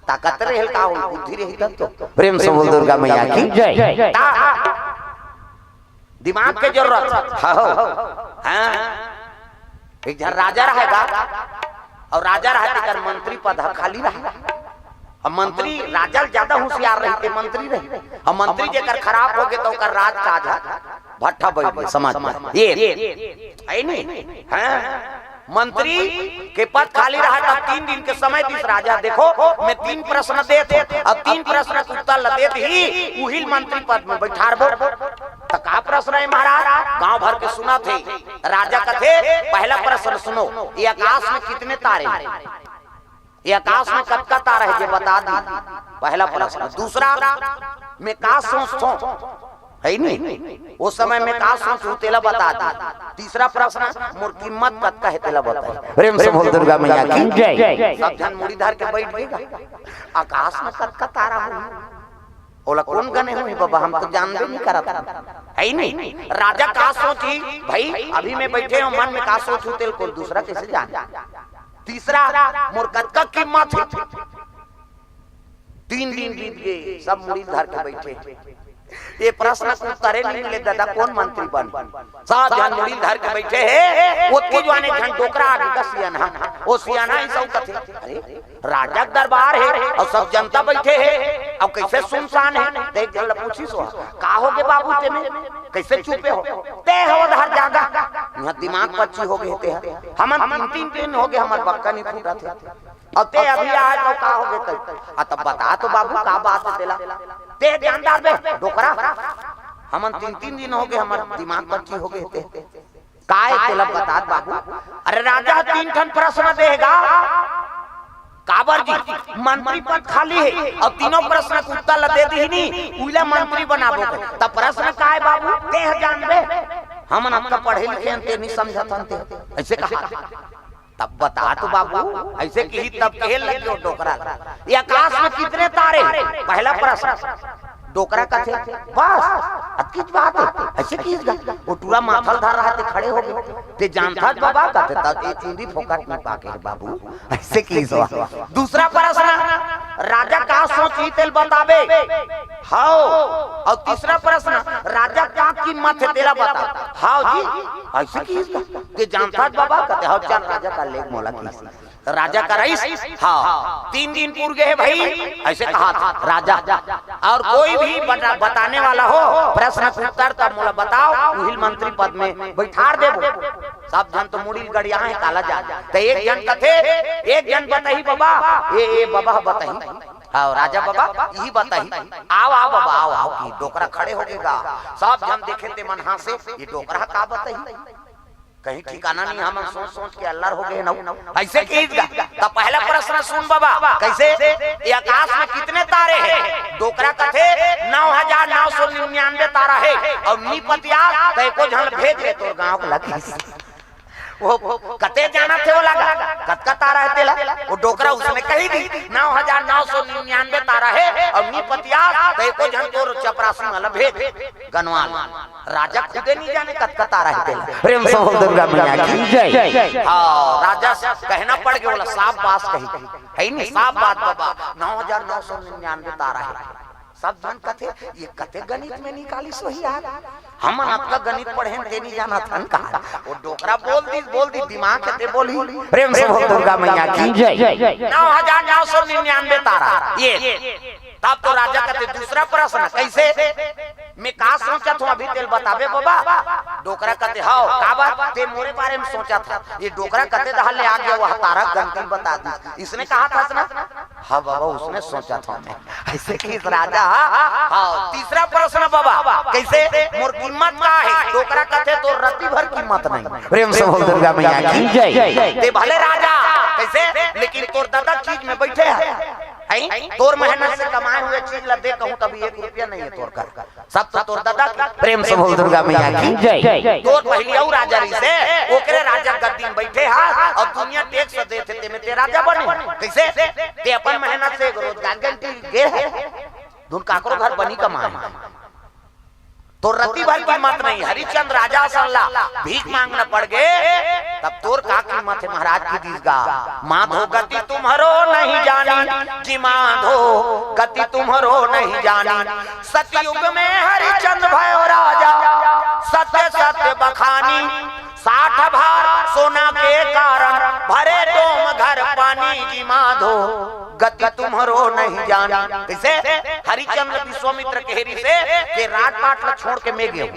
ताकत रहे का हो, बुद्धि रही तब तो। प्रेम से बोल दुर्गा मैया की जय। ता-, दिमाग के जरूरत हे। हाँ, हो। हाँ, एक झन राजा रहे गा, अउ राजा रहे तेकर मंत्री पद ह खाली रहे। अब मंत्री, राजा ल ज्यादा होशियार रही, ते मंत्री रही। अब मंत्री जेकर खराब होगे त ओकर राजकाज ह भट्ठा बइठ गे, समझ में। ये, है नहीं? हाँ? मंत्री के पद खाली रहा, तब तीन दिन के समय दिस राजा, देखो, मैं तीन प्रश्न देत हूँ, अब तीन प्रश्न के उत्तर ल देत ही उहिल मंत्री पद में बैठारबो। त का प्रश्न हे महाराज? गांव भर के सुनत हे। राजा कथे, पहला प्रश्न सुनो, ये आकाश में कितने तारे हैं? ये आकाश में कतका तारा हे, जे बता दी। पहला प्रश्न। दूसरा, मैं का सोचथों, है नी? ओ समय मैं का सोचहूं, तेला बता दी। तीसरा प्रश्न, मोर कीमत कतका हे, तेला बता दी। प्रेम से बोल दुर्गा मैया की जय। सब झन मुड़ी धर के बइठ गे गा। आकाश में कतका तारा होही, ओला कोन गने होही बाबा, हम तो जानबे नहीं करत हन। है नी? राजा का सोचही, भाई, अभी मैं बइठे हूं, मन में का सोचहूं, तेला कोई दूसरा कइसे जाने? तीसरा, मोर कतका कीमत हे? तीन दिन बीत गे, सब मुड़ी धर के बइठे। ये प्रश्न के उत्तरे नहीं मिले, दादा, कोन मंत्री बने? सब झन मुड़ी धर के बइठे हे। ओतकी जुवार एक झन डोकरा आगे गा, सियान हा। ओ सियान हा, अइसे कथे, अरे, राजा के दरबार हे अउ सब जनता बइठे हे, अउ कइसे सुनसान हे। त एक झन ल पूछिस, का होगे बाबू, ते में कइसे चुपे हो? ते ह ओ डहर जा गा, इहां दिमाग पच्ची होगे हे ते ह। हमन तीन तीन दिन होगे, हमर बक्का नहीं फूटत हे, अउ ते अभी आए त का होगे कही? आ, तब बता तो बाबू, का बात हे तेला? ते जान डारबे, डोकरा, हमन तीन तीन दिन होगे, हमर दिमाग पच्ची होगे हे ते। काय तेला बतात बाबू? अरे राजा ह तीन ठन प्रश्न दे गा, काबर जी? मंत्री पद खाली हे अउ तीनों प्रश्न के उत्तर ल दे दिही नी, उइला मंत्री बनाबो कहे। त प्रश्न काय बाबू? ते ह जानबे, हमन अतका पढ़े लिखे हन, ते नहीं समझत हन ते। अइसे कहा। तब बता तो बाबू, अइसे किही तब कहे लग गे ओ डोकरा ल, ये आकाश में कितने तारे हैं? पहला प्रश्न। डोकरा कथे, बस, अतकीच बात हे। अइसे किहिस गा, ओ टूरा माथा ल धर रहा, ते खड़े होगे। ते जानथस बाबा, कथे, तब ये चुंदी फोकट में पाके हे बाबू। अइसे किहिस गा। दूसरा प्रश्न, राजा का सोचही तेला बताबे? हव। अउ तीसरा प्रश्न, राजा का कीमत हे तेला बता। हव जी, अइसे किहिस गा। ते जानथस बाबा, कथे, हव, चल राजा कर ले मोला किहिस। त राजा करइस, हाँ, तीन दिन पुर गे हे भाई, अइसे कहा था राजा। अउ कोई भी बता-, बताने वाला हो प्रश्न के उत्तर, तब मोला बताव, उहिल मंत्री पद में बइठार देबो। सब झन तो मुड़ी ल गड़ियाहे, काला जान। त एक झन कथे, एक झन बताही बाबा, ए, ए बाबा बताही। हाँ, राजा बाबा, इही बताही। आव, आव बाबा, आव, आव, कि डोकरा खड़े होगे गा। सब झन देखे ते मन हाँसे, ये डोकरा का बताही? कहीं ठिकाना नहीं, हमन सोच सोच के अल्लर होगे हन। अइसे किहिस गा। त पहला प्रश्न सुन बाबा, कइसे? ये आकाश में कितने तारे हैं? डोकरा कथे, नौ हजार नौ सौ निन्यानवे तारा हे, अउ नी पतियास त एको झन भेज दे तोर गांव के लगिस। ओ कते जानथे ओला गा, कतका तारा हे तेला? ओ डोकरा उसने कही दी, नौ हजार नौ सौ निन्यानवे तारा हे, अउ नी पतियास त एको झन तोर चपरासी वाला भेज, गनवाल। राजा खुदे नहीं जाने कतका तारा हे तेला। प्रेम से बोल दुर्गा मैया की जय। हाँ, राजा से कहना पड़ गे ओला, साफ बात कही। हे नहीं, साफ बात बाबा, नौ हजार नौ सौ निन्यानवे तारा हे। सब झन कथे, ये कते गणित में निकालिस होही यार? हमन अतका गणित पढ़े हन, ते नहीं जानत हन कहा। ओ डोकरा बोल दिस, बोल दिस, दिमाग हे ते बोलही। प्रेम से बोल दुर्गा मैया की जय। नौ हजार नौ सौ निन्यानवे तारा, ये। तब तो राजा कथे, दूसरा प्रश्न, कइसे? मैं का सोचत हूँ, अभी तेला बताबे बाबा? डोकरा कथे, हव, काबर? ते मोरे बारे में सोचत हस। ये डोकरा कते डहर ले आ गे, ओ तारा गनती बता दिस। इसने कहा था ना? हाँ बाबा, उसने सोचत हूँ मैं। अइसे किहिस राजा, हाँ, तीसरा प्रश्न बाबा, कइसे? मोर कीमत का हे? डोकरा कथे, तोर रति भर कीमत नहीं। प्रेम से बोल दुर्गा मैया की जय। ते भले राजा, कइसे? लेकिन तोर ददा चीज में बइठे हे। हैं? तोर मेहनत से कमाए हुए चीज ला दे कहूँ, तभी एक रुपया नहीं हे तोर कर। सब तो तोर ददा के। प्रेम से बोल दुर्गा मैया की जय। तोर पहिली अउ राजा रहिसे, ओकरे राजा गद्दी में बइठे हस, अउ दुनिया टैक्स देथे, ते में ते राजा बने। कइसे? ते अपन मेहनत से एक रोजगार गारंटी गे हे। धुन काकरो घर बनी कमाए। तोर रति भर कीमत नहीं, हरिचंद राजा असन ला भीख मांगना पड़ गे, तब तोर का कीमत हे महाराज की दीस गा। माधो गति तुम्हरो नहीं जानी, जी माधो गति तुम्हरो नहीं जानी। सतयुग में हरिचंद भयो राजा, सत्य सत्य बखानी। साठ भार सोना के कारण, भरे डोम घर पानी जी माधो, गति तुम्हरो नहीं जानी। कइसे? हरिचंद विश्वामित्र कहे रिहिसे के राजपाट ल छोड़ के में गेंव,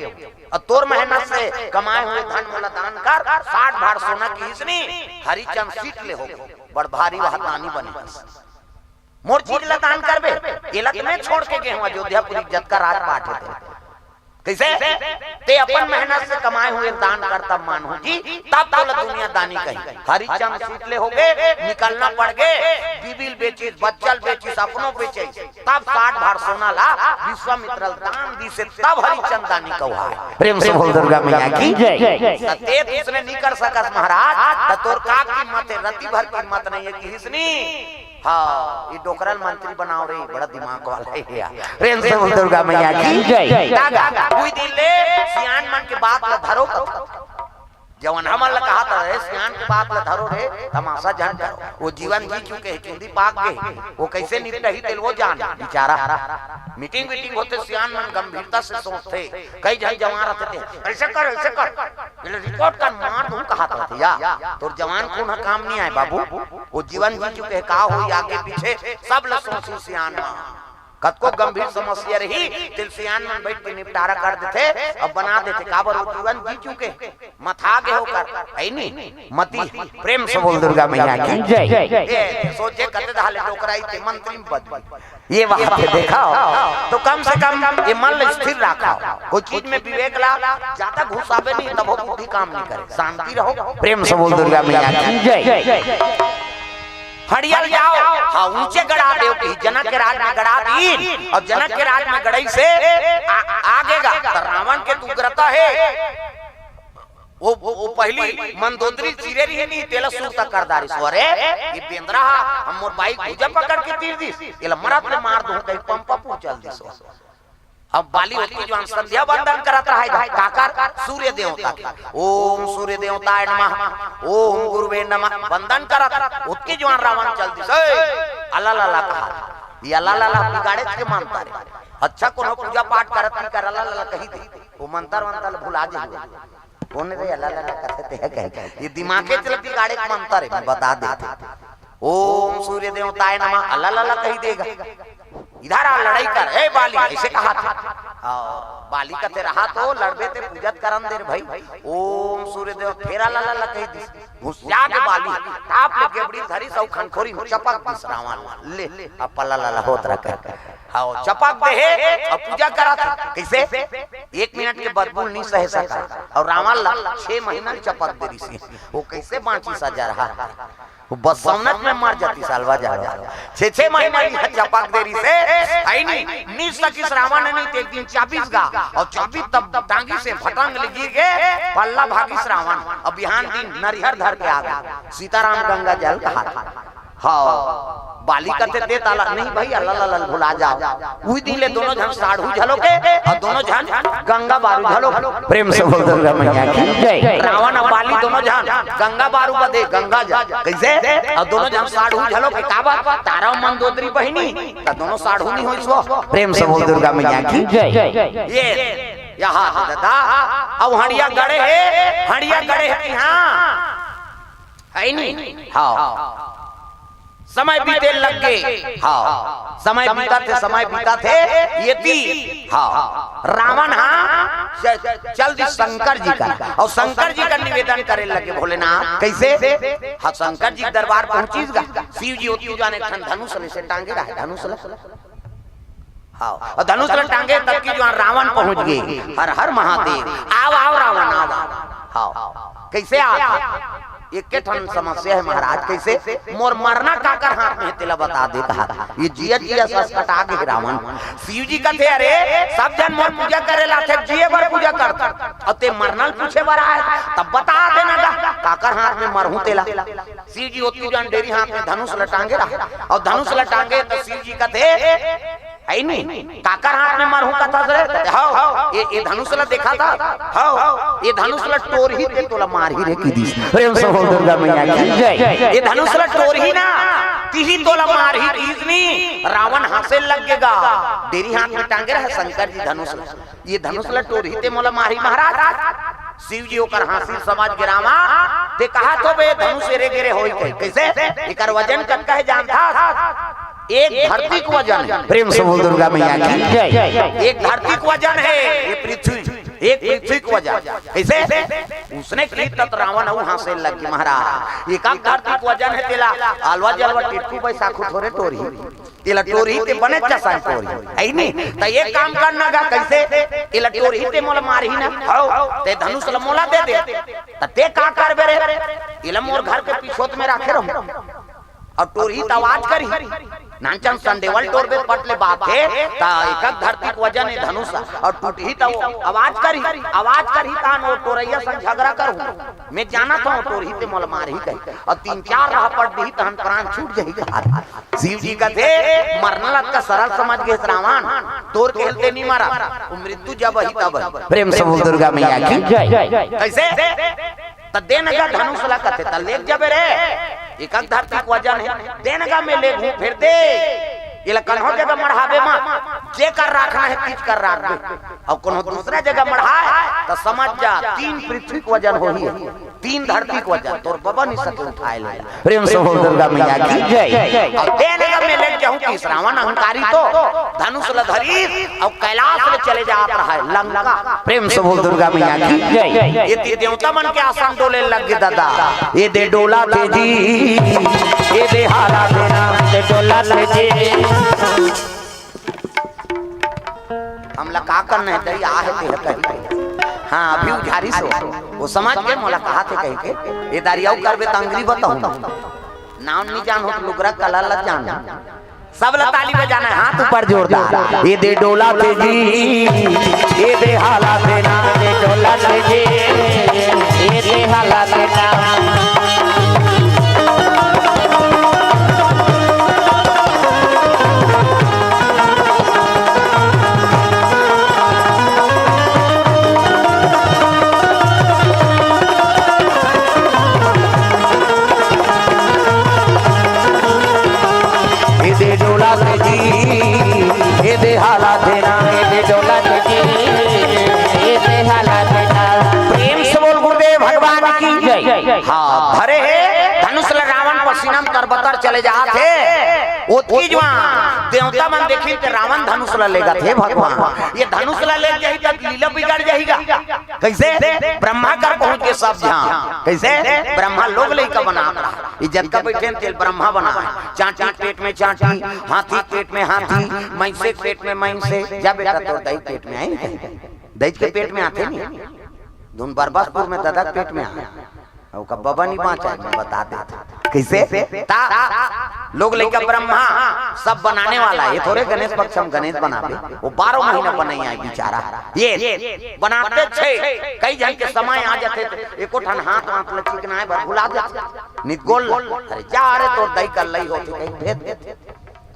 अउ तोर मेहनत से कमाए हुए धन मोला दान कर। साठ भार सोना किहिस नी, हरिचंद सीट ले हो गे, बड़ भारी वह दानी बने। मोर चीज ला दान करबे, एला त में छोड़ के गेंव अयोध्यापुरी, जतका राजपाट हे ते। कइसे? ते अपन मेहनत से कमाए हुए दान कर, तब मानहूं जी, तब तोला दुनिया दानी कही। हरिचंद सीट ले हो गे, निकलना पड़ गे, बीबी ल बेचिस, बच्चा ल बेचिस, अपनो बेचिस, तब साठ भार सोना ला विश्वामित्र ल दान दिसे, तब हरिचंद दानी कहाय। प्रेम से बोल दुर्गा मैया की जय। त ते दूसरे नइ कर सकस महाराज, त तोर का कीमत हे? रति भर कीमत नइ हे किहिस नी। हाँ, ये डोकरा ल मंत्री बनाव रे, बड़ा दिमाग वाला हे यार। प्रेम से बोल दुर्गा मैया की जय। दादा, उही दिन ले सियान मन के बात ल धरो कथव। जवन हमन ल कहा था, "ए, सियान के बात ल धरो रे, तमाशा झन करो।" वो जीवन जी चुके हे, चुंदी पाक गे हे, वो कइसे निपटही तेल वो जान, बेचारा। मीटिंग वीटिंग होथे, सियान मन गंभीरता से सोचथे। कई झन जवान रहिथे, "अइसे कर, अइसे कर, एला रिकॉर्ड कर, मार दूं," कहा था या। तोर जवान खून ह काम नइ आय बाबू, वो जीवन जी चुके हे, का होही आगे पीछे, सब ल सोचही सियान मन। कतको गंभीर समस्या रही, तेल सियान मन बइठ के निपटारा कर देथे, अब बना देथे, काबर वो जीवन जी चुके हे, मथा गे ओकर, हे नी? मती। प्रेम से बोल दुर्गा मैया की जय। ए, सोचे कते दहाले डोकराइस ते मंत्री में बदली। ये बात हे, देखव, तो कम से कम ये मन ल स्थिर राखव, कोई चीज में विवेक ला, जादा घुसाबे नहीं, तभो बुद्धि काम नहीं करे, शांति रहो। प्रेम से बोल दुर्गा मैया की जय। हड़िया ल जाव, हाँ, ऊंचे गड़ा देव कि जनक के राज में गड़ा दीन, अउ जनक के राज में गड़इसे आ, आगे गा, त रावण के त उग्रता हे, वो, वो, वो पहिली मंदोदरी चीरे रहिस नी, तेला सुरता कर डारिस। अरे, ये बेंदरा हा, हम मोर बाई भुजा पकड़ के तीर दिस, एला मरत ले मार दूं, कहीं पंपा पूर चल दिस। अब बाली ओतकी जुवान संध्या बंदन करत रहय भाई, काकर? सूर्य देवता के। ओम सूर्य देवताय नमः, ओम गुरुवे नमः, बंदन करत, ओतकी जुवान रावण चल दिस। ए, अला ला ला कहा, ये अला ला ला बिगाड़े के मंतर हे। अच्छा कोनो पूजा पाठ करत नहीं कर, अला ला ला कही दे, वो मंतर वंतर भुला जाही। कोन रे अला ला ला कथे ते कहे? ये दिमागे तेला बिगाड़े के मंतर हे, मैं बता देथंव। ओम सूर्य देवताय नमः, अला ला ला कही देगा। इधर आ, लड़ाई कर, ए बाली, अइसे कहा था। हाँ, बाली कथे रहा तो लड़बे ते पूजा करन दे रे भाई। ओम सूर्य देव, फेर अला ला ला कही दिस। घुसिया गे बाली, टाप ले गेबड़ी धरिस अउ खनखोरी में चपक दिस रावण ला। ले, अब अला ला ला होत रहा कर। हाँ, चपक दे हे, अब पूजा करत हे। कइसे? एक मिनट के बदबू ल नइ सहे सकय, अउ रावण ला छह महीना ल चपक दे रिहिसे। वो कइसे बांचिस अजरहा? वो बस्सवनच में मर जातिस सालवा जालवा। छह, छह महीना ल चपक दे रिहिसे, हे नी? नइ सकिस रावण, नइ ते एक दिन चाबिस गा, अउ चाबिस तब टांगिस हे, भटंग ले गिर गे, पल्ला भागिस रावण। अब बिहान दिन नरिहर धर के आ गे, सीताराम गंगा जल कहा था। हाँ, बाली कथे ते ताला, नहीं भाई, अला ला ला भुला जाव। उही दिन ले दोनों झन साढ़ू घलो के, अउ दोनों झन गंगा बारू घलो। प्रेम से बोल दुर्गा मैया की जय। रावण अउ बाली दोनों झन गंगा बारू बदे गंगा जा। कइसे? अउ दोनों झन साढ़ू घलो के, काबर? तारा मंदोदरी बहिनी, त दोनों साढ़ू नइ होइस वो। प्रेम से बोल दुर्गा मैया की जय। ये, यहाँ दादा, अउ हड़िया गड़े हे, हड़िया गड़े हे, हाँ। हे नी? हाँ। समय बीते लग गे। हाँ। समय बीतत हे, समय बीतत हे। एती, हाँ, रावण हा च-, चल दिस शंकर जी कर, अउ शंकर जी कर निवेदन करे लगे, भोलेनाथ, कइसे? हाँ, शंकर जी के दरबार पहुंचिस गा। शिव जी ओतकी जुवान एक ठन धनुष ले से टांगे रहय, धनुष ले। हाँ, अउ धनुष ल टांगे तब कि जुवान रावण पहुंच गे। हर हर महादेव, आव, आव रावण, आव, आव। हाँ, कइसे आव? एके ठन समस्या हे महाराज, कइसे? मोर मरना काकर हाथ में हे, तेला बता दे कहा। ये जियत जियत ससकटा गे रावण। शिव जी कथे, "अरे, सब झन मोर पूजा करे ल आथे, जिये बर पूजा करथे, अउ ते मरना ल पूछे बर आए, तब बता देना गा, काकर हाथ में मरहूं तेला।" शिव जी ओतकी जुवान डेरी हाथ में धनुष ल टांगे रहय, अउ धनुष ल टांगे त शिव जी कथे, हे नी? काकर हाथ में मरहूं कथस रे? हव, ए, ए धनुष ल देखत हस? हव, ए धनुष ल टोरही ते तोला मारही रे कहि दिस। प्रेम से बोल दुर्गा मैया की जय। ए धनुष ल टोरही ना, तिही तोला मारही कहिस नी। रावण हंसे लग गे गा। डेरी हाथ में टांगे रहय शंकर जी धनुष ल। ए धनुष ल टोरही ते मोला मारही महाराज। शिव जी ओकर हाँसी समझ गे रावण। ते कहा तो बे धनुष एरे गेरे होई कही। कइसे? एकर वजन कतका हे जानथस? एक धरती के वजन हे। प्रेम से बोल दुर्गा मैया की जय। एक धरती के वजन हे ये पृथ्वी, एक पृथ्वी के वजन। कइसे? उसने कही तब रावण अउ हाँसे लग गे, महाराज, एक धरती के वजन हे तेला अलवा जलवा टिटकू बैसाखू थोरे टोरही। तेला टोरही ते बने चसन टोरही, हे नी? त एक काम कर ना गा, कइसे? तेला टोरही ते मोला मारही ना, हव, ते धनुष ल मोला दे दे। त ते का करबे रे? एला मोर घर के पिछोत में राखे रहूं। अउ टोरही त आवाज करही। नानचन संडेवल टोरबे पट ले बात हे, त एकक धरती के वजन हे धनुष, अउ टूटही त वो आवाज करही, आवाज करही तहन वो टोरइया संग झगरा करहूं। मैं जानत हंव टोरही ते मोला मारही कही, अउ तीन चार रहपट दिही तहन प्राण छूट जही कहा। शिव जी कथे, मरना लतका सरल समझ गे रावण, तोर खेल ते नी मरा, वो मृत्यु जब ही तब ही। प्रेम से बोल दुर्गा मैया की जय। कइसे? त दे न गा धनुष ला कथे, त लेग जबे रे, एकक धरती के वजन हे, दे न गा मैं लेगहूं, फेर दे। एला कन्हो जगह मढ़ाबे मा, जेकर राखना हे, तीच कर राखबे। अउ कोनो दूसरा जगह मढ़ाए, त समझ जा, तीन पृथ्वी के वजन होही, तीन धरती के वजन, तोर बबा नी सके उठाए ले। प्रेम से बोल दुर्गा मैया की जय। अउ दे न गा मैं लेग जाहूं कि रावण अहंकारी तो धनुष ल धरी अउ कैलाश ले चले जात रहय लंका। प्रेम से बोल दुर्गा मैया की जय। ये ती देवता मन के आसन डोले लग गे दादा। ये दे डोला थे जी, ये दे हाला थे ना। ये डोला थे जी। हमला का करना हे, दई आहे ते कही। हाँ, अभी उझारी सो। वो समझ के मोला कहा थे कही के, ये दारी अउ करबे त अंगरी बताहूं। नाम नी जानहूं त लुगरा कला ल जान। सब ल ताली बजाना हे, हाथ ऊपर जोरदार। ये दे डोला थे जी, ये दे हाला थे ना। ये दे डोला थे जी, ये दे हाला थे ना। ये दे डोला थे जी, ये दे हाला थे ना। ये दे डोला थे जी, ये दे हाला थे ना। प्रेम से बोल गुरुदेव भगवान की जय। हाँ, धरे हे धनुष ल रावण पसीना म तरबतर चले जात हे। ओतकी जुवार देवता मन देखिन ते रावण धनुष ल लेगत हे भगवान। ये धनुष ल ले जाही त लीला बिगड़ जाही गा। कइसे? ब्रह्मा कर पहुंच गे सब झन। कइसे? ब्रह्मा लोग लइका बनात रहा। ये जतका बइठे तेला ब्रह्मा बनाए। चांटी के पेट में चांटी, हाथी के पेट में हाथी, मइसे के पेट में मइसे। जा बेटा, तोर दई पेट में आही। दई के पेट में आथे नी। धुन बरबसपुर में ददा के पेट में आए। अउ का बबा नी बांचा हे, मैं बता देत हंव। कइसे? ता लोग लइका ब्रह्मा सब बनाने वाला हे, थोरे गणेश पक्ष म गणेश बनाबे, वो बारह महीना बनइया हे बिचारा। ये बनाते छे, कई झन के समय आ जाथे, त एको ठन हाथ वाथ ल चिकनाए बर भुला जाथे। नित गोल, अरे जा रे, तोर दई कर लई होथे, कहीं भेज देथे।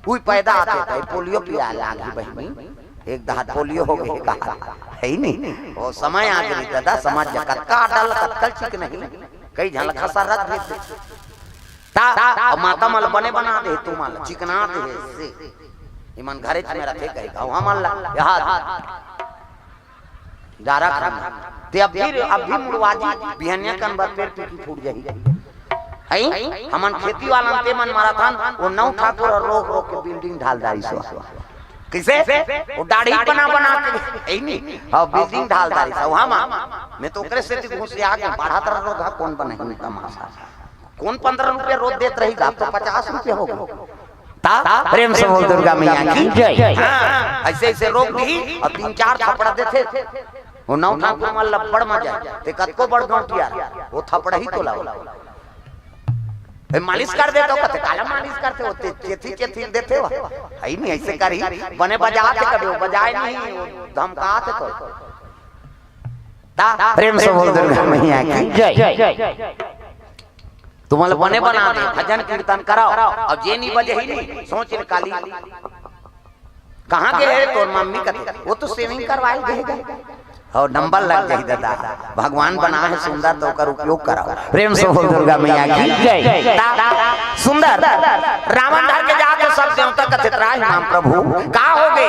उही पैदा आथे, त पोलियो पिया लागी बहिनी। एक दहात पोलियो हो गे कहा, हे नी? वो समय आ गे दादा, समझ जा, कतका डल, कतका चिकनही, कई झन ल खसरत भेज दे। ता, अब माता मन ल बने बना दे, तू मन ल चिकना दे, से। इमन घरेच में रथे कहे, गाँव हमन ल, यहाँ डारा खाना। ते अब भी, अब भी मुड़वा जी, बिहनिया कन बर पेड़ पीकी फूट जाही। हई? हमन खेती वाला ते मन मरत हन, वो नौ ठाकुर ह रोक रोक के building ढाल डारिस। कइसे? वो दाढ़ी बना बना के, हे नी? हाँ, building ढाल डारिस। वहाँ मा, मैं तो ओकरे सेती घुसिया गे, बढ़त रहा रोग, कोन बनही तमाशा। कोन पंद्रह रुपया रोज देत रही, अब तो पचास रुपया हो गे। ता प्रेम से बोल दुर्गा मैया की जय। हाँ, अइसे अइसे रोक दिही अउ तीन चार थपड़ा देथे। वो नौ ठाकुर मन ल बड़ मजा आय। ते कतको बड़ गौंटिया रह, वो थपड़ही तोला। ए, मालिश कर देथव कथे, काला मालिश करथे, वो ते चेथी चेथी देथे वो। हई नी, अइसे करही, बने बजाथे कभी, वो बजाय नहीं, वो धमकाथे तो। ता प्रेम से बोल दुर्गा मैया की जय। तुमन ल बने बना दे, भजन कीर्तन कराओ, अउ जे नी बजही नी, सोच ले काली। कहाँ गे हे तोर मम्मी कथे? वो तो shaving करवाए गे हे। अउ नंबर लग जाही दादा, भगवान बनाए हे सुंदर, त ओकर उपयोग कराओ। प्रेम से बोल दुर्गा मैया की जय। ता सुंदर रावण धर के जात सब देवता कथे, "त्राहि माम प्रभु, का होगे?"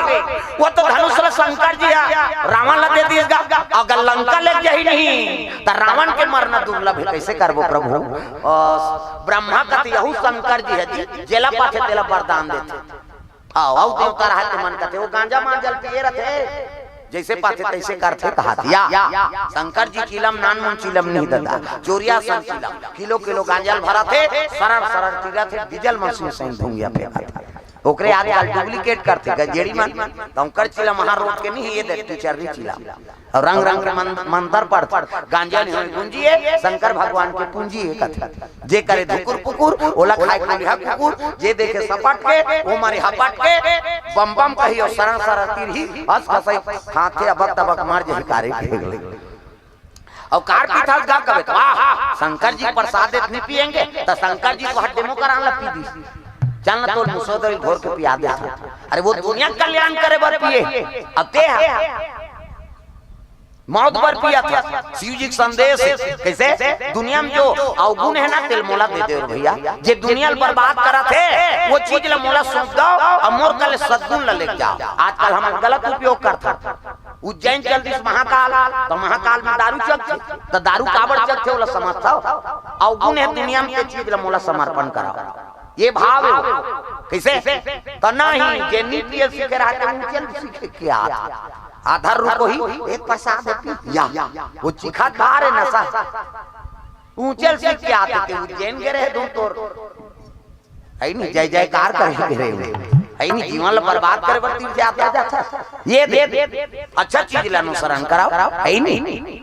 वो तो धनुष ला शंकर जी ह रावण ला दे दिस गा, अगर लंका ले जाही नहीं, त रावण के मरना दुर्लभ हे, कइसे करबो प्रभु? अ, ब्रह्मा कथे, "यहू शंकर जी ह जी, जेला पाथे तेला वरदान देथे।" अउ, अउ देवता रहत ते मन कथे, "वो गांजा मांजल पिए रथे, जइसे पाथे तइसे करथे," कहत या। शंकर जी चिलम नानमुन चिलम नहीं ददा, चोरिया सन चिलम, किलो किलो गांजा ल भरत हे, सरर सरर चिरत हे, डीजल मशीन सही धुंगिया फेंकत हे। ओकरे आजकल डुप्लीकेट करथे गजेड़ी मन, त ओकर चिलम वहां रोक के नहीं, ये देख तू चर्री चिलम। अउ रंग रंग के मन-, मंतर पढ़थे, गांजा नहीं होय गुंजिए, शंकर भगवान के पूंजी हे कथे। जे करे धुकुर पुकुर, ओला खाए के मिलहा कुकुर, जे देखे सपट के, वो मरे हपट के, बम बम कही अउ सरर सरर तिरही, हंस हंसई खाथे, अबक तबक मर जही कारे के हेगले। अउ कार पीथस गा कबे त, "वाह, शंकर जी प्रसाद देत नहीं पिएंगे," त शंकर जी तो हड्डे मोकरान ला पी दिस। चल ना, तोर मुसोदरी घोर के पिया देथन। अरे वो दुनिया के कल्याण करे बर पिए, अब ते ह मौत बर पियत हे। शिव जी के संदेश हे। कइसे? दुनिया में जो अवगुण हे ना, तेला मोला दे देव रे भइया। जे दुनिया ल बर्बाद करत हे, वो चीज ला मोला सौंप दव अउ मोर करा ले सद्गुण ला लेके जाव। आजकल हम गलत उपयोग करथन। उज्जैन चल दिस महाकाल, त महाकाल में दारू चघथे, त दारू काबर चघथे, ओला समझथव? अवगुण हे दुनिया में, ते चीज ला मोला समर्पण कराव। ये भाव हे वो। कइसे? त नहीं, जे नी पिए सीखे रहत हे, ऊंचे ल सीखे के आत। आधा रुको ही, एक प्रसाद हे पी, या। वो चिखा धार हे नशा। ऊंचे ल सीख के आत हे, ते उज्जैन गे रहे धुन तोर। हइ नहीं, जय जयकार करे गे रहे। हइ नहीं, जीवन ला बर्बाद करे बर तीर्थ यात्रा जात हे। ये दे, अच्छा चीज ला अनुसरण कराव, हइ नहीं।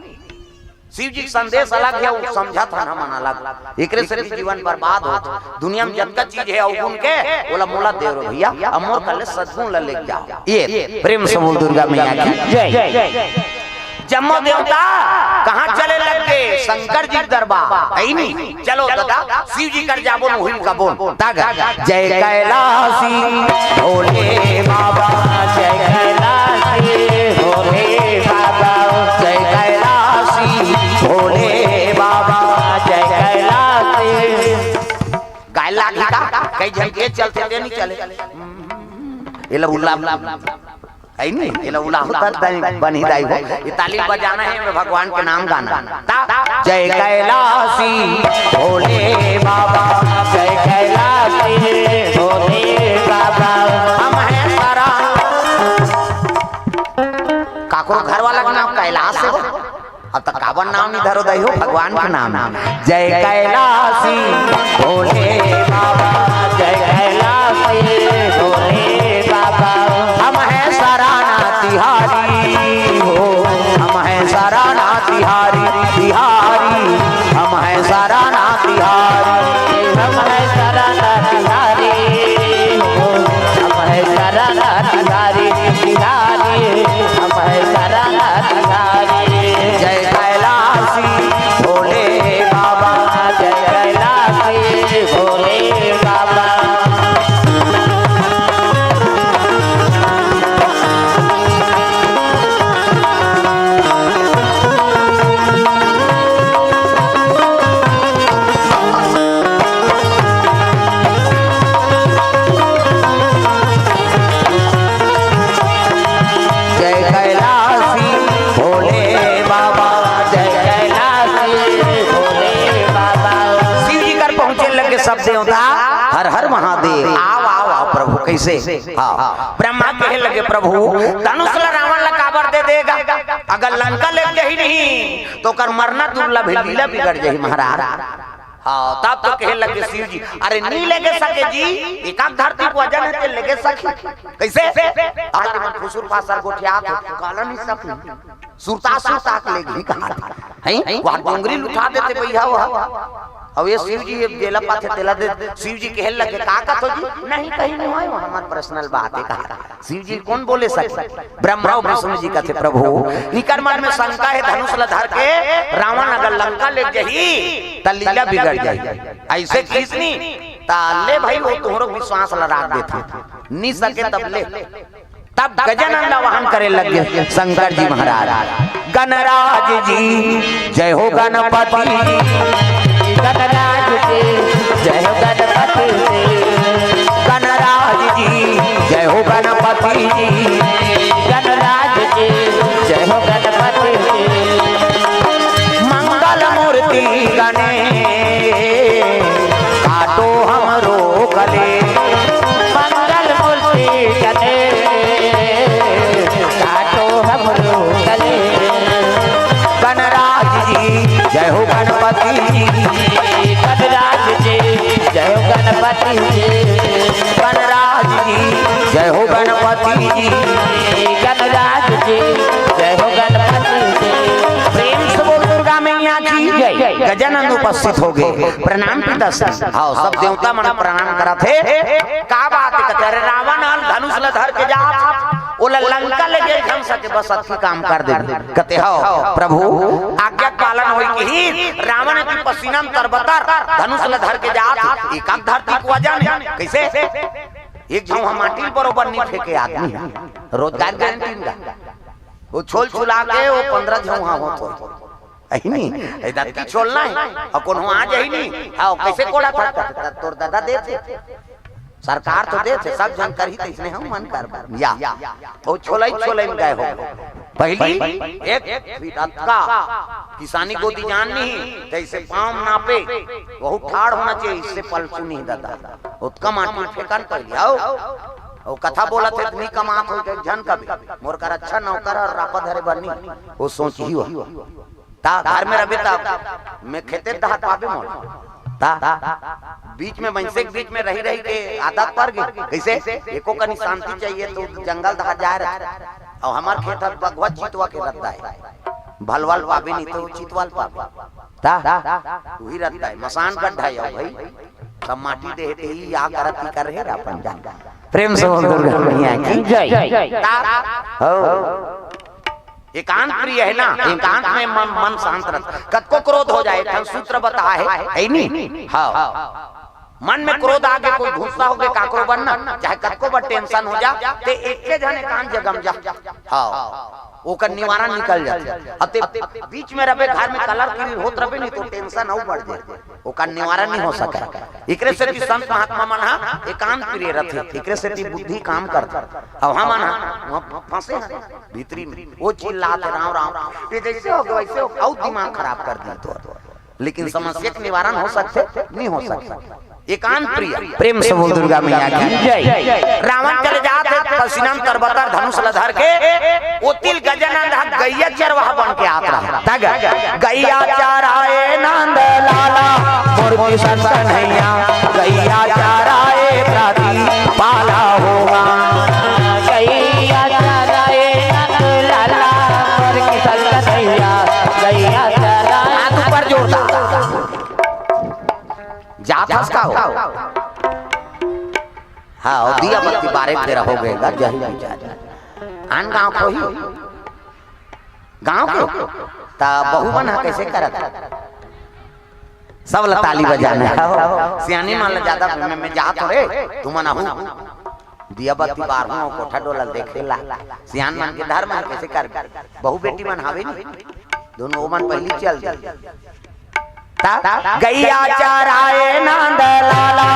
शिव जी के संदेश अलग हे, अउ समझत हन हमन अलग। एकरे से भी जीवन बर्बाद होत। दुनिया में जतका चीज हे अवगुण के, ओला मोला देव रे भइया, अउ मोर करा ले सद्गुण ला लेके जाव। ये प्रेम से बोल दुर्गा मैया की जय। जम्मो देवता कहाँ चले लग गे? शंकर जी के दरबार। हइ नहीं? चलो दादा, शिव जी कर जाबो, मोहिम कबो। तागा, जय कैलासी भोले बाबा, जय कैलासी भोले बाबा, जय कैलासी भोले बाबा, जय कैलासी। गाय लागी का? कई झन के चलथे, ते नहीं चले। एला उल्ला हइ नहीं, एला उलाहू त दाई, बनी दाई हो। ये ताली बजाना हे, भगवान के नाम गाना। ता, जय कैलासी भोले बाबा, जय कैलासी भोले बाबा, हम हैं शरण। काकरो घर वाला के नाम कैलाश हे वो। अब तक काबर नाम नहीं धरो दई हो, भगवान के नाम। जय कैलासी भोले बाबा, जय कैलासी भोले बाबा, हम हैं शरणा तिहारी हो, हम हैं शरणा तिहारी, तिहारी, हम हैं शरणा तिहारी, हम हैं शरणा तिहारी हो, हम हैं शरणा तिहारी, तिहारी, हम हैं शरणा तिहारी। जय कैलासी भोले बाबा, जय कैलासी भोले बाबा। जय कैलासी भोले बाबा, जय कैलासी भोले बाबा। शिव जी कर पहुंचे लगे सब देवता, हर हर महादेव, आव, आव, आव प्रभु, कइसे? हाँ, ब्रह्मा कहे लगे, "प्रभु, धनुष ला रावण ला काबर दे देगा? अगर लंका ले जाही नहीं, त ओकर मरना दुर्लभ हे, लीला बिगड़ जाही महाराज।" हाँ, तब तो कहे लगे शिव जी, "अरे, नी लेगे सके जी, एकाक धरती के वजन हे, ते लेगे सके कइसे?" अरे मन फुसुर फासर गोठियात हे, काला नी सके। सुरता सुरता के लेगही कहा, हैं? वहाँ डोंगरी ल उठा देथे भइया वो। अब ये शिव जी, ये जेला पाथे तेला दे, शिव जी कहे लगे, "का कथो जी?" "नहीं, कहीं नहीं होय, वो हमर पर्सनल बात हे," कहा। शिव जी कोन बोले सके? ब्रह्मा अउ विष्णु जी कथे, "प्रभु, इकर मन में शंका हे, धनुष ला धर के रावण अगर लंका ले जाही, त लीला बिगड़ जाही।" अइसे किहिस नी, त ले भई, वो तोहरो विश्वास ला राख देथे। नी सके तब ले। तब गजानन ला वाहन करे लगे शंकर जी महाराज। गणराज जी, जय हो गणपति। गणराज जी, जय हो गणपति। गणराज गणराज जी, जय हो गणपति जी। मंगल मूर्ति गणेश, काटो हमरो कलेश। मंगल मूर्ति गणेश, काटो हमरो कलेश। गणराज जी, जय हो गणपति जी। गणराज जी, जय हो गणपति जी। गणराज जी, जय हो गणपति जी। गणराज जी, जय हो गणपति जी। प्रेम से बोल दुर्गा मैया की जय। गजानन उपस्थित हो गए, प्रणाम पिताश्री। हाँ, सब देवता मन प्रणाम करत हे। का बात हे? कथे, "अरे रावण ह धनुष ल धर के जात, ओला लंका ले गे धनुष के बस अतकी काम कर दे।" कथे, "हव प्रभु, आज्ञा पालन होई।" किही रावण की पसीना म तरबतर धनुष ल धर के जात, एकाक धरती के वजन हे। कइसे? एक झौंहा माटी ल बरोबर नइ फेंके आदमी ह। रोजगार गारंटी गा। वो छोल छुला के वो पंद्रह झौंहा होत होही। अही नी, ए दतकी छोलना हे। अउ कोनो आ जाही नी। हाँ, कइसे कोड़ा था? त तोर ददा देथे। सरकार तो देथे, सब झन करही, त इसने हम मन कर या। वो छोलई, छोलई म गए हो। पहली एक फीट अतका किसानी गोदी जान नहीं, त इसे पाँव नापे, वहू ठाड़ होना चाहिए, इससे पलचू नहीं ददा। ओतका माटी फेंकन पहली, आओ। वो कथा बोलत हे, त नइ कमात हो, त एक झन कबे, मोर कर अच्छा नौकर अउ रापा धरे बर नइ, वो सोचही हो। ता घर में रबे ता मैं खेते दहात पाबे मोला। ता बीच में, मनसे के बीच में रही रही के आदत पर गे। कइसे? एको कनी शांति चाहिए तो जंगल दहात जाए रहे। अउ हमर खेत ह बघवा चितवा के रद्दा हे, भलवा ल पाबे नहीं तो चितवा ल पाबे। ता उही रद्दा हे, मसान गड्ढा हे भाई। सब माटी देहे ते ही या करत ही कर हे अपन जान। प्रेम से बोल दुर्गा मैया की जय। ता हो। एकांत प्रिय हे ना, एकांत में मन, मन शांत रहत। कतको क्रोध हो जाए, एक ठन सूत्र बताए हे, हे नी? हाँ। मन में क्रोध आगे, कोई गुस्सा होगे काकरो बर ना, चाहे कतको बर tension हो जा, ते एके झन एकांत जगह म जा। हाँ। ओकर निवारण निकल जाथे। अते बीच में रबे, घर में कलर किरी होत रबे नहीं तो tension अउ बढ़ जाए। ओकर निवारण नहीं हो सके। एकरे सेती संत महात्मा मन हा एकांत प्रिय रथे, एकरे सेती बुद्धि काम करथे। अब हमन हा वहाँ फंसे हैं भीतरी में, वो चिल्लात हे, "राम राम, ये जैसे हो गया वैसे हो गया," अउ दिमाग खराब कर दी तो। लेकिन समस्या के निवारण हो सकथे? नहीं हो सकथे। एकांत प्रिय। प्रेम से बोल दुर्गा मैया की जय। रावण चले जात हे, पसीना म तरबतर धनुष ल धर के, ओती ल गजानंद ह गैया चरवाहा बन के आत रहा। तग गैया चराए नंद लाला, मोर किशन कन्हैया, गैया चराए प्रति पाला होवा। गैया चराए नंद लाला, मोर किशन कन्हैया, गैया चराए। हाथ ऊपर जोरदार। जात हस का हो? हाँ, वो दिया बत्ती बारे फेरा हो गए गा, जही विचार। आन गांव को ही? गांव के? ता बहू मन हा कैसे करत? सब ला ताली बजाना हे। सियानी मन ला ज्यादा में, में जात हो रे, तुमन आहू। दिया बत्ती बारहूं, कोठा डोला देखे ला। सियान मन के धर्म हे, कैसे कर? बहू बेटी मन हावे नी, दोनों ओमन पहली चल दे। ता गैया चराए नंद लाला,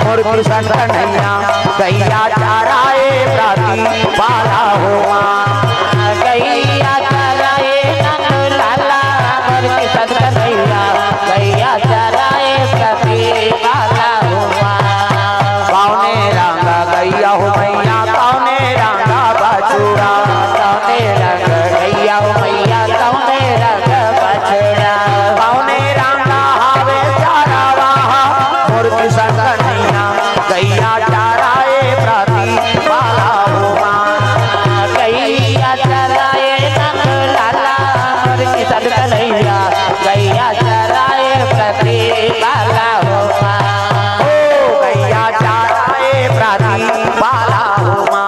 मोर किशन कन्हैया, गैया चराए प्रति पाला होवा। गैया चराए नंद लाला, मोर किशन कन्हैया, गैया चराए प्रति पाला होवा। कौने रंग गैया हो मैया, कौने रंग बछुड़ा, कौने रंग गैया हो मैया, कौने रंग बछुड़ा, कौने रंग हावे चरवाहा, मोर किशन कन्हैया, गैया चराए प्रति पाला होवा। गैया चराए नंद लाला, मोर किशन कन्हैया, गैया चराए प्रति पाला होवा। ओ गैया चराए प्रति पाला होवा।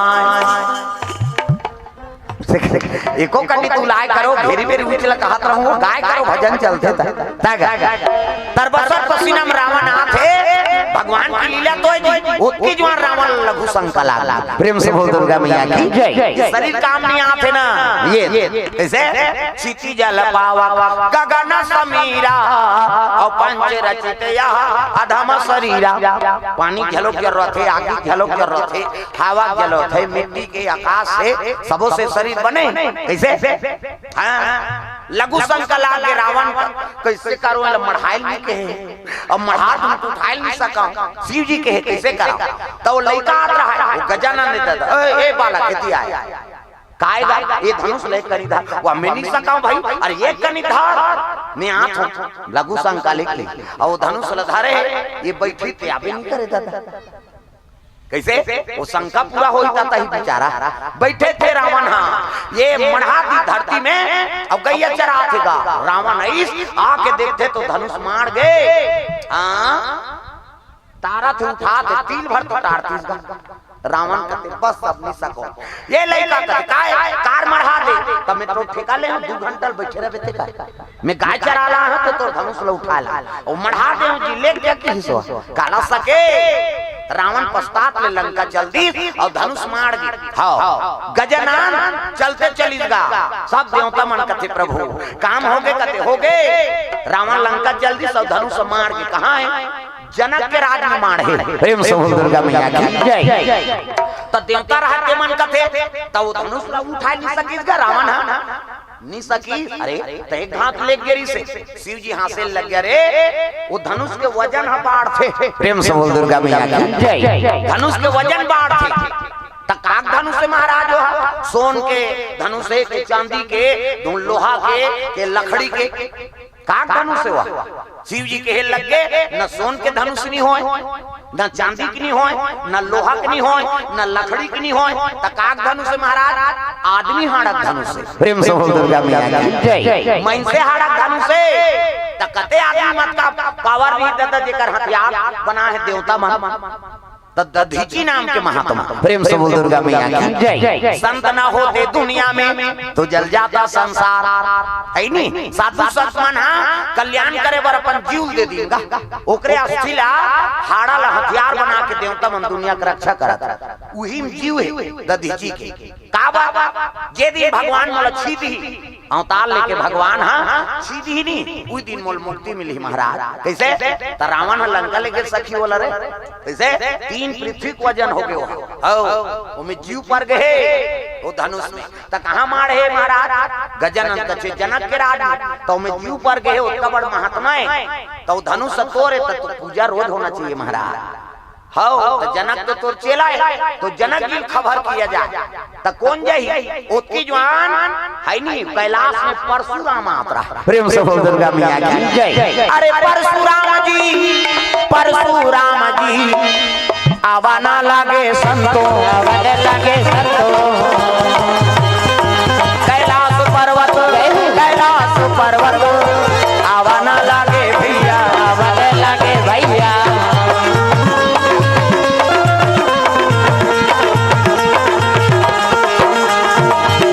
एको कनी तू लाय करो, भेरी भेरी उचला कहत रहूं, गाय करो भजन चलथे त। तग तरबतर पसीना म रावण आथे, भगवान की लीला तो हे जी, ओतकी जुवार रावण लघु शंका लाग। प्रेम से बोल दुर्गा मैया की जय। शरीर काम नहीं आथे ना, ये कैसे? क्षिति जल पावक गगन समीरा, अउ पंच रचित यह अधम शरीरा। पानी घलो के जरूरत हे, आगी घलो के जरूरत हे, हवा घलो हे, मिट्टी के, आकाश से, सबो से शरीर बने। कइसे? हाँ, लघु शंका लागे रावण का, कइसे करो, एला मढ़ायल नइ कहे, अब मढ़ा दूं त उठायल नइ सकंव, शिव जी कहे कइसे करंव? त ओ लइका आत रहा, ओ गजानन ने दे दे, "ए, ए बालक, एती आय, काय गा, ए धनुष ले कनी धर।" "वा, मैं नइ सकंव भाई, अरे ए कनी धर, मैं आत हंव।" लघु शंका लिख ली, अउ ओ धनुष ल धरे, ए बइठे ते आबे नइ करे दादा। कइसे? ओ शंका पूरा होही ता तही बिचारा। बइठे थे रावण, हाँ, ए मढ़ा दी धरती में, अउ गइया चराथे गा। रावण अइस आके देखथे त धनुष माड़ गे। हाँ, तारथे, उठाथे, तिल भर तो टारतिस गा। रावण कथे, "बस, अब नइ सकंव।" ए लइका कथे, "काय, काबर मढ़ा दे?" "त मैं तो ठेका ले हंव, दू घंटा ले बइठे रहिबे ते काय?" मैं गाय चराय ला हंव त तोर धनुष ल उठाय ला। ओ मढ़ा दे हंव जी, लेग जा किहिस ओ। काला सके। रावण पछतात ले लंका चल दिस अउ धनुष माड़ गे। हव। गजानन चलते चलिस गा। सब देवता मन कथे, "प्रभु, काम होगे?" कथे, "होगे।" रावण लंका चल दिस अउ धनुष माड़ गे। कहाँ हे? जनक के राज में माड़े। प्रेम से बोल दुर्गा मैया की जय। त देवता रहत के मन कथे, त ओ धनुष ला उठाय नइ सकिस गा रावण ह। नइ सकिस, अरे, त एक घात ले गे रिहिसे। शिव जी हाँसे लग गे, "अरे, ओ धनुष के वजन ह बाढ़थे।" प्रेम से बोल दुर्गा मैया की जय। धनुष के वजन बाढ़थे। त काक धनुष हे महाराज ओ ह? सोन के धनुष हे के, चांदी के, धुन लोहा के, के लकड़ी के। काक धनुष हे ओ ह? शिव जी कहे लग गे, "न सोन के धनुष नइ होय, न चांदी के नइ होय, न लोहा के नइ होय, न लकड़ी के नइ होय, त काक धनुष हे महाराज?" "आदमी हाड़क धनुष हे।" प्रेम से बोल दुर्गा मैया की जय। "मइनसे हाड़क धनुष हे।" त कते आदमी मन के power रही दादा, जेकर हथियार बनाय हे देवता मन। त दधीचि नाम के महात्मा, प्रेम से बोल दुर्गा मैया की जय। संत ना होते दुनिया में तो जल जाता संसार, हे नी? साधु संत मन ह कल्याण करे बर अपन जीव दे दीन गा, ओकरे अस्थि ला, हाड़ा ला हथियार बना के देवता मन दुनिया के रक्षा करत हे। उही में जीव हे दधीचि के। काबर? जे दिन भगवान मोला छीदही, अवतार लेके भगवान ह छीदही नी, उही दिन मोला मुक्ति मिलही महाराज। कइसे? त रावण ह लंका लेगे सखी ओला रे। कइसे? तीन पृथ्वी के वजन होगे ओ ह। हव, ओमे जीव पर गे हे, ओ धनुष में। त कहाँ माड़े हे महाराज? गजानन कथे जनक के राज में। त ओमे जीव पर गे हे, ओतका बड़ महात्मा हे। त ओ धनुष तोर हे, त तोर पूजा रोज होना चाहिए महाराज। हव, त जनक तो तोर चेला हे, त जनक जी ल खबर किया जाय। त कोन जाही? ओतकी जुवार, हे नी, कैलाश में परशुराम आत रहा। प्रेम से बोल दुर्गा मैया की जय। अरे परशुराम जी, परशुराम जी, आवा ना लागे संतो। आवा ना लागे संतो। कैलाश पर्वत, कैलाश पर्वत, आवा ना लागे भइया। आवा ना लागे भइया।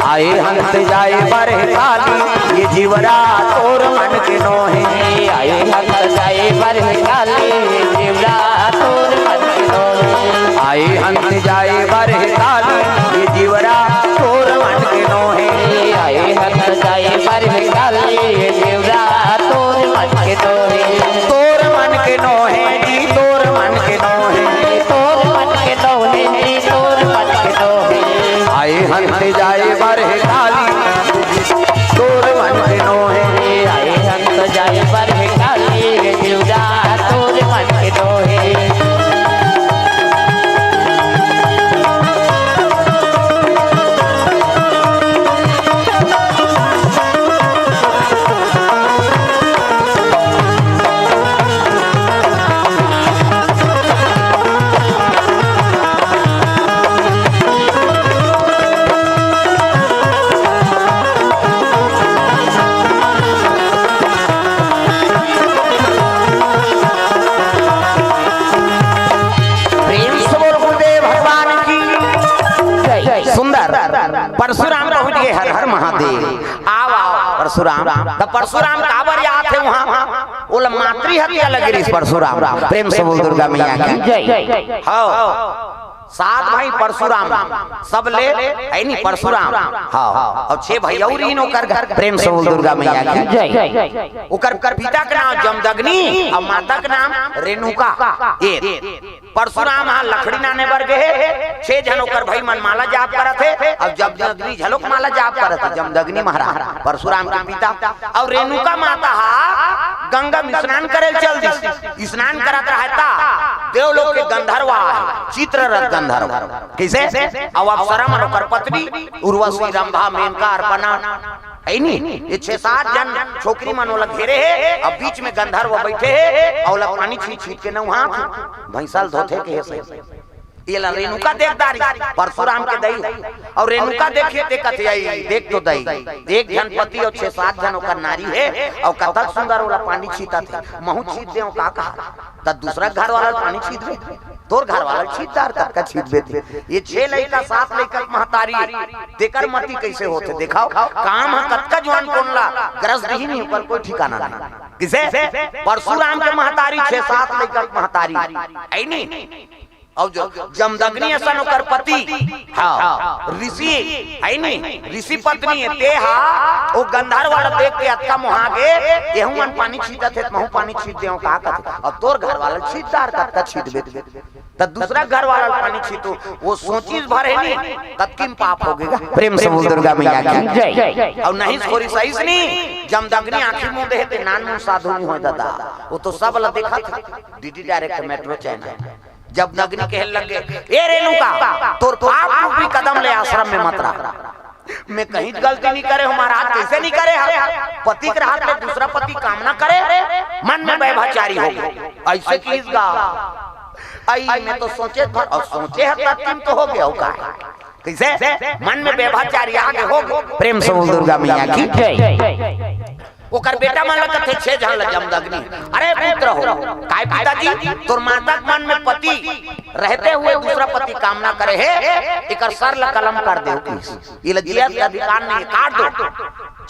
आए हंस जाए बर काली, ए जीवरा तोर मन के नोहे। आए हंस जाए बर काली, ए जीवरा तोर मन के नोहे। आए हंस जाए बर काली, ए जीवरा तोर मन के नोहे। आए हंस जाए बर काली, ए जीवरा तोर मन के नोहे। तोर मन के नोहे जी, तोर मन के नोहे। तोर मन के नोहे जी, तोर मन के नोहे। आए हंस जाए बर काली, तोर मन के नोहे। आए हंस जाए बर काली, जीवरा तोर मन के नोहे। प्रेम से बोल गुरुदेव भगवान की जय। सुंदर। परशुराम पहुंच गे, हर हर महादेव। आव, आव, परशुराम। त परशुराम काबर आत हे उहाँ? ओला मातृ हत्या लगे रिहिस परशुराम। प्रेम से बोल दुर्गा मैया की जय। हव। सात भाई परशुराम, सब ले, है नी परशुराम। हाँ, अउ छह भाई अउ रहिन ओकर घर। प्रेम से बोल दुर्गा मैया की जय। ओकर, ओकर पिता के नाम जमदग्नि अउ माता के नाम रेणुका। ए परशुराम ह लकड़ी लाने बर गे हे, छह झन ओकर भाई मन माला जाप करत हे, अउ जमदग्नि घलोक माला जाप करत हे। जमदग्नि महाराज परशुराम के पिता, अउ रेणुका माता ह गंगा में स्नान करे ल चल दिस। स्नान करत रहय त देवलोक के गंधर्व आय, चित्ररथ गंधर्व। कइसे? अउ अप्सरा मन ओकर पत्नी उर्वशी, रंभा, मेनका, अर्पणा, है नी? ये छह सात झन छोकरी मन ओला घेरे हे, अउ बीच में गंधर्व बइठे हे, अउ ओला पानी छींच छींच के नहवात हे। भैंसा ल धोथे के हे सही। एला रेणुका देख डारिस, परशुराम के दई। अउ रेणुका देखे ते कथे, "आई, देख तो दई, एक झन पति अउ छह सात झन ओकर नारी हे, अउ कतक सुंदर ओला पानी छींचत हे, महूं छींच देंव का कहा?" त दूसरा घर वाला ल पानी छींचबे, तोर घर वाला ल छींच डार, कतका छींचबे ते। ये छह लइका, सात लइका के महतारी, तेकर मति कइसे होथे? देखव, काम ह कतका जुआन कोन ला ग्रस दिही नहीं, ओकर कोई ठिकाना नहीं। कइसे? परशुराम के महतारी, छह सात लइका के महतारी, है नी? अउ जो जमदग्नि असन ओकर पति, हाँ, ऋषि, है नी? ऋषि पत्नी हे, ते हा ओ गंधर्व वाला देख के अतका मोहा गे, एहू मन पानी छींचत हे, त महूं पानी छींच देंव का कथे? अउ तोर घर वाला ल छींच डार, कतका छींचबे ते। त दूसरा घर वाला ल पानी छींचो, ओ सोचिस भर हे नी, कतकी म पाप होगे गा। प्रेम से बोल दुर्गा मैया की जय। अउ नहीं खोरिस अइस नी, जमदग्नि आंखी मूंदे हे ते नानमुन साधु नहीं होय ददा, ओ तो सब ल देखत हे, DD direct metro channel. Jamadagni कहे लगे, "ए रेणुका, तोर पाप रूपी कदम ले आश्रम में मत रख।" मैं कहीं गलती नहीं करे हंव महाराज, कइसे नहीं करे हंव? पति के रहत ले दूसरा पति कामना करे, मन में व्यभिचारी हो गे। अइसे किहिस गा, अई मैं तो सोचे भर, अउ सोचे हंव तब तुम तो हो गे हव का? कइसे? मन में व्यभिचारी आ गे, हो गे। प्रेम से बोल दुर्गा मैया की जय। ओकर बेटा मन ल कथे, छह झन ल जमदग्नि, "अरे पुत्र हो, काय पिताजी, तोर माता के मन में पति रहते हुए दूसरा पति कामना करे हे, एकर सर ल कलम कर देव।" एला जियत के अधिकार नहीं हे, काट दो।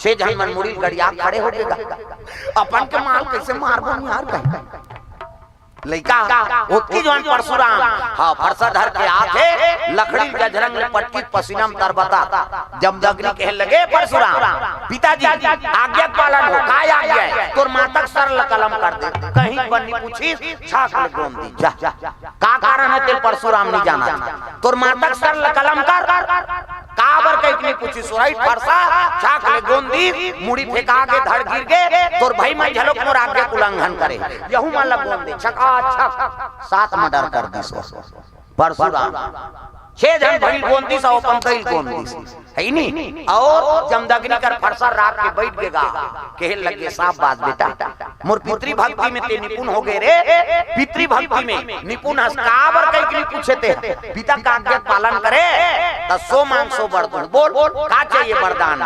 छह झन मन मुड़ी गड़िया खड़े हो गे गा। अपन के माल कइसे मारबो यार कहीं। लइका ओतकी जुआन परशुराम, हाँ, फरसा धर के आत हे, लकड़ी ल जझरंग ले पटकिस, पसीना म तरबतात। जमदग्नि कहे लगे, "परशुराम, पिताजी, आज्ञा के पालन हो।" "काय आज्ञा हे?" "तोर माता के सर ल कलम कर दे।" कहीं बर नहीं पूछिस, छाक ले गोंद दिस, जा। का कारण हे तेला परशुराम नहीं जानत? तोर माता के सर ल कलम कर, काबर कहिके नहीं पूछिस? सुरई फरसा, छाक ले गोंद दिस, मुड़ी फेंका गे, धड़ गिर गे, तोर भाई मन घलोक मोर आज्ञा के उल्लंघन करे, यहू मन ल गोंद दे, छकाछक, सात मर्डर कर दिस ओ परशुराम। छह झन भाई ल गोंद दिस, अउ अपन दई ल गोंद दिस। है नी? अउ जमदग्नि कर फरसा राख के बइठ गे गा। कहे लगे, "शाबाश बेटा, मोर पितृभक्ति में ते निपुण हो गे रे, पितृभक्ति में निपुण हस, काबर कहिके नहीं पूछे ते, पिता के आज्ञा के पालन करे, त सो मांग सो बर दूं। बोल, का चाहिए वरदान?"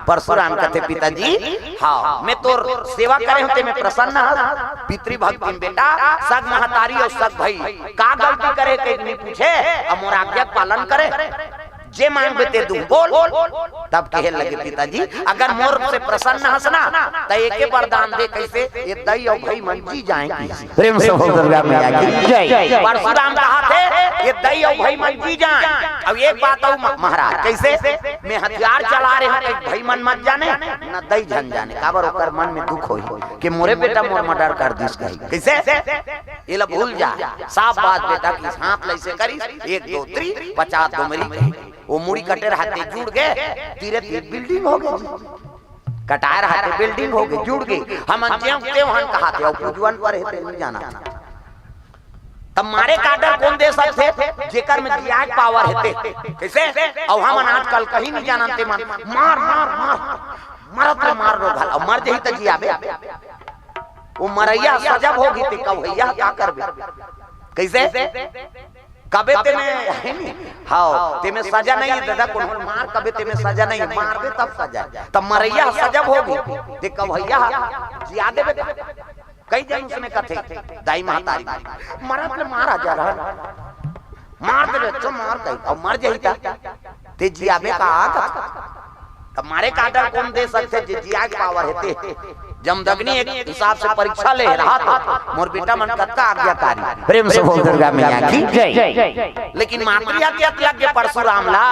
परशुराम कथे, "पिताजी, हाँ, मैं तोर सेवा करे हंव, ते में प्रसन्न हस, पितृभक्ति में बेटा, सग महतारी अउ सग भाई, का गलती करे कहिके नहीं पूछे, अउ मोर आज्ञा के पालन करे।" जे मांगबे ते दूं, बोल। तब कहे लगे, "पिताजी, अगर मोर से प्रसन्न हस ना, त एके वरदान दे।" कइसे? "ये दई अउ भाई मन जी जाएं।" प्रेम से बोल दुर्गा मैया की जय। परशुराम कहत हे, "ये दई अउ भाई मन जी जाएं।" अब एक बात अउ म-, महाराज, कइसे? "मैं हथियार चला रहे हंव, भाई मन मत जाने, न दई झन जाने, काबर ओकर मन में दुख होही कि मोरे बेटा मोर मर्डर कर दिस कही।" कइसे? एला भूल जा। शाबाश बेटा, कि हाथ ल अइसे करिस, एक, दो, तीन, पचास डोमरी कही। ओ मुड़ी कटे रहते जुड़ गे, तीरे तीर बिल्डिंग हो गे। कटाए रहते बिल्डिंग हो गे, जुड़ गे। हमन जेव तेव हन कहत हे, अउ पूजवन पर हे, ते नहीं जानत। तब मारे के आर्डर कोन दे सकथे? जेकर में जीआई पावर हे ते। कइसे? अउ हमन आजकल कहीं नहीं जानन ते मन। मार, मार, मार। मरत ले मार रो घल। अउ मर जही त जियाबे। ओ मरइया सजब होगी ते कवहइया का करबे? कइसे? कबे ते में, है नी? हाव, ते में सजा नहीं हे दादा, कोनो मार कबे ते में सजा नहीं हे, मारबे तब सजा। त मरइया सजब होगी, ते कवहइया जिया देबे। कई जन उसने कथे, दाई महतारी, "मरत ले मार आ जा रहा, मार देबे, अच्छा मार कही, अउ मर जही त, ते जियाबे का आगत?" त मारे के आर्डर कोन दे सकथे, जे जिया के पावर हे ते? जमदग्नि एक हिसाब से परीक्षा ले रहा था, मोर बेटा मन कतका आज्ञाकारी। प्रेम से बोल दुर्गा मैया की जय। लेकिन मातृ हत्या लग गए परशुराम ला।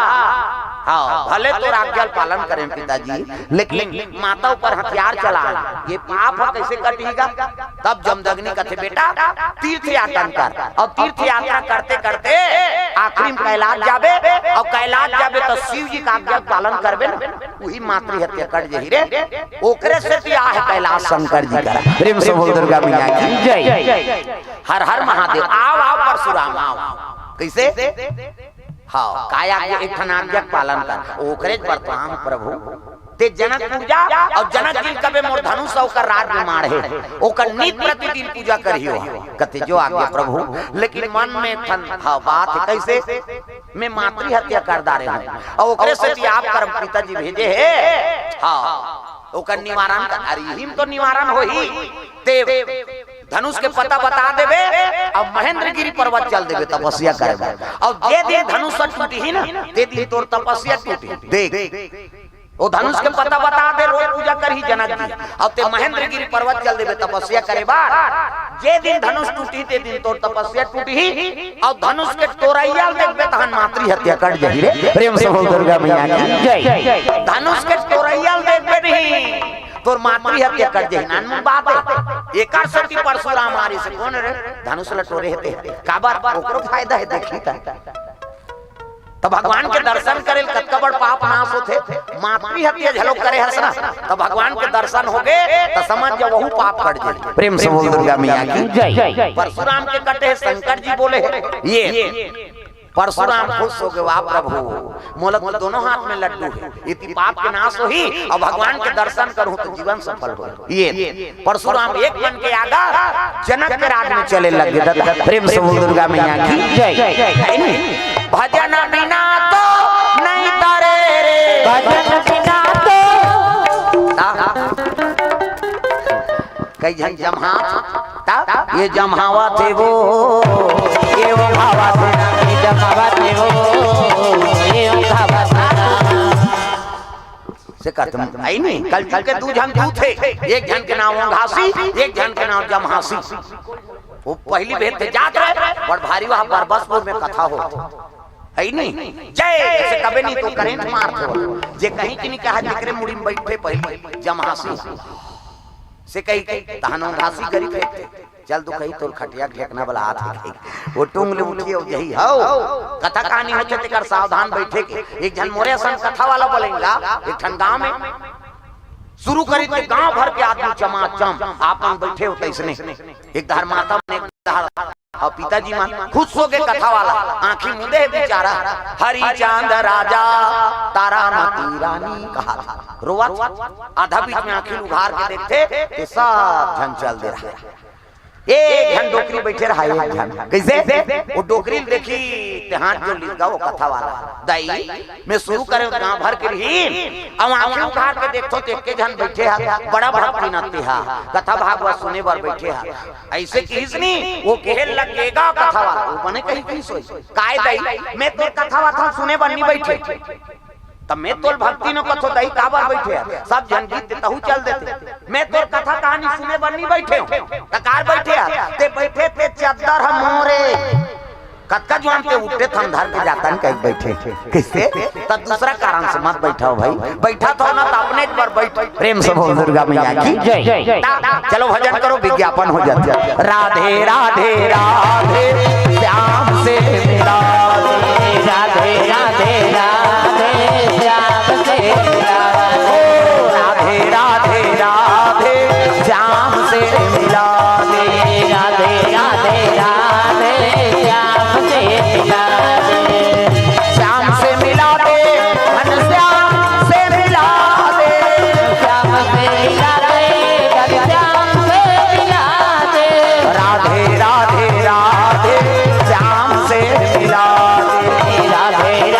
हाँ, भले तोर आज्ञा पालन करें पिताजी, लेकिन माता ऊपर हथियार चला, ये पाप ह, कैसे कटेगा? तब जमदग्नि कथे, "बेटा, तीर्थ याटन कर।" और तीर्थ यात्रा करते करते आखिरी में कैलाश जाबे, और कैलाश जाबे तो शिव जी का आज्ञा पालन करबे ना, वही मातृ हत्या कट जही रे। ओकरे सेती आहे कैलाश शंकर जी करा। प्रेम से बोल दुर्गा मैया की जय। हर हर महादेव। आव, आव परशुराम, आव। कैसे? हाँ, काय आज्ञा, एक ठन आज्ञा पालन कर। ओकरे बर तो आम प्रभु। ते जनकपुर जा और जनक जी कबे मोर धनुष ओकर राज में माढ़े, ओकर नित प्रतिदिन पूजा करियो। कथे जो आज्ञा प्रभु, लेकिन मन में एक ठन, हाँ, बात है, कैसे? मैं मातृ हत्या कर डारे हूँ और ओकरे सेती आप करम पिताजी भेजे हे। हाँ, ओकर निवारण कर, अरे इही म तो निवारण होही। ते धनुष के पता बता देबे, अब महेंद्रगिरी पर्वत चल देबे तपस्या करे बर। और जे दिन धनुष टूटही ना, ते दिन तोर तपस्या टूटही। देख, वो धनुष के पता बता दे, रोज पूजा करही जनक जी। और ते महेंद्रगिरी पर्वत चल देबे तपस्या करे बर। जे दिन धनुष टूटही, ते दिन तोर तपस्या टूटही। और धनुष के टोरैया ल देखबे, तहन मातृ हत्या कट जही रे। प्रेम से बोल दुर्गा मैया की जय। धनुष के टोरैया ल देखबे नहीं, तोर मातृ हत्या कट जही। नानमुन बात है। एकर सेती परशुराम मारिस हे, कोन रे? धनुष ल टोरे हे ते। काबर? ओकरो फायदा है, देखही त। त भगवान के दर्शन करे ल कतका बड़ पाप नाश होथे। मातृ हत्या झलोक करे हस ना, त भगवान के दर्शन होगे, त समझ जा, वहू पाप कट जाही। प्रेम से बोल दुर्गा मैया की जय। परशुराम के कटे हे, शंकर जी बोले हे, ये परशुराम खुश होगे, "वाह प्रभु, मोला तो दोनों हाथ में लड्डू हे, एती पाप के नाश होही और भगवान के दर्शन करहूं तो जीवन सफल होही।" ये परशुराम एक मन के आगा जनक के राज में चले लग गे। दादा, प्रेम से बोल दुर्गा मैया की जय। भजन बिना तो नहीं तरे रे। भजन बिना तो कई झन जम्हात, ता? ये जम्हावत हे वो, ये ओघावत हे ना, ये जम्हावत हे वो, ये ओघावत हे ना। से कतम आई नहीं, कलजुग के दू झन दूत हे, एक झन के नाम ओघासी, एक झन के नाम जम्हासी। वो पहली भेद थे जात रहे, बड़ भारी वहाँ बरबसपुर में कथा हो। है नहीं? जय, ऐसे कबे नहीं तो करेंट मार दो। जे कहीं कि नहीं कहा, जेकरे मुड़ी में बैठे पहली जम्हासी। से कही के, तहन ओघासी करी के, "चल तू कही तोर खटिया के ढेकना वाला हाथ है कही।" वो टूंग ले उठी हो जही हो। कथा कहानी हो चलते कर सावधान बैठे के। एक झन मोरे असन कथा वाला बोलेला, एक ठन गांव में शुरू करी थे, गांव भर के आदमी चमाचम, आपन बैठे हो तैसने। एक धार माता मन, एक धार अउ पिताजी मन खुश होके कथा वाला, आंखी मूंदे हे बेचारा, हरिचंद राजा तारामती रानी कहा था। रोवत, आधा बीच में आंखी उघार के देखथे, ते सब झन चल दे रहा। एक झन डोकरी बैठे रहा, एक झन। कैसे? वो डोकरी ल देखी, ते हाथ जोड़ लिस गा वो कथा वाला। दाई, मैं शुरू करे गांव भर के रही, अब आंखी उघार के देखथो, ते एके झन बैठे हा, बड़ा भक्ति न ते हा, कथा भागवत सुने बर बैठे हा। ऐसे किहिस नी, वो केहे लग गे गा कथा वाला, वो बने कही किहिस होही, "काय दाई, मैं तोर कथा वाथा सुने बर नी बैठे।" त मैं तोल भक्ति न कथो दाई, काबर बैठे हा? सब झन गीत ते तहू चल देते। मैं तोर कथा कहानी सुने बर नी बैठे हो। त कार बैठे हा? ते बैठे ते चद्दर ह मोरे। कतका जुआन ते उठे थन धर के जातन कहि बैठे। किसे? त दूसरा कारण से मत बैठा हो भाई। बैठा तो ना त अपने एक बार बैठ। प्रेम से बोल दुर्गा मैया की जय। ता, चलो भजन करो, विज्ञापन हो जाता है। राधे राधे राधे श्याम से मिला दे। राधे राधे राधे श्याम से मिला दे। ओ राधे राधे राधे श्याम से मिला दे। राधे राधे राधे श्याम से मिला दे। श्याम से मिला दे, घनश्याम से मिला दे। श्याम से मिला दे, घनश्याम से मिला दे। राधे राधे राधे श्याम से मिला दे। राधे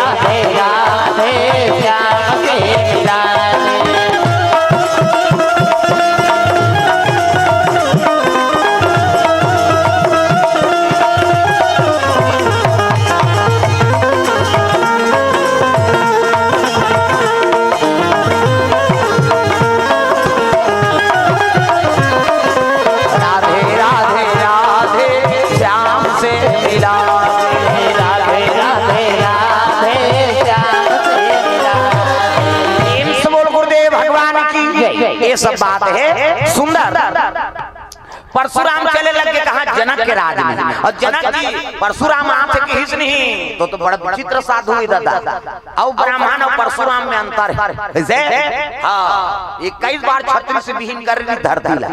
हे सुंदर। परशुराम चले लगे कहाँ? जनक के राज में। और जनक जी परशुराम आप से किहिस नहीं, तो तो बड़ा विचित्र साधु हे दादा। अउ ब्राह्मण अउ परशुराम में अंतर हे। कैसे? हाँ, इक्कीस बार छत्तीस विहीन कर दी धरती ला।